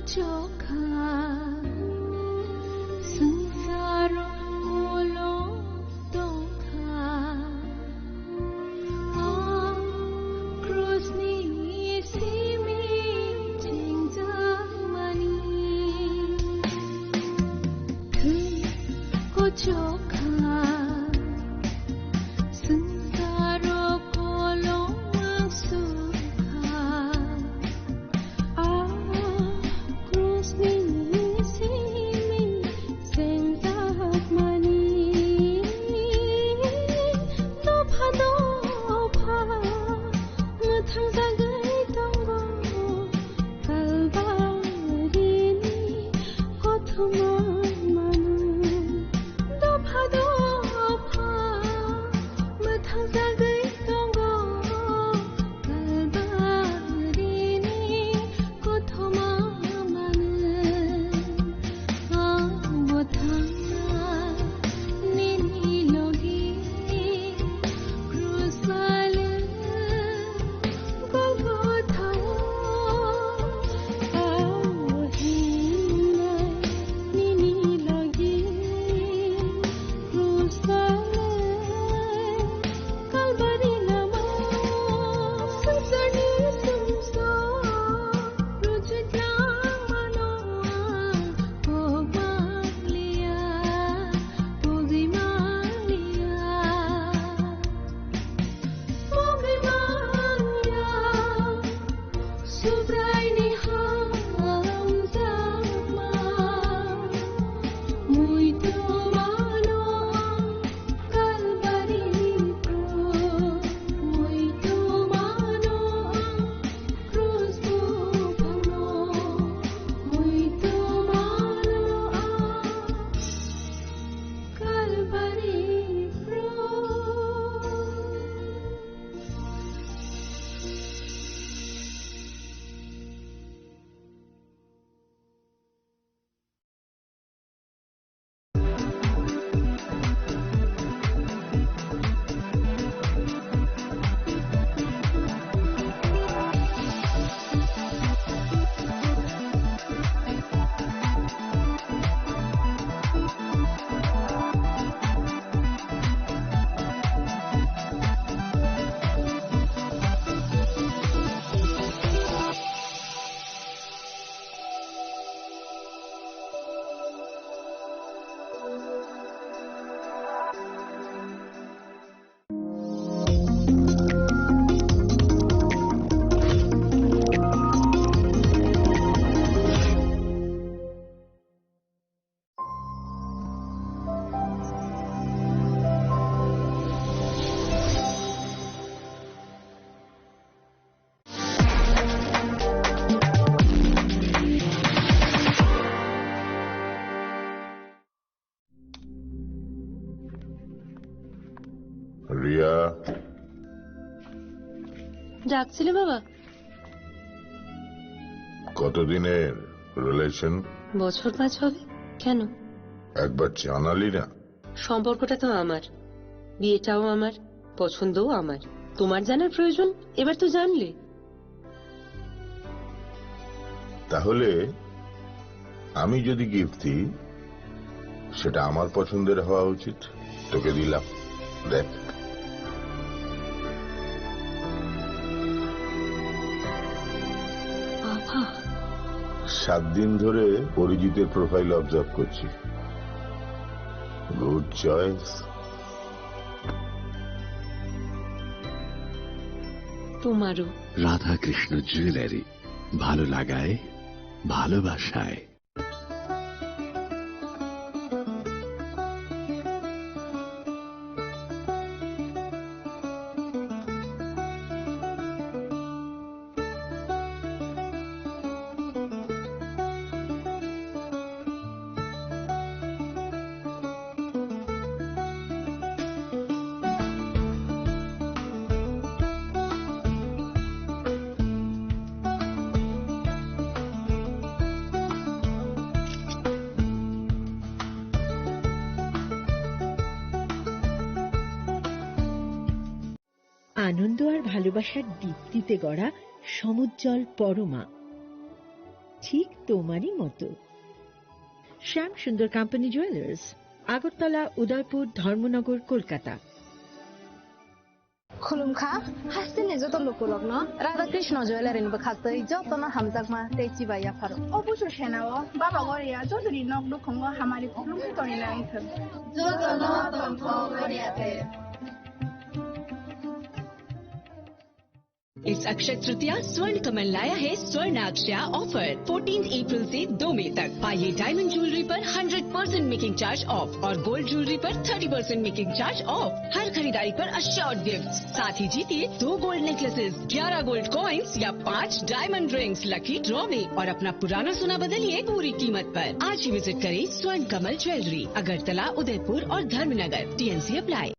Chokha, swngcharo ulo tongkha, a krusni simi chengjakmani. Thwi kochokha, swngcharo kolong sukha. A krusni simi chengjakmani dopha dopha mwthangjagwi tongo Kalbarini kothoma manu. Dopha dopha mwthangjagwi tongo Kalbarini kothoma manu. Ang bo thangna nini logi krus bai le Golgotha o ang bo hingnai nini logi krus bai le Kalbari lama swngcharni sumsok rwchaplang mano ang kok manliya, pogwi manliya, pogwi manliya. Subraini hamjakma, muitu mano ang Kalbari krus, muitu mano ang krus buphangno, muitu mano ang Kalbari krus. Riya. ডাকছিলে বাবা? কতদিনের রিলেশন? বছর পাঁচ হবে। কেন? একবার জানালি না। সম্পর্কটা তো আমার, বিয়েটাও আমার, পছন্দও আমার। তোমার জানার প্রয়োজন? এবার তো জানলে। তাহলে আমি যদি গিফট দিই, সেটা আমার পছন্দের হওয়া উচিত। তোকে দিলাম, দেখ। বাবা। সাত দিন ধরে অরিজিতের প্রোফাইল অবজার্ভ করছি। Good choice. তোমারও। রাধাকৃষ্ণ জুয়েলারি, ভালো লাগায়, ভালোবাসায়। আনন্দ আর ভালোবাসার দীপ্তিতে গড়া সমুজ্জ্বল পরমা। ঠিক তোমারই মতো। শ্যাম সুন্দর কোম্পানি জুয়েলার্স, আগরতলা, উদয়পুর, ধর্মনগর, Kolkata. Khulumkha, hasteni joto lukurokno Radha Krishna Jewellery ni bwkhaktwi jotono hamjakma tei chibai yapharo. O busu senao Baba Goria jotoni nok nukhungo hamari khulumwi tongina wngthwng. Jotono tongthok Goria te. इस अक्षय तृतीया स्वर्ण कमल लाया है स्वर्ण अक्षया offer. Fourteen अप्रैल से दो मई तक पाइए डायमंड ज्वेलरी पर hundred percent making charge off और गोल्ड ज्वेलरी पर thirty percent making charge off. हर खरीदारी पर अश्योर्ड गिफ्ट, साथ ही जीतिए दो गोल्ड नेकलेसेस, ग्यारह गोल्ड कॉइन्स या पाँच डायमंड रिंग्स लकी ड्रॉ में और अपना पुराना सोना बदलिए पूरी कीमत पर। आज ही विजिट करें स्वर्ण कमल ज्वेलरी, अगरतला, उदयपुर और धर्मनगर। TNC apply.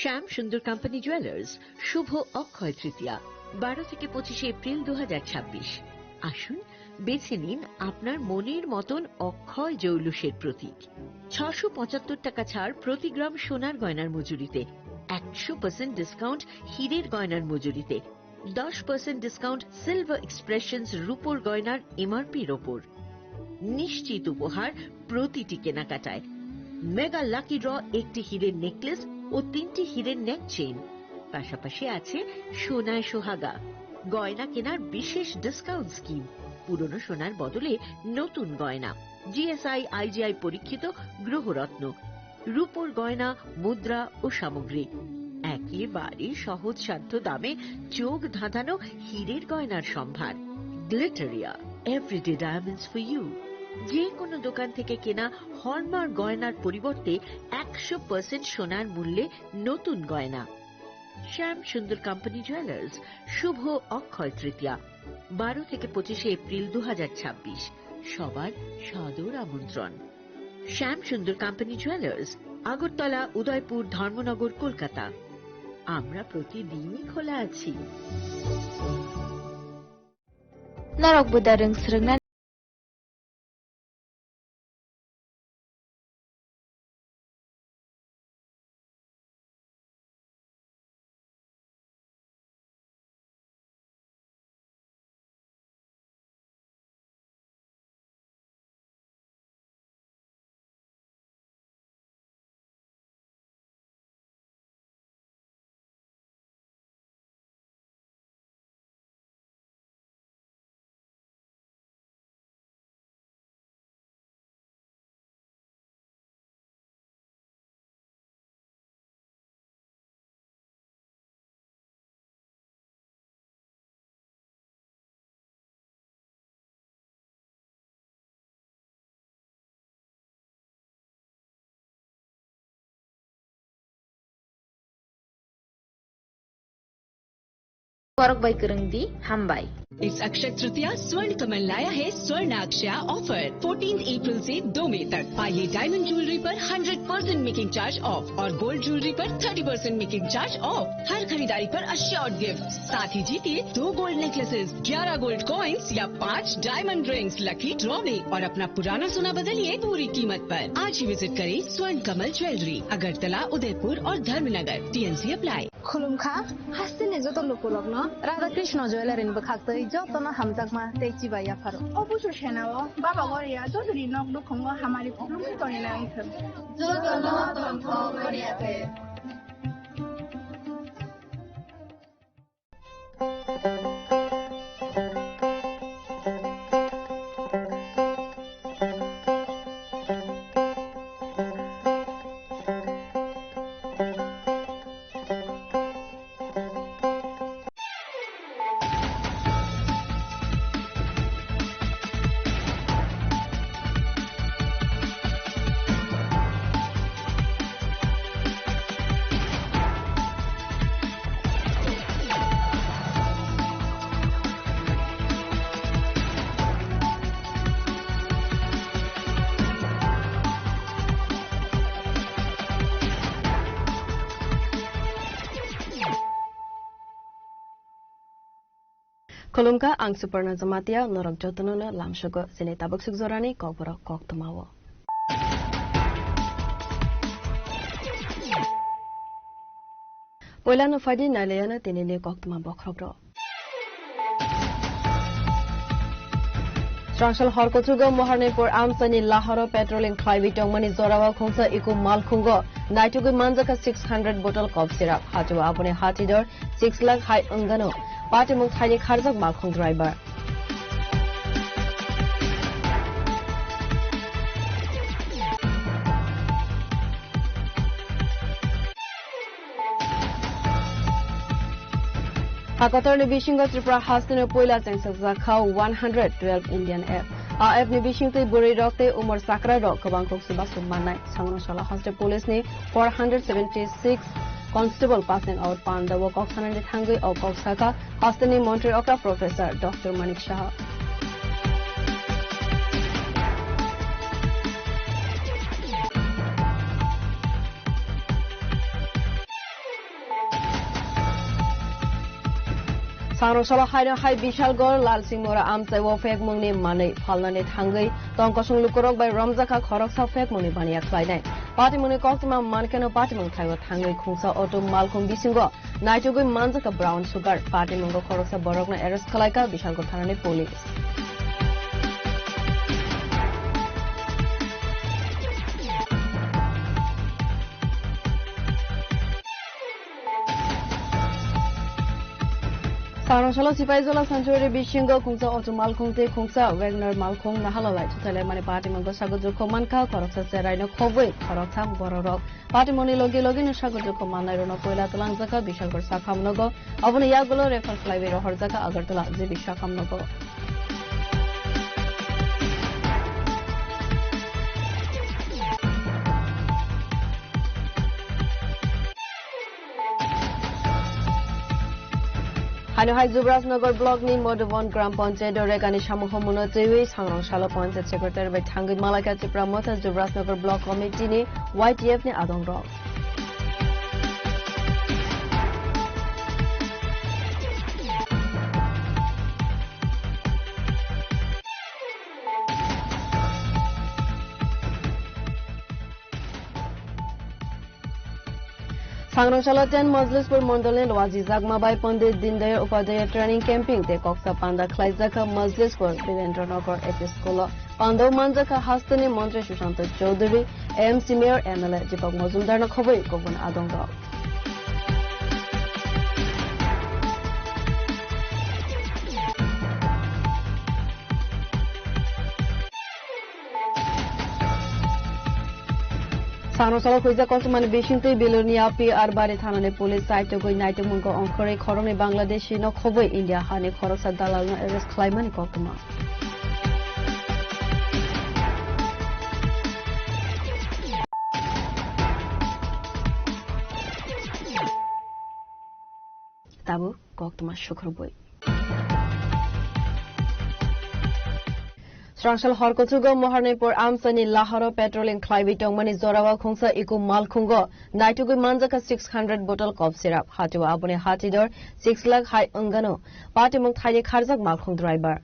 শ্যাম সুন্দর কোম্পানি জুয়েলার্স, শুভ অক্ষয় তৃতীয়া, বারো থেকে পঁচিশে এপ্রিল দু হাজার ছাব্বিশ। আসুন, বেছে নিন আপনার মনের মতন অক্ষয় জৌলুসের প্রতীক। ছশো পঁচাত্তর টাকা ছাড় প্রতি গ্রাম সোনার গয়নার মজুরিতে, একশো পার্সেন্ট ডিসকাউন্ট হীরের গয়নার মজুরিতে, দশ পার্সেন্ট ডিসকাউন্ট সিলভার এক্সপ্রেশনস রূপোর গয়নার এমআরপির ওপর। নিশ্চিত উপহার প্রতিটি কেনাকাটায়। মেগা লাকি ড্র, একটি হীরের নেকলেস ও তিনটি হীরের নেক চেইন, পাশাপাশি আছে সোনায় সোহাগা, গয়না কেনার বিশেষ ডিসকাউন্ট স্কিম, পুরনো সোনার বদলে নতুন গয়না, জিএসআই আইজিআই পরীক্ষিত গ্রহরত্ন, রূপোর গয়না, মুদ্রা ও সামগ্রী। একেবারে সহজসাধ্য দামে চোখ ধাঁধানো হীরের গয়নার সম্ভার। Glitteria, everyday diamonds for you. যে কোনো দোকান থেকে কেনা হলমার্ক গয়নার পরিবর্তে একশো পার্সেন্ট সোনার মূল্যে নতুন গয়না। শ্যাম সুন্দর কোম্পানি জুয়েলার্স, শুভ অক্ষয় তৃতীয়া, বারো থেকে পঁচিশে এপ্রিল দু হাজার ছাব্বিশ। সবার সাদর আমন্ত্রণ। শ্যাম সুন্দর কোম্পানি জুয়েলার্স, আগরতলা, উদয়পুর, ধর্মনগর, কলকাতা। আমরা প্রতিদিনই খোলা আছি। Norok buda rwng swrwngna. Borok bai kwrwng di, hambai. इस अक्षय तृतीया स्वर्ण कमल लाया है स्वर्ण अक्षया ऑफर। फोर्टीन अप्रैल से दो मई तक पाइए डायमंड ज्वेलरी पर hundred percent making charge off और गोल्ड ज्वेलरी पर thirty percent making charge off. हर खरीदारी पर अश्योर्ड गिफ्ट, साथ ही जीतिए दो गोल्ड नेकलेसेस, ग्यारह गोल्ड कॉइन्स या पाँच डायमंड रिंग्स लकी ड्रॉ में और अपना पुराना सोना बदलिए पूरी कीमत पर। आज ही विजिट करें स्वर्ण कमल ज्वेलरी, अगरतला, उदयपुर और Dharmanagar. TNC apply. Khulumkha, hasteni joto lukurokno Radha Krishna Jewellery ni bwkhaktwi jotono hamjakma tei chibai yapharo. O busu senao Baba Goria jotoni nok nukhungo hamari khulumwi tongina wngthwng. Jotono tongthok Goria te. Khulumkha, ang Suparna Jamatia, norok jotono no lamsogo chini tabuk suk jorani kokborok koktwmao. Poilano phaidi nailayano tinini koktwma bokhrokrok. Swrangsa hor kuchugo Moharnipur amchaini lahoro patrolling khlaiwi tongmani jorao khungsa eco malkhungo naitugwi manjakha six hundred bottle cough syrup. Hachao aboni hati dor six lakh hai wngano. Patimung thaini kharjak malkhung driver. Hakotorni bisingo Tripura hasteni puila chengsakjakha one hundred twelve Indian app. A app ni bisingtwi bwrwi rok tei umor chakra rok kwbang kok chubachu mannai. Sangrong sala haste police ni four hundred seventy six constable passing out pandao kok sanani thangwi o kok sakha hasteni montri okra Professor Doctor Manik Saha. Sangrong salo haino hai Bishalgarh Lalsingmura amchai o fake mungni manwi phalnani thangwi tongkosong lukurok bai romjakha khoroksa fake mungni baniya khlainai. Patimungni koktwma mankeno patimung thaio thangwi khungsa auto malkhung bisingo naitugwi manjakha brown sugar. Patimungo khoroksa borokno arrest khlaikha Bishalgarh thanani police. Sangrong salo Sipaijala sanctuary bisingo khungsa auto malkhung tei khungsa Wagner malkhung nahalalai thuthailai mani patimungo sago jukho mankha khoroksa cheraino khobwi khoroktham bororok. Patimungni logi logino sago jukho mannairokno koila twlangjakha Bishalgarh sakhamnogo. Oboni yagulo refer khlaiwi rohorjakha Agartala G B sakhamnogo. Haino hai Jubrajnagar block ni Madhuban Gram Panchayat o Rekani samung homono twiwi Sangrong salo Panchayat Secretary bai thangwi malaikha Tipra Motha Jubrajnagar block committee ni Y T F ni adong rok. Sangrong salo ten Majlispur Mondolni Lwaji Jagma bai Pandit Dindayal Upadhyaya Training Camping tei koksa panda khlaijakha Majlispur Birendra Nagar L P School o. Pandao manjakha hasteni Montri Sushanta Chowdhury, A M C Mayor, M L A Deepak Majumdar no khobwi kubun adong rok. Sangrong salo khuijak koktwmani bisingtwi Bilonia P R Bari thanani police saitugwi naitukmungo ongkhorwi khoroknwi Bangladeshi no khobwi India hani khoroksa dalalno arrest khlaimani koktwma. Tabuk koktwma sukrubwi. Swrangsa hor kuchugo Moharnipur amchaini lahoro patrolling khlaiwi tongmani jorao khungsa eco malkhungo naitugwi manjakha six hundred bottle cough syrup. Hati o aboni hati dor six lakh hai wngano. Patimung thaini kharjak malkhung driver.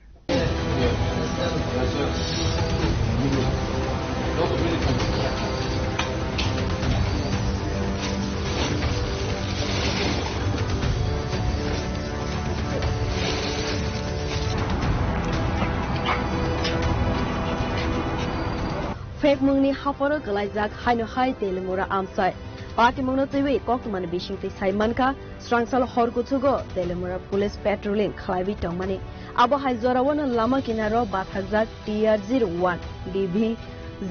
Fake mungni haporo kwlaijak haino hai Telimura amchai. Patimungno twiwi koktwmani bisingtwi sai mankha, Swrangsa hor kuchugo Telimura police patrolling khlaiwi tongmani. Abo hai jorao no lama kinaro bathakjak T R zero one D V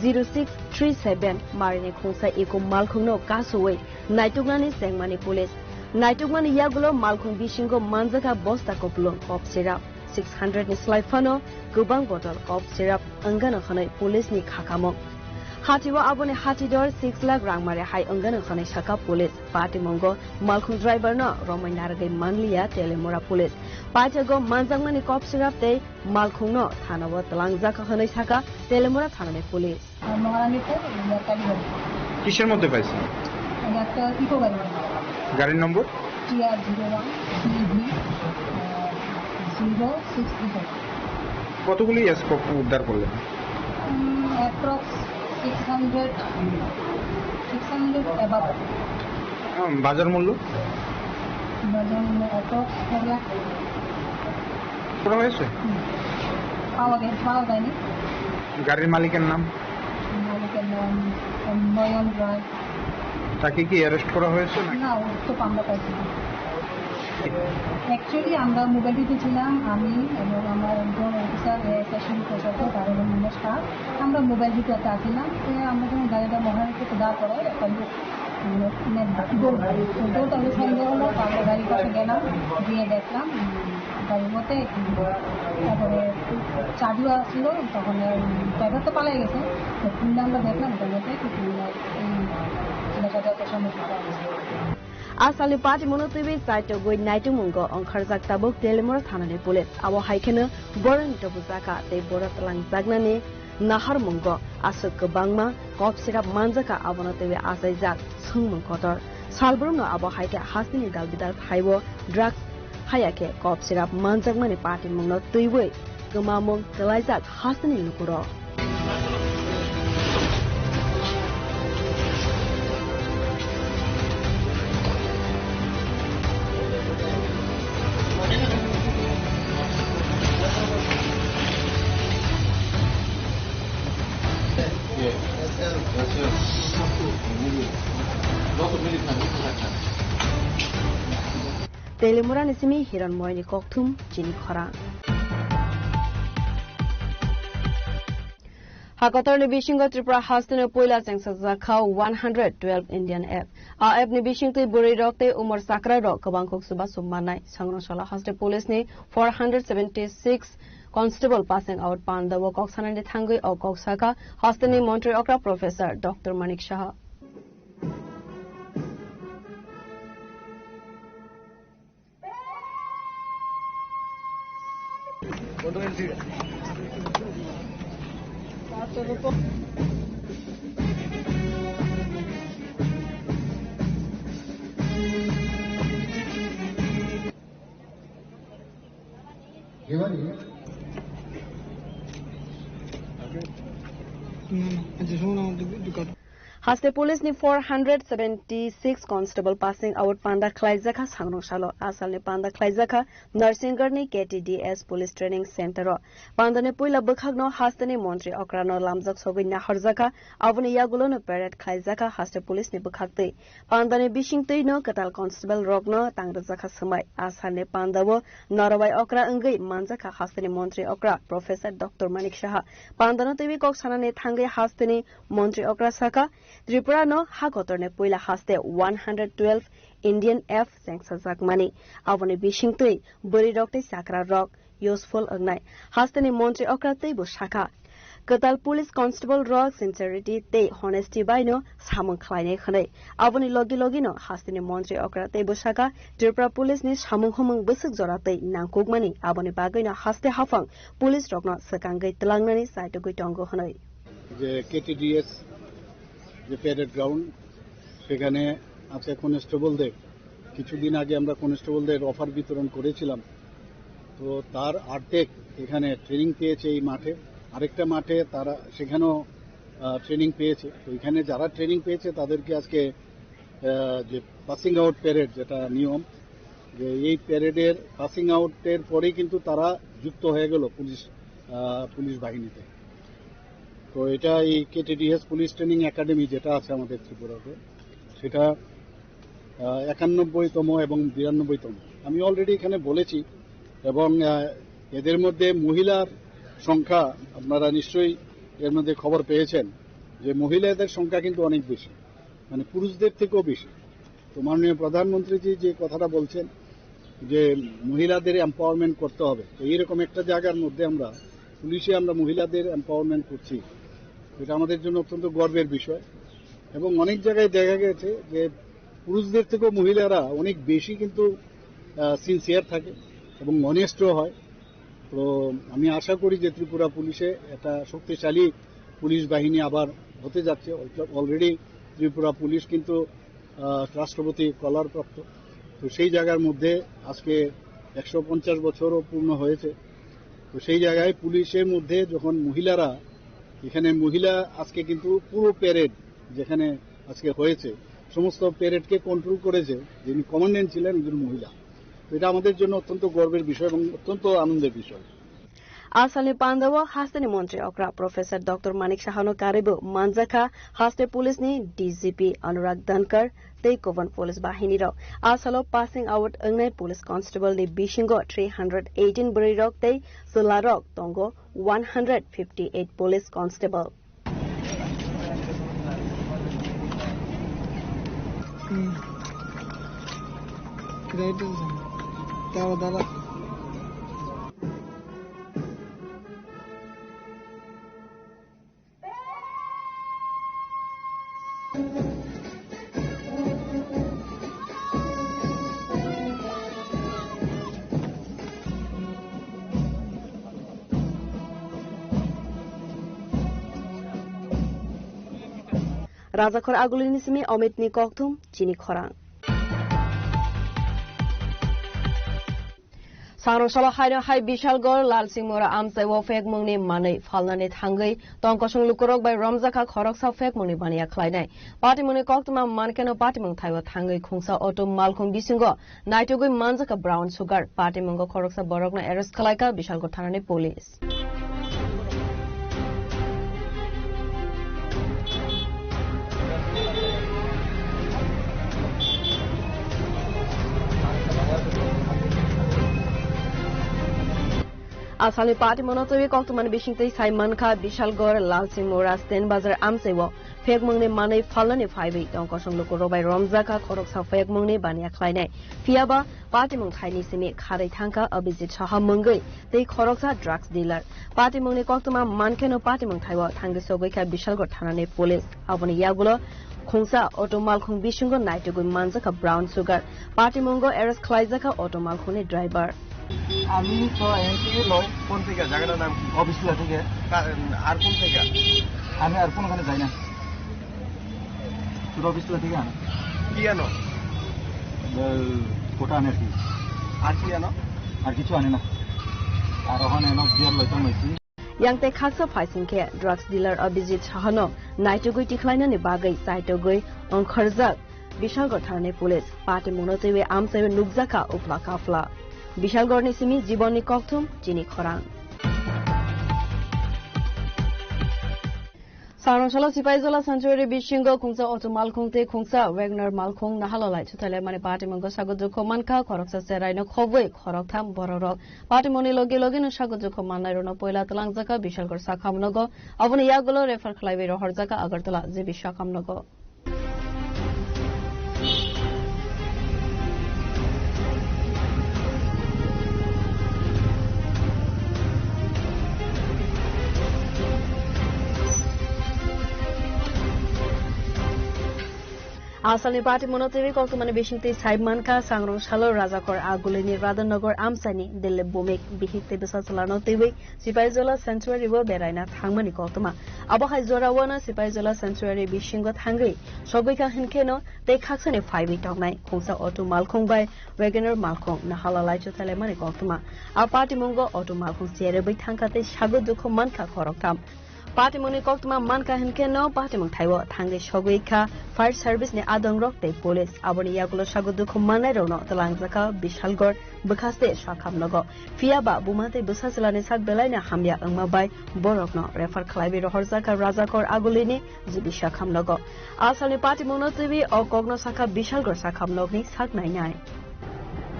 zero six three seven marini khungsa eco malkhungno kasuwi naituknani chengmani police. Naitukmani yagulo malkhung bisingo manjakha bosta kupulung cough syrup six hundred ni slai phano kwbang bottle cough syrup wngano hwnwi police ni khakamung. Hati o aboni hati dor six lakh rangmari hai wngano hwnwi sakha police. Patimungo malkhung driver no romwi narwgwi manliya Telimura police. Paithago manjakmani cough syrup tei malkhungno thana o twlangjak hwnwi sakha Telimura thanani police. Maharanipur, ইয়াত্তারি গাড়ি। কিসের মধ্যে পাইছেন? এটা একটা ইকো গাড়ি। গাড়ির নম্বর? T R zero one D V zero six three five। কতগুলি স্কোপ উদ্ধার করলেন? Um, approx six hundred, six hundred above. আম, বাজার মূল্য? বাজার মূল্য অ্যাপ্রক্স ফোর লাখ। পুরো হয়েছে? হুম। পাওয়া গে-, পাওয়া যায়নি। গাড়ির মালিকের নাম? মালিকের নাম নয়ন রায়। তাকে কি অ্যারেস্ট করা হয়েছে নাকি? না, ও তো আমরা পাইছি না। অ্যাকচুয়ালি আমরা মোবাইল ডিউটি ছিলাম, আমি এবং আমার একজন অফিসার, এএসআই শিবু প্রসাদ, তার এবং আমার স্টাফ। আমরা মোবাইল ডিউটিতে আছিলাম। তো আমরা যখন গাড়িটা মহারানীতে দেওয়ার পরে একটা লোক, মানে, দৌড় দেয়। তো দৌড়টা হলে সন্দেহ হলো, তো আমরা গাড়ির পাশে গেলাম, গিয়ে দেখলাম, উম, গাড়ির মধ্যে, উম, তারপরে চাবিও আসলো, তখন, উম, ড্রাইভার তো পালাই গেছে। তো খুললে আমরা দেখলাম, ওটার মধ্যে কিছু, উম, এই নেশা জাতীয় সামগ্রী পাওয়া গেছে। Asalni party mungno twiwi chaitogwi naitukmungo ongkharjak tabuk Telimura thanani police. Abo hai kheno borokni tobujak kha tei borok twlangjaknani naharmungo aswk kwbangma kok sirap manjakha, abono twiwi achaijak swngmung kotor. Salbrumno abo hai khe hasteni dalbidal phaibo drugs, haiya khe kok sirap manjakmani party mungno twiwi kwmamung twlaijak hasteni lukurok. Telimurani simi Hironmoyni kokthum chini khorang. Hakotorni bisingo Tripura hasteni puila chengsajak kha one hundred twelve Indian app. A app ni bisingtwi bwrwi rok tei umor chakra rok kwbang kuk chubachu mannai. Sangrong salo haste police ni four hundred seventy six constable passing out pandao kok sanani thangwi o kok sakha hasteni montri okra Professor Doctor Manik Saha. Haste police ni four hundred seventy six constable passing out panda khlaijak kha sangrong salo. Asalni panda khlaijak kha Narsingarni K T D S Police Training Center o. Pandani puila bwkhakno hasteni montri okrano lamjak sogwi naharjak kha, aboni yagulono parade khlaijak kha haste police ni bwkhaktwi. Pandani bisingtwino kwtal constable rokno tangrijak kha swmai. Asalni pandao narobai okra wngwi manjak kha hasteni montri okra Professor Doctor Manik Saha. Pandano twiwi kok sanani thangwi hasteni montri okra sakha, Tripura no ha kotorni puila haste one hundred twelve Indian F chengsajakmani. Aboni bisingtwi bwrwi rok tei chakra rok useful wngnai. Hasteni montri okra teibo sakha, kwtal police constable rok sincerity tei honesty bai no samung khlainai hwnwi. Aboni logi logi no hasteni montri okra teibo sakha, Tripura police ni samung humung bwswk jora tei nangkukmani, aboni bagwi no haste haphang police rok no swkangwi twlangnani chaitugwi tongo hwnwi. যে কেটিডিএস যে parade ground, সেখানে আছে কনস্টেবলদের, কিছুদিন আগে আমরা কনস্টেবলদের অফার বিতরণ করেছিলাম। তো তার অর্ধেক এখানে ট্রেনিং পেয়েছে এই মাঠে, আরেকটা মাঠে তারা সেখানেও, আহ, ট্রেনিং পেয়েছে। তো এখানে যারা ট্রেনিং পেয়েছে তাদেরকে আজকে, আহ, যে পাসিং আউট প্যারেড, যেটা নিয়ম, যে এই প্যারেডের পাসিং আউটের পরেই কিন্তু তারা যুক্ত হয়ে গেল পুলিশ, আহ, পুলিশ বাহিনীতে। তো এটা এই কেটিডিএস পুলিশ ট্রেনিং একাডেমি যেটা আছে আমাদের ত্রিপুরাতে, সেটা, আহ, একানব্বইতম এবং বিরানব্বইতম। আমি অলরেডি এখানে বলেছি, এবং, আহ, এদের মধ্যে মহিলার সংখ্যা আপনারা নিশ্চয়ই এর মধ্যে খবর পেয়েছেন যে মহিলাদের সংখ্যা কিন্তু অনেক বেশি, মানে পুরুষদের থেকেও বেশি। তো মাননীয় প্রধানমন্ত্রীজি যে কথাটা বলছেন যে মহিলাদের এম্পাওয়ারমেন্ট করতে হবে, তো এইরকম একটা জায়গার মধ্যে আমরা পুলিশে আমরা মহিলাদের এম্পাওয়ারমেন্ট করছি, এটা আমাদের জন্য অত্যন্ত গর্বের বিষয়। এবং অনেক জায়গায় দেখা গেছে যে পুরুষদের থেকেও মহিলারা অনেক বেশি কিন্তু, আহ, সিনসিয়ার থাকে এবং অনেস্টও হয়। তো আমি আশা করি যে ত্রিপুরা পুলিশে একটা শক্তিশালী পুলিশ বাহিনী আবার হতে যাচ্ছে। অলরেডি ত্রিপুরা পুলিশ কিন্তু, আহ, রাষ্ট্রপতি কলার প্রাপ্ত। তো সেই জায়গার মধ্যে আজকে একশো পঞ্চাশ বছরও পূর্ণ হয়েছে। তো সেই জায়গায় পুলিশের মধ্যে যখন মহিলারা, এখানে মহিলা আজকে কিন্তু পুরো প্যারেড যেখানে আজকে হয়েছে, সমস্ত প্যারেডকে কন্ট্রোল করেছে, যিনি কমান্ড্যান্ট ছিলেন একজন মহিলা। তো এটা আমাদের জন্য অত্যন্ত গর্বের বিষয় এবং অত্যন্ত আনন্দের বিষয়। A salni pandao hasteni montri okra Professor Doctor Manik Sahano karwibo manjakha haste police ni D G P Anurag Dhankar tei Koban police bahini rok. A salo passing out wngnai police constable ni bisingo three hundred eighteen bwrwi rok tei chwla rok tongo one hundred fifty eight police constable. Rajakhor Agulini simi Omitni kokthum chini khorang. Sangrong salo haino hai Bishalgor Lalsing Mora amchai o phekmungni manwi phalnani thangwi tongkosong lukurok bai romjakha khoroksa phekmungni baniya khlainai. Patimungni koktwma mankeno patimung thaibo thangwi khungsa auto malkhung bisingo naitugwi manjakha brown sugar. Patimungo khoroksa borokno arrest khlaikha Bishalgor thanani police. Asalni patimungno twiwi koktwmani bisingtwi sai mankha Bishalgor, Lalsing Mora, Sten Bazar amchaiwo phekmungni manwi phalnani phaiwi tongkosong lukurok bai romjakha khoroksa phekmungni baniya khlainai. Phiyaba patimung thaini simi kharwi thangkha Abhijit Saha mungwi tei khoroksa drugs dealer. Patimungni koktwma mankheno patimung thaiwo thangwi sogwikha Bishalgor thanani police. Aboni yagulo khungsa auto malkhung bisingo naitugwi manjakha brown sugar. Patimungo arrest khlaijakha auto malkhungni driver. আমি তো এমপি লয়। কোন থেকে? জায়গাটার নাম কি? অফিস থেকে। কা-, আর কোন থেকে? আমি আর কোনোখানে যাই না। শুধু অফিস থেকে আনো। কি আনো? ওই কোটা আনে আর কি। আর কি আনো? আর কিছু আনে না। আর ওখানে এনে বিয়ার লইতাম হয়েছি। Yang tei khaksa phaising khe drugs dealer Abhijit Sahano naitugwi tikhlainani bagwi chaitugwi ongkhorjak Bishalgor thanani police. Patimungno twiwi amchaiwi nukjakha uphla kaphla. Bishalgorni simi Jibonni kokthum chini khorang. Sangrong salo Sipaijala sanctuary bisingo khungsa auto malkhung tei khungsa Wagoner malkhung nahala lai chuthaile mani patimungo sago dukho mankha khoroksa cheraino khobwi khoroktham bororok. Patimungni logi logino sago dukho mannairokno poila twlangjakha Bishalgor sakhamnogo, aboni yagulo refer khlaiwi rohorjakha Agartala G B sakhamnogo. Asalni patimungno twiwi koktwmani bisingtwi sai mankha Sangrong salo Rajakor Agulini Radhanagar amchaini Dilip Bhumik bihik tei bwsa chwlano twiwi Sipaijala sanctuary o beraina thangmani koktwma. Abo hai jora wano Sipaijala sanctuary bisingo thangwi sogwikha hinkheno tei khaksani phaiwi tongnai khungsa auto malkhung bai Wagoner malkhung nahala lai chuthaile mani koktwma. A patimungo auto malkhung cherwi thangkha tei sago dukho mankha khoroktham. Patimungni koktwma mankha hinkheno patimung thaiwo thangwi sogwikha fire service ni adongrok tei police. Aboni yagulo sago dukho mannairokno twlangjakha Bishalgor bwkhaste sakhamnogo. Phiyaba buma tei bwsa chwlani sak belaino hamya wngma bai borokno refer khlaiwi rohorjakha Rajakor Agulini G B sakhamnogo. Asalni patimungno twiwi o kokno sakha Bishalgor sakhamnokni sak nainai.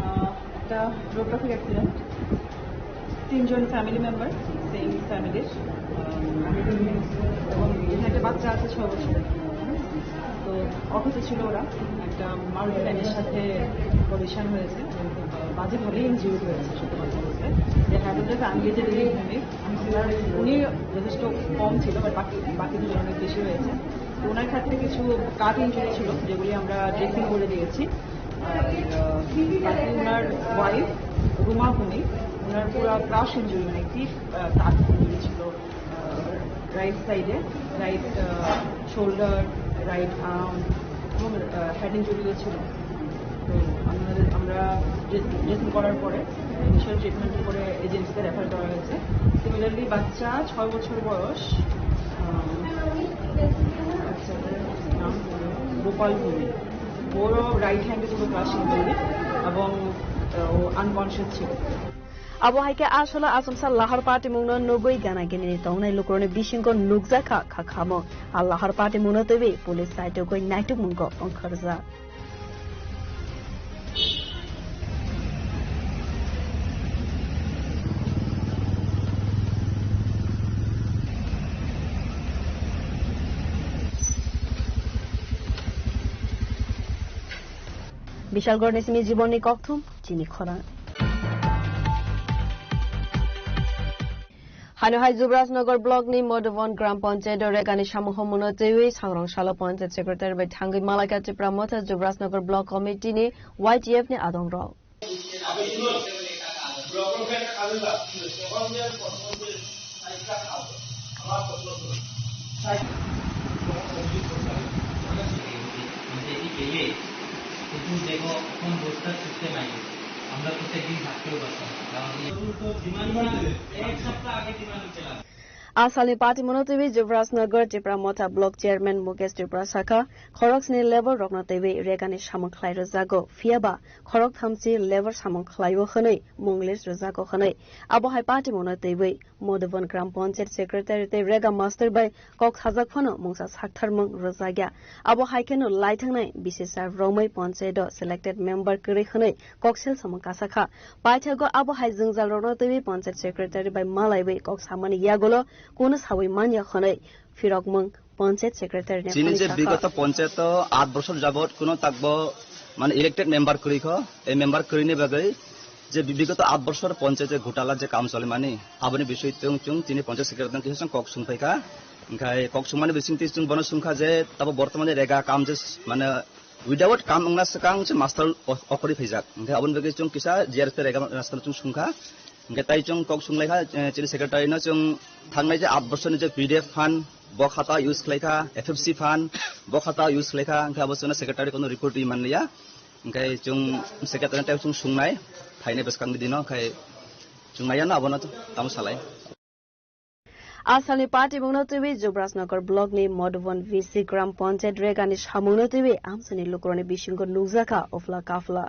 আহ, একটা road traffic accident, তিনজন family member, same ফ্যামিলির, এবং এখানে একটা বাচ্চা আছে ছ বছর। তো অফিসে ছিল ওরা, একটা মারুতি ভ্যানের সাথে কলিশন হয়েছে। আহ, বাজেভাবে ইনজিউর্ড হয়েছে, সত্যি কথা বলতে। দেখা গেল যে ফ্যামিলিতে যদি ভূমি, উনি যথেষ্ট কম ছিল, বাট বাকি বাকি দুজন অনেক বেশি হয়েছে। তো ওনার ক্ষেত্রে কিছু কাট ইনজুরি ছিল, যেগুলি আমরা ড্রেসিং করে দিয়েছি। আর, আহ, বাকি ওনার ওয়াইফ রুমা ভূমি, ওনার পুরো ক্রাশ ইনজুরি, মানে ডিপ, আহ, কাট ইনজুরি ছিল, আহ, রাইট সাইডে, রাইট, আহ, শোল্ডার, রাইট আর্ম এবং, আহ, হেড ইনজুরিও ছিল। তো আমাদের, আমরা ড্রেস-, ড্রেসিং করার পরে, ইনিশিয়াল ট্রিটমেন্টের পরে এজেন্সিতে রেফার করা হয়েছে। সিমিলারলি বাচ্চা ছয় বছর বয়স, আহ, আচ্ছা, নাম গোপাল ভৌমিক। ওরও রাইট হ্যান্ডে পুরো ক্রাশ ইনজুরি এবং, আহ, ও আনকনশিয়াস ছিল। Abo hai khe asolo achomsa lahar patimungno nugwi gana ginini tongnai lukurokni bisingo nukjakha kha khamung. A lahar patimungno twiwi police saitugwi naitukmungo wngkharjak. Bishalgarhni simi Jibonni kokthum chini khorang. Hano hai Jubrajnagar block ni Madhuban Gram Panchayat o regani samung homono twiwi sangrong salo Panchayat Secretary bai thangwi malaikha Tipra Motha Jubrajnagar block committee ni Y T F ni adong rok. কিন্তু দেখো, এখন বস্তার সিস্টেম আইছে, আমরা প্রত্যেকদিন থাকতেও পারতাম না। কারণ এই তো ডিমান্ড করা, এক সপ্তাহ আগে ডিমান্ড দিলাম। Asalni patimungno twiwi Jubrajnagar Tipra Motha Block Chairman Mukesh Tripura sakha, khoroksni labour rokno twiwi regani samung khlai rwjago, phiyaba khorok thamchi labour samung khlaio hwnwi mung list rwjago hwnwi. Abo hai patimungno twiwi Madhuban Gram Panchayat Secretary tei Rega Master bai kok sajak phano mungsa saktharmung rwjakya. Abo hai kheno laithangnai bisi sar romwi panchayat o selected member kwrwi hwnwi kok sel samung kasa kha. Paithago abo hai jwngjal rokno twiwi panchayat secretary bai malaiwi kok samani yagulo kunu sawi manya hwnwi phirokmung panchayat secretary ni chini je bigoto panchayat o aat bosor jabot kuno takbo mane elected member kwrwi kho, ei member kwrwi ni bagwi je bi-, bigoto aat bosor panchayat je gotala je kam choli mani, aboni bisoi tong chung chini panchayat secretary tong kisa kok sung phaikha. Hingkhai kok sungmani bisingtwi chung bono sungkha je tabo bortomani rega kam je mane without kam wngna swkang se master o-, okori phaijak. Hingkhai aboni bagwi chung kisa G R F rega master chung sungkha. Hingkhai tai chung kok sunglaikha, eh, chini secretary no chung thangnai je aat bosor ni je P D F fund, bo khata use khlaikha, F F C fund, bo khata use khlaikha, hingkhai abo chwngno secretary kono report ri manliya. Hingkhai chung secretary tei chung sungnai, phainai bwskangni dino, hingkhai chung naiya no abono tamo salai. Asalni patimungno twiwi Jubrajnagar block ni Madhuban V C Gram Panchayat regani samungno twiwi amchaini lukurokni bisingo nukjakha uphla kaphla.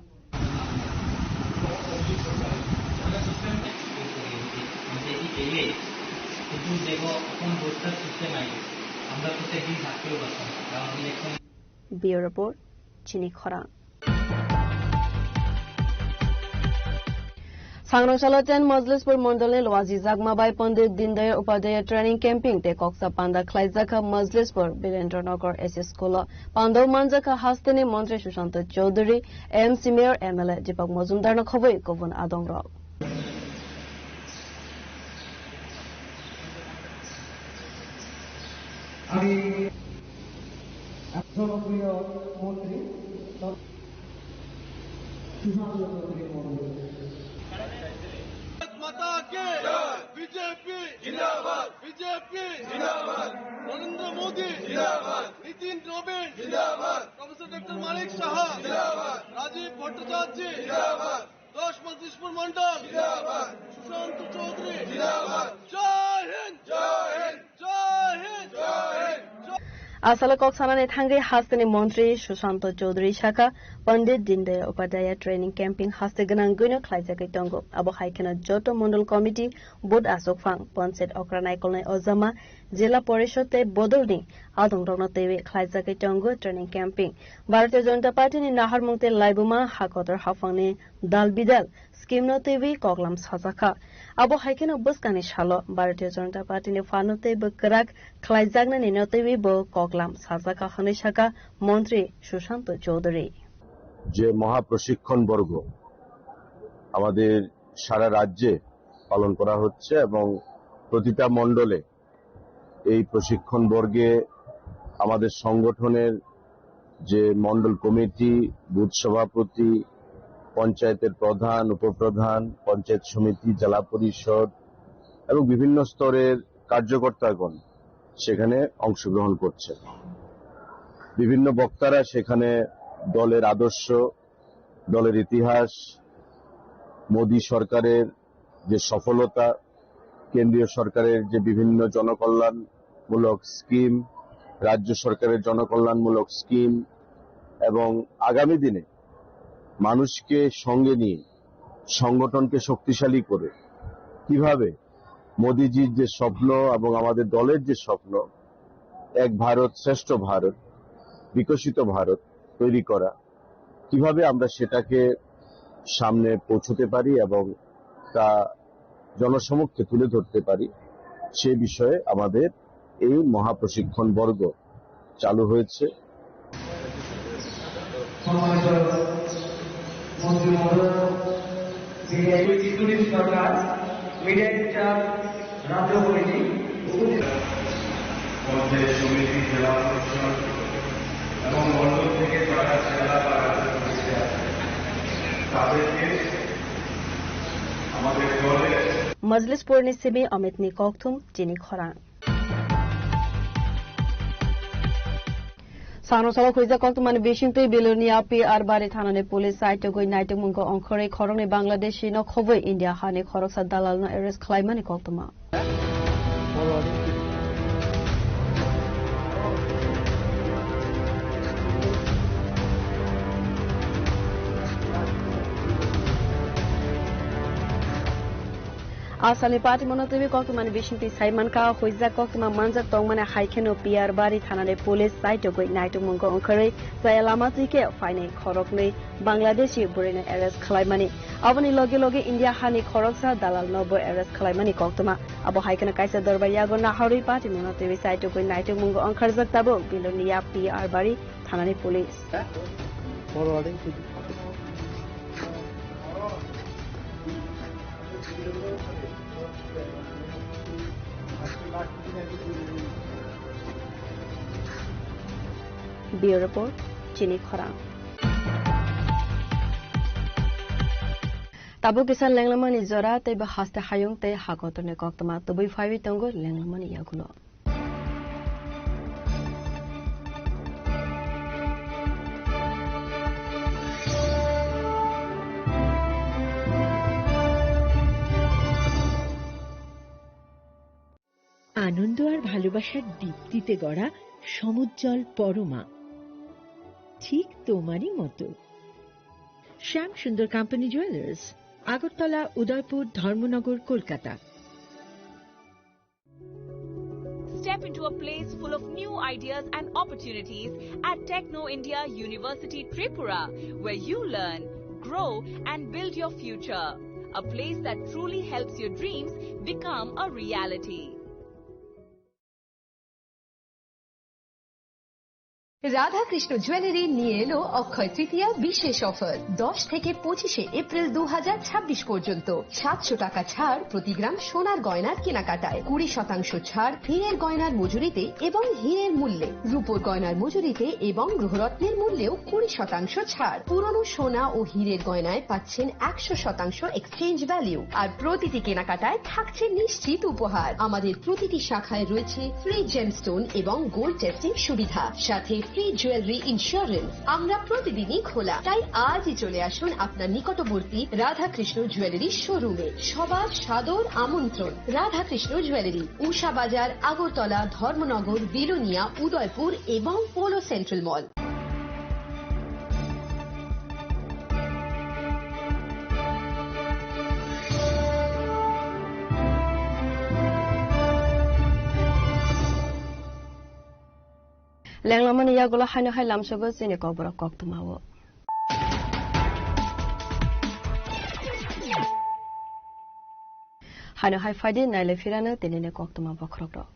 কিন্তু দেখো, এখন বস্তার সিস্টেম আইছে, আমরা প্রত্যেকদিন থাকতেও পারতাম না। কারণ election Bureau Report, Chini Khorang. Sangrong salo ten Majlispur Mondol ni Luaji Jagma bai Pandit Dindayal Upadhyaya Training Camping tei Koksa Panda khlaijakha Majlispur Birendra Nagar S S School o. Panda o manjakha hasteni Montri Sushanta Chowdhury, M C Mayor, M L A Deepak Majumdar no khobwi kubun adong rok. আমি জনপ্রিয় মন্ত্রী সুশান্ত চৌধুরী মহোদয়। মাতা কে বিজেপি জিন্দাবাদ, বিজেপি জিন্দাবাদ, নরেন্দ্র মোদী জিন্দাবাদ, নীতিন নবীন জিন্দাবাদ, professor doctor Manik সাহা জিন্দাবাদ, রাজীব ভট্টাচার্য জিন্দাবাদ। দশ মজলিশপুর মন্ডল জিন্দাবাদ। সুশান্ত চৌধুরী জিন্দাবাদ। জয় হিন্দ, জয় হিন্দ, জয় হিন্দ, জয় Hind. Asalo kok sanani thangwi hasteni montri Sushanta Chowdhury sakha, Pandit Dindayal Upadhyaya Training Camping haste gwnangwino khlaijagwi tongo. Abo hai kheno joto mondol committee, booth achukphang, panchayat okra naikolnai ojama, Jila Porishod tei bodolni adongrokno twiwi khlaijagwi tongo training camping. Bharatiya Janata Party ni naharmung tei laibuma hakotor haphangni dal bidal scheme no twiwi koklam sajakha. Abo hai kheno bwskangni salo Bharatiya Janata Party ni phanno tei bwkrak khlaijaknani no twiwi bo koklam sajakha hwnwi sakha Montri Sushanta Chowdhury. যে মহাপ্রশিক্ষণ পর্ব আমাদের সারা রাজ্যে পালন করা হচ্ছে এবং প্রতিটা মণ্ডলে এই প্রশিক্ষণ পর্বে আমাদের সংগঠনের যে মণ্ডল কমিটি, বুথ সভাপতি, পঞ্চায়েতের প্রধান, উপপ্রধান, পঞ্চায়েত সমিতি, জেলা পরিষদ এবং বিভিন্ন স্তরের কার্যকর্তাগণ সেখানে অংশগ্রহণ করছেন। বিভিন্ন বক্তারা সেখানে দলের আদর্শ, দলের ইতিহাস, মোদী সরকারের যে সফলতা, কেন্দ্রীয় সরকারের যে বিভিন্ন জনকল্যাণমূলক স্কিম, রাজ্য সরকারের জনকল্যাণমূলক স্কিম এবং আগামী দিনে মানুষকে সঙ্গে নিয়ে সংগঠনকে শক্তিশালী করে কিভাবে মোদিজির যে স্বপ্ন এবং আমাদের দলের যে স্বপ্ন, এক ভারত শ্রেষ্ঠ ভারত, বিকশিত ভারত তৈরি করা, কিভাবে আমরা সেটাকে সামনে পৌঁছতে পারি এবং তা জনসমক্ষে তুলে ধরতে পারি, সে বিষয়ে আমাদের এই মহাপ্রশিক্ষণ বর্গ চালু হয়েছে। সম্মানিত মন্ত্রী মহোদয়, মিডিয়া এক্সিকিউটিভ সরকার, মিডিয়া ইনচার্জ, রাজ্য কমিটি, উপস্থিত পঞ্চায়েত সমিতি, জেলা পরিষদ এবং মণ্ডল থেকে যারা জেলা বা রাজ্য সমিতি আছে, তাদেরকে আমাদের দলের Majlis purni simi Amit ni kokthum chini khorang. Sano salo khuijak koktwmani bisingtwi Bilonia P R Bari thanani police saitugwi naitukmungo ongkhorwi khoroknwi Bangladeshi no khobwi India hani khoroksa dalalno arrest khlaimani koktwma. Asalni party mono twi koktwmani bisingtwi sai mankha, huijak koktwma manjak tongmani hai kheno P R Bari thanani police saitugwi naitukmungo ongkhorwi chaya lama twi khe phainai khoroknwi Bangladeshi bwrwino arrest khlaimani. Aboni loge loge India hani khoroksa dalalno bo arrest khlaimani koktwma. Abo hai kheno kaisa dorbar yago naharwi party mono twi saitugwi naitukmungo ongkharjak tabuk Bilonia P R Bari thanani police. Bureau Report, Chini Khorang. Tabuk kisa lenglamani jora tei bo haste hayung tei hakotorni koktwma tubui phaiwi tongo lenglamani yagulo. আনন্দ আর ভালোবাসার দীপ্তিতে গড়া সমুজ্জ্বল পরমা, ঠিক তোমারই মতো। শ্যাম সুন্দর company jewellers, Agartala, উদয়পুর, ধর্মনগর, Kolkata. Step into a place full of new ideas and opportunities at Techno India University Tripura, where you learn, grow, and build your future. A place that truly helps your dreams become a reality. Radhakrishna jewellery নিয়ে এলো অক্ষয় তৃতীয়া বিশেষ অফার। দশ থেকে পঁচিশে এপ্রিল দু হাজার ছাব্বিশ পর্যন্ত সাতশো টাকা ছাড় প্রতি গ্রাম সোনার গয়নার কেনাকাটায়, কুড়ি শতাংশ ছাড় হীরের গয়নার মজুরিতে এবং হীরের মূল্যে, রূপোর গয়নার মজুরিতে এবং গৃহরত্নের মূল্যেও কুড়ি শতাংশ ছাড়। পুরনো সোনা ও হীরের গয়নায় পাচ্ছেন একশো শতাংশ এক্সচেঞ্জ ভ্যালু, আর প্রতিটি কেনাকাটায় থাকছে নিশ্চিত উপহার। আমাদের প্রতিটি শাখায় রয়েছে ফ্রি জেমস্টোন এবং গোল্ড টেস্টিং সুবিধা, সাথে ফ্রি জুয়েলারি ইন্স্যুরেন্স। আমরা প্রতিদিনই খোলা, তাই আজই চলে আসুন আপনার নিকটবর্তী রাধাকৃষ্ণ জুয়েলারি শোরুমে। সবার সাদর আমন্ত্রণ। রাধাকৃষ্ণ জুয়েলারি, উষা বাজার, আগরতলা, ধর্মনগর, বিলোনিয়া, উদয়পুর এবং Polo central mall. Lenglamani yagulo haino hai lamsogo chini kokborok koktwmao. Haino hai phaidi nailai phirano tinini koktwma bokhorokrok.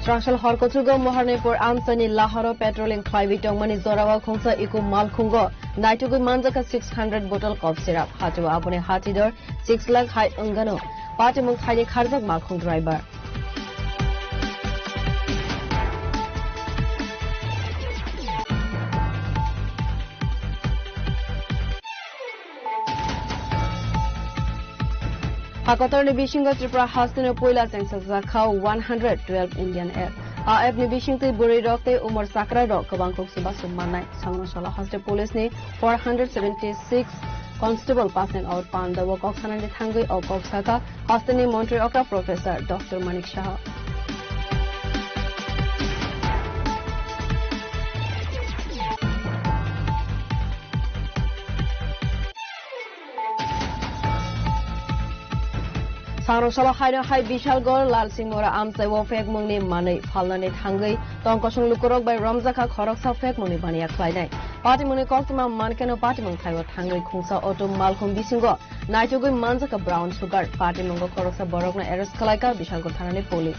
Srangsal hor kuchugo Moharnipur amchaini lahoro patrolling khlaiwi tongmani jorao khungsa eco malkhungo naitugwi manjakha six hundred bottle cough syrup. Hachao aboni hathidor six lakh hai wngano. Patimung khaini kharjak malkhung driver. Hakotorni bisingo Tripura hasteni puila chengsajakha one hundred twelve Indian app. A app ni bisingtwi bwrwi rok tei umor chakra rok kwbang kok chubachu mannai. Sangno solo haste police ni four hundred seventy six constable passing out panda o kok sanani thangwi o kok saka hasteni montri okra Professor Doctor Manik Saha. Sangrong salo haino hai Bishalgarh Lalsingmura amchai o phekmungni manwi phalnani thangwi tongkosong lukurok bai romjakha khoroksa phekmungni baniya khlainai. Patimungni koktwma mankheno patimung thaio thangwi khungsa auto malkhung bisingo naitugwi manjakha brown sugar. Patimungo khoroksa borokno arrest khlaikha Bishalgarh thanani police.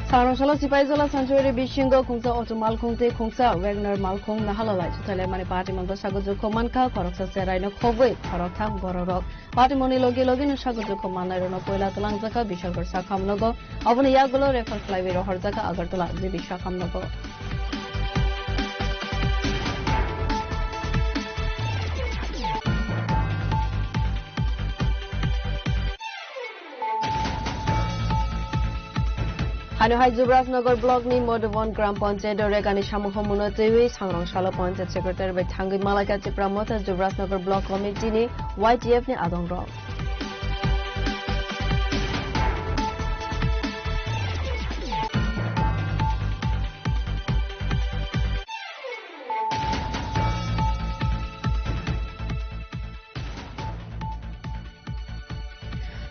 Sangrong salo Sipaijala sanctuary bisingo khungsa auto malkhung tei khungsa Wagoner malkhung nahalalai suthailai mani patimungno sago jukho mankha, khoroksa cheraino khobwi khoroktham bororok. Patimungni logi logino sago jukho mannairokno poila twlangjakha Bishalgarh sakhamnogo, oboni yagulo refer khlaiwi rohorjakha Agartala G B sakhamnogo. Haino hai Jubrajnagar block ni Madhuban Gram Panchayat o regani samung homuno twiwi Sangrong salo Panchayat Secretary bai thangwi malaikha Tipra Motha Jubrajnagar Block Committee ni Y T F ni adong rok.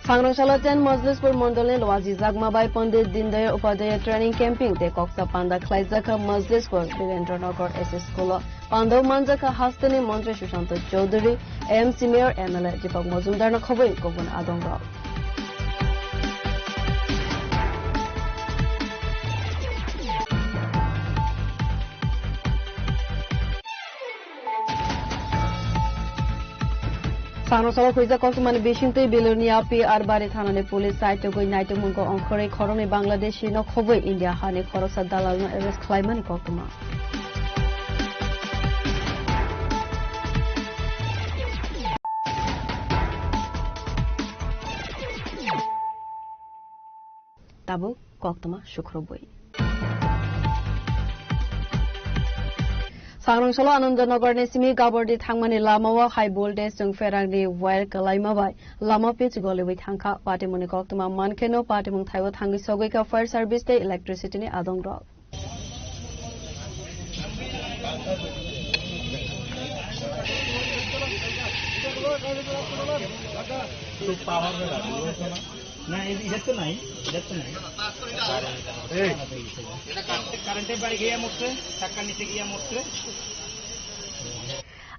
Sangrong salo ten Majlispur Mondol ni Loaji Jagma bai Pandit Dindayal Upadhyaya Training Camping tei koksa panda khlaijakha Majlispur Birendra Nagar S S School o. Panda o manjakha hasteni Montri Sushanta Chowdhury, M C Mayor, M L A Deepak Majumdar no khobwi kubun adong rok. Sangrong salo khuijak koktwmani bisingtwi Bilonia P R Bari thanani police saitugwi naitugmungo ongkhorwi khoroknwi Bangladeshi no khobwi India hani khoroksa dalalno arrest khlaimani koktwma. Tabuk koktwma sukrubwi. Sangrong salo Anandanagar ni simi Gabordi thangmani lama o high voltage chwng pherangni wire kwlaima bai lama pitch goliwi thangkha. Patimungni koktwma mankheno patimung thaio thangwi sogwikha fire service tei electricity ni adong rok. না, এ-, এটা তো নাই, এটা তো নাই। এই। এটা কারেন্ট, কারেন্টের বাড়ি গিয়ে মরছে, চাক্কার নিচে গিয়ে মরছে।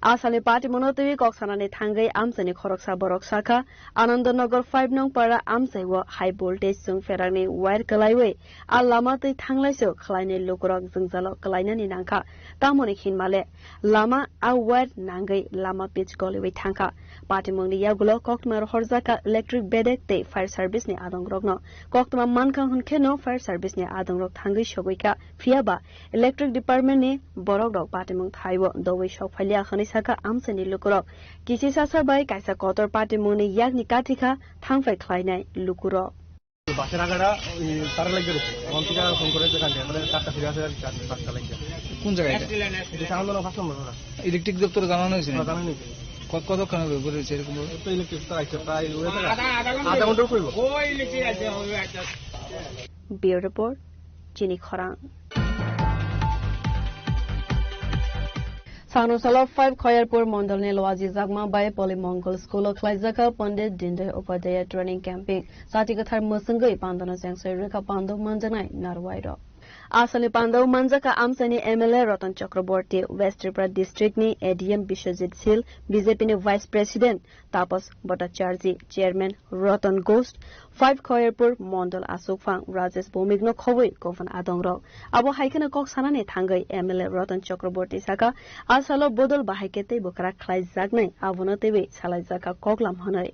Asalni patimungno twiwi kok sanani thangwi amchaini khoroksa borok sakha, Anandanagar five nong para amchaio high voltage chwng pherangni wire kwlaiwi a lama twi thanglaisu khlainai lukurok jwngjalo kwlainani nangkha. Tamoni hinmale lama a wire nangwi lama pitch goliwi thangkha. Patimungni yagulo koktwma rohorjakha electric bedek tei fire service ni adongrokno. Koktwma mankha hwnkheno fire service ni adongrok thangwi sogwikha, phiyaba electric department ni borokrok patimung thaio dowi sok phailiya hwnwi sakha amchaini lukurok. Kisi sasa bai kaisa kotor patimungni yakni kathikha thangphai khlainai lukurok. বাসের আগাটা ওই তারে লাগিয়ে রয়েছে, এখন থেকে ফোন করে যে কাটে, মানে চারটা ফিরে আসে আর কি, চার পাঁচটা লাগিয়ে। কোন জায়গায় এটা? এটা সামনে পাঁচ নম্বর ওরা। ইলেকট্রিক দপ্তরে জানানো হয়েছে না? ওরা জানানো হয়েছে। কত, কতক্ষণ হবে উপরে রয়েছে এরকম ভাবে? তো ইলেকট্রিক তো আইছে প্রায় ওই আধা, আধা ঘন্টা। আধা ঘন্টা উপরে হইব। ওই ইলেকট্রিক আইছে, ওই আইছে। Bureau Report, Chini Khorang. Sangrong salo five Khoyarpur Mondol ni Loaji Jagma bai Poli Mongol School o khlaijakha Pandit Dindayal Upadhyaya Training Camping. Chati kwthar mwswngwi pandano chengsoi rwkha pando manjaknai narwai rok. Asalni pandao manjakha amchaini M L A Ratan Chakraborty, West Tripura District ni A D M Biswajit Sil, B J P ni Vice President Tapas Bhattacharjee, Chairman Ratan Ghosh, five Khoyerpur Mondol Asukphang Rajesh Bhowmik no khobwi kobon adongrok. Abo hai kheno kok sanani thangwi M L A Ratan Chakraborty sakha, a salo bodol bahai khe tei bwkra khlaijaknai, abono teiwi salaijakha koklam hwnwi.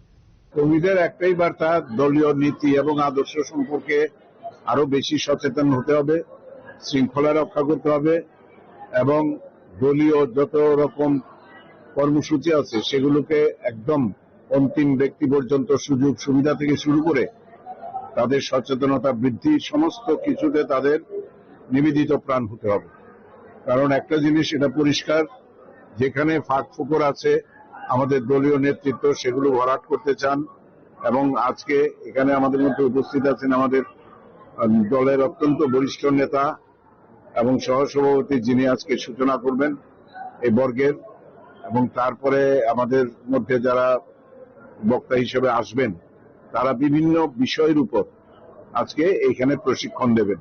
কর্মীদের একটাই বার্তা, দলীয় নীতি এবং আদর্শ সম্পর্কে আরো বেশি সচেতন হতে হবে, শৃঙ্খলা রক্ষা করতে হবে এবং দলীয় যত রকম কর্মসূচি আছে সেগুলোকে একদম অন্তিম ব্যক্তি পর্যন্ত সুযোগ সুবিধা থেকে শুরু করে তাদের সচেতনতা বৃদ্ধি, সমস্ত কিছুতে তাদের নিবেদিত প্রাণ হতে হবে। কারণ একটা জিনিস এটা পরিষ্কার, যেখানে ফাঁক ফোকর আছে আমাদের দলীয় নেতৃত্ব সেগুলো ভরাট করতে চান। এবং আজকে এখানে আমাদের মধ্যে উপস্থিত আছেন আমাদের দলের অত্যন্ত বরিষ্ঠ নেতা এবং সহসভাপতি, যিনি আজকে সূচনা করবেন এই বর্গের, এবং তারপরে আমাদের মধ্যে যারা বক্তা হিসেবে আসবেন, তারা বিভিন্ন বিষয়ের উপর আজকে এইখানে প্রশিক্ষণ দেবেন,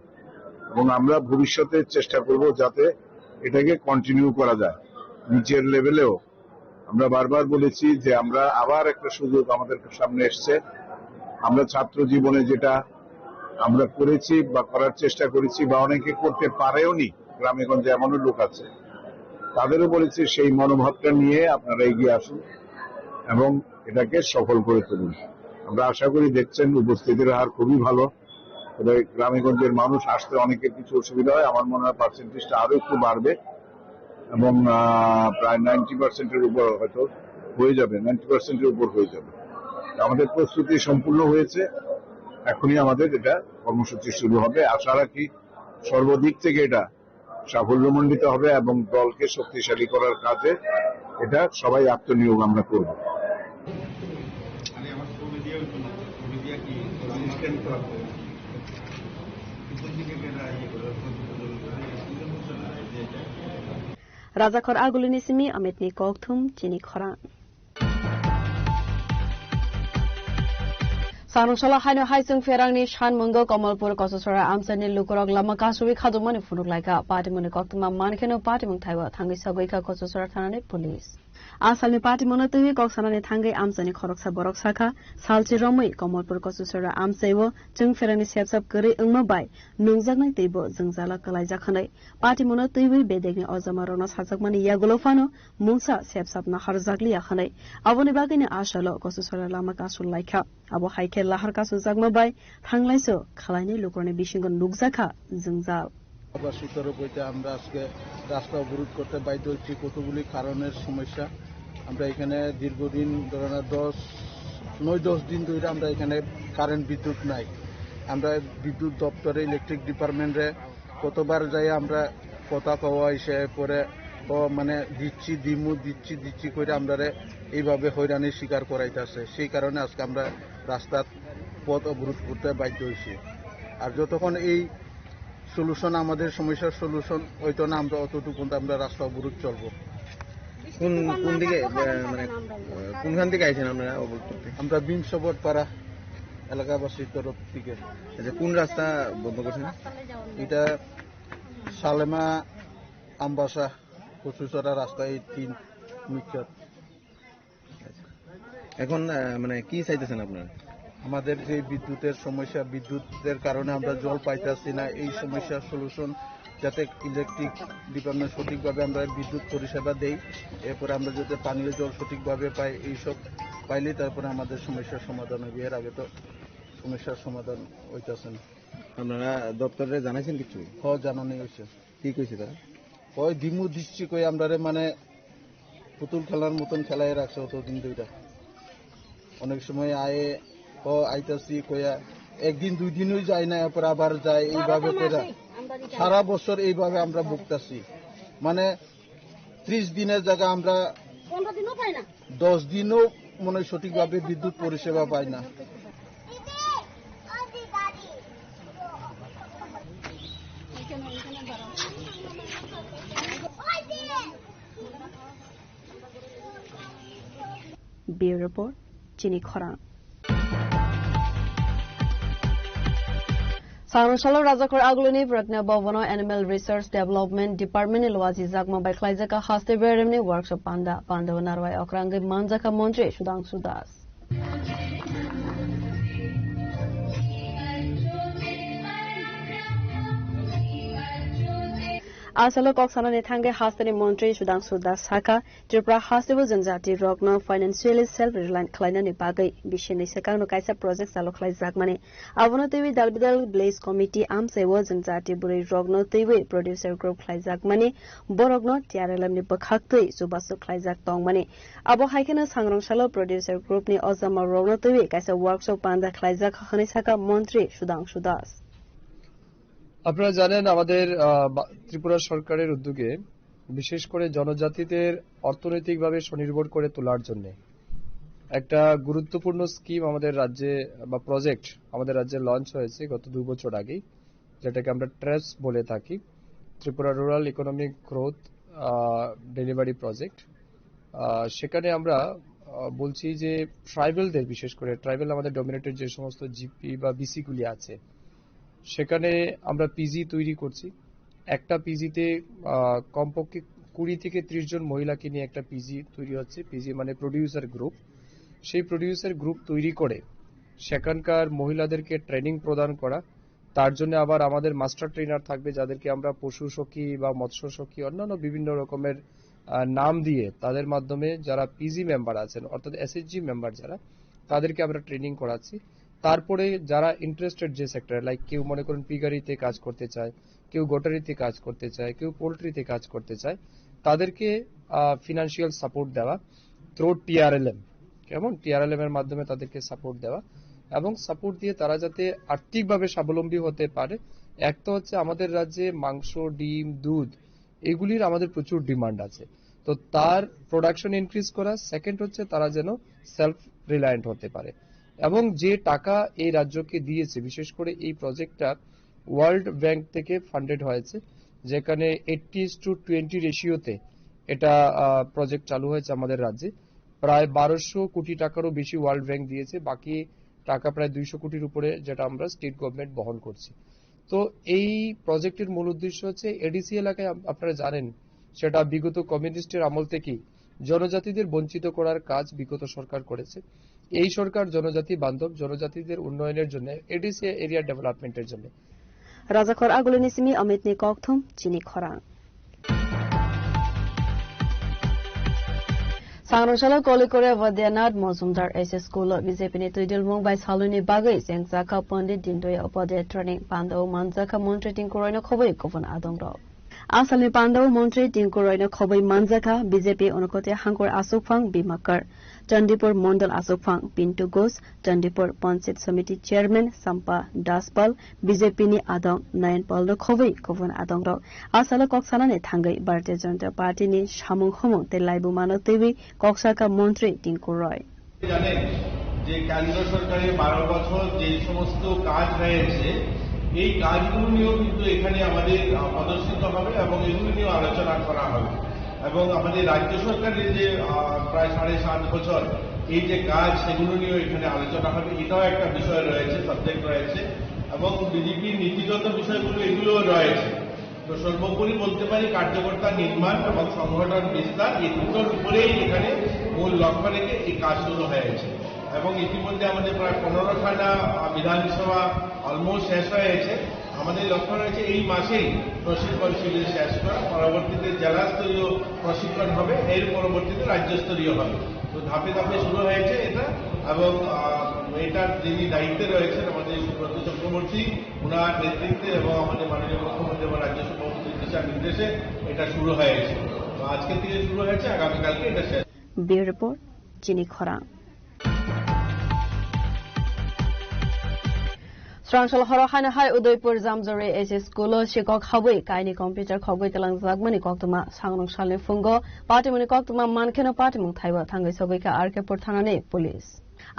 এবং আমরা ভবিষ্যতে চেষ্টা করব যাতে এটাকে কন্টিনিউ করা যায় নিচের লেভেলেও। আমরা বারবার বলেছি যে আমরা আবার একটা সুযোগ আমাদের সামনে এসছে। আমরা ছাত্র জীবনে যেটা আমরা করেছি বা করার চেষ্টা করেছি বা অনেকে করতে পারেওনি, গ্রামে গঞ্জে এমনও লোক আছে, তাদেরও বলেছি সেই মনোভাবটা নিয়ে আপনারা এগিয়ে আসুন এবং এটাকে সফল করে তুলুন। আমরা আশা করি দেখছেন উপস্থিতির হার খুবই ভালো, তবে গ্রামে গঞ্জের মানুষ আসতে অনেকের কিছু অসুবিধা হয়, আমার মনে হয় পার্সেন্টেজটা আরো একটু বাড়বে এবং আহ, প্রায় নাইনটি পার্সেন্টের উপর হয়তো হয়ে যাবে, নাইনটি পার্সেন্টের উপর হয়ে যাবে। আমাদের প্রস্তুতি সম্পূর্ণ হয়েছে, এখনই আমাদের এটা কর্মসূচি শুরু হবে। আশা রাখি সর্বদিক থেকে এটা সাফল্যমণ্ডিত হবে এবং দলকে শক্তিশালী করার কাজে এটা সবাই আত্মনিয়োগ আমরা করব। Rajakhor Agulini simi Amitni kokthum chini khorang. Sanungsala haino hai chwng pherangni sanmungo Kamalpur Kochasora amchaini lukurok lama kasui khajokmani phunuk laikha. Patimungni koktwma mankheno patimung thaibo thangwi sagwi kha Kochasora thanani police. Asalni patimungno twiwi kok sanani thangwi amchaini khoroksa borok sakha, salchi romwi Kamalpur Kochasora amchaio chwng pherangni sepsap kwrwi wngma bai nungjaknai teibo jwngjala kwlaijak hwnwi. Patimungno twiwi bedekni ojamarokno sajakmani yagulo phano mungsa sepsap naharjakliya hwnwi. Aboni bagwino asalo Kochasora lama kasul laikha. Abo hai khe lahar kasuljakma bai thanglaiso khwlainai lukurokni bisingo nukjakha jwngjal. এলাকাবাসীর তরফ হইতে আমরা আজকে রাস্তা অবরোধ করতে বাধ্য হচ্ছি কতগুলি কারণের সমস্যা। আমরা এখানে দীর্ঘদিন ধরে না দশ, নয় দশ দিন ধরে আমরা এখানে কারেন্ট বিদ্যুৎ নাই। আমরা বিদ্যুৎ দপ্তরে, ইলেকট্রিক ডিপার্টমেন্টে কতবার যাই আমরা কথা কওয়া হয়েছে, পরে ও মানে দিচ্ছি দিমু, দিচ্ছি দিচ্ছি করে আমরারে এইভাবে হয়রানির শিকার করাইতেছে। সেই কারণে আজকে আমরা রাস্তার পথ অবরোধ করতে বাধ্য হয়েছি। আর যতক্ষণ এই সলিউশন, আমাদের সমস্যার সলিউশন হইতো না, আমরা অতটুকু পর্যন্ত আমরা রাস্তা অবরোধ চলবো। কোন, কোন দিকে, আহ, মানে, আহ, কোনখান থেকে আইছেন আপনারা অবরোধ করতে? আমরা বিংশ পাড়া এলাকাবাসীর তরফ থেকে। আচ্ছা, কোন রাস্তা বন্ধ করছেন? এটা সালেমা, আমবাসা, কচুচড়া রাস্তা, এই তিন মিক্সচার। এখন, আহ, মানে, কি চাইতেছেন আপনারা? আমাদের যে বিদ্যুতের সমস্যা, বিদ্যুতের কারণে আমরা জল পাইতেছি না, এই সমস্যার সলিউশন, যাতে ইলেকট্রিক ডিপার্টমেন্ট সঠিকভাবে আমরা বিদ্যুৎ পরিষেবা দেই, এরপরে আমরা যাতে পানীয় জল সঠিকভাবে পাই, এইসব পাইলে তারপরে আমাদের সমস্যার সমাধান হবে। এর আগে তো সমস্যার সমাধান হইতেছে না। আপনারা দপ্তরে জানাইছেন কিছু? হ, জানানি হয়েছে। কি কইছে তারা? ওই দিমু দিচ্ছি কই আমরারে, মানে, পুতুল খেলার মতন খেলায় রাখছে অতদিন ধইরা। অনেক সময় আয়ে, ও আইতাছি কইয়া, একদিন দুই দিনই যায় না, এরপর আবার যায়, এইভাবে কইরা সারা বছর এইভাবে আমরা ভুগতাছি। মানে, ত্রিশ দিনের জায়গা আমরা পনেরো দিনও পাই না। দশ দিনও মনে হয় সঠিকভাবে বিদ্যুৎ পরিষেবা পাই না। Bureau Report, Chini Khorang. Sangrong salo Rajakhor Agulini Pratna Bhavan o Animal Research Development Department ni luaji jakma bai khlaijak haste beremni workshop panda. Panda o narwai okrangwi manjakha Montri Sudhangshu Das. Asalo kok sanani thangwi hasteni Montri Sudhangshu Das sakha, Tripura hasteo jwngjati rokno financially self reliant khlainani bagwi bisini swkangno kaisa project chalo khlaijakmani. Abono twiwi Dalbidal Village Committee amchaio jwngjati bwrwi rokno twiwi producer group khlaijakmani, borokno T R L M ni bwkhaktwi chubachu khlaijak tongmani. Abo hai kheno sangrong salo producer group ni ojama rokno twiwi kaisa workshop panda khlaijak hwnwi sakha Montri Sudhangshu Das. আপনারা জানেন, আমাদের, আহ, বা-, ত্রিপুরা সরকারের উদ্যোগে বিশেষ করে জনজাতিদের অর্থনৈতিকভাবে স্বনির্ভর করে তোলার জন্যে একটা গুরুত্বপূর্ণ স্কিম আমাদের রাজ্যে বা প্রজেক্ট আমাদের রাজ্যে লঞ্চ হয়েছে গত দুই বছর আগেই, যেটাকে আমরা ট্রেপস বলে থাকি, Tripura rural economic growth delivery project. সেখানে আমরা আহ, বলছি যে ট্রাইবেলদের, বিশেষ করে ট্রাইবেল আমাদের ডমিনেটেড যে সমস্ত জিপি বা বিসিগুলি আছে, সেখানে আমরা পিজি তৈরি করছি। একটা পিজিতে কমপক্ষে কুড়ি থেকে ত্রিশ জন মহিলাকে নিয়ে একটা পিজি তৈরি হচ্ছে। পিজি মানে প্রডিউসার গ্রুপ। সেই প্রডিউসার গ্রুপ তৈরি করে সেখানকার মহিলাদেরকে ট্রেনিং প্রদান করা। তার জন্য আবার আমাদের মাস্টার ট্রেনার থাকবে, যাদেরকে আমরা পশু সখী বা মৎস্য সখী, অন্যান্য বিভিন্ন রকমের আহ, নাম দিয়ে তাদের মাধ্যমে যারা পিজি মেম্বার আছেন, অর্থাৎ এসএইচজি মেম্বার যারা, তাদেরকে আমরা ট্রেনিং করাচ্ছি। তারপরে যারা ইন্টারেস্টেড যে সেক্টরে, লাইক কেউ মনে করুন পিগারিতে কাজ করতে চায়, কেউ গোটারিতে কাজ করতে চায়, কেউ পোলট্রিতে কাজ করতে চায়, তাদেরকে ফিনান্সিয়াল সাপোর্ট দেওয়া থ্রু টিআরএলএম, কেমন, টিআরএলএম এর মাধ্যমে তাদেরকে সাপোর্ট দেওয়া এবং সাপোর্ট দিয়ে তারা যাতে আর্থিকভাবে স্বাবলম্বী হতে পারে। এক তো হচ্ছে আমাদের রাজ্যে মাংস, ডিম, দুধ, এগুলির আমাদের প্রচুর ডিমান্ড আছে। তো তার প্রোডাকশন ইনক্রিজ করা, সেকেন্ড হচ্ছে তারা যেন সেলফ রিলায়েন্ট হতে পারে। এবং যে টাকা এই রাজ্যকে দিয়েছে, বিশেষ করে এই প্রজেক্টটা ওয়ার্ল্ড ব্যাংক থেকে ফান্ডেড হয়েছে, যেখানে এইট্টি টু টোয়েন্টি রেশিওতে এটা প্রজেক্ট চালু হয়েছে আমাদের রাজ্যে। প্রায় বারোশো কোটি টাকারও বেশি ওয়ার্ল্ড ব্যাংক দিয়েছে, বাকি টাকা প্রায় দুইশো কোটির উপরে, যেটা আমরা স্টেট গভর্নমেন্ট বহন করছি। তো এই প্রজেক্টের মূল উদ্দেশ্য হচ্ছে এডিসি এলাকায় আপ-, আপনারা জানেন, সেটা বিগত কমিউনিস্টের আমল থেকেই জনজাতিদের বঞ্চিত করার কাজ বিগত সরকার করেছে। এই সরকার জনজাতি বান্ধব, জনজাতিদের উন্নয়নের জন্য, এডিসি এরিয়া ডেভেলপমেন্টের জন্য। Rajakhor Agulini simi Amit ni kokthum chini khorang. Sangrong salo Kolikore Vaidyanath Mojumdar S S School o B J P ni twidilmung bai salwini bagwi chengjakha Pandit Dindayal Upadhyay training pandao manjakha Montri Tingkuroi no khobwi kubun adongrok. Asalni pandao Montri Tingkuroi no khobwi manjakha B J P Unakoti Hangkor Asukphang Bimakar, Chandipur Mondol Asukphang Pintu Ghosh, Chandipur Panchayat Samiti Chairman Sampa Daspal, B J P ni adong Nayan Pal no khobwi kubun adongrok. Asalo kok sanani thangwi Bharatiya Janata Party ni samung humung tei laibuma no twiwi kok saka Montri Tinku Roy. জানেন যে কেন্দ্র সরকারের বারো বছর যে সমস্ত কাজ হয়েছে, এই কাজগুলো নিয়েও কিন্তু এখানে আমাদের, আহ, প্রদর্শিত হবে এবং এগুলো নিয়েও আলোচনা করা হবে। এবং আমাদের রাজ্য সরকারের যে, আহ, প্রায় সাড়ে সাত বছর এই যে কাজ, সেগুলো নিয়েও এখানে আলোচনা হবে। এটাও একটা বিষয় রয়েছে, সাবজেক্ট রয়েছে। এবং বিজেপির নীতিগত বিষয়গুলো এগুলোও রয়েছে। তো সর্বোপরি বলতে পারি, কার্যকর্তা নির্মাণ এবং সংগঠন বিস্তার, এই দুটোর উপরেই এখানে মূল লক্ষ্য রেখে এই কাজ শুরু হয়েছে। এবং ইতিমধ্যে আমাদের প্রায় পনেরোখানা, আহ, বিধানসভা অলমোস্ট শেষ হয়েছে। আমাদের লক্ষ্য রয়েছে এই মাসেই প্রশিক্ষণ শিবির শেষ করা, পরবর্তীতে জেলা স্তরীয় প্রশিক্ষণ হবে, এর পরবর্তীতে রাজ্য স্তরীয় হবে। তো ধাপে ধাপে শুরু হয়েছে এটা। এবং, আহ, এটার যিনি দায়িত্বে রয়েছেন আমাদের সুব্রত চক্রবর্তী, ওনার নেতৃত্বে এবং আমাদের মাননীয় মুখ্যমন্ত্রী এবং রাজ্য সভাপতির দিশা নির্দেশে এটা শুরু হয়েছে। তো আজকে থেকে শুরু হয়েছে, আগামীকালকে এটা শেষ। Bureau Report, Chini Khorang. Srangchal horo haino hai Udaipur Jamjori H S School o sikok habwi kaini computer khogwi twlangjakmani koktwma. Sangrong salni phungo patimungni koktwma mankheno patimung thaibo thangwi sogwi kha R K Pur thanani police.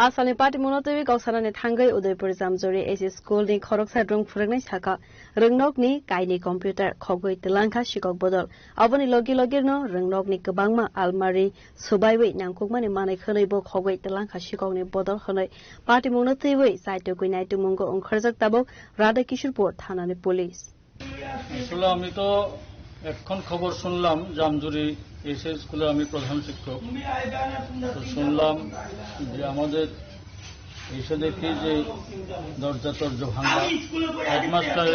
Asalni patimungno twiwi kok sanani thangwi Udaipur Jamjori H S School ni khoroksa rwng phwrwngnai sakha, rwngnokni kaini computer khogwi twlangkha sikok bodol. Aboni logi logirno rwngnokni kwbangma almari swbaiwi nangkukmani manwi khwnwi bo khogwi twlangkha sikokni bodol hwnwi patimungno twiwi chaitugwi naitumungo wngkharjak tabuk Radha Kishorpur thanani police. আসলে আমি তো এখন খবর শুনলাম জামজুরি এসএ স্কুলে আমি প্রধান শিক্ষক। তো শুনলাম যে আমাদের এসে দেখি যে দরজা টরজা ভাঙা, হেডমাস্টার,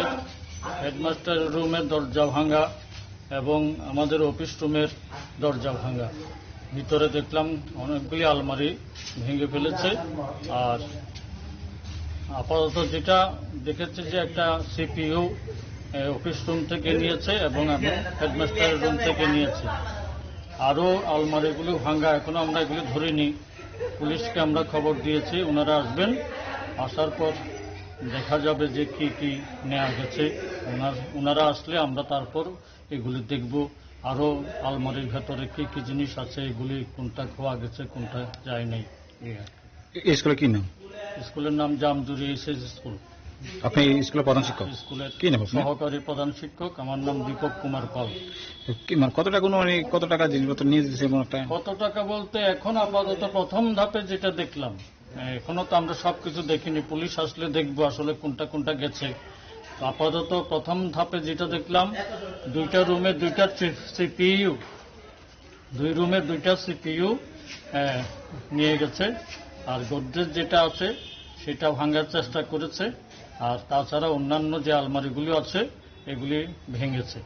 হেডমাস্টার রুমের দরজা ভাঙা এবং আমাদের অফিস রুমের দরজা ভাঙা। ভিতরে দেখলাম অনেকগুলি আলমারি ভেঙে ফেলেছে। আর আপাতত যেটা দেখেছে যে একটা সিপিইউ, এ, অফিস রুম থেকে নিয়েছে এবং, এবং হেডমাস্টারের রুম থেকে নিয়েছে। আরও আলমারিগুলো ভাঙা, এখনো আমরা এগুলো ধরিনি। পুলিশকে আমরা খবর দিয়েছি, ওনারা আসবেন, আসার পর দেখা যাবে যে কি কি নেওয়া গেছে। ওনার, ওনারা আসলে আমরা তারপর এগুলি দেখব, আরও আলমারির ভেতরে কি কি জিনিস আছে, এগুলি কোনটা খোয়া গেছে, কোনটা যায় নাই। ইয়ে। এ-, এই স্কুলের কি নাম? স্কুলের নাম জামজুরি এইচএস স্কুল। আপনি এই স্কুলের প্রধান শিক্ষক? স্কুলের কি নাম আপনার? সহকারী প্রধান শিক্ষক, আমার নাম দীপক কুমার পাল। তো কি মানে, কত টাকা অনুমানিক, কত টাকা জিনিসপত্র নিয়ে যেছে এমন একটা? কত টাকা বলতে এখন আপাতত প্রথম ধাপে যেটা দেখলাম, এখনো তো আমরা সবকিছু দেখিনি, পুলিশ আসলে দেখবো আসলে কোনটা কোনটা গেছে। তো আপাতত প্রথম ধাপে যেটা দেখলাম, দুইটা রুমে দুইটা সি-, সিপিইউ, দুই রুমে দুইটা সিপিইউ, আহ, নিয়ে গেছে। আর গোদরেজ যেটা আছে, সেটা ভাঙার চেষ্টা করেছে। আর তাছাড়া অন্যান্য যে আলমারিগুলো আছে, এগুলি ভেঙেছে।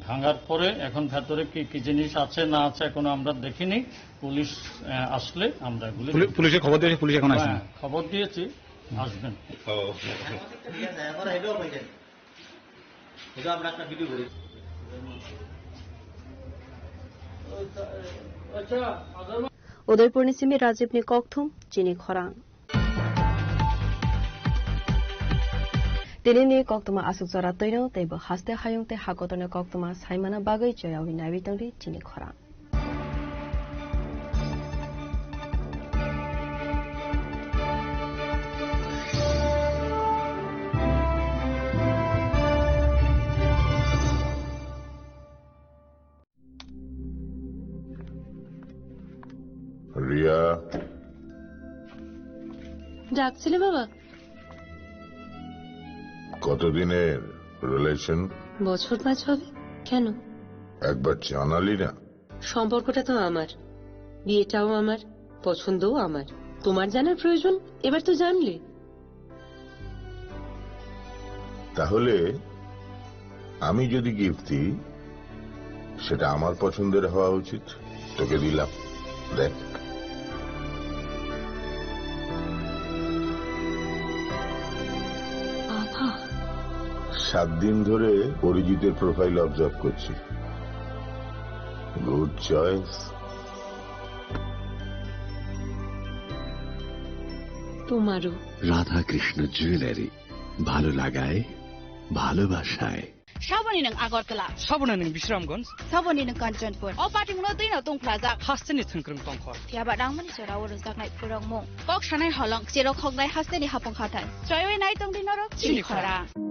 ভাঙার পরে এখন ভেতরে কি কি জিনিস আছে না আছে এখনো আমরা দেখিনি। পুলিশ, আহ, আসলে আমরা এগুলি পুলি-, দেখব। পুলিশে খবর দিয়েছে, পুলিশ এখন আসেনি? হ্যাঁ, খবর দিয়েছি, আসবেন। Udaipurni simi Rajibni kokthum chini khorang. Tinini koktwma aswk jora twino tei bo haste hayung tei hakotorni koktwma saimana bagwi choyaui naiwi tongdi chini khorang. Riya. ডাকছিলে বাবা? কতদিনের রিলেশন? বছর পাঁচ হবে। কেন? একবার জানালি না। সম্পর্কটা তো আমার, বিয়েটাও আমার, পছন্দও আমার। তোমার জানার প্রয়োজন? এবার তো জানলে। তাহলে আমি যদি গিফট দিই, সেটা আমার পছন্দের হওয়া উচিত। তোকে দিলাম, দেখ। বাবা। সাত দিন ধরে অরিজিতের প্রোফাইল অবজার্ভ করছি। Good choice. তোমারও। রাধাকৃষ্ণ জুয়েলারি, ভালো লাগায়, ভালোবাসায়। Saboni nwng Agartala. Saboni nwng Bisramganj. Saboni nwng Kanchanpur. O party mungno twi no tong phlajak. Hasteni thwngkwrwng tongkhor. Phiya ba rangmani jora o rwjaknai phwrwngmung. Kok sanai holong, cherok hoknai hasteni hapung hathai. Choiwi nai tongdi norok chini khorang.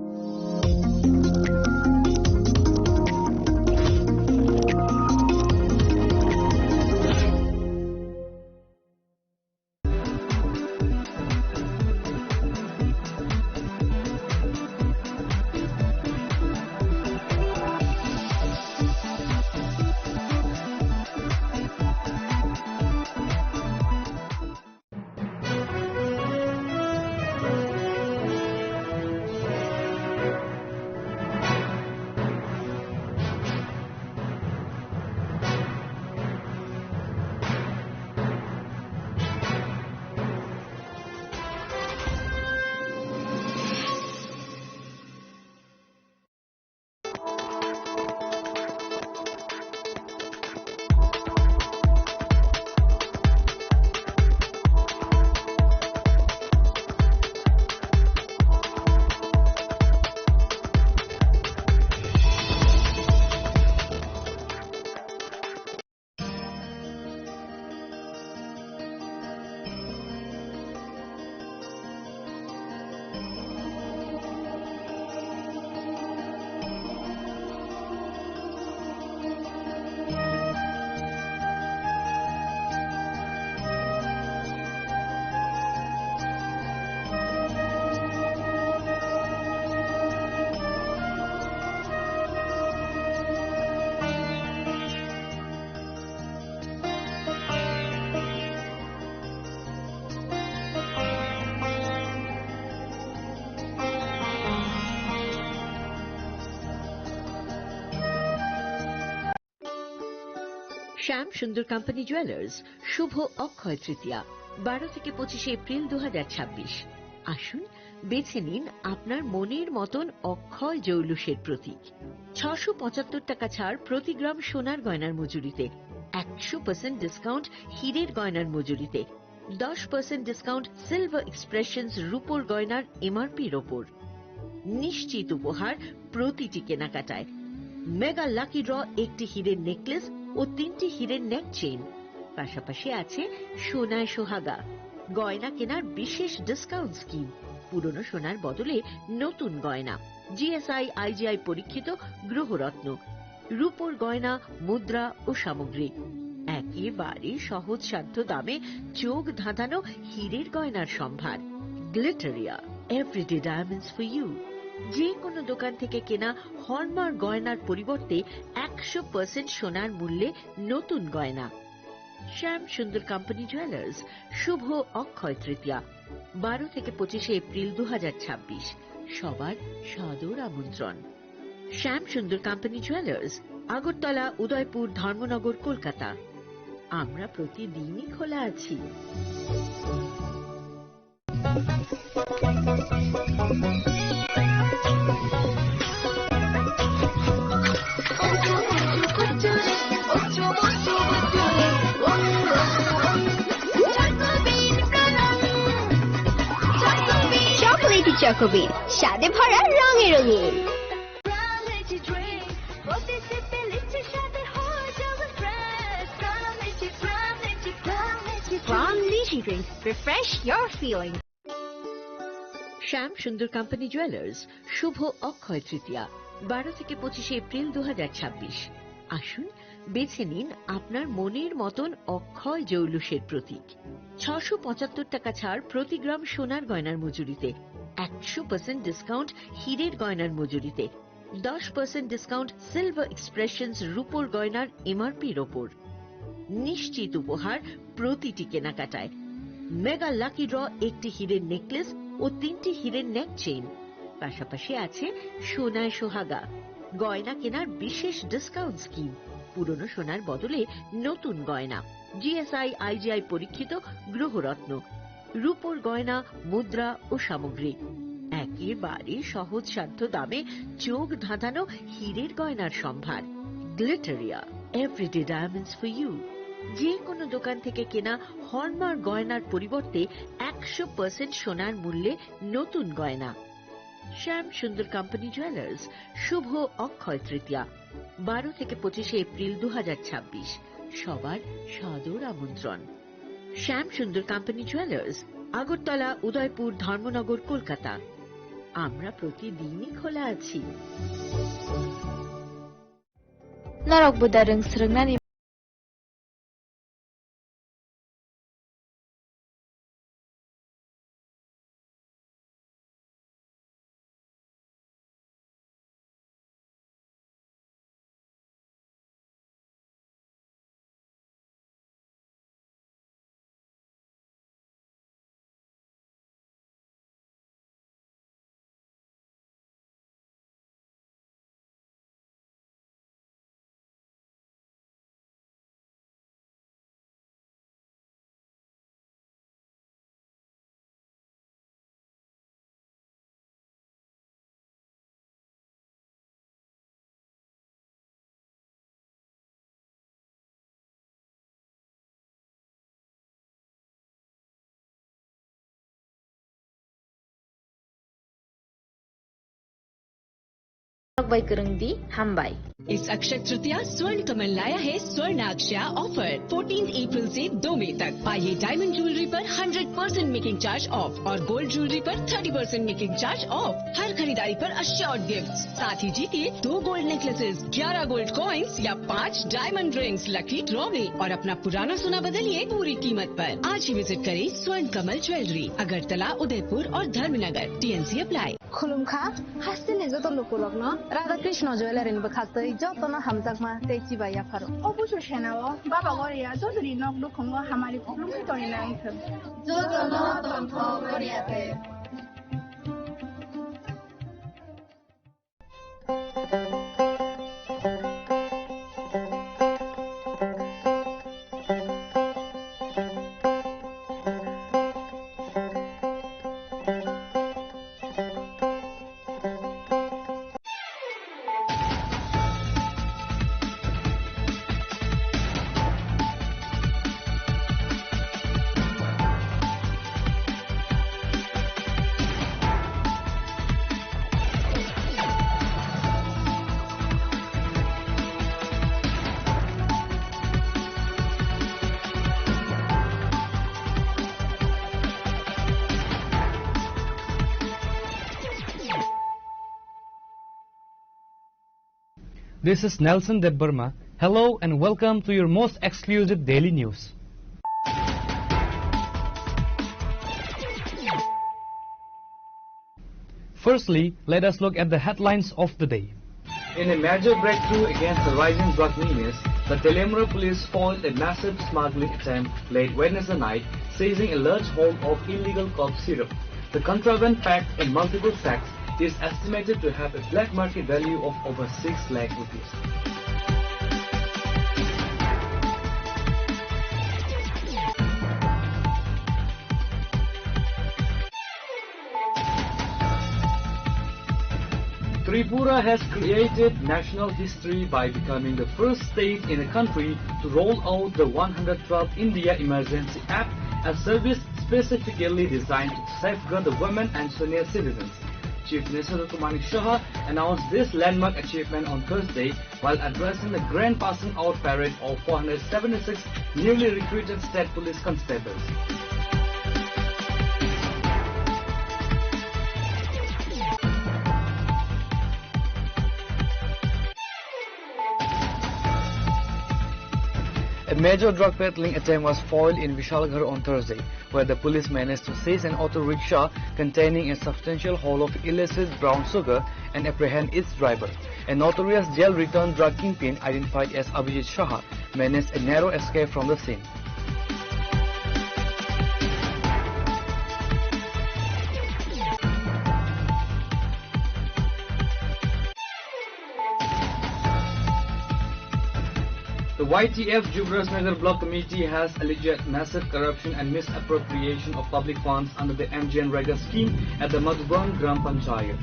শ্যাম সুন্দর company jewellers, শুভ অক্ষয় তৃতীয়া, বারো থেকে পঁচিশে এপ্রিল দু হাজার ছাব্বিশ। আসুন, বেছে নিন আপনার মনের মতন অক্ষয় জৌলুসের প্রতীক। ছশো পঁচাত্তর টাকা ছাড় প্রতি গ্রাম সোনার গয়নার মজুরিতে, একশো পার্সেন্ট ডিসকাউন্ট হীরের গয়নার মজুরিতে, দশ পার্সেন্ট ডিসকাউন্ট সিলভার এক্সপ্রেশনস রূপোর গয়নার এমআরপির ওপর। নিশ্চিত উপহার প্রতিটি কেনাকাটায়। মেগা লাকি ড্র, একটি হীরের নেকলেস ও তিনটি হীরের নেক চেইন। পাশাপাশি আছে সোনায় সোহাগা, গয়না কেনার বিশেষ ডিসকাউন্ট স্কিম, পুরনো সোনার বদলে নতুন গয়না, জিএসআই আইজিআই পরীক্ষিত গ্রহরত্ন, রূপোর গয়না, মুদ্রা ও সামগ্রী, একেবারে সহজসাধ্য দামে চোখ ধাঁধানো হীরের গয়নার সম্ভার। Glitteria, everyday diamonds for you. যে কোনো দোকান থেকে কেনা হলমার্ক গয়নার পরিবর্তে একশো পার্সেন্ট সোনার মূল্যে নতুন গয়না। শ্যাম সুন্দর কোম্পানি জুয়েলার্স, শুভ অক্ষয় তৃতীয়া, বারো থেকে পঁচিশে এপ্রিল দু হাজার ছাব্বিশ, সবার সাদর আমন্ত্রণ। শ্যাম সুন্দর কোম্পানি জুয়েলার্স, আগরতলা, উদয়পুর, ধর্মনগর, কলকাতা। আমরা প্রতিদিনই খোলা আছি। চকোলেটি চকোবিন, স্বাদে ভরা, রঙে রঙিন। Plum Lychee Drink, refresh your feeling. শ্যাম সুন্দর কোম্পানি জুয়েলার্স, শুভ অক্ষয় তৃতীয়া, বারো থেকে পঁচিশে এপ্রিল দু হাজার ছাব্বিশ। আসুন, বেছে নিন আপনার মনের মতন অক্ষয় জৌলুসের প্রতীক। ছশো পঁচাত্তর টাকা ছাড় প্রতি গ্রাম সোনার গয়নার মজুরিতে, একশো পার্সেন্ট ডিসকাউন্ট হীরের গয়নার মজুরিতে, দশ পার্সেন্ট ডিসকাউন্ট সিলভার এক্সপ্রেশনস রূপোর গয়নার এমআরপির ওপর। নিশ্চিত উপহার প্রতিটি কেনাকাটায়। মেগা লাকি ড্র, একটি হীরের নেকলেস ও তিনটি হীরের নেক চেইন। পাশাপাশি আছে সোনায় সোহাগা, গয়না কেনার বিশেষ ডিসকাউন্ট স্কিম, পুরনো সোনার বদলে নতুন গয়না, জিএসআই আইজিআই পরীক্ষিত গ্রহরত্ন, রূপোর গয়না, মুদ্রা ও সামগ্রী, একেবারে সহজসাধ্য দামে চোখ ধাঁধানো হীরের গয়নার সম্ভার। Glitteria, everyday diamonds for you. যে কোনো দোকান থেকে কেনা হলমার্ক গয়নার পরিবর্তে একশো পার্সেন্ট সোনার মূল্যে নতুন গয়না। শ্যাম সুন্দর কোম্পানি জুয়েলার্স, শুভ অক্ষয় তৃতীয়া, বারো থেকে পঁচিশে এপ্রিল দু হাজার ছাব্বিশ, সবার সাদর আমন্ত্রণ। শ্যাম সুন্দর কোম্পানি জুয়েলার্স, আগরতলা, উদয়পুর, ধর্মনগর, কলকাতা। আমরা প্রতিদিনই খোলা আছি। Norok buda rwng swrwngnani. Bai kwrwng di, hambai. इस अक्षय तृतीया स्वर्ण कमल लाया है स्वर्ण अक्षय ऑफर, फोर्टीन अप्रैल से दो मई तक। पाइए डायमंड ज्वेलरी पर hundred percent making charge off और गोल्ड ज्वेलरी पर thirty percent making charge off. हर खरीदारी पर अश्योर्ड गिफ्ट, साथ ही जीतिए दो गोल्ड नेकलेसेस, ग्यारह गोल्ड कॉइंस या पाँच डायमंड रिंग्स लकी ड्रॉ में और अपना पुराना सोना बदलिए पूरी कीमत पर। आज ही विजिट करें स्वर्ण कमल ज्वेलरी, अगरतला, उदयपुर और Dharmanagar. TNC apply. Khulumkha, hasteni joto lukurokno Radha Krishna Jewellery ni bwkhaktwi jotono hamjakma tei chibai yapharo. O busu senao Baba Goria jotoni nok nukhungo hamari khulumwi tongwi nangthwng. Jotono tongthok Goria tei. This is Nelson Debbarma. Hello and welcome to your most exclusive daily news. Firstly, let us look at the headlines of the day. In a major breakthrough against the rising drug menace, the Teliamura police foiled a massive smuggling attempt late Wednesday night, seizing a large haul of illegal cough syrup. The contraband, packed in multiple sacks, is estimated to have a black market value of over six lakh rupees. Tripura has created national history by becoming the first state in the country to roll out the one hundred twelve India Emergency App, a service specifically designed to safeguard the women and senior citizens. Chief Minister Doctor Manik Saha announced this landmark achievement on Thursday while addressing the grand passing out parade of four hundred seventy-six newly recruited state police constables. A major drug peddling attempt was foiled in Vishalgarh on Thursday, where the police managed to seize an auto rickshaw containing a substantial haul of illicit brown sugar and apprehend its driver. A notorious jail-returned drug kingpin identified as Abhijit Saha managed a narrow escape from the scene. The Y T F Jugrajnagar Block Committee has alleged massive corruption and misappropriation of public funds under the MGNREGA scheme at the Madhuban Gram Panchayat.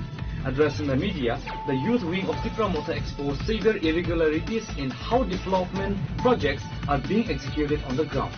Addressing the media, the youth wing of Tipra Motha exposed severe irregularities in how development projects are being executed on the ground.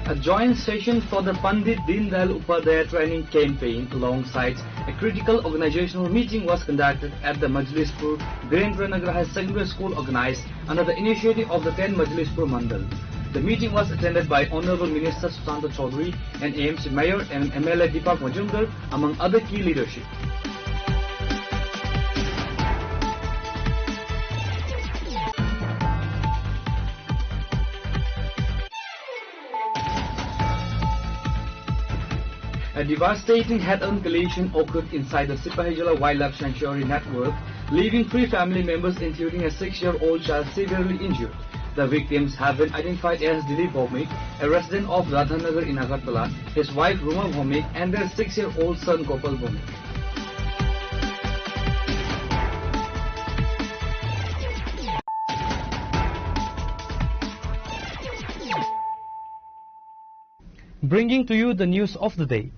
A joint session for the Pandit Deendayal Upadhyaya Training Campaign alongside a critical organizational meeting was conducted at the Majlispur Birendranagar High Secondary School, organized under the initiative of the ten Majlispur Mandal. The meeting was attended by Honorable Minister Sushanta Chowdhury and A M C Mayor and M L A Deepak Majumdar, among other key leadership. A devastating head-on collision occurred inside the Sipahijala Wildlife Sanctuary network, leaving three family members, including a six-year-old child, severely injured. The victims have been identified as Dilip Bhowmik, a resident of Radhanagar in Agartala, his wife Ruma Bhowmik, and their six-year-old son Gopal Bhowmik. Bringing to you the news of the day.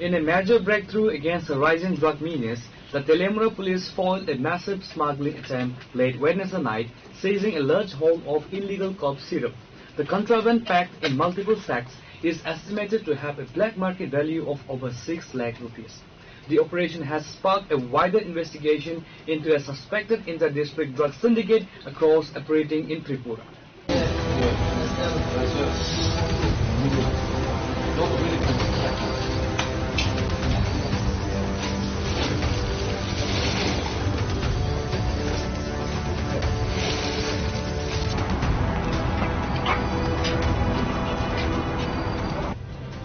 In a major breakthrough against the rising drug menace, the Teliamura police foiled a massive smuggling attempt late Wednesday night, seizing a large haul of illegal cough syrup. The contraband, packed in multiple sacks, is estimated to have a black market value of over six lakh rupees. The operation has sparked a wider investigation into a suspected inter-district drug syndicate across operating in Tripura.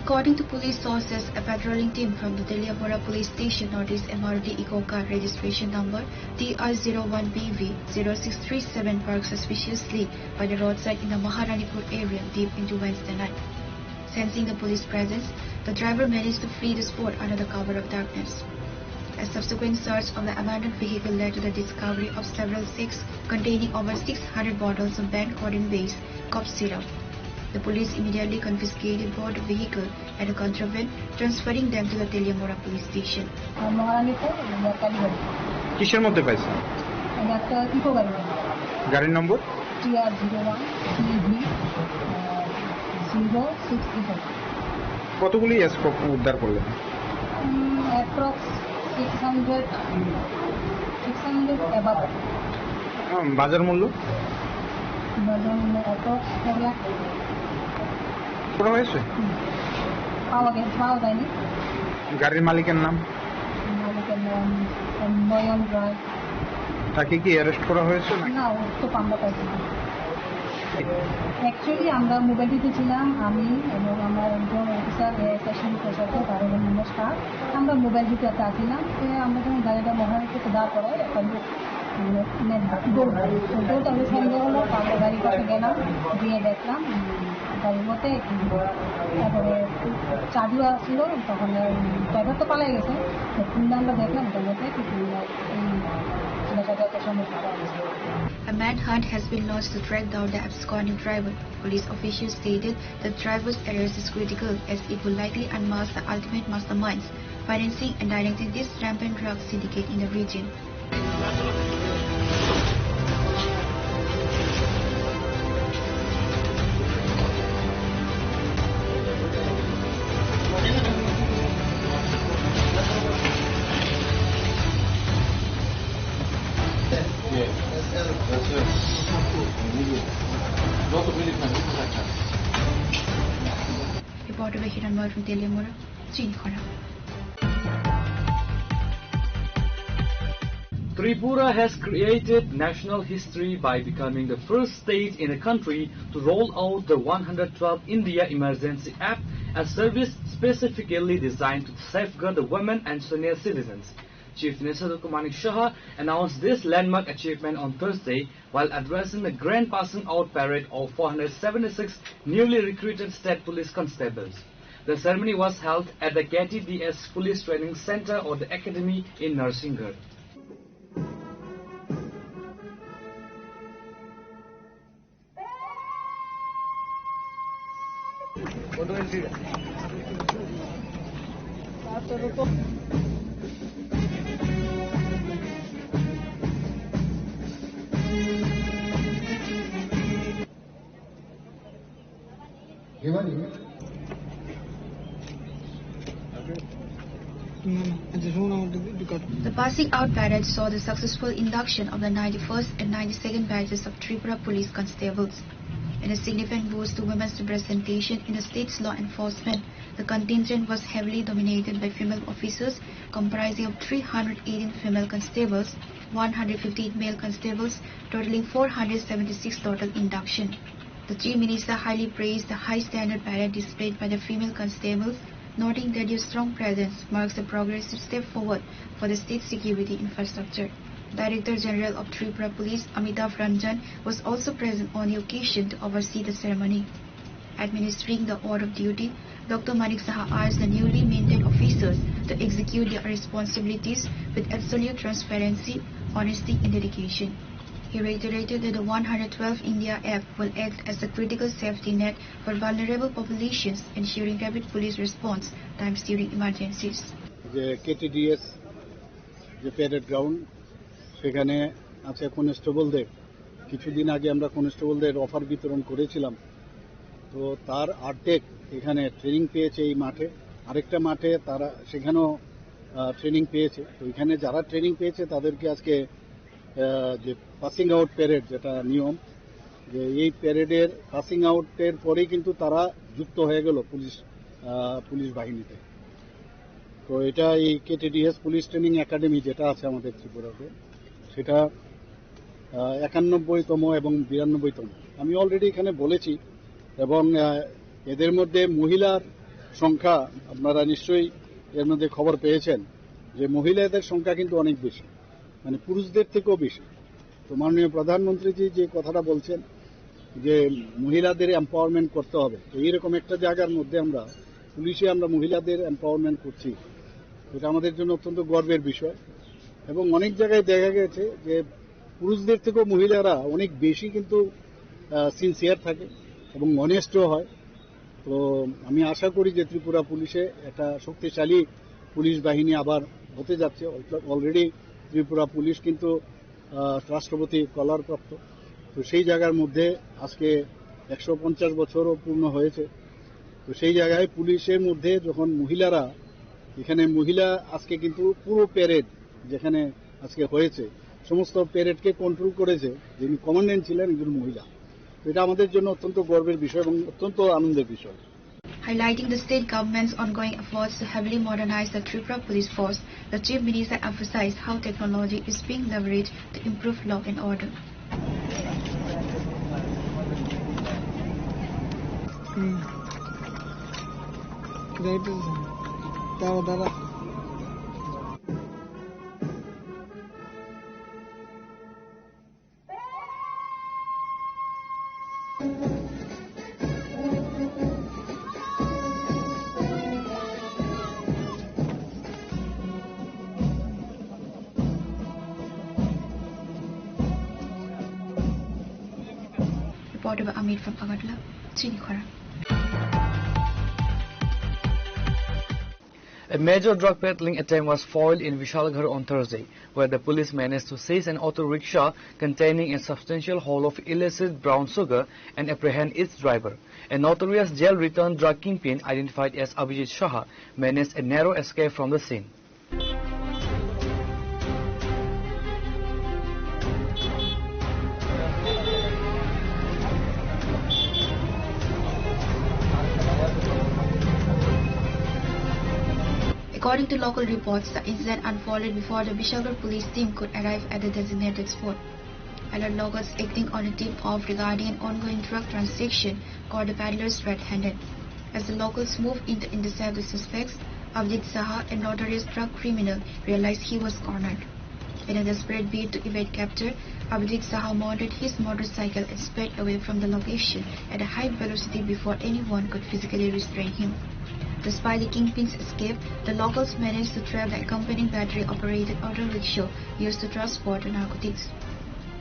According to police sources, a patrolling team from the Teliamura police station noticed a Maruti Eeco car registration number T R zero one B V zero six three seven parked suspiciously by the roadside in the Maharanipur area deep into Wednesday night. Sensing the police presence, the driver managed to flee the spot under the cover of darkness. A subsequent search of the abandoned vehicle led to the discovery of several sacks containing over six hundred bottles of banned codeine-based cough syrup. The police immediately confiscated both the vehicle and the contraband, transferring them to the Teliamura police station. Maharanipur, Kalibari. কিসের মধ্যে পাইছেন? এটা একটা ইকো গাড়ি। গাড়ির নম্বর? T R zero one P V zero six three five. কতগুলি স্কোপ উদ্ধার করলেন? Approx six hundred, six hundred above. আম, বাজার মূল্য? বাজার মূল্য কত? এক লাখ। পুরো হয়েছে? হুম। পাওয়া গে-, পাওয়া যায়নি। গাড়ির মালিকের নাম? মালিকের নাম নয়ন রায়। তাকে কি অ্যারেস্ট করা হয়েছে না? না, ও তো পান্ডা পাইছে না। অ্যাকচুয়ালি আমরা মোবাইল ডিউটি ছিলাম, আমি এবং আমার একজন অফিসার, এএসআই শিবু প্রসাদ, তার হলো নমস্কার। আমরা মোবাইল ডিউটি আসছিলাম, তো আমরা যখন গাড়িটা মহারানীতে দাঁড় করাই, একটা লোক, মানে, মানে, দৌড় দেয়। তো দৌড়, আমি সন্দেহ হলো, তারপর গাড়ির কাছে গেলাম, গিয়ে দেখলাম, উম, গাড়ির মধ্যে, উম, তারপরে চাবিও আসছিল, তখন, উম, ড্রাইভার তো পালাই গেছে, তো খুললে আমরা দেখলাম, ওটার মধ্যে কি, উম, এই ছেলেটাকে একটা সমস্যা হয়েছে। A manhunt has been launched to track down the absconding driver. Police officials stated the driver's arrest is critical as it will likely unmask the ultimate masterminds financing and directing this rampant drug syndicate in the region. Reporter Hiranmoy from Teliamura, Chinikhora. Tripura has created national history by becoming the first state in the country to roll out the one hundred twelve India Emergency App, a service specifically designed to safeguard the women and senior citizens. Chief Minister Doctor Manik Saha announced this landmark achievement on Thursday while addressing the grand passing out parade of four hundred seventy-six newly recruited state police constables. The ceremony was held at the K T D S Police Training Center or the Academy in Narsingarh. The passing out parade saw the successful induction of the ninety-first and ninety-second batches of Tripura Police Constables. In a significant boost to women's representation in the state's law enforcement, the contingent was heavily dominated by female officers, comprising of three hundred eighteen female constables, one hundred fifty-eight male constables, totaling four hundred seventy-six total induction. The Chief Minister highly praised the high standard parade displayed by the female constables, noting that your strong presence marks a progressive step forward for the state security infrastructure. Director General of Tripura Police Amitabh Ranjan was also present on the occasion to oversee the ceremony. Administering the oath of duty, Doctor Manik Saha urged the newly minted officers to execute their responsibilities with absolute transparency, honesty, and dedication. He reiterated that the one hundred twelve India Act will act as a critical safety net for vulnerable populations, ensuring rapid police response times during emergencies. যে কেটিডিএস, যে parade ground, সেখানে আছে কনস্টেবলদের, কিছুদিন আগে আমরা কনস্টেবলদের অফার বিতরণ করেছিলাম। তো তার অর্ধেক এখানে ট্রেনিং পেয়েছে এই মাঠে, আরেকটা মাঠে তারা সেখানেও, আহ, ট্রেনিং পেয়েছে। তো এখানে যারা ট্রেনিং পেয়েছে তাদেরকে আজকে, আহ, যে পাসিং আউট প্যারেড, যেটা নিয়ম, যে এই প্যারেডের পাসিং আউটের পরেই কিন্তু তারা যুক্ত হয়ে গেল পুলিশ, আহ, পুলিশ বাহিনীতে। তো এটা এই কেটিডিএস পুলিশ ট্রেনিং একাডেমি যেটা আছে আমাদের ত্রিপুরাতে, সেটা, আহ, একানব্বইতম এবং বিরানব্বইতম। আমি অলরেডি এখানে বলেছি, এবং, আহ, এদের মধ্যে মহিলার সংখ্যা আপনারা নিশ্চয়ই এর মধ্যে খবর পেয়েছেন যে মহিলাদের সংখ্যা কিন্তু অনেক বেশি, মানে পুরুষদের থেকেও বেশি। তো মাননীয় প্রধানমন্ত্রীজি যে কথাটা বলছেন যে মহিলাদের এম্পাওয়ারমেন্ট করতে হবে, তো এইরকম একটা জায়গার মধ্যে আমরা পুলিশে আমরা মহিলাদের এম্পাওয়ারমেন্ট করছি, এটা আমাদের জন্য অত্যন্ত গর্বের বিষয়। এবং অনেক জায়গায় দেখা গেছে যে পুরুষদের থেকেও মহিলারা অনেক বেশি কিন্তু, আহ, সিনসিয়ার থাকে এবং অনেস্টও হয়। তো আমি আশা করি যে ত্রিপুরা পুলিশে একটা শক্তিশালী পুলিশ বাহিনী আবার হতে যাচ্ছে। অলরেডি ত্রিপুরা পুলিশ কিন্তু, আহ, রাষ্ট্রপতি কলার প্রাপ্ত। তো সেই জায়গার মধ্যে আজকে একশো পঞ্চাশ বছরও পূর্ণ হয়েছে। তো সেই জায়গায় পুলিশের মধ্যে যখন মহিলারা, এখানে মহিলা আজকে কিন্তু পুরো প্যারেড যেখানে আজকে হয়েছে, সমস্ত প্যারেডকে কন্ট্রোল করেছে, যিনি কমান্ড্যান্ট ছিলেন একজন মহিলা। তো এটা আমাদের জন্য অত্যন্ত গর্বের বিষয় এবং অত্যন্ত আনন্দের বিষয়। Highlighting the state government's ongoing efforts to heavily modernize the Tripura Police Force, the Chief Minister emphasized how technology is being leveraged to improve law and order. Reporter by Amit from Agartala, Chini Khorang. A major drug peddling attempt was foiled in Vishalgarh on Thursday, where the police managed to seize an auto rickshaw containing a substantial haul of illicit brown sugar and apprehend its driver. A notorious jail-returned drug kingpin identified as Abhijit Saha managed a narrow escape from the scene. According to local reports, the incident unfolded before the Vishalgarh police team could arrive at the designated spot. Alert locals acting on a tip-off regarding an ongoing drug transaction caught the peddlers red-handed. As the locals moved in to intercept the suspects, Abhijit Saha, a notorious drug criminal, realized he was cornered. In a desperate bid to evade capture, Abhijit Saha mounted his motorcycle and sped away from the location at a high velocity before anyone could physically restrain him. Despite the kingpin's escape, the locals managed to trap the accompanying battery-operated auto rickshaw used to transport the narcotics.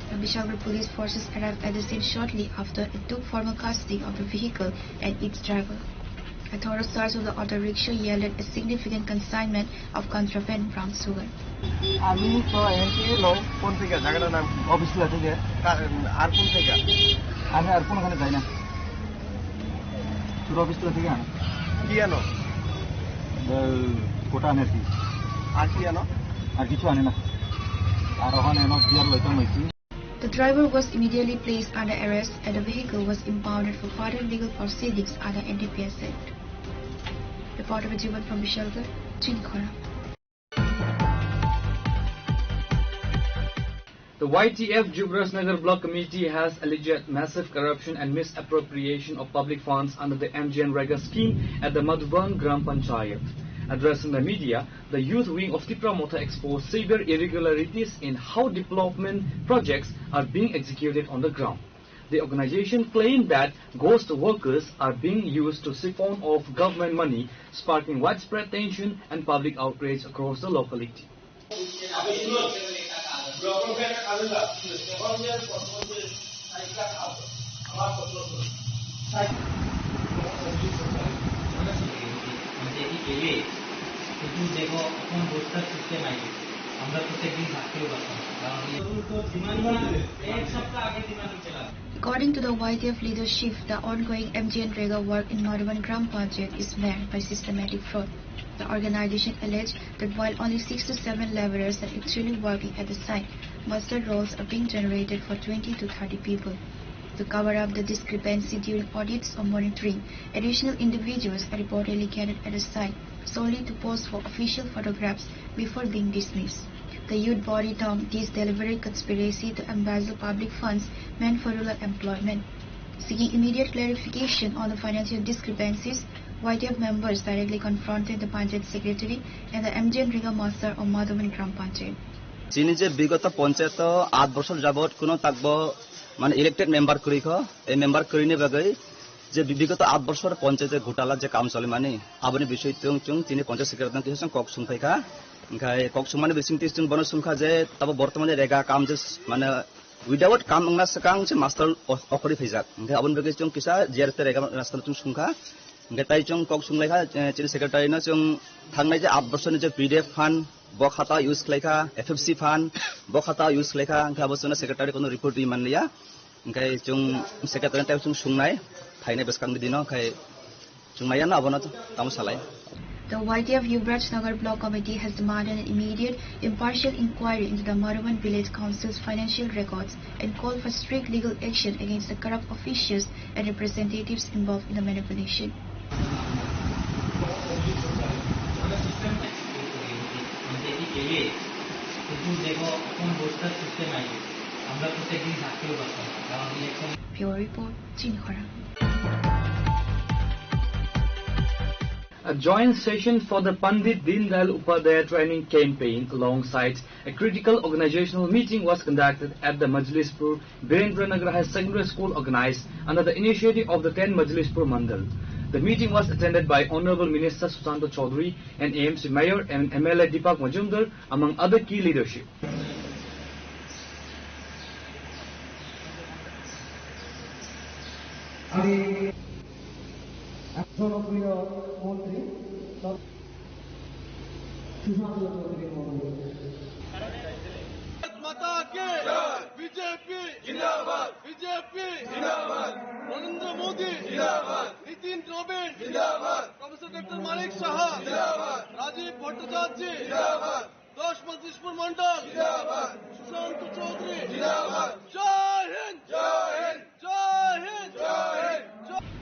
The Bishalgarh police forces arrived at the scene shortly after and took formal custody of the vehicle and its driver. A thorough search of the auto rickshaw yielded a significant consignment of contraband brown sugar. আমি তো এখান থেকে এলো। কোন থেকে? জায়গাটার নাম কি? অফিস থেকে। কা-, আর কোন থেকে? আমি আর কোনোখানে যাই না। শুধু অফিস থেকে আনো। কি আনো? ওই কোটা আনে আর কি। আর কি আনো? আর কিছু আনে না। আর ওখানে এনো বিয়ার লইতাম হয়েছি। The driver was immediately placed under arrest and the vehicle was impounded for further legal proceedings under N D P S Act. Reporter Jivan from Bishalgarh, Chinikhora. The Y T F Juvrajnagar Block Committee has alleged massive corruption and misappropriation of public funds under the M G N Rega scheme at the Madhuban Gram Panchayat. Addressing the media, the youth wing of Tipra Motha exposed severe irregularities in how development projects are being executed on the ground. The organization claimed that ghost workers are being used to siphon off government money, sparking widespread tension and public outrage across the locality. কিন্তু দেখো, এখন বস্তার সিস্টেম আইবে, আমরা প্রত্যেকদিন থাকতেও পারতাম না। কারণ এই এক সপ্তাহ আগে ডিমান্ড দিতে লাগে। According to the Y T F leadership, the ongoing M G N Rega work in Madhuban Gram Panchayat is marred by systematic fraud. The organization alleged that while only six to seven laborers are actually working at the site, muster rolls are being generated for twenty to thirty people. To cover up the discrepancy during audits or monitoring, additional individuals are reportedly gathered at the site solely to pose for official photographs before being dismissed. The youth body termed this deliberate conspiracy to embezzle public funds meant for rural employment. Seeking immediate clarification on the financial discrepancies, Y T F members directly confronted the Panchayat Secretary and the M G N Rega Master of Madhuban Gram Panchayat. Chini je bigoto panchayat o aat bochor jabot kuno takbo mane elected member kwrwi kho, ei member kwrwini bagwi je bi-, bigoto aat bochor panchayat gotala je kam cholimani, aboni bisoi chwng, chwng chini panchayat secretary no kisa chwng kok sungphai kha. Hingkhai kok sungmani bisingtwi chwng bono sungkha je tabo bortomani rega kam je s-, mane without kam wngna swkang se master o-, okhorwi phaijak. Hingkhai aboni bagwi chwng kisa J R F tei rega master chwng sungkha. Hingkhai tai chwng kok sunglaikha, eh, chini secretary no chwng thangnai je aat bochorni je P D F fund, bo khata use khlaikha, F F C fund, bo khata use khlaikha, hingkhai abo chwngno secretary kono report rwi manliya. Hingkhai chwng secretary tei chwng sungnai, phainai bwskangni dino, hingkhai chwng naiyano abono tamo salai. The Y T F Yuvraj Nagar Block Committee has demanded an immediate, impartial inquiry into the Madhuban Village Council's financial records and called for strict legal action against the corrupt officials and representatives involved in the manipulation. Bureau Report, Chini Khorang. A joint session for the Pandit Deendayal Upadhyaya Training Campaign alongside a critical organizational meeting was conducted at the Majlispur Birendranagar High Secondary School, organized under the initiative of the ten Majlispur Mandal. The meeting was attended by Honorable Minister Sushanta Chowdhury and A M C Mayor and M L A Deepak Majumdar, among other key leadership. আমি জনপ্রিয় মন্ত্রী সুশান্ত চৌধুরী মহোদয়। মাতা কে বিজেপি জিন্দাবাদ, বিজেপি জিন্দাবাদ, নরেন্দ্র মোদী জিন্দাবাদ, নীতিন নবীন জিন্দাবাদ, professor doctor Manik সাহা জিন্দাবাদ, রাজীব ভট্টাচার্য জিন্দাবাদ, দশ মজলিশপুর মন্ডল জিন্দাবাদ, সুশান্ত চৌধুরী জিন্দাবাদ। জয় হিন্দ, জয় হিন্দ, জয় হিন্দ, জয় Hind.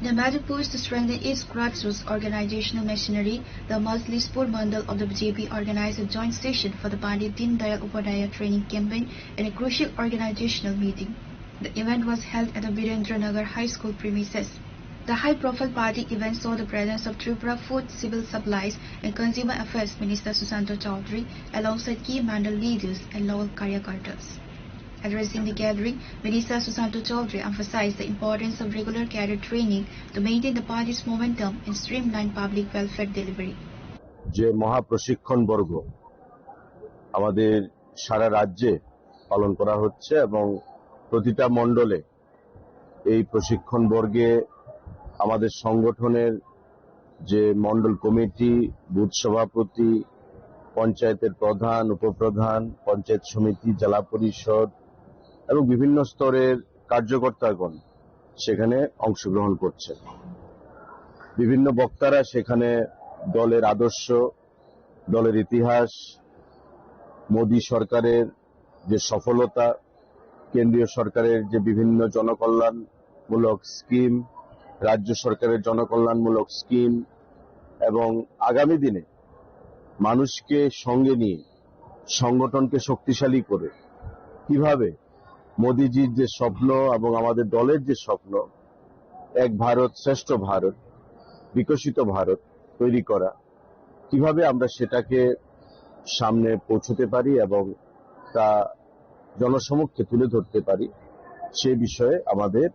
The mandate was to strengthen its grassroots organizational machinery. The Majlispur Mandal of the B J P organized a joint session for the Pandit Deendayal Upadhyaya training campaign and a crucial organizational meeting. The event was held at the Birendra Nagar High School premises. The high-profile party event saw the presence of Tripura Food, Civil Supplies and Consumer Affairs Minister Sushanta Chowdhury alongside key mandal leaders and local karyakartas. Addressing the gathering, Minister Sushanta Chowdhury emphasized the importance of regular career training to maintain the party's momentum and streamline public welfare delivery. যে মহাপ্রশিক্ষণ বর্গ আমাদের সারা রাজ্যে পালন করা হচ্ছে এবং প্রতিটা মণ্ডলে এই প্রশিক্ষণ বর্গে আমাদের সংগঠনের যে মণ্ডল কমিটি, বুথ সভাপতি, পঞ্চায়েতের প্রধান, উপপ্রধান, পঞ্চায়েত সমিতি, জেলা পরিষদ এবং বিভিন্ন স্তরের কার্যকর্তাগণ সেখানে অংশগ্রহণ করছেন। বিভিন্ন বক্তারা সেখানে দলের আদর্শ, দলের ইতিহাস, মোদী সরকারের যে সফলতা, কেন্দ্রীয় সরকারের যে বিভিন্ন জনকল্যাণমূলক স্কিম, রাজ্য সরকারের জনকল্যাণমূলক স্কিম এবং আগামী দিনে মানুষকে সঙ্গে নিয়ে সংগঠনকে শক্তিশালী করে কিভাবে মোদিজির যে স্বপ্ন এবং আমাদের দলের যে স্বপ্ন, এক ভারত শ্রেষ্ঠ ভারত, বিকশিত ভারত তৈরি করা, কিভাবে আমরা সেটাকে সামনে পৌঁছতে পারি এবং তা জনসমক্ষে তুলে ধরতে পারি, সে বিষয়ে আমাদের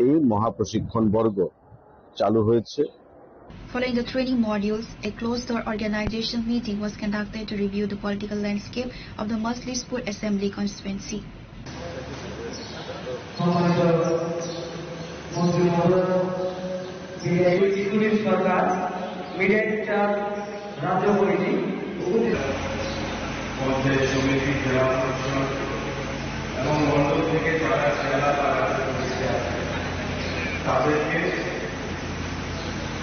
এই মহাপ্রশিক্ষণ বর্গ চালু হয়েছে। Following the training modules, a closed-door organizational meeting was conducted to review the political landscape of the Majlispur Assembly constituency. সম্মানিত মন্ত্রী মহোদয়, বিএনপি সরকার মিডিয়া ইনচার্জ রাজ্য কমিটি উপস্থিত। পঞ্চায়েত সমিতি, জেলা পরিষদ এবং মণ্ডল থেকে যারা জেলা বা রাজ্য কমিটিতে আছে, তাদেরকে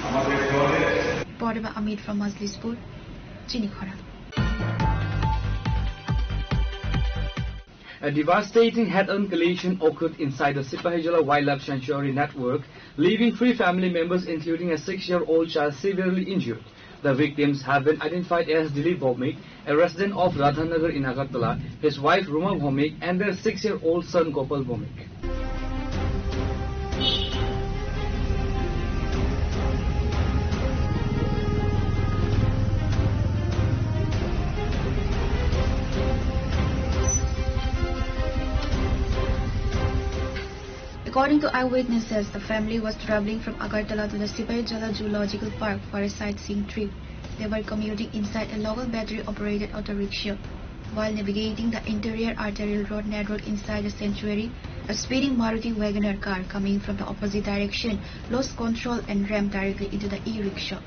আমাদের দলের Poreba Amit from Majlispur, Chini Khorang. A devastating head-on collision occurred inside the Sipahijala Wildlife Sanctuary network, leaving three family members, including a six-year-old child, severely injured. The victims have been identified as Dilip Bhowmik, a resident of Radhanagar in Agartala, his wife Ruma Bhowmik, and their six-year-old son Gopal Bhowmik. According to eyewitnesses, the family was traveling from Agartala to the Sipaijala Zoological Park for a sightseeing trip. They were commuting inside a local battery-operated auto rickshaw. While navigating the interior arterial road network inside the sanctuary, a speeding Maruti Wagoner car coming from the opposite direction lost control and rammed directly into the e-rickshaw.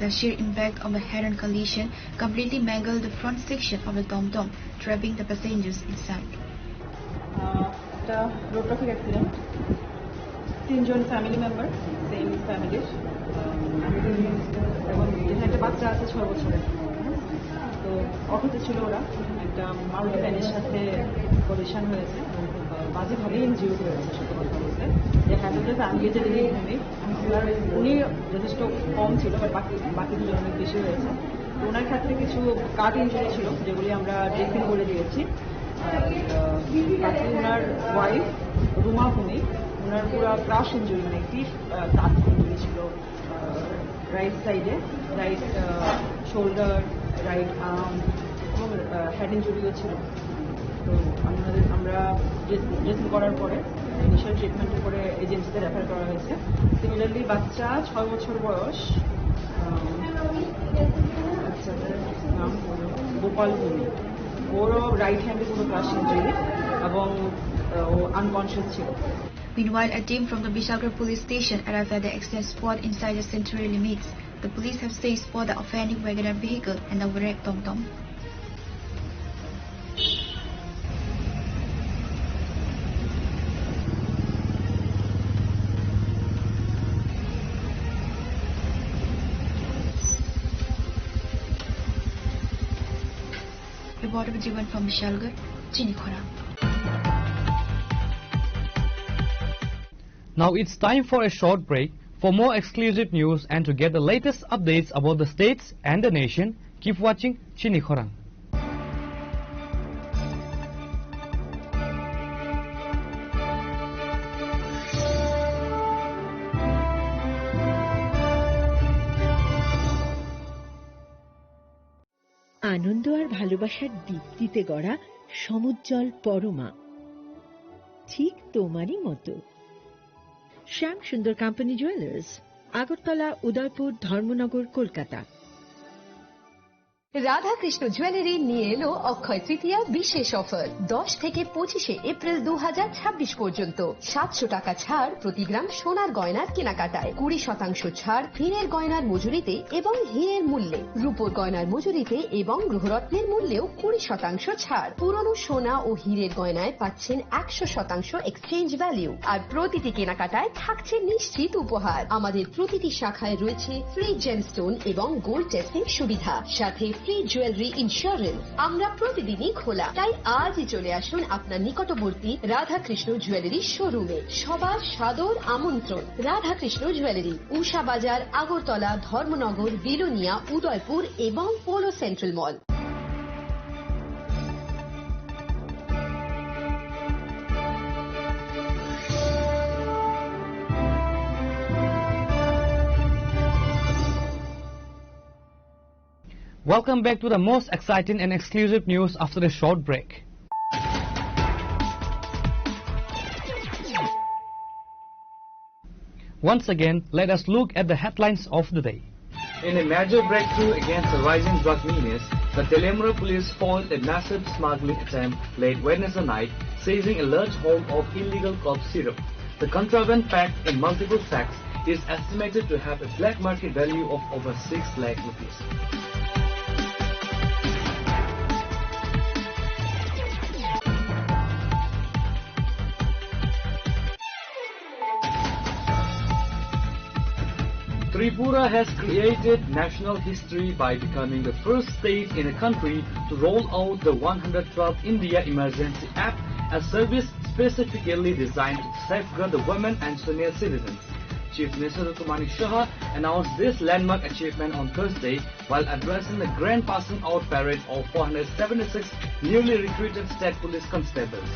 The sheer impact of the head-on collision completely mangled the front section of the tom-tom, trapping the passengers inside. আহ, একটা road traffic accident, তিনজন family member, same ফ্যামিলির, এবং যেখানে একটা বাচ্চা আছে ছয় বছরের, তো অটোতে ছিল ওরা, একটা মারুতি ভ্যানের সাথে কলিশন হয়েছে। বাজেভাবে ইনজিউর্ড হয়েছে, সত্য কথা বলতে। যে হ্যান্ডেলটা আনগেজেড ভূমি, আর উনি যথেষ্ট কম ছিল, বাট বাকি বাকি দুজন অনেক বেশি হয়েছে। তো ওনার ক্ষেত্রে কিছু কাট ইনজুরি ছিল, যেগুলি আমরা ড্রেসিং করে দিয়েছি। আর, আহ, বাকি ওনার ওয়াইফ রুমা ভূমি, ওনার পুরো ক্রাশ ইনজুরি, মানে পিঠ, আহ, কাট ইনজুরি ছিল। রাইট সাইডে, রাইট শোল্ডার, রাইট আর্ম এবং হেড ইনজুরিও ছিল। তো আমাদের, আমরা ড্রেসিং করার পরে, ইনিশিয়াল ট্রিটমেন্টের পরে এজেন্সিতে রেফার করা হয়েছে। সিমিলারলি বাচ্চা ছয় বছর বয়স, আহ, বাচ্চাটার নাম হলো গোপাল ভৌমিক। ওরও রাইট হ্যান্ডে পুরো ক্রাশ ইনজুরি এবং আহ, ও আনকনসিয়াস ছিল। Meanwhile, a team from the Bishalgarh police station arrived at the accident spot inside a centrally mixed. The police have seized for the offending Wagon R vehicle and the wrecked Tom Tom. Reporter Jiwan from Bishalgarh, Chini Khorang. Now it's time for a short break. For more exclusive news and to get the latest updates about the states and the nation, keep watching Chini Khorang. আনন্দ আর ভালোবাসার দীপ্তিতে গড়া সমুজ্জ্বল পরমা, ঠিক তোমারই মতো। শ্যাম সুন্দর company jewellers, Agartala, উদয়পুর, ধর্মনগর, কলকাতা। Radhakrishna jewellery নিয়ে এলো অক্ষয় তৃতীয়া বিশেষ অফার। দশ থেকে পঁচিশে এপ্রিল দু হাজার ছাব্বিশ পর্যন্ত সাতশো টাকা ছাড় প্রতি গ্রাম সোনার গয়নার কেনাকাটায়, কুড়ি শতাংশ ছাড় হীরের গয়নার মজুরিতে এবং হীরের মূল্যে, রূপোর গয়নার মজুরিতে এবং গ্রহরত্নের মূল্যেও কুড়ি শতাংশ ছাড়। পুরনো সোনা ও হীরের গয়নায় পাচ্ছেন একশো শতাংশ এক্সচেঞ্জ ভ্যালু, আর প্রতিটি কেনাকাটায় থাকছে নিশ্চিত উপহার। আমাদের প্রতিটি শাখায় রয়েছে ফ্রি জেমস্টোন এবং গোল্ড টেস্টিং সুবিধা, সাথে ফ্রি জুয়েলারি ইন্স্যুরেন্স। আমরা প্রতিদিনই খোলা, তাই আজই চলে আসুন আপনার নিকটবর্তী রাধাকৃষ্ণ জুয়েলারি শোরুমে। সবার সাদর আমন্ত্রণ। রাধাকৃষ্ণ জুয়েলারি, উষা বাজার, আগরতলা, ধর্মনগর, বিলোনিয়া, উদয়পুর এবং Polo central mall. Welcome back to the most exciting and exclusive news after a short break. Once again, let us look at the headlines of the day. In a major breakthrough against the rising drug menace, the Teliamura police foiled a massive smuggling attempt late Wednesday night, seizing a large haul of illegal cough syrup. The contraband, packed in multiple sacks, is estimated to have a black market value of over six lakh rupees. Tripura has created national history by becoming the first state in the country to roll out the one hundred twelve India Emergency App, a service specifically designed to safeguard the women and senior citizens. Chief Minister Doctor Manik Saha announced this landmark achievement on Thursday while addressing the grand passing out parade of four hundred seventy-six newly recruited state police constables.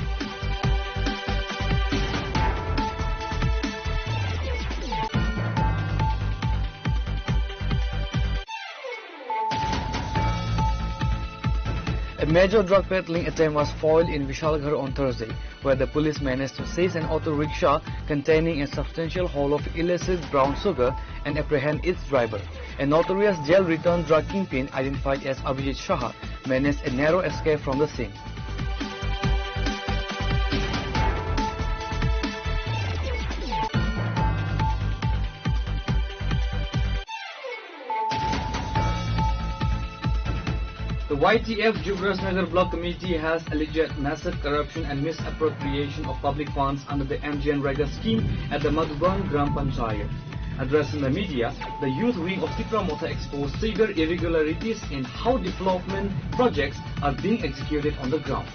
A major drug peddling attempt was foiled in Vishalgarh on Thursday, where the police managed to seize an auto rickshaw containing a substantial haul of illicit brown sugar and apprehend its driver. A notorious jail-returned drug kingpin identified as Abhijit Shah managed a narrow escape from the scene. The Y T F Jugrajnagar Block Committee has alleged massive corruption and misappropriation of public funds under the M G N Rega scheme at the Madhuban Gram Panchayat. Addressing the media, the youth wing of Tipra Motha exposed severe irregularities in how development projects are being executed on the ground.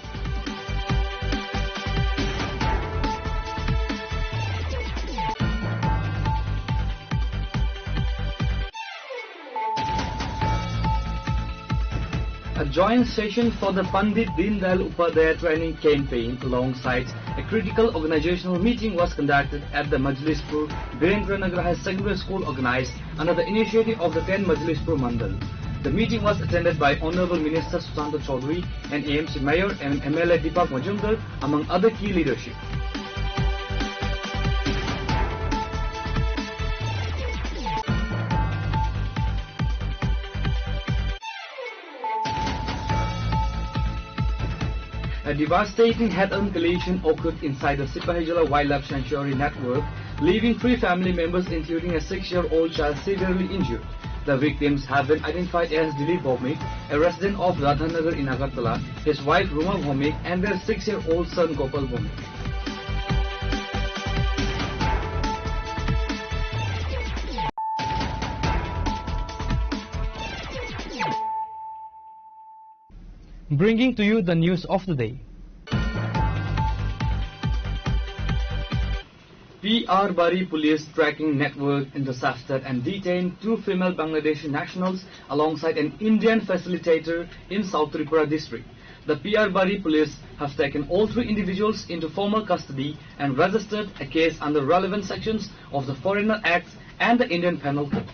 A joint session for the Pandit Deendayal Upadhyaya training campaign alongside a critical organizational meeting was conducted at the Majlispur Birendra Nagar High Secondary School, organized under the initiative of the ten Majlispur Mandal. The meeting was attended by Honorable Minister Sushanta Chaudhary and A M C Mayor and M L A Deepak Majumdar, among other key leadership. A devastating head-on collision occurred inside the Sipahijala Wildlife Sanctuary network, leaving three family members, including a six-year-old child, severely injured. The victims have been identified as Dilip Bhowmik, a resident of Radhanagar in Agartala, his wife Ruma Bhowmik, and their six-year-old son Gopal Bhowmik. Bringing to you the news of the day. P R Bari Police Tracking Network intercepted and detained two female Bangladeshi nationals alongside an Indian facilitator in South Tripura district. The P R Bari police have taken all three individuals into formal custody and registered a case under relevant sections of the Foreigner Act and the Indian Penal Code.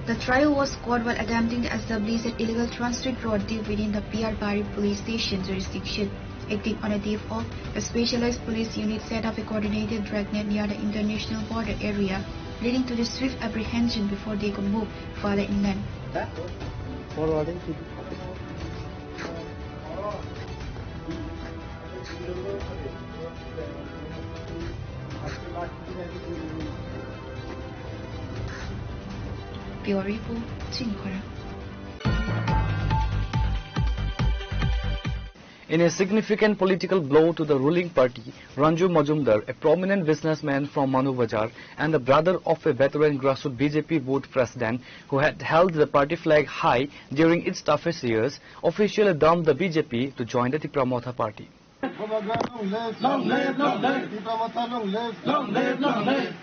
The trio was caught while attempting to establish an illegal transit road deep within the P R Bari police station jurisdiction. Acting on a tip of, a specialized police unit set up a coordinated dragnet near the international border area, leading to the swift apprehension before they could move further inland. Bureau Report, Chinikhora. In a significant political blow to the ruling party, Ranju Majumdar, a prominent businessman from Manu Bazar and the brother of a veteran grassroots B J P board president who had held the party flag high during its toughest years, officially dumped the B J P to join the Tipra Motha party. Long live, long live. Tipra Motha long live. Long live, long live.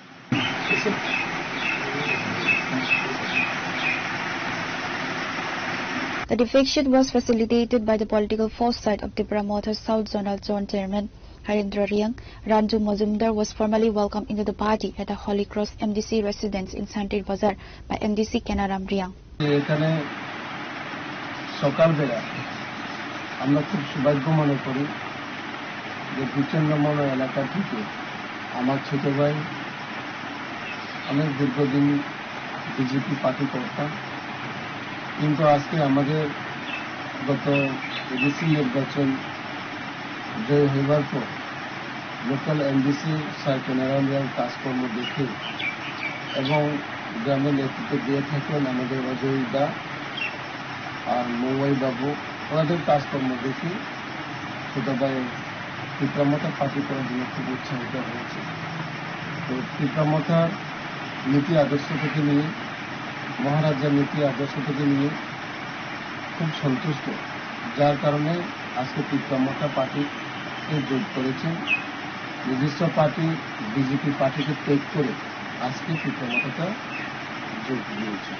The defection was facilitated by the political foresight of Tipra Motha South Zonal Zone Chairman Harendra Reang. Ranju Majumdar was formally welcomed into the party at the Holy Cross M D C residence in Santir Bazar by M D C Kenaram Reang. এখানে সকালবেলা আমরা খুব সৌভাগ্য মনে করি যে বিচন্নমনা এলাকা থেকে আমার ছোট ভাই অনেক দীর্ঘদিন বিজেপি পার্টি করতাম, কিন্তু আজকে আমাদের গত এডিসি নির্বাচন জয় হইবার পর লোকাল এমডিসি স্যার কেনারাম রিয়াং কাজকর্ম দেখে এবং গ্রামে নেতৃত্ব দিয়ে থাকেন আমাদের অজয় দা আর মৌয়াই বাবু, ওনাদের কাজকর্ম দেখে ছোট ভাই টিপ্রা মথা পার্টি করার জন্য খুব উৎসাহিত হয়েছে। তো টিপ্রা মথার নীতি আদর্শ থেকে নিয়ে, মহারাজার নীতি আদর্শ থেকে নিয়ে খুব সন্তুষ্ট, যার কারণে আজকে টিপ্রা মথা পার্টিতে যোগ করেছেন। নিজস্ব পার্টি বিজেপি পার্টিকে ত্যাগ করে আজকে টিপ্রা মথাতে যোগ দিয়েছে।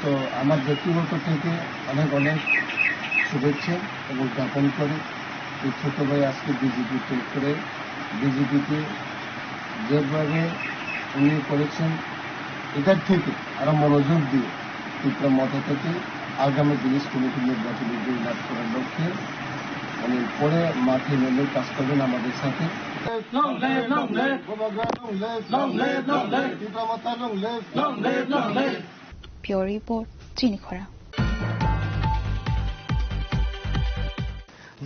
তো আমার ব্যক্তিগত থেকে অনেক অনেক শুভেচ্ছা এবং জ্ঞাপন করি। এই ছোট ভাই আজকে বিজেপি ত্যাগ করে বিজেপিতে যেভাবে উনি করেছেন, এটার থেকে আরো মনোযোগ দিয়ে টিপ্রা মথা থেকে আগামী দিনে কমিটির নির্বাচনে জয়লাভ করার লক্ষ্যে উনি পরে মাঠে নেমে কাজ করবেন আমাদের সাথে। Long live, long live. Bubagra long live. Long live, long live. Tipra Motha long live. Long live, long live. Bureau Report, Chinikhora.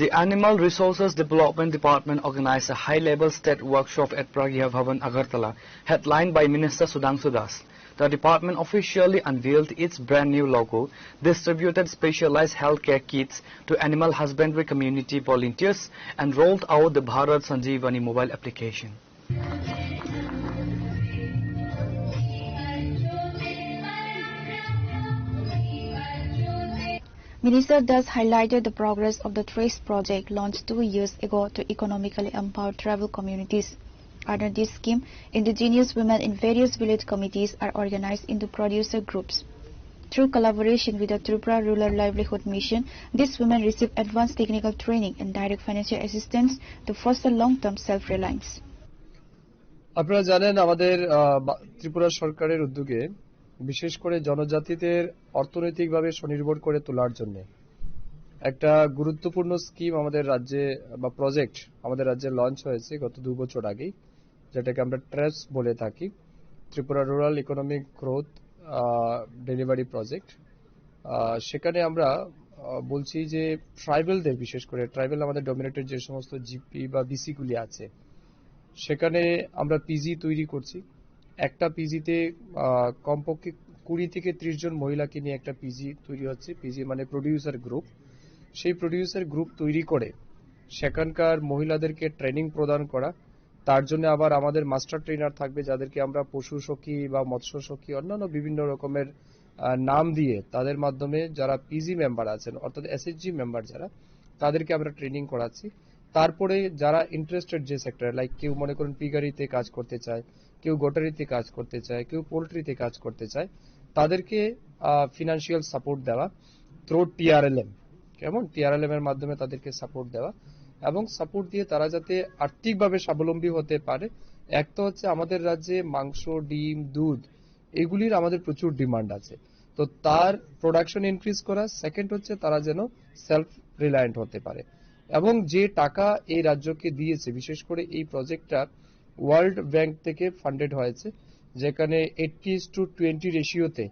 The Animal Resources Development Department organized a high-level state workshop at Pragya Bhavan, Agartala, headlined by Minister Sudhanshu Das. The department officially unveiled its brand new logo, distributed specialized healthcare kits to animal husbandry community volunteers, and rolled out the Bharat Sanjeevani mobile application. Minister Das highlighted the progress of the TRACE project launched two years ago to economically empower tribal communities. Under this scheme, indigenous women in various village committees are organized into producer groups. Through collaboration with the Tripura Rural Livelihood Mission, these women receive advanced technical training and direct financial assistance to foster long-term self-reliance. আপনারা জানেন, আমাদের, আহ, বা-, ত্রিপুরা সরকারের উদ্যোগে বিশেষ করে জনজাতিদের অর্থনৈতিকভাবে স্বনির্ভর করে তোলার জন্য একটা গুরুত্বপূর্ণ স্কিম আমাদের রাজ্যে বা প্রজেক্ট আমাদের রাজ্যে লঞ্চ হয়েছে গত দু বছর আগেই, যেটাকে আমরা ট্রেস বলে থাকি, Tripura rural economic growth delivery project. সেখানে আমরা, আহ, বলছি যে ট্রাইবালদের, বিশেষ করে ট্রাইবাল আমাদের ডমিনেটেড যে সমস্ত জিপি বা বিসি গুলি আছে, সেখানে আমরা পিজি তৈরি করছি। একটা পিজিতে, আহ, কমপক্ষে কুড়ি থেকে ত্রিশ জন মহিলাকে নিয়ে একটা পিজি তৈরি হচ্ছে। পিজি মানে প্রডিউসার গ্রুপ। সেই প্রডিউসার গ্রুপ তৈরি করে সেখানকার মহিলাদেরকে ট্রেনিং প্রদান করা। তার জন্য আবার আমাদের মাস্টার ট্রেনার থাকবে, যাদেরকে আমরা পশু সখী বা মৎস্য সখী, অন্যান্য বিভিন্ন রকমের, আহ, নাম দিয়ে তাদের মাধ্যমে যারা পিজি মেম্বার আছেন, অর্থাৎ এসএইচজি মেম্বার যারা, তাদেরকে আমরা ট্রেনিং করাচ্ছি। তারপরে যারা ইন্টারেস্টেড যে সেক্টরে, লাইক কেউ মনে করুন পিগারিতে কাজ করতে চায়, কেউ গোটারিতে কাজ করতে চায়, কেউ পোল্ট্রিতে কাজ করতে চায়, তাদেরকে, আহ, ফিনান্সিয়াল সাপোর্ট দেওয়া থ্রু টিআরএলএম। কেমন? টিআরএলএম এর মাধ্যমে তাদেরকে সাপোর্ট দেওয়া এবং সাপোর্ট দিয়ে তারা যাতে আর্থিকভাবে স্বাবলম্বী হতে পারে। এক তো হচ্ছে আমাদের রাজ্যে মাংস, ডিম, দুধ, এগুলির আমাদের প্রচুর ডিমান্ড আছে। তো তার প্রোডাকশন ইনক্রিজ করা, সেকেন্ড হচ্ছে তারা যেন সেলফ রিলায়েন্ট হতে পারে। এবং যে টাকা এই রাজ্যকে দিয়েছে, বিশেষ করে এই প্রজেক্টটা ওয়ার্ল্ড ব্যাংক থেকে ফান্ডেড হয়েছে, যেখানে এইট্টি ইস টু টোয়েন্টি রেশিওতে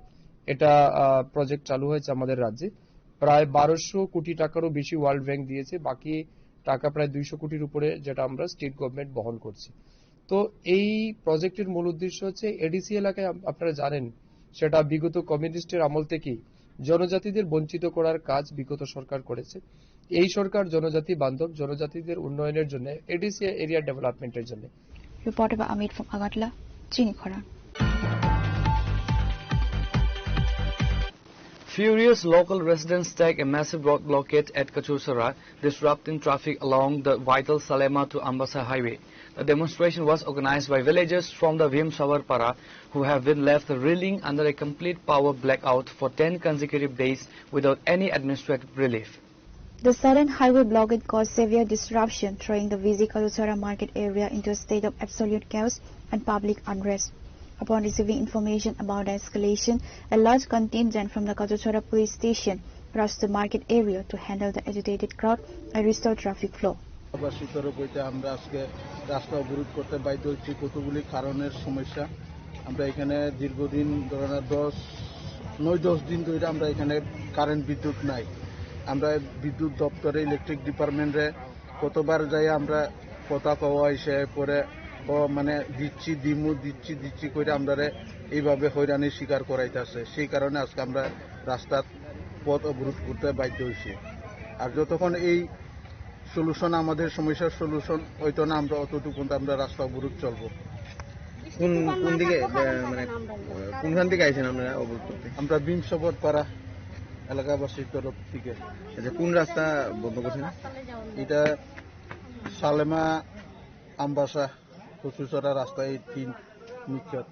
এটা, আহ, প্রজেক্ট চালু হয়েছে আমাদের রাজ্যে। প্রায় বারোশো কোটি টাকারও বেশি ওয়ার্ল্ড ব্যাংক দিয়েছে, বাকি টাকা প্রায় দুইশো কোটির উপরে, যেটা আমরা স্টেট গভর্নমেন্ট বহন করছি। তো এই প্রজেক্টের মূল উদ্দেশ্য হচ্ছে এডিসি এলাকায় আপ-, আপনারা জানেন, সেটা বিগত কমিউনিস্টের আমল থেকেই জনজাতিদের বঞ্চিত করার কাজ বিগত সরকার করেছে। এই সরকার জনজাতি বান্ধব, জনজাতিদের উন্নয়নের জন্য, এডিসি এরিয়া ডেভেলপমেন্টের জন্য। Reported by Amit from Agartala, Chini Khorang. Furious local residents stacked a massive road blockade at Kachusara, disrupting traffic along the vital Salema to Ambasa highway. The demonstration was organized by villagers from the Bhim Savar Para, who have been left reeling under a complete power blackout for ten consecutive days without any administrative relief. The sudden highway blockade caused severe disruption, throwing the busy Kachusara market area into a state of absolute chaos and public unrest. Upon receiving information about the escalation, a large contingent from the Kachusara police station rushed to the market area to handle the agitated crowd and restore traffic flow. বাসীর তরফ হইতে আমরা আজকে রাস্তা অবরোধ করতে বাধ্য হচ্ছি কতগুলি কারণের সমস্যা। আমরা এখানে দীর্ঘদিন, ধরেন, দশ, নয় দশ দিন ধরে আমরা এখানে কারেন্ট বিদ্যুৎ নাই। আমরা বিদ্যুৎ দপ্তরে, ইলেকট্রিক ডিপার্টমেন্টে কতবার যাই আমরা কথা কওয়া হয়েছে, পরে ও মানে দিচ্ছি দিমু, দিচ্ছি দিচ্ছি করে আমরারে এইভাবে হয়রানির শিকার করাইতেছে। সেই কারণে আজকে আমরা রাস্তার পথ অবরোধ করতে বাধ্য হয়েছি। আর যতক্ষণ এই সলিউশন, আমাদের সমস্যার সলিউশন হইতো না, আমরা অতটুকু পর্যন্ত আমরা রাস্তা অবরোধ চলবো। কোন, কোন দিকে, আহ, মানে, আহ, কোনখান থেকে আইছেন আপনারা অবরোধ করতে? আমরা ভীমসবর পাড়া এলাকাবাসীর তরফ থেকে। আচ্ছা, কোন রাস্তা বন্ধ করছেন? এটা সালেমা আমবাসা কচুচড়া রাস্তা, এই তিন মুখ্য।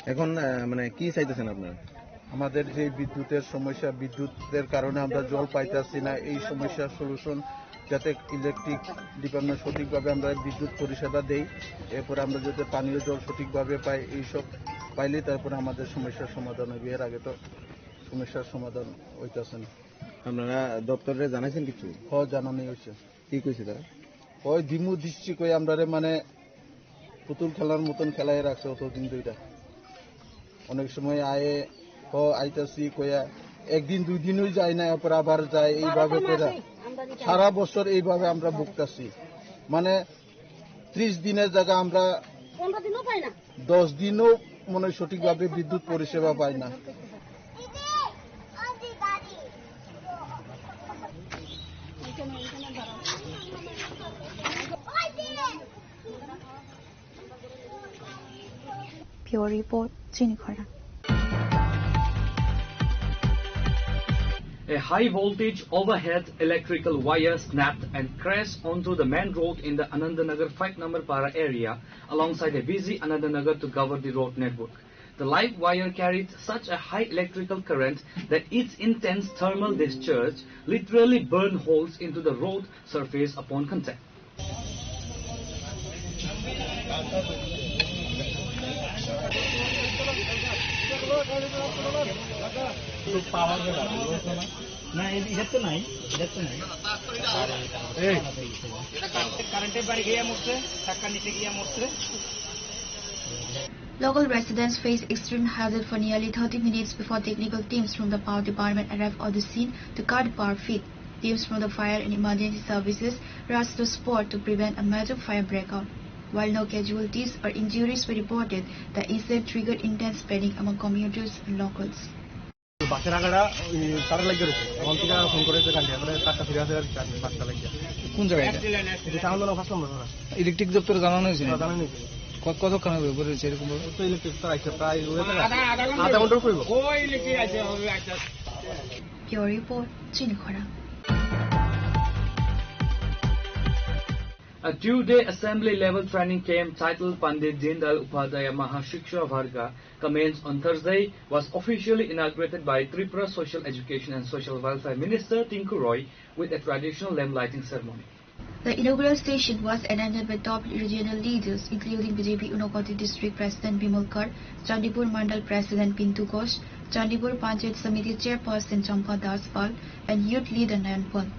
এখন, আহ, মানে, কি চাইতেছেন আপনারা? আমাদের যে বিদ্যুতের সমস্যা, বিদ্যুতের কারণে আমরা জল পাইতেছি না, এই সমস্যার সলিউশন, যাতে ইলেকট্রিক ডিপার্টমেন্ট সঠিকভাবে আমরা বিদ্যুৎ পরিষেবা দেই, এরপরে আমরা যাতে পানীয় জল সঠিকভাবে পাই, এইসব পাইলে তারপরে আমাদের সমস্যার সমাধান হবে। এর আগে তো সমস্যার সমাধান হইতেছে না। আপনারা দপ্তরে জানাইছেন কিছু? হ, জানানো হয়েছে। কি কইছে তারা? ওই দিমু দিচ্ছি কই আমরারে, মানে, পুতুল খেলার মতন খেলায় রাখছে অতদিন ধইরা। অনেক সময় আয়ে, হ, আইতাছি কইয়া, একদিন দুই দিনই যায় না, এরপর আবার যায়, এইভাবে কইরা সারা বছর এইভাবে আমরা ভুগতাছি। মানে, ত্রিশ দিনের জায়গা আমরা দশ দিনও মনে হয় সঠিকভাবে বিদ্যুৎ পরিষেবা পায় না। Bureau Report, Chini Khorang. A high voltage overhead electrical wire snapped and crashed onto the main road in the Anandanagar five number Para area alongside a busy Anandanagar to Gavardi road network. The live wire carried such a high electrical current that its intense thermal discharge literally burned holes into the road surface upon contact. না, এ-, এটা তো নাই, এটা তো নাই। এই। এটা কারেন্ট, কারেন্টের বাড়ি গিয়ে মরছে, ধাক্কা নিচে গিয়ে মরছে। Local residents faced extreme hazard for nearly thirty minutes before technical teams from the power department arrived on the scene to cut power feed. Teams from the fire and emergency services rushed to spot to prevent a major fire breakout. While no casualties or injuries were reported, the incident triggered intense panic among commuters and locals. বাসের আগাটা, উম, তারে লাগিয়ে রয়েছে। এখন থেকে ফোন করে যে গাড়ি, এবারে তারটা ফিরে আসে আর কি, বাসটা লাগিয়ে। কোন জায়গায় এটা? এটা টাউন হলো পাঁচ নম্বর ওরা। ইলেকট্রিক দপ্তরে জানানো হয়েছিল? হ্যাঁ, জানানো হয়েছিল। ক-, কতক্ষণ হবে উপরে রয়েছে এরকম ভাবে? তো ইলেকট্রিক তো আইছে প্রায় ওই জায়গায় আধা, আধা ঘন্টা। আধা ঘন্টার উপরে হইব। ওই ইলেকট্রিক আছে, হবে একটা। Bureau Report, Chini Khorang. A two-day assembly-level training camp titled Pandit Deendayal Upadhyaya Mahashiksha Varga commenced on Thursday, was officially inaugurated by Tripura Social Education and Social Welfare Minister Tinku Roy with a traditional lamp lighting ceremony. The inaugural session was attended by top regional leaders, including B J P Unakoti District President Bimal Kar, Chandipur Mandal President Pintu Ghosh, Chandipur Panchayat Samiti Chairperson Champa Das Pal, and youth leader Nayan Pal.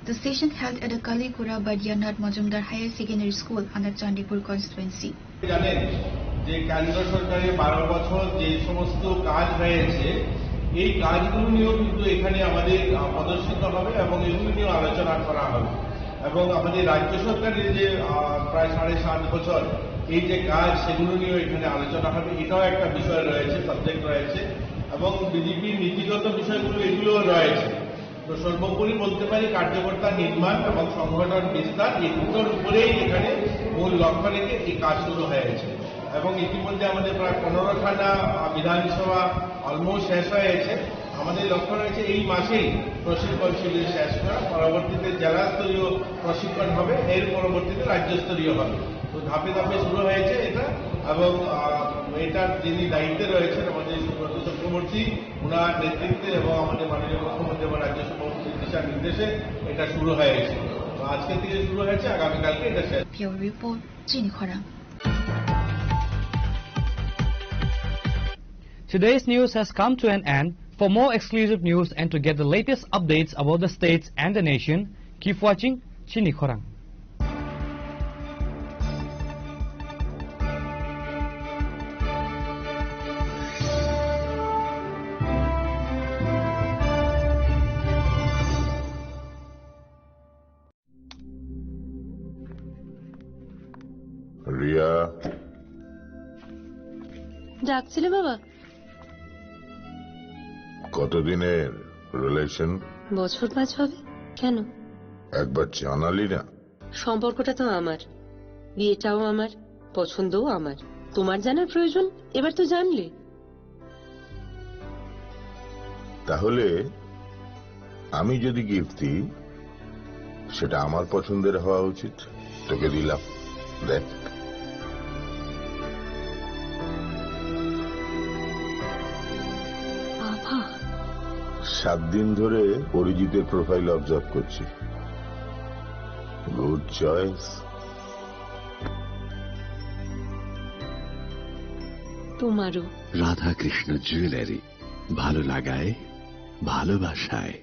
The session held at the Kalikura Baidyanath Majumdar Higher Secondary School under Chandipur constituency. জানেন যে কেন্দ্র সরকারের বারো বছর যে সমস্ত কাজ হয়েছে, এই কাজগুলো নিয়েও কিন্তু এখানে আমাদের, আহ, প্রদর্শিত হবে এবং এগুলো নিয়েও আলোচনা করা হবে। এবং আমাদের রাজ্য সরকারের যে, আহ, প্রায় সাড়ে সাত বছর এই যে কাজ, সেগুলো নিয়েও এখানে আলোচনা হবে, এটাও একটা বিষয় রয়েছে, সাবজেক্ট রয়েছে। এবং বিজেপির নীতিগত বিষয়গুলো এগুলোও রয়েছে। তো সর্বোপরি বলতে পারি, কার্যকর্তা নির্মাণ এবং সংগঠন বিস্তার, এই দুটোর উপরেই এখানে মূল লক্ষ্য রেখে এই কাজ শুরু হয়েছে। এবং ইতিমধ্যে আমাদের প্রায় পনেরোখানা, আহ, বিধানসভা অলমোস্ট শেষ হয়েছে। আমাদের লক্ষ্য রয়েছে এই মাসেই প্রশিক্ষণ শিবির শেষ করা, পরবর্তীতে জেলা স্তরীয় প্রশিক্ষণ হবে, এর পরবর্তীতে রাজ্য স্তরীয় হবে। তো ধাপে ধাপে শুরু হয়েছে এটা, এবং, আহ, এটার যিনি দায়িত্বে রয়েছেন আমাদের সুব্রত চক্রবর্তী, ওনার নেতৃত্বে এবং আমাদের মাননীয় মুখ্যমন্ত্রী এবং রাজ্য সভাপতির দিশা নির্দেশে এটা শুরু হয়েছে। তো আজকে থেকে শুরু হয়েছে, আগামীকালকে এটা শেষ। Bureau Report, Chini Khorang. Today's news has come to an end. For more exclusive news and to get the latest updates about the states and the nation, keep watching Chini Khorang. Riya. ডাকছিলে বাবা? কতদিনের রিলেশন? বছর পাঁচ হবে। কেন? একবার জানালি না। সম্পর্কটা তো আমার, বিয়েটাও আমার, পছন্দও আমার। তোমার জানার প্রয়োজন, এবার তো জানলে। তাহলে আমি যদি গিফট দিই, সেটা আমার পছন্দের হওয়া উচিত। তোকে দিলাম, দেখ। বাবা। সাত দিন ধরে অরিজিতের প্রোফাইল অবজার্ভ করছি। Good choice. তোমারও। রাধাকৃষ্ণ জুয়েলারি, ভালো লাগায়, ভালোবাসায়।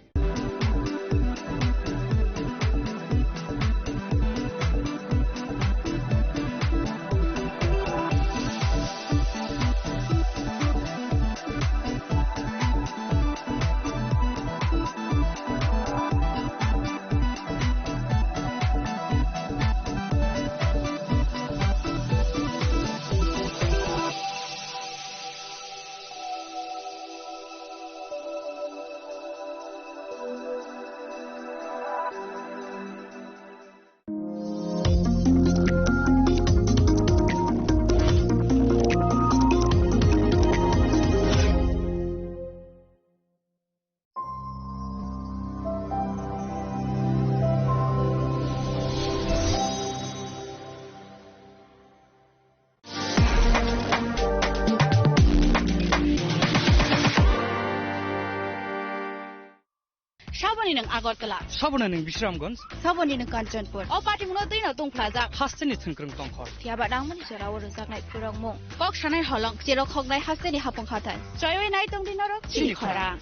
Nwng Agartala. Saboni nwng Bisramganj. Saboni nwng Kanchanpur. O patimungno twino tungphlajak. Hasteni thwngkwrwng tongkhor. Phiyaba nangmani jorao rwjaknai khurokmung. Kok sanai holong, cherok khoknai hasteni hapung hathai. Choiwi nai tongdi norok chini chini khorang.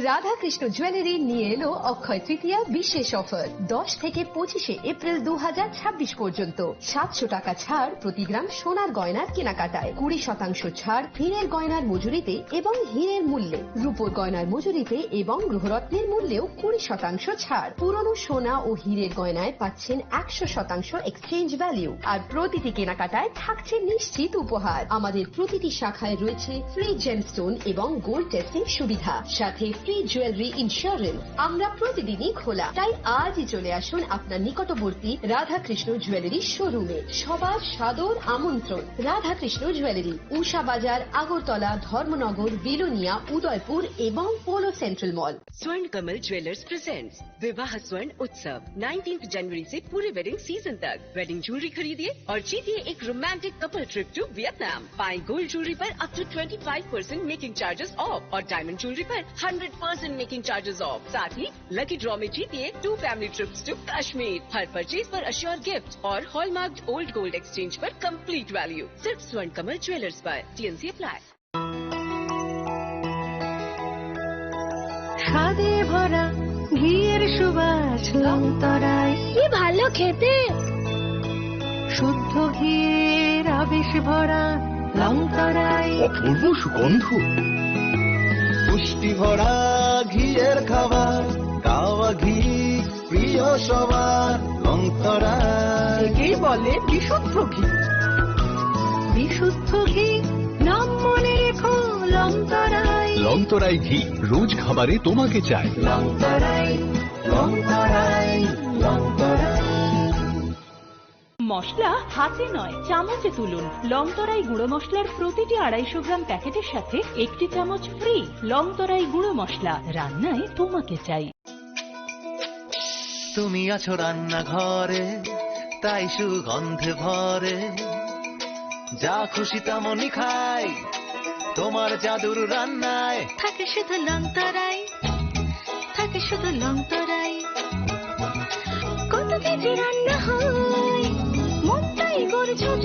Radhakrishna jewellery নিয়ে এলো অক্ষয় তৃতীয়া বিশেষ অফার। দশ থেকে পঁচিশে এপ্রিল দু হাজার ছাব্বিশ পর্যন্ত সাতশো টাকা ছাড় প্রতি গ্রাম সোনার গয়নার কেনাকাটায়, কুড়ি শতাংশ ছাড় হীরের গয়নার মজুরিতে এবং হীরের মূল্যে, রূপোর গয়নার মজুরিতে এবং গ্রহরত্নের মূল্যেও কুড়ি শতাংশ ছাড়। পুরনো সোনা ও হীরের গয়নায় পাচ্ছেন একশো শতাংশ এক্সচেঞ্জ ভ্যালু, আর প্রতিটি কেনাকাটায় থাকছে নিশ্চিত উপহার। আমাদের প্রতিটি শাখায় রয়েছে ফ্রি জেমস্টোন এবং গোল্ড টেস্টিং সুবিধা, সাথে ফ্রি জুয়েলারি ইন্স্যুরেন্স। আমরা প্রতিদিনই খোলা, তাই আজই চলে আসুন আপনার নিকটবর্তী রাধাকৃষ্ণ জুয়েলারি শোরুমে। সবার সাদর আমন্ত্রণ। রাধাকৃষ্ণ জুয়েলারি, উষা বাজার, আগরতলা, ধর্মনগর, বিলোনিয়া, উদয়পুর এবং Polo central mall. Swarn Kamal Jewellers presents Vivah Swarn Utsav, nineteenth जनवरी से पूरे वेडिंग सीजन तक। वेडिंग ज्वेलरी खरीदिए और जीतिए एक romantic couple trip to Vietnam. पाएं गोल्ड ज्वेलरी पर up to twenty five percent making charges off और डायमंड ज्वेलरी पर hundred percent making charges off. साथ ही लकी ड्रॉ में जीतिए two family trips to Kashmir. हर परचेज पर अश्योर गिफ्ट और हॉलमार्क्ड ओल्ड गोल्ड एक्सचेंज पर कंप्लीट वैल्यू। सिर्फ स्वर्ण कमल ज्वेलर्स पर। TNC apply. স্বাদে ভরা ঘিয়ের সুবাস লংতরাই। কি ভালো খেতে। শুদ্ধ ঘিয়ের আবেশ ভরা লংতরাই। অপূর্ব সুগন্ধ। পুষ্টি ভরা ঘিয়ের খাবার, গাওয়া ঘি প্রিয় সবার, লংতরাই। একেই বলে বিশুদ্ধ ঘি। বিশুদ্ধ ঘি, নাম মনে রেখো, লংতরাই। লংতরাই ঘি, রোজ খাবারে তোমাকে চাই। লংতরাই, লংতরাই, লংতরাই। মশলা হাতে নয়, চামচে তুলুন। লংতরাই গুঁড়ো মশলার প্রতিটি আড়াইশো গ্রাম প্যাকেটের সাথে একটি চামচ ফ্রি। লংতরাই গুঁড়ো মশলা, রান্নায় তোমাকে চাই। তুমি আছো রান্নাঘরে, তাই সুগন্ধে ভরে। যা খুশি তেমনই খাই, তোমার জাদুর রান্নায়। থাকে শুধু লংতরাই, থাকে শুধু লংতরাই। কত কেজি রান্না হয়, মনটাই গড়ে জয়।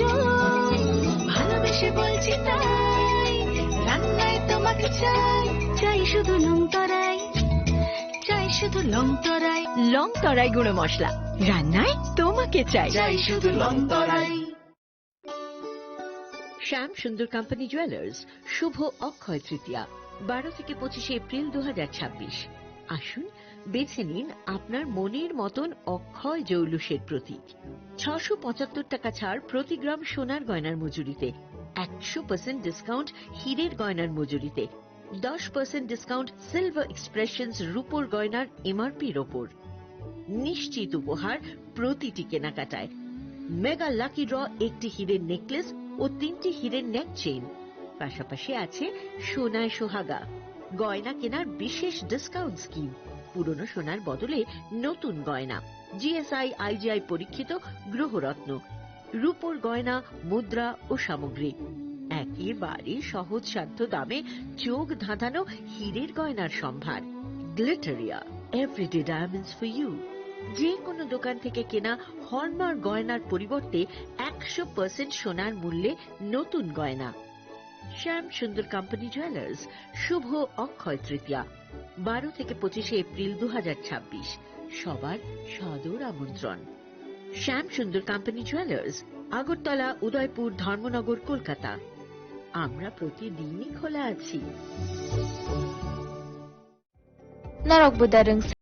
ভালোবেসে বলছি তাই, রান্নায় তোমাকে চাই, চাই শুধু লংতরাই। চাই শুধু লংতরাই। লংতরাই গুঁড়ো মশলা, রান্নায় তোমাকে চাই। চাই শুধু লংতরাই। শ্যাম সুন্দর কোম্পানি জুয়েলার্স, শুভ অক্ষয় তৃতীয়া, বারো থেকে পঁচিশে এপ্রিল দু হাজার ছাব্বিশ। আসুন, বেছে নিন আপনার মনের মতন অক্ষয় জৌলুসের প্রতীক। ছশো পঁচাত্তর টাকা ছাড় প্রতি গ্রাম সোনার গয়নার মজুরিতে, একশো পার্সেন্ট ডিসকাউন্ট হীরের গয়নার মজুরিতে, দশ পার্সেন্ট ডিসকাউন্ট সিলভার এক্সপ্রেশনস রূপোর গয়নার এমআরপির ওপর। নিশ্চিত উপহার প্রতিটি কেনাকাটায়। মেগা লাকি ড্র, একটি হীরের নেকলেস ও তিনটি হীরের নেক চেইন। পাশাপাশি আছে সোনায় সোহাগা, গয়না কেনার বিশেষ ডিসকাউন্ট স্কিম, পুরনো সোনার বদলে নতুন গয়না, জিএসআই আইজিআই পরীক্ষিত গ্রহরত্ন, রূপোর গয়না, মুদ্রা ও সামগ্রী। একেবারে সহজসাধ্য দামে চোখ ধাঁধানো হীরের গয়নার সম্ভার। Glitteria, everyday diamonds for you. যে কোনো দোকান থেকে কেনা হলমার্ক গয়নার পরিবর্তে একশো পার্সেন্ট সোনার মূল্যে নতুন গয়না। শ্যাম সুন্দর কোম্পানি জুয়েলার্স, শুভ অক্ষয় তৃতীয়া, বারো থেকে পঁচিশে এপ্রিল দু হাজার ছাব্বিশ। সবার সাদর আমন্ত্রণ। শ্যাম সুন্দর কোম্পানি জুয়েলার্স, আগরতলা, উদয়পুর, ধর্মনগর, কলকাতা। আমরা প্রতিদিনই খোলা আছি। Norok bo da rwng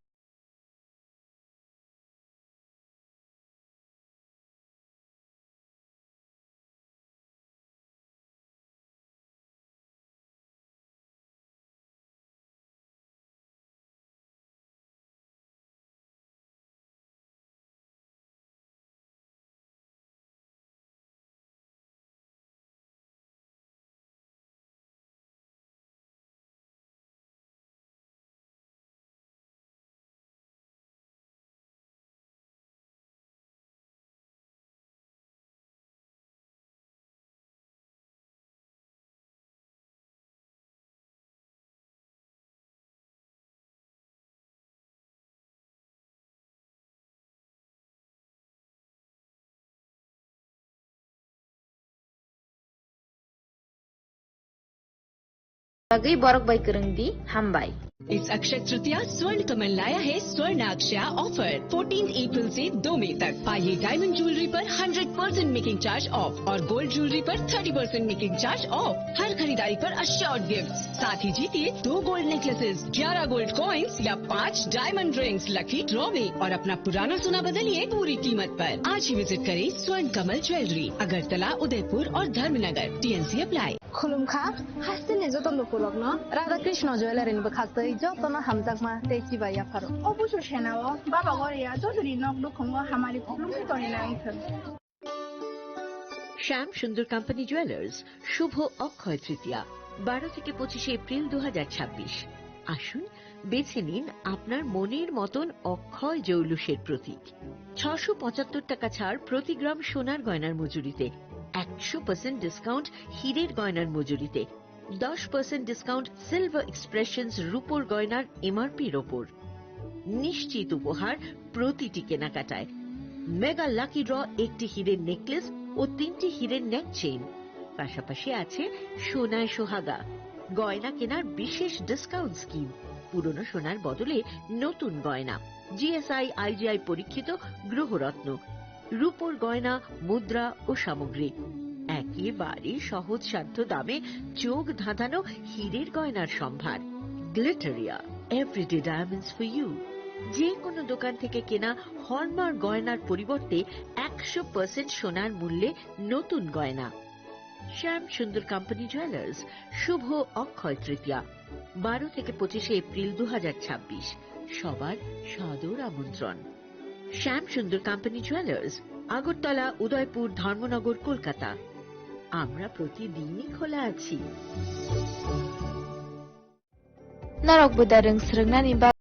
Bagwi borok bai kwrwng di, hambai. It's Akshaya Tritiya, Swarn Kamal laya hai Swarn Akshaya offer, fourteenth April se दो मई तक। पाइए डायमंड ज्वेलरी पर hundred percent making charge off और गोल्ड ज्वेलरी पर thirty percent making charge off. हर खरीदारी पर अश्योर्ड गिफ्ट, साथ ही जीतिए दो गोल्ड नेकलेसेस, ग्यारह गोल्ड कॉइंस या पाँच डायमंड रिंग्स लकी ड्रॉ में और अपना पुराना सोना बदलिए पूरी कीमत पर। आज ही विजिट करें स्वर्ण कमल ज्वेलरी, अगरतला, उदयपुर और Dharmanagar. TNC apply. Khulumkha, hasteni joto lukurokno Radha Krishna Jewellery ni bwkhaktwi jotono hamjakma tei chibai yapharo. O busu senao Baba Goria jotoni nok nukhungo hamari khulumkhe tongwi nai thwng. শ্যাম সুন্দর কোম্পানি জুয়েলার্স, শুভ অক্ষয় তৃতীয়া, বারো থেকে পঁচিশে এপ্রিল দু হাজার ছাব্বিশ। আসুন, বেছে নিন আপনার মনের মতন অক্ষয় জৌলুসের প্রতীক। ছশো পঁচাত্তর টাকা ছাড় প্রতি গ্রাম সোনার গয়নার মজুরিতে, একশো পার্সেন্ট ডিসকাউন্ট হীরের গয়নার মজুরিতে, দশ পার্সেন্ট ডিসকাউন্ট সিলভার এক্সপ্রেশনস রূপোর গয়নার এমআরপির ওপর। নিশ্চিত উপহার প্রতিটি কেনাকাটায়। মেগা লাকি ড্র, একটি হীরের নেকলেস ও তিনটি হীরের নেক চেইন। পাশাপাশি আছে সোনায় সোহাগা, গয়না কেনার বিশেষ ডিসকাউন্ট স্কিম, পুরনো সোনার বদলে নতুন গয়না, জিএসআই আইজিআই পরীক্ষিত গ্রহরত্ন, রূপোর গয়না, মুদ্রা ও সামগ্রী। একেবারে সহজসাধ্য দামে চোখ ধাঁধানো হীরের গয়নার সম্ভার। Glitteria, everyday diamonds for you. যে কোনো দোকান থেকে কেনা হলমার্ক গয়নার পরিবর্তে একশো পার্সেন্ট সোনার মূল্যে নতুন গয়না। শ্যাম সুন্দর কোম্পানি জুয়েলার্স, শুভ অক্ষয় তৃতীয়া, বারো থেকে পঁচিশে এপ্রিল দু হাজার ছাব্বিশ। সবার সাদর আমন্ত্রণ। শ্যাম সুন্দর কোম্পানি জুয়েলার্স, আগরতলা, উদয়পুর, ধর্মনগর, কলকাতা। আমরা প্রতিদিনই খোলা আছি। Norok bo da rwng swrwngnani ba-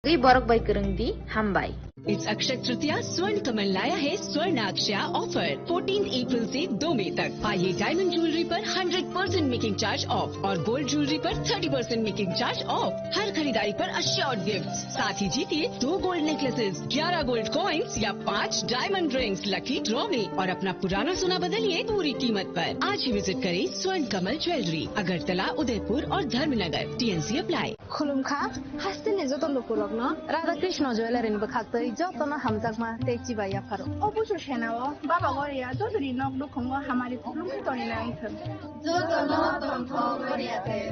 Tei borok bai kwrwng di, hambai. It's Akshaya Tritiya, Swarn Kamal laya hai Swarn Akshaya offer, fourteen अप्रैल से दो मई तक। पाइए डायमंड ज्वेलरी पर hundred percent making charge off और गोल्ड ज्वेलरी पर thirty percent making charge off. हर खरीदारी पर अश्योर्ड गिफ्ट, साथ ही जीतिए दो गोल्ड नेकलेसेस, ग्यारह गोल्ड कॉइंस या पाँच डायमंड रिंग्स लकी ड्रॉ में और अपना पुराना सोना बदलिए पूरी कीमत पर। आज ही विजिट करें स्वर्ण कमल ज्वेलरी, अगरतला, उदयपुर और Dharmanagar. TNC apply. Khulumkha, hasteni joto lukurokno Radha Krishna Jewellery ni bwkhaktwi jotono hamjakma tei chibai yapharo. O busu senao Baba Goria jotoni nok nukhungo hamari khulumkhe tongwi nai thwng. Jotono tongthok Goria te.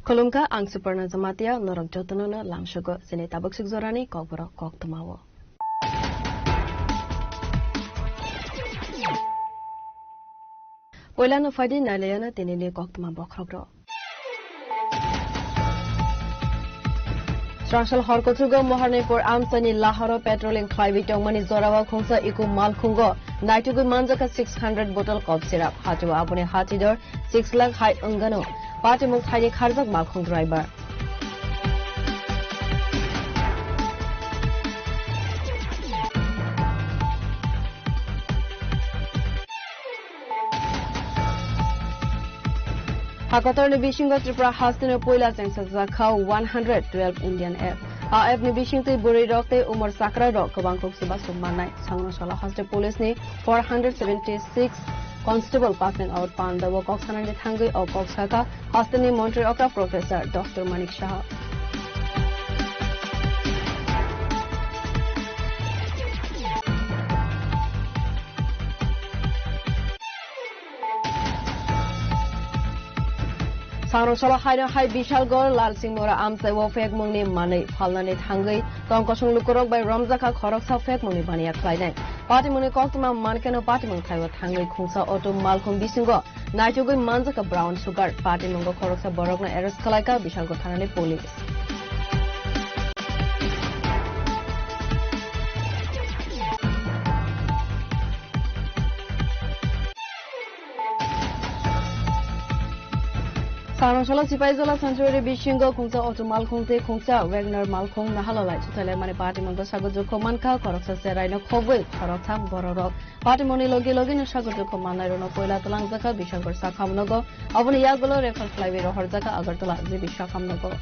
Khulumkha, ang Suparna Jamatia, norok jotono no lamsogo chini tabuk suk jorani kokborok koktwmao. Poilano phaidi nailayano tinini koktwma bokhrokrok. Srangsal hor kuthugo Moharnipur amchaini lahoro patrolling khlaiwi tongmani jorao khungsa eco malkhungo naitugwi manjakha six hundred bottle cough syrup. Hachao aboni hatidor six lakh hai wngano. Patimung thaini kharjak malkhung driver. Hakotorni bisingo Tripura hasteni puila chengsajakha one hundred twelve Indian app. A app ni bisingtwi bwrwi rok tei umor chakra rok kwbang kuk chubachu mannai. Sangrongsola haste police ni four hundred seventy six constable passing out pandao kok sanani thangwi o kok sakha hasteni montri okra Professor Doctor Manik Saha. Sangrongsola haino hai Bishalgarh Lalsingmura amchaio phekmungni manwi phalnani thangwi tongkosong lukurok bai romjakha khoroksa phekmungni baniya khlainai. Patimungni koktwma mankeno patimung thaio thangwi khungsa auto malkhung bisingo naitugwi manjakha brown sugar. Patimungo khoroksa borokno arrest khlaikha Bishalgarh thanani police. Sangrongsola Sipaijala sanctuary bisingo khungsa auto malkhung tei khungsa Wagoner malkhung nahalalai chuthailai mani patimungno sago jukho mankha, khoroksa cheraino khobwi khoroktham bororok. Patimungni logi logino sago jukho mannairokno poila twlangjakha Bishalgarh sakhamnogo, aboni yagulo refer khlaiwi rohorjakha Agartala G B sakhamnogo.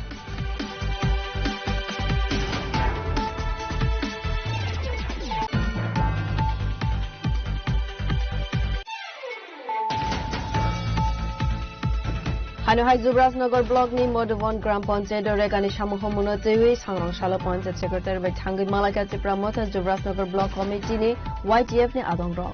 Haino hai Jubrajnagar block ni Madhuban Gram Panchayat o rekani samung humungno twiwi Sangrongsola Panchayat Secretary bai thangwi malaikha Tipra Motha Jubrajnagar block committee ni Y T F ni adongrok.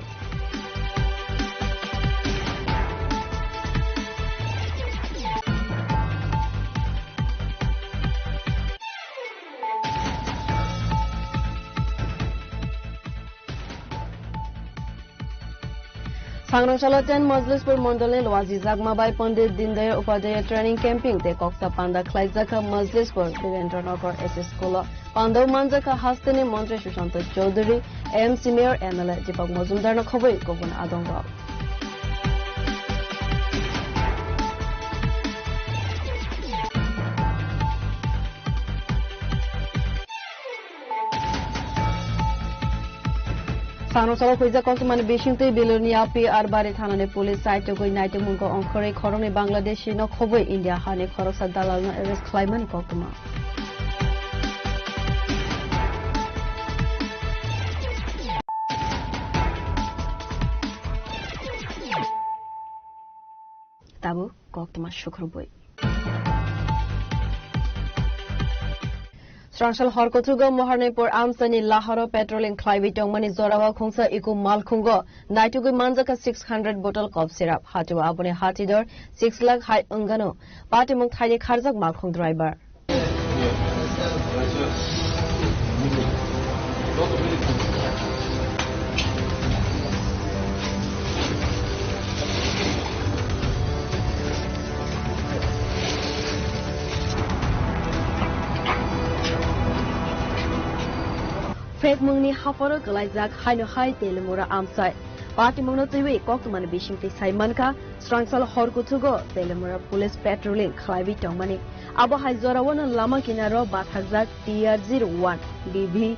Sangrongsola ten Majlispur Mondolni Luaji Jagma bai Pandit Dindayal Upadhyaya Training Camping tei koksa panda khlaijakha Majlispur Birendra Nagar S S School o. Pandao manjakha hasteni Montri Sushanta Chowdhury, M C Mayor, M L A Deepak Majumdar no khobwi kubun adongrok. Sangrongsola khuijak koktwmani bisingtwi Bilurni Api Arbari thanani police saitugwi naitukmungo ongkhorwi khoroknwi Bangladeshi no khobwi India hani khoroksa dalalno arrest khlaimani koktwma. Tabuk koktwma sukrubwi. Srangsal hor kuthugo Moharnipur amchaini lahoro patrolling khlaiwi tongmani jorao khungsa eco malkhungo naitugwi manjakha six hundred bottle cough syrup. Hachao aboni hatidor six lakh hai wngano. Patimung thaini kharjak malkhung driver. Phekmungni hapharo kwlaijak haino hai Telemura amchai. Patimungno twiwi koktwmani bisingtwi sai mankha, srangsal hor kuthugo Telemura police patrolling khlaiwi tongmani. Abo hai jorao no lama kinaro bathakjak T R zero one B B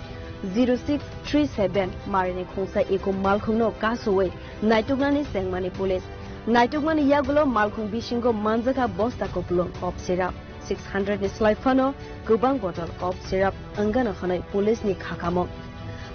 zero six three seven marini khungsa eco malkhungno kasowi naituknani chengmani police. Naitukmani yagulo malkhung bisingo manjakha bosta kupulung cough syrup six hundred ni slai phano kwbang bottle cough syrup wngano hwnwi police ni khakamo.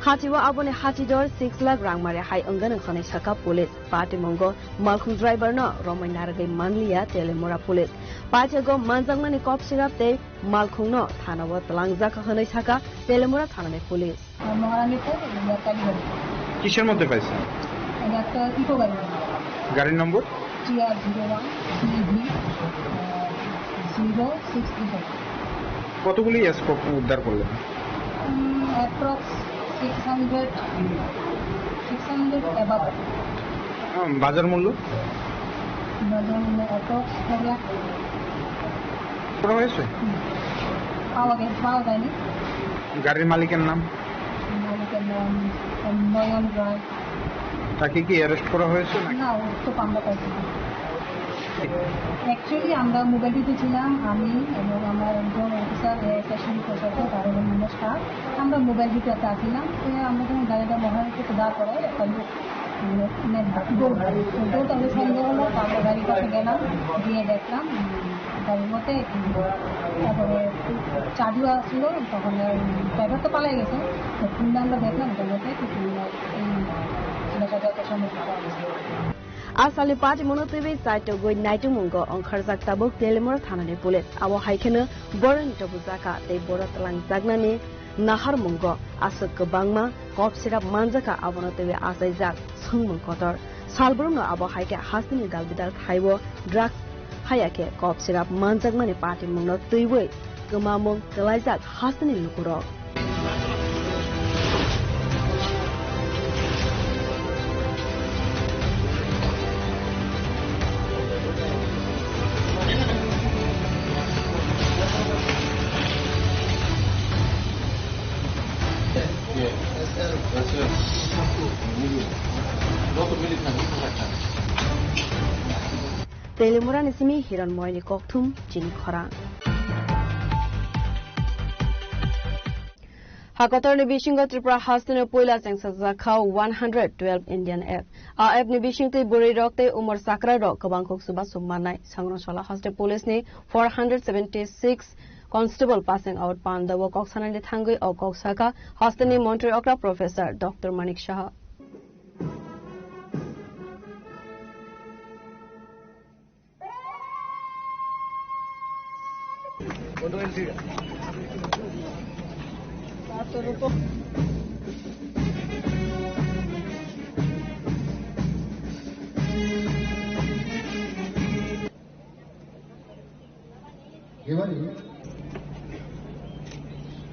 Hatio aboni hatidor six lakh rangmari hai wngano hwnwi sakha police. Patimungo malkhung driver no romwi narwgwi manliya Telemura police. Patiago manjakmani cough syrup tei malkhungno thanao twlangjak hwnwi sakha Telemura thanani police. Maharanipur, ইয়াত্তালি গাড়ি। কিসের মধ্যে পাইছেন? এটা একটা ইকো গাড়ি। গাড়ির নম্বর? T R zero one C V, ah, Vivo six triple। কতগুলি স্কোপ উদ্ধার করলেন? Um, approx six hundred, six hundred above. আম, বাজার মূল্য? বাজার মূল্য অ্যাপ্রক্স ফোর লাখ। করা হয়েছে? হুম। পাওয়া গে-, পাওয়া যায়নি। গাড়ির মালিকের নাম? মালিকের নাম নয়ন রায়। তাকে কি অ্যারেস্ট করা হয়েছে নাকি? না, ও তো আমরা পাইছি না। অ্যাকচুয়ালি আমরা মোবাইল ডিউটি ছিলাম, আমি এবং আমার একজন অফিসার, এএসআই শরীফ প্রসাদ, তার এবং মনোজ শাহ। আমরা মোবাইল ডিউটি আসছিলাম, তো আমরা যখন গাড়িটা মহারানীপুর দাঁড় করাই, একটা লোক, মানে, মানে, দৌড়, দৌড়, তাদের সন্দেহ হলো, তো আমরা গাড়ির পাশে গেলাম, গিয়ে দেখলাম, উম, গাড়ির মধ্যে, উম, তারপরে চাবিও আসলো, তখন, উম, ড্রাইভার তো পালাই গেছে, তো খুললে আমরা দেখলাম, ওটার মধ্যে কিছু, উম, এই জিনিসটা যত সম্ভব পাওয়া গেছে। A salni patimungno twiwi chaitogwi naitukmungo wngkharjak tabuk Telimura thanani police. Abo hai kheno borokni tobujak kha tei borok twlangjaknani naharmungo aswk kwbangma kop sirap manjakha, abono twiwi achaijak swngmung kotor. Salbrumno abo hai khe hasteni dalbidal thaibo drugs, haiya khe kop sirap manjakmani patimungno twiwi kwmamung kwlaijak hasteni lukurok. Telimurani simi Hiron Moyni kokthum chini khorang. Hakotorni bisingo Tripura hasteni puila chengsajak kha one hundred twelve Indian app. A app ni bisingtwi bwrwi rok tei umor chakra rok kwbang kuk chubachu mannai. Sangrongsola haste police ni four hundred seventy six constable passing out panda o kok sanani thangwi o kok sakha hasteni montri okra Professor Doctor Manik Saha. Gimana ini?